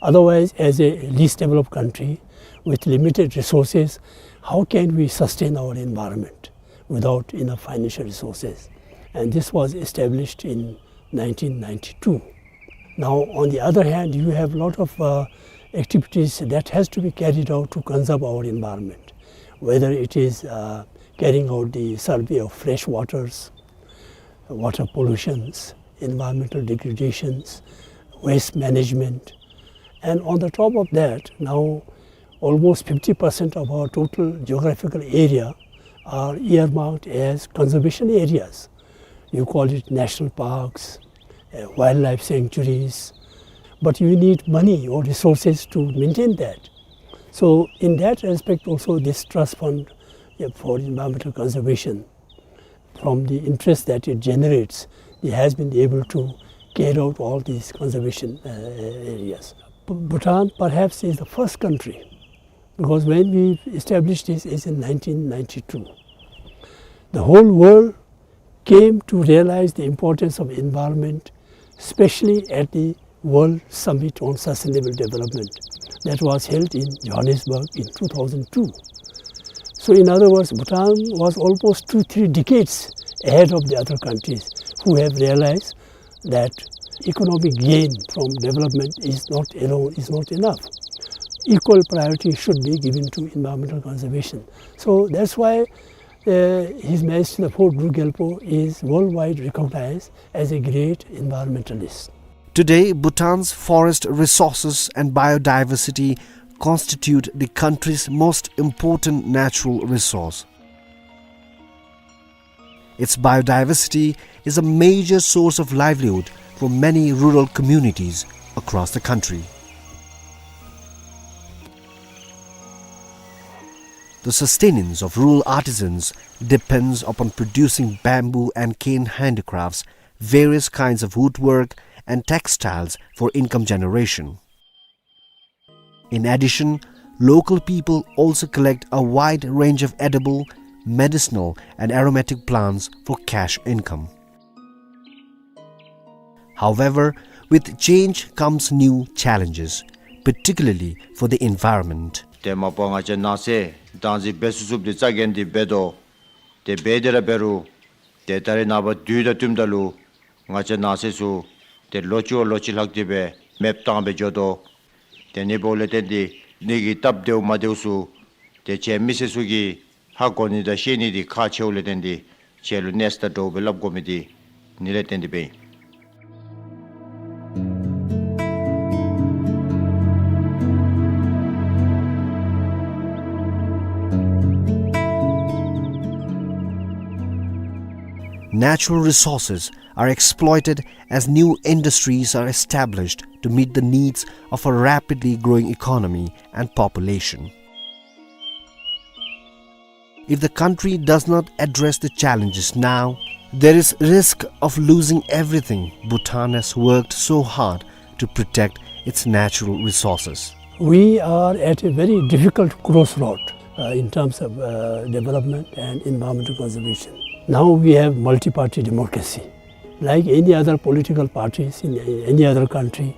Otherwise, as a least developed country with limited resources, how can we sustain our environment without enough financial resources? And this was established in nineteen ninety-two. Now, on the other hand, you have lot of, uh, activities that has to be carried out to conserve our environment, whether it is, uh, carrying out the survey of fresh waters, water pollutions, environmental degradations, waste management. And on the top of that, now almost fifty percent of our total geographical area are earmarked as conservation areas. You call it national parks, uh, wildlife sanctuaries, but you need money or resources to maintain that. So in that respect also, this trust fund, uh, for environmental conservation, from the interest that it generates, it has been able to carry out all these conservation, uh, areas. B-, Bhutan perhaps is the first country, because when we established this is in nineteen ninety-two. The whole world came to realize the importance of environment, especially at the World Summit on Sustainable Development that was held in Johannesburg in two thousand two. So in other words, Bhutan was almost two, three decades ahead of the other countries who have realized that economic gain from development is not alone, is not enough. Equal priority should be given to environmental conservation. So that's why, uh, His Majesty the Fourth Druk Gyalpo is worldwide recognized as a great environmentalist. Today, Bhutan's forest resources and biodiversity constitute the country's most important natural resource. Its biodiversity is a major source of livelihood for many rural communities across the country. The sustenance of rural artisans depends upon producing bamboo and cane handicrafts, various kinds of woodwork, and textiles for income generation. In addition, local people also collect a wide range of edible, medicinal, and aromatic plants for cash income. However, with change comes new challenges, particularly for the environment. ཏེ་མ་པ་ང་བཅས་ནང་གསེས་བདག་འཛིན་འབད་ཚུགས་ཚུགསཔ་འདི་རྩ་འགེངས་ཏེ་འབད་དོ། ཏེ་འབད་དེ་ར་འབད་རུང་ཏེ་ད་རེས་ནངས་པ་དུས་དང་བསྟུནམ་ད་ལུ་ང་བཅས་ནང་གསེས་ཚུ་ཏེ་ལོ་གཅིག་བ་ལོ་གཅིག་ལྷག་སྟེ་སྦེ་མེདཔ་བཏང་སྦེ་འགྱོ་དོ། ཏེ་ཨ་ནི་འབདཝ་ལས་བརྟེན་ཏེ་ཨ་ནི་གི་སྟབས་བདེཝ་མ་བདེཝ་ཚུ་ཏེ་ཁྱེད་མི་སེར་ཚུ་གིས་ཧ་གོ་ནི་དང་ཤེས་ནི་འདི་ཁག་ཆེཝ་ལས་བརྟེན་ཏེ་ཁྱེད་ལུ་གནས་ཚུ་དང་འདྲཝ་སྦེ་སླབ་དགོ་མི་འདི་ཨ་ནི་ལས་བརྟེན་ཏེ་སྦེ་ཨིན། Natural resources are exploited as new industries are established to meet the needs of a rapidly growing economy and population. If the country does not address the challenges now, there is risk of losing everything Bhutan has worked so hard to protect its natural resources. We are at a very difficult crossroad, uh, in terms of, uh, development and environmental conservation. Now we have multi-party democracy. Like any other political parties in any other country,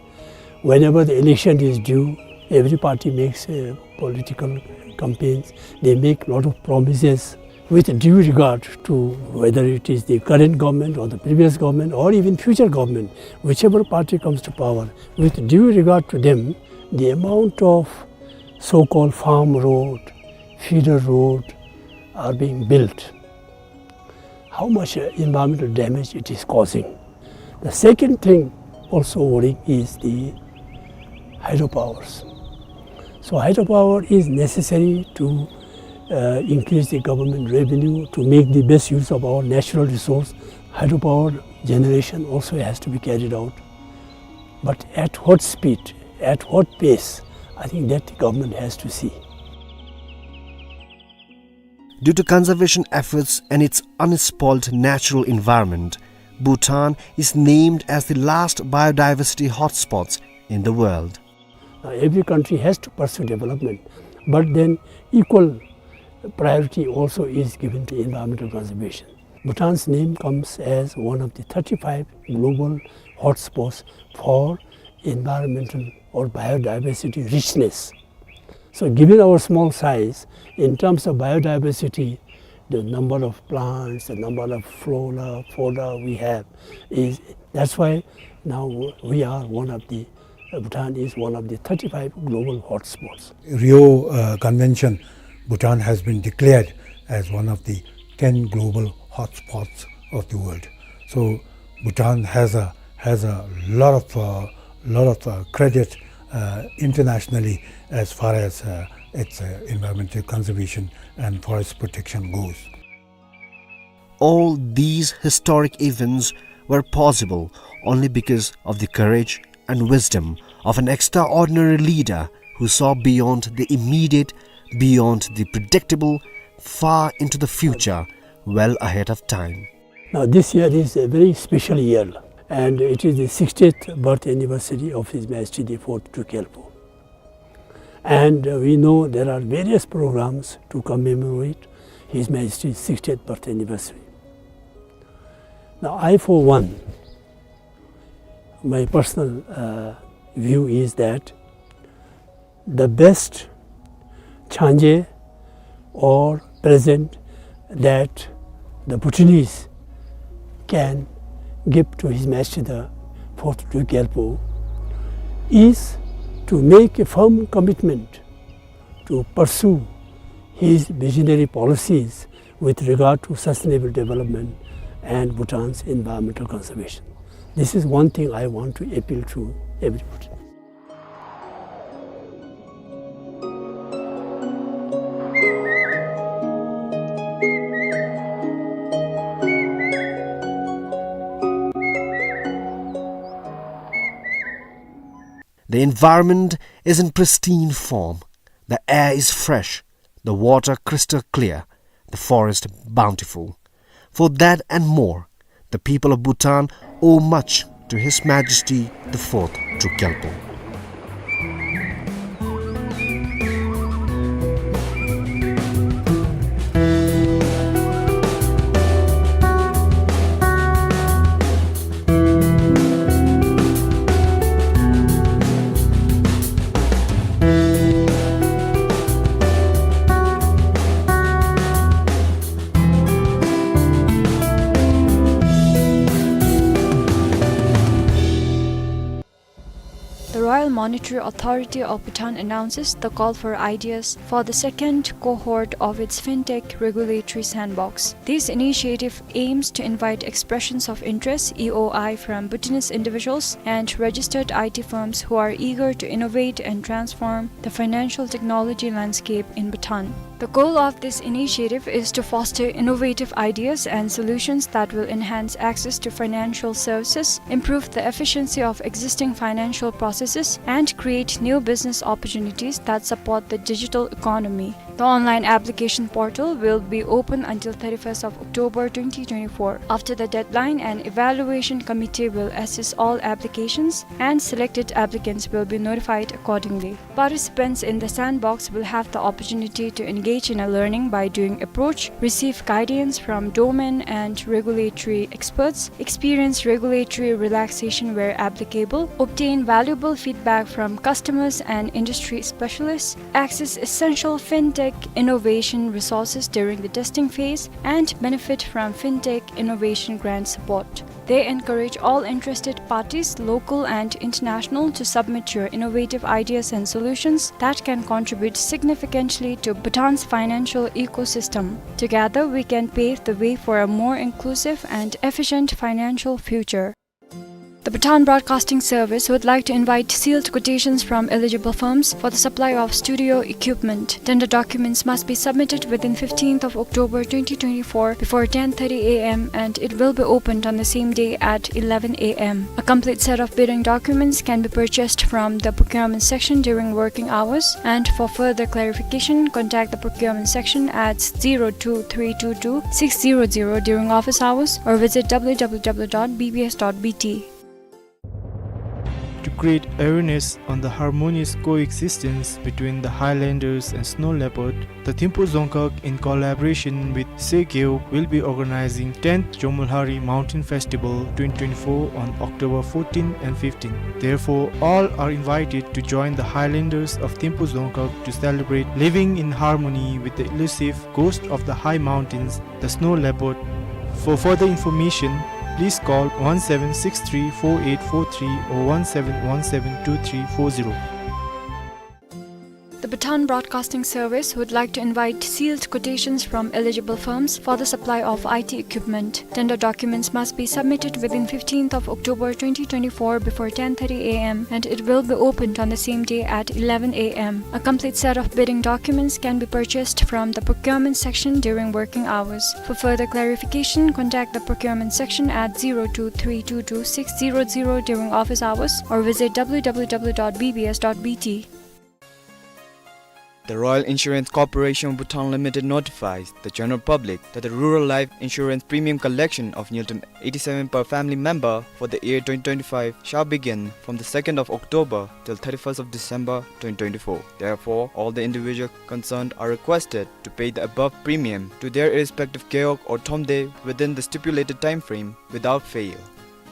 whenever the election is due, every party makes, uh, political campaigns. They make lot of promises. With due regard to whether it is the current government or the previous government or even future government, whichever party comes to power, with due regard to them, the amount of so-called farm road, feeder road are being built, how much, uh, environmental damage it is causing. The second thing also worrying is the hydropowers. So hydropower is necessary to, uh, increase the government revenue, to make the best use of our natural resource. Hydropower generation also has to be carried out. But at what speed, at what pace, I think that the government has to see. Due to conservation efforts and its unspoiled natural environment, Bhutan is named as the last biodiversity hotspots in the world. Now, every country has to pursue development, but then equal priority also is given to environmental conservation. Bhutan's name comes as one of the thirty-five global hotspots for environmental or biodiversity richness. So given our small size, in terms of biodiversity, the number of plants, the number of flora, fauna we have, is, that's why now we are one of the, uh, Bhutan is one of the thirty-five global hotspots. Rio, uh, Convention, Bhutan has been declared as one of the ten global hotspots of the world. So Bhutan has a, has a lot of, uh, lot of, uh, credit, uh, internationally as far as, uh, its, uh, environmental conservation and forest protection goes. All these historic events were possible only because of the courage and wisdom of an extraordinary leader who saw beyond the immediate, beyond the predictable, far into the future, well ahead of time. Now, this year is a very special year, and it is the sixtieth birth anniversary of His Majesty the Fourth Druk Gyalpo. And, uh, we know there are various programs to commemorate His Majesty's sixtieth birth anniversary. Now, I, for one, my personal, uh, view is that the best changé or present that the Bhutanese can give to His Majesty the Fourth Druk Gyalpo is to make a firm commitment to pursue his visionary policies with regard to sustainable development and Bhutan's environmental conservation. This is one thing I want to appeal to everybody. The environment is in pristine form. The air is fresh, the water crystal clear, the forest bountiful. For that and more, the people of Bhutan owe much to His Majesty the Fourth Druk Gyalpo. The Royal Monetary Authority of Bhutan announces the call for ideas for the second cohort of its fintech regulatory sandbox. This initiative aims to invite expressions of interest, E O I, from Bhutanese individuals and registered I T firms who are eager to innovate and transform the financial technology landscape in Bhutan. The goal of this initiative is to foster innovative ideas and solutions that will enhance access to financial services, improve the efficiency of existing financial processes, and create new business opportunities that support the digital economy. The online application portal will be open until thirty-first of October twenty twenty-four. After the deadline, an evaluation committee will assess all applications, and selected applicants will be notified accordingly. Participants in the sandbox will have the opportunity to engage in a learning by doing approach, receive guidance from domain and regulatory experts, experience regulatory relaxation where applicable, obtain valuable feedback from customers and industry specialists, access essential fintech innovation resources during the testing phase and benefit from fintech innovation grant support. They encourage all interested parties, local and international, to submit your innovative ideas and solutions that can contribute significantly to Bhutan's financial ecosystem. Together, we can pave the way for a more inclusive and efficient financial future. The Bhutan Broadcasting Service would like to invite sealed quotations from eligible firms for the supply of studio equipment. Tender documents must be submitted within fifteenth of October twenty twenty-four before ten thirty A M, and it will be opened on the same day at eleven A M. A complete set of bidding documents can be purchased from the procurement section during working hours, and for further clarification, contact the procurement section at zero two three two two six zero zero during office hours or visit W W W dot B B S dot B T. To create awareness on the harmonious coexistence between the Highlanders and snow leopard, the Thimphu Dzongkhag, in collaboration with Sey Gewog, will be organizing tenth Jomolhari Mountain Festival twenty twenty-four on October fourteen and fifteen. Therefore, all are invited to join the Highlanders of Thimphu Dzongkhag to celebrate living in harmony with the elusive ghost of the high mountains, the snow leopard. For further information, please call one seven six three four eight four three or one seven one seven two three four zero. The Bhutan Broadcasting Service would like to invite sealed quotations from eligible firms for the supply of I T equipment. Tender documents must be submitted within fifteenth of October twenty twenty-four before ten thirty A M, and it will be opened on the same day at eleven A M. A complete set of bidding documents can be purchased from the procurement section during working hours. For further clarification, contact the procurement section at zero two three two two six zero zero during office hours or visit W W W dot B B S dot B T. The Royal Insurance Corporation of Bhutan Limited notifies the general public that the rural life insurance premium collection of Ngultrum eighty-seven per family member for the year twenty twenty-five shall begin from the second of October till thirty-first of December twenty twenty-four. Therefore, all the individual concerned are requested to pay the above premium to their respective gewog or tshomde within the stipulated time frame without fail.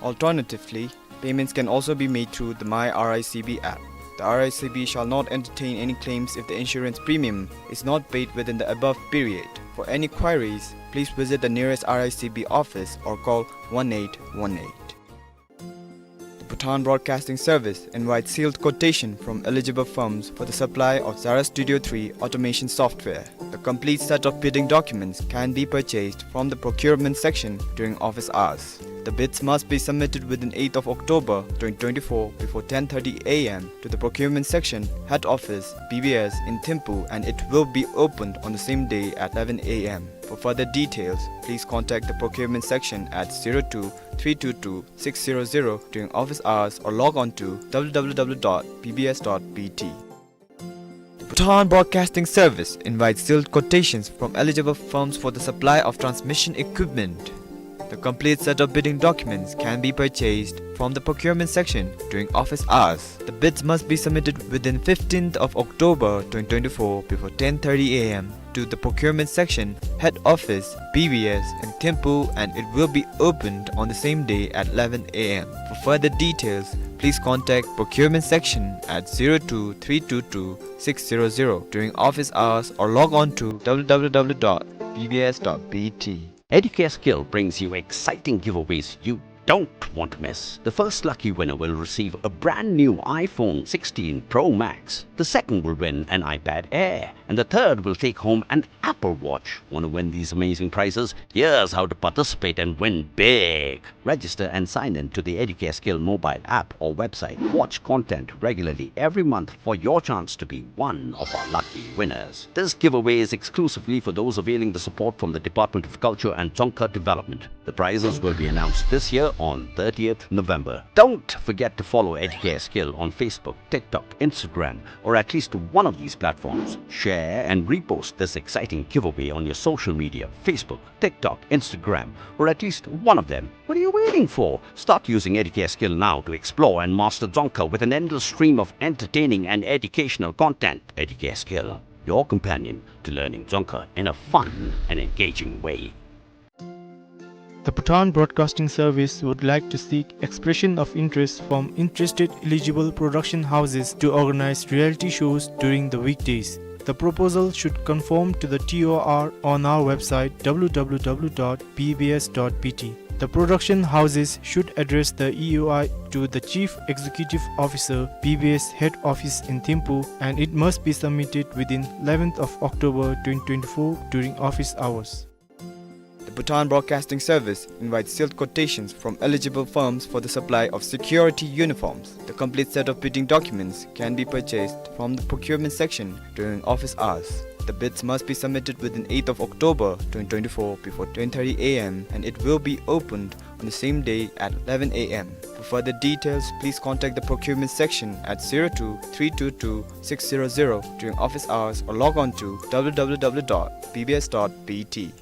Alternatively, payments can also be made through the My R I C B app. The R I C B shall not entertain any claims if the insurance premium is not paid within the above period. For any queries, please visit the nearest R I C B office or call one eight one eight. The Bhutan Broadcasting Service invites sealed quotation from eligible firms for the supply of Zara Studio three automation software. The complete set of bidding documents can be purchased from the procurement section during office hours. The bids must be submitted within eighth of October twenty twenty-four before ten thirty A M to the procurement section, head office, B B S in Thimphu, and it will be opened on the same day at eleven A M. For further details, please contact the procurement section at zero two three two two six zero zero during office hours or log on to W W W dot B B S dot B T. The Bhutan Broadcasting Service invites sealed quotations from eligible firms for the supply of transmission equipment. The complete set of bidding documents can be purchased from the procurement section during office hours. The bids must be submitted within fifteenth of October twenty twenty-four before ten thirty A M to the procurement section, head office, B B S in Thimphu, and it will be opened on the same day at eleven A M. For further details, please contact procurement section at zero two three two two six zero zero during office hours or log on to W W W dot B B S dot B T. Educare Skill brings you exciting giveaways you don't want to miss. The first lucky winner will receive a brand new iPhone sixteen Pro Max. The second will win an iPad Air. And the third will take home an Apple Watch. Want to win these amazing prizes? Here's how to participate and win big. Register and sign in to the Educare Skill mobile app or website. Watch content regularly every month for your chance to be one of our lucky winners. This giveaway is exclusively for those availing the support from the Department of Culture and Dzongkha Development. The prizes will be announced this year on thirtieth November. Don't forget to follow Educare Skill on Facebook, TikTok, Instagram, or at least one of these platforms. Share and repost this exciting giveaway on your social media, Facebook, TikTok, Instagram, or at least one of them. What are you waiting for? Start using Educare Skill now to explore and master Dzongkha with an endless stream of entertaining and educational content. Educare Skill, your companion to learning Dzongkha in a fun and engaging way. The Bhutan Broadcasting Service would like to seek expression of interest from interested eligible production houses to organize reality shows during the weekdays. The proposal should conform to the T O R on our website, W W W dot B B S dot B T. The production houses should address the E O I to the Chief Executive Officer, B B S Head Office in Thimphu, and it must be submitted within eleventh of October twenty twenty-four during office hours. The Bhutan Broadcasting Service invites sealed quotations from eligible firms for the supply of security uniforms. The complete set of bidding documents can be purchased from the procurement section during office hours. The bids must be submitted within eighth of October twenty twenty-four before ten thirty A M, and it will be opened on the same day at eleven A M. For further details, please contact the procurement section at zero two three two two six zero zero during office hours or log on to W W W dot B B S dot B T.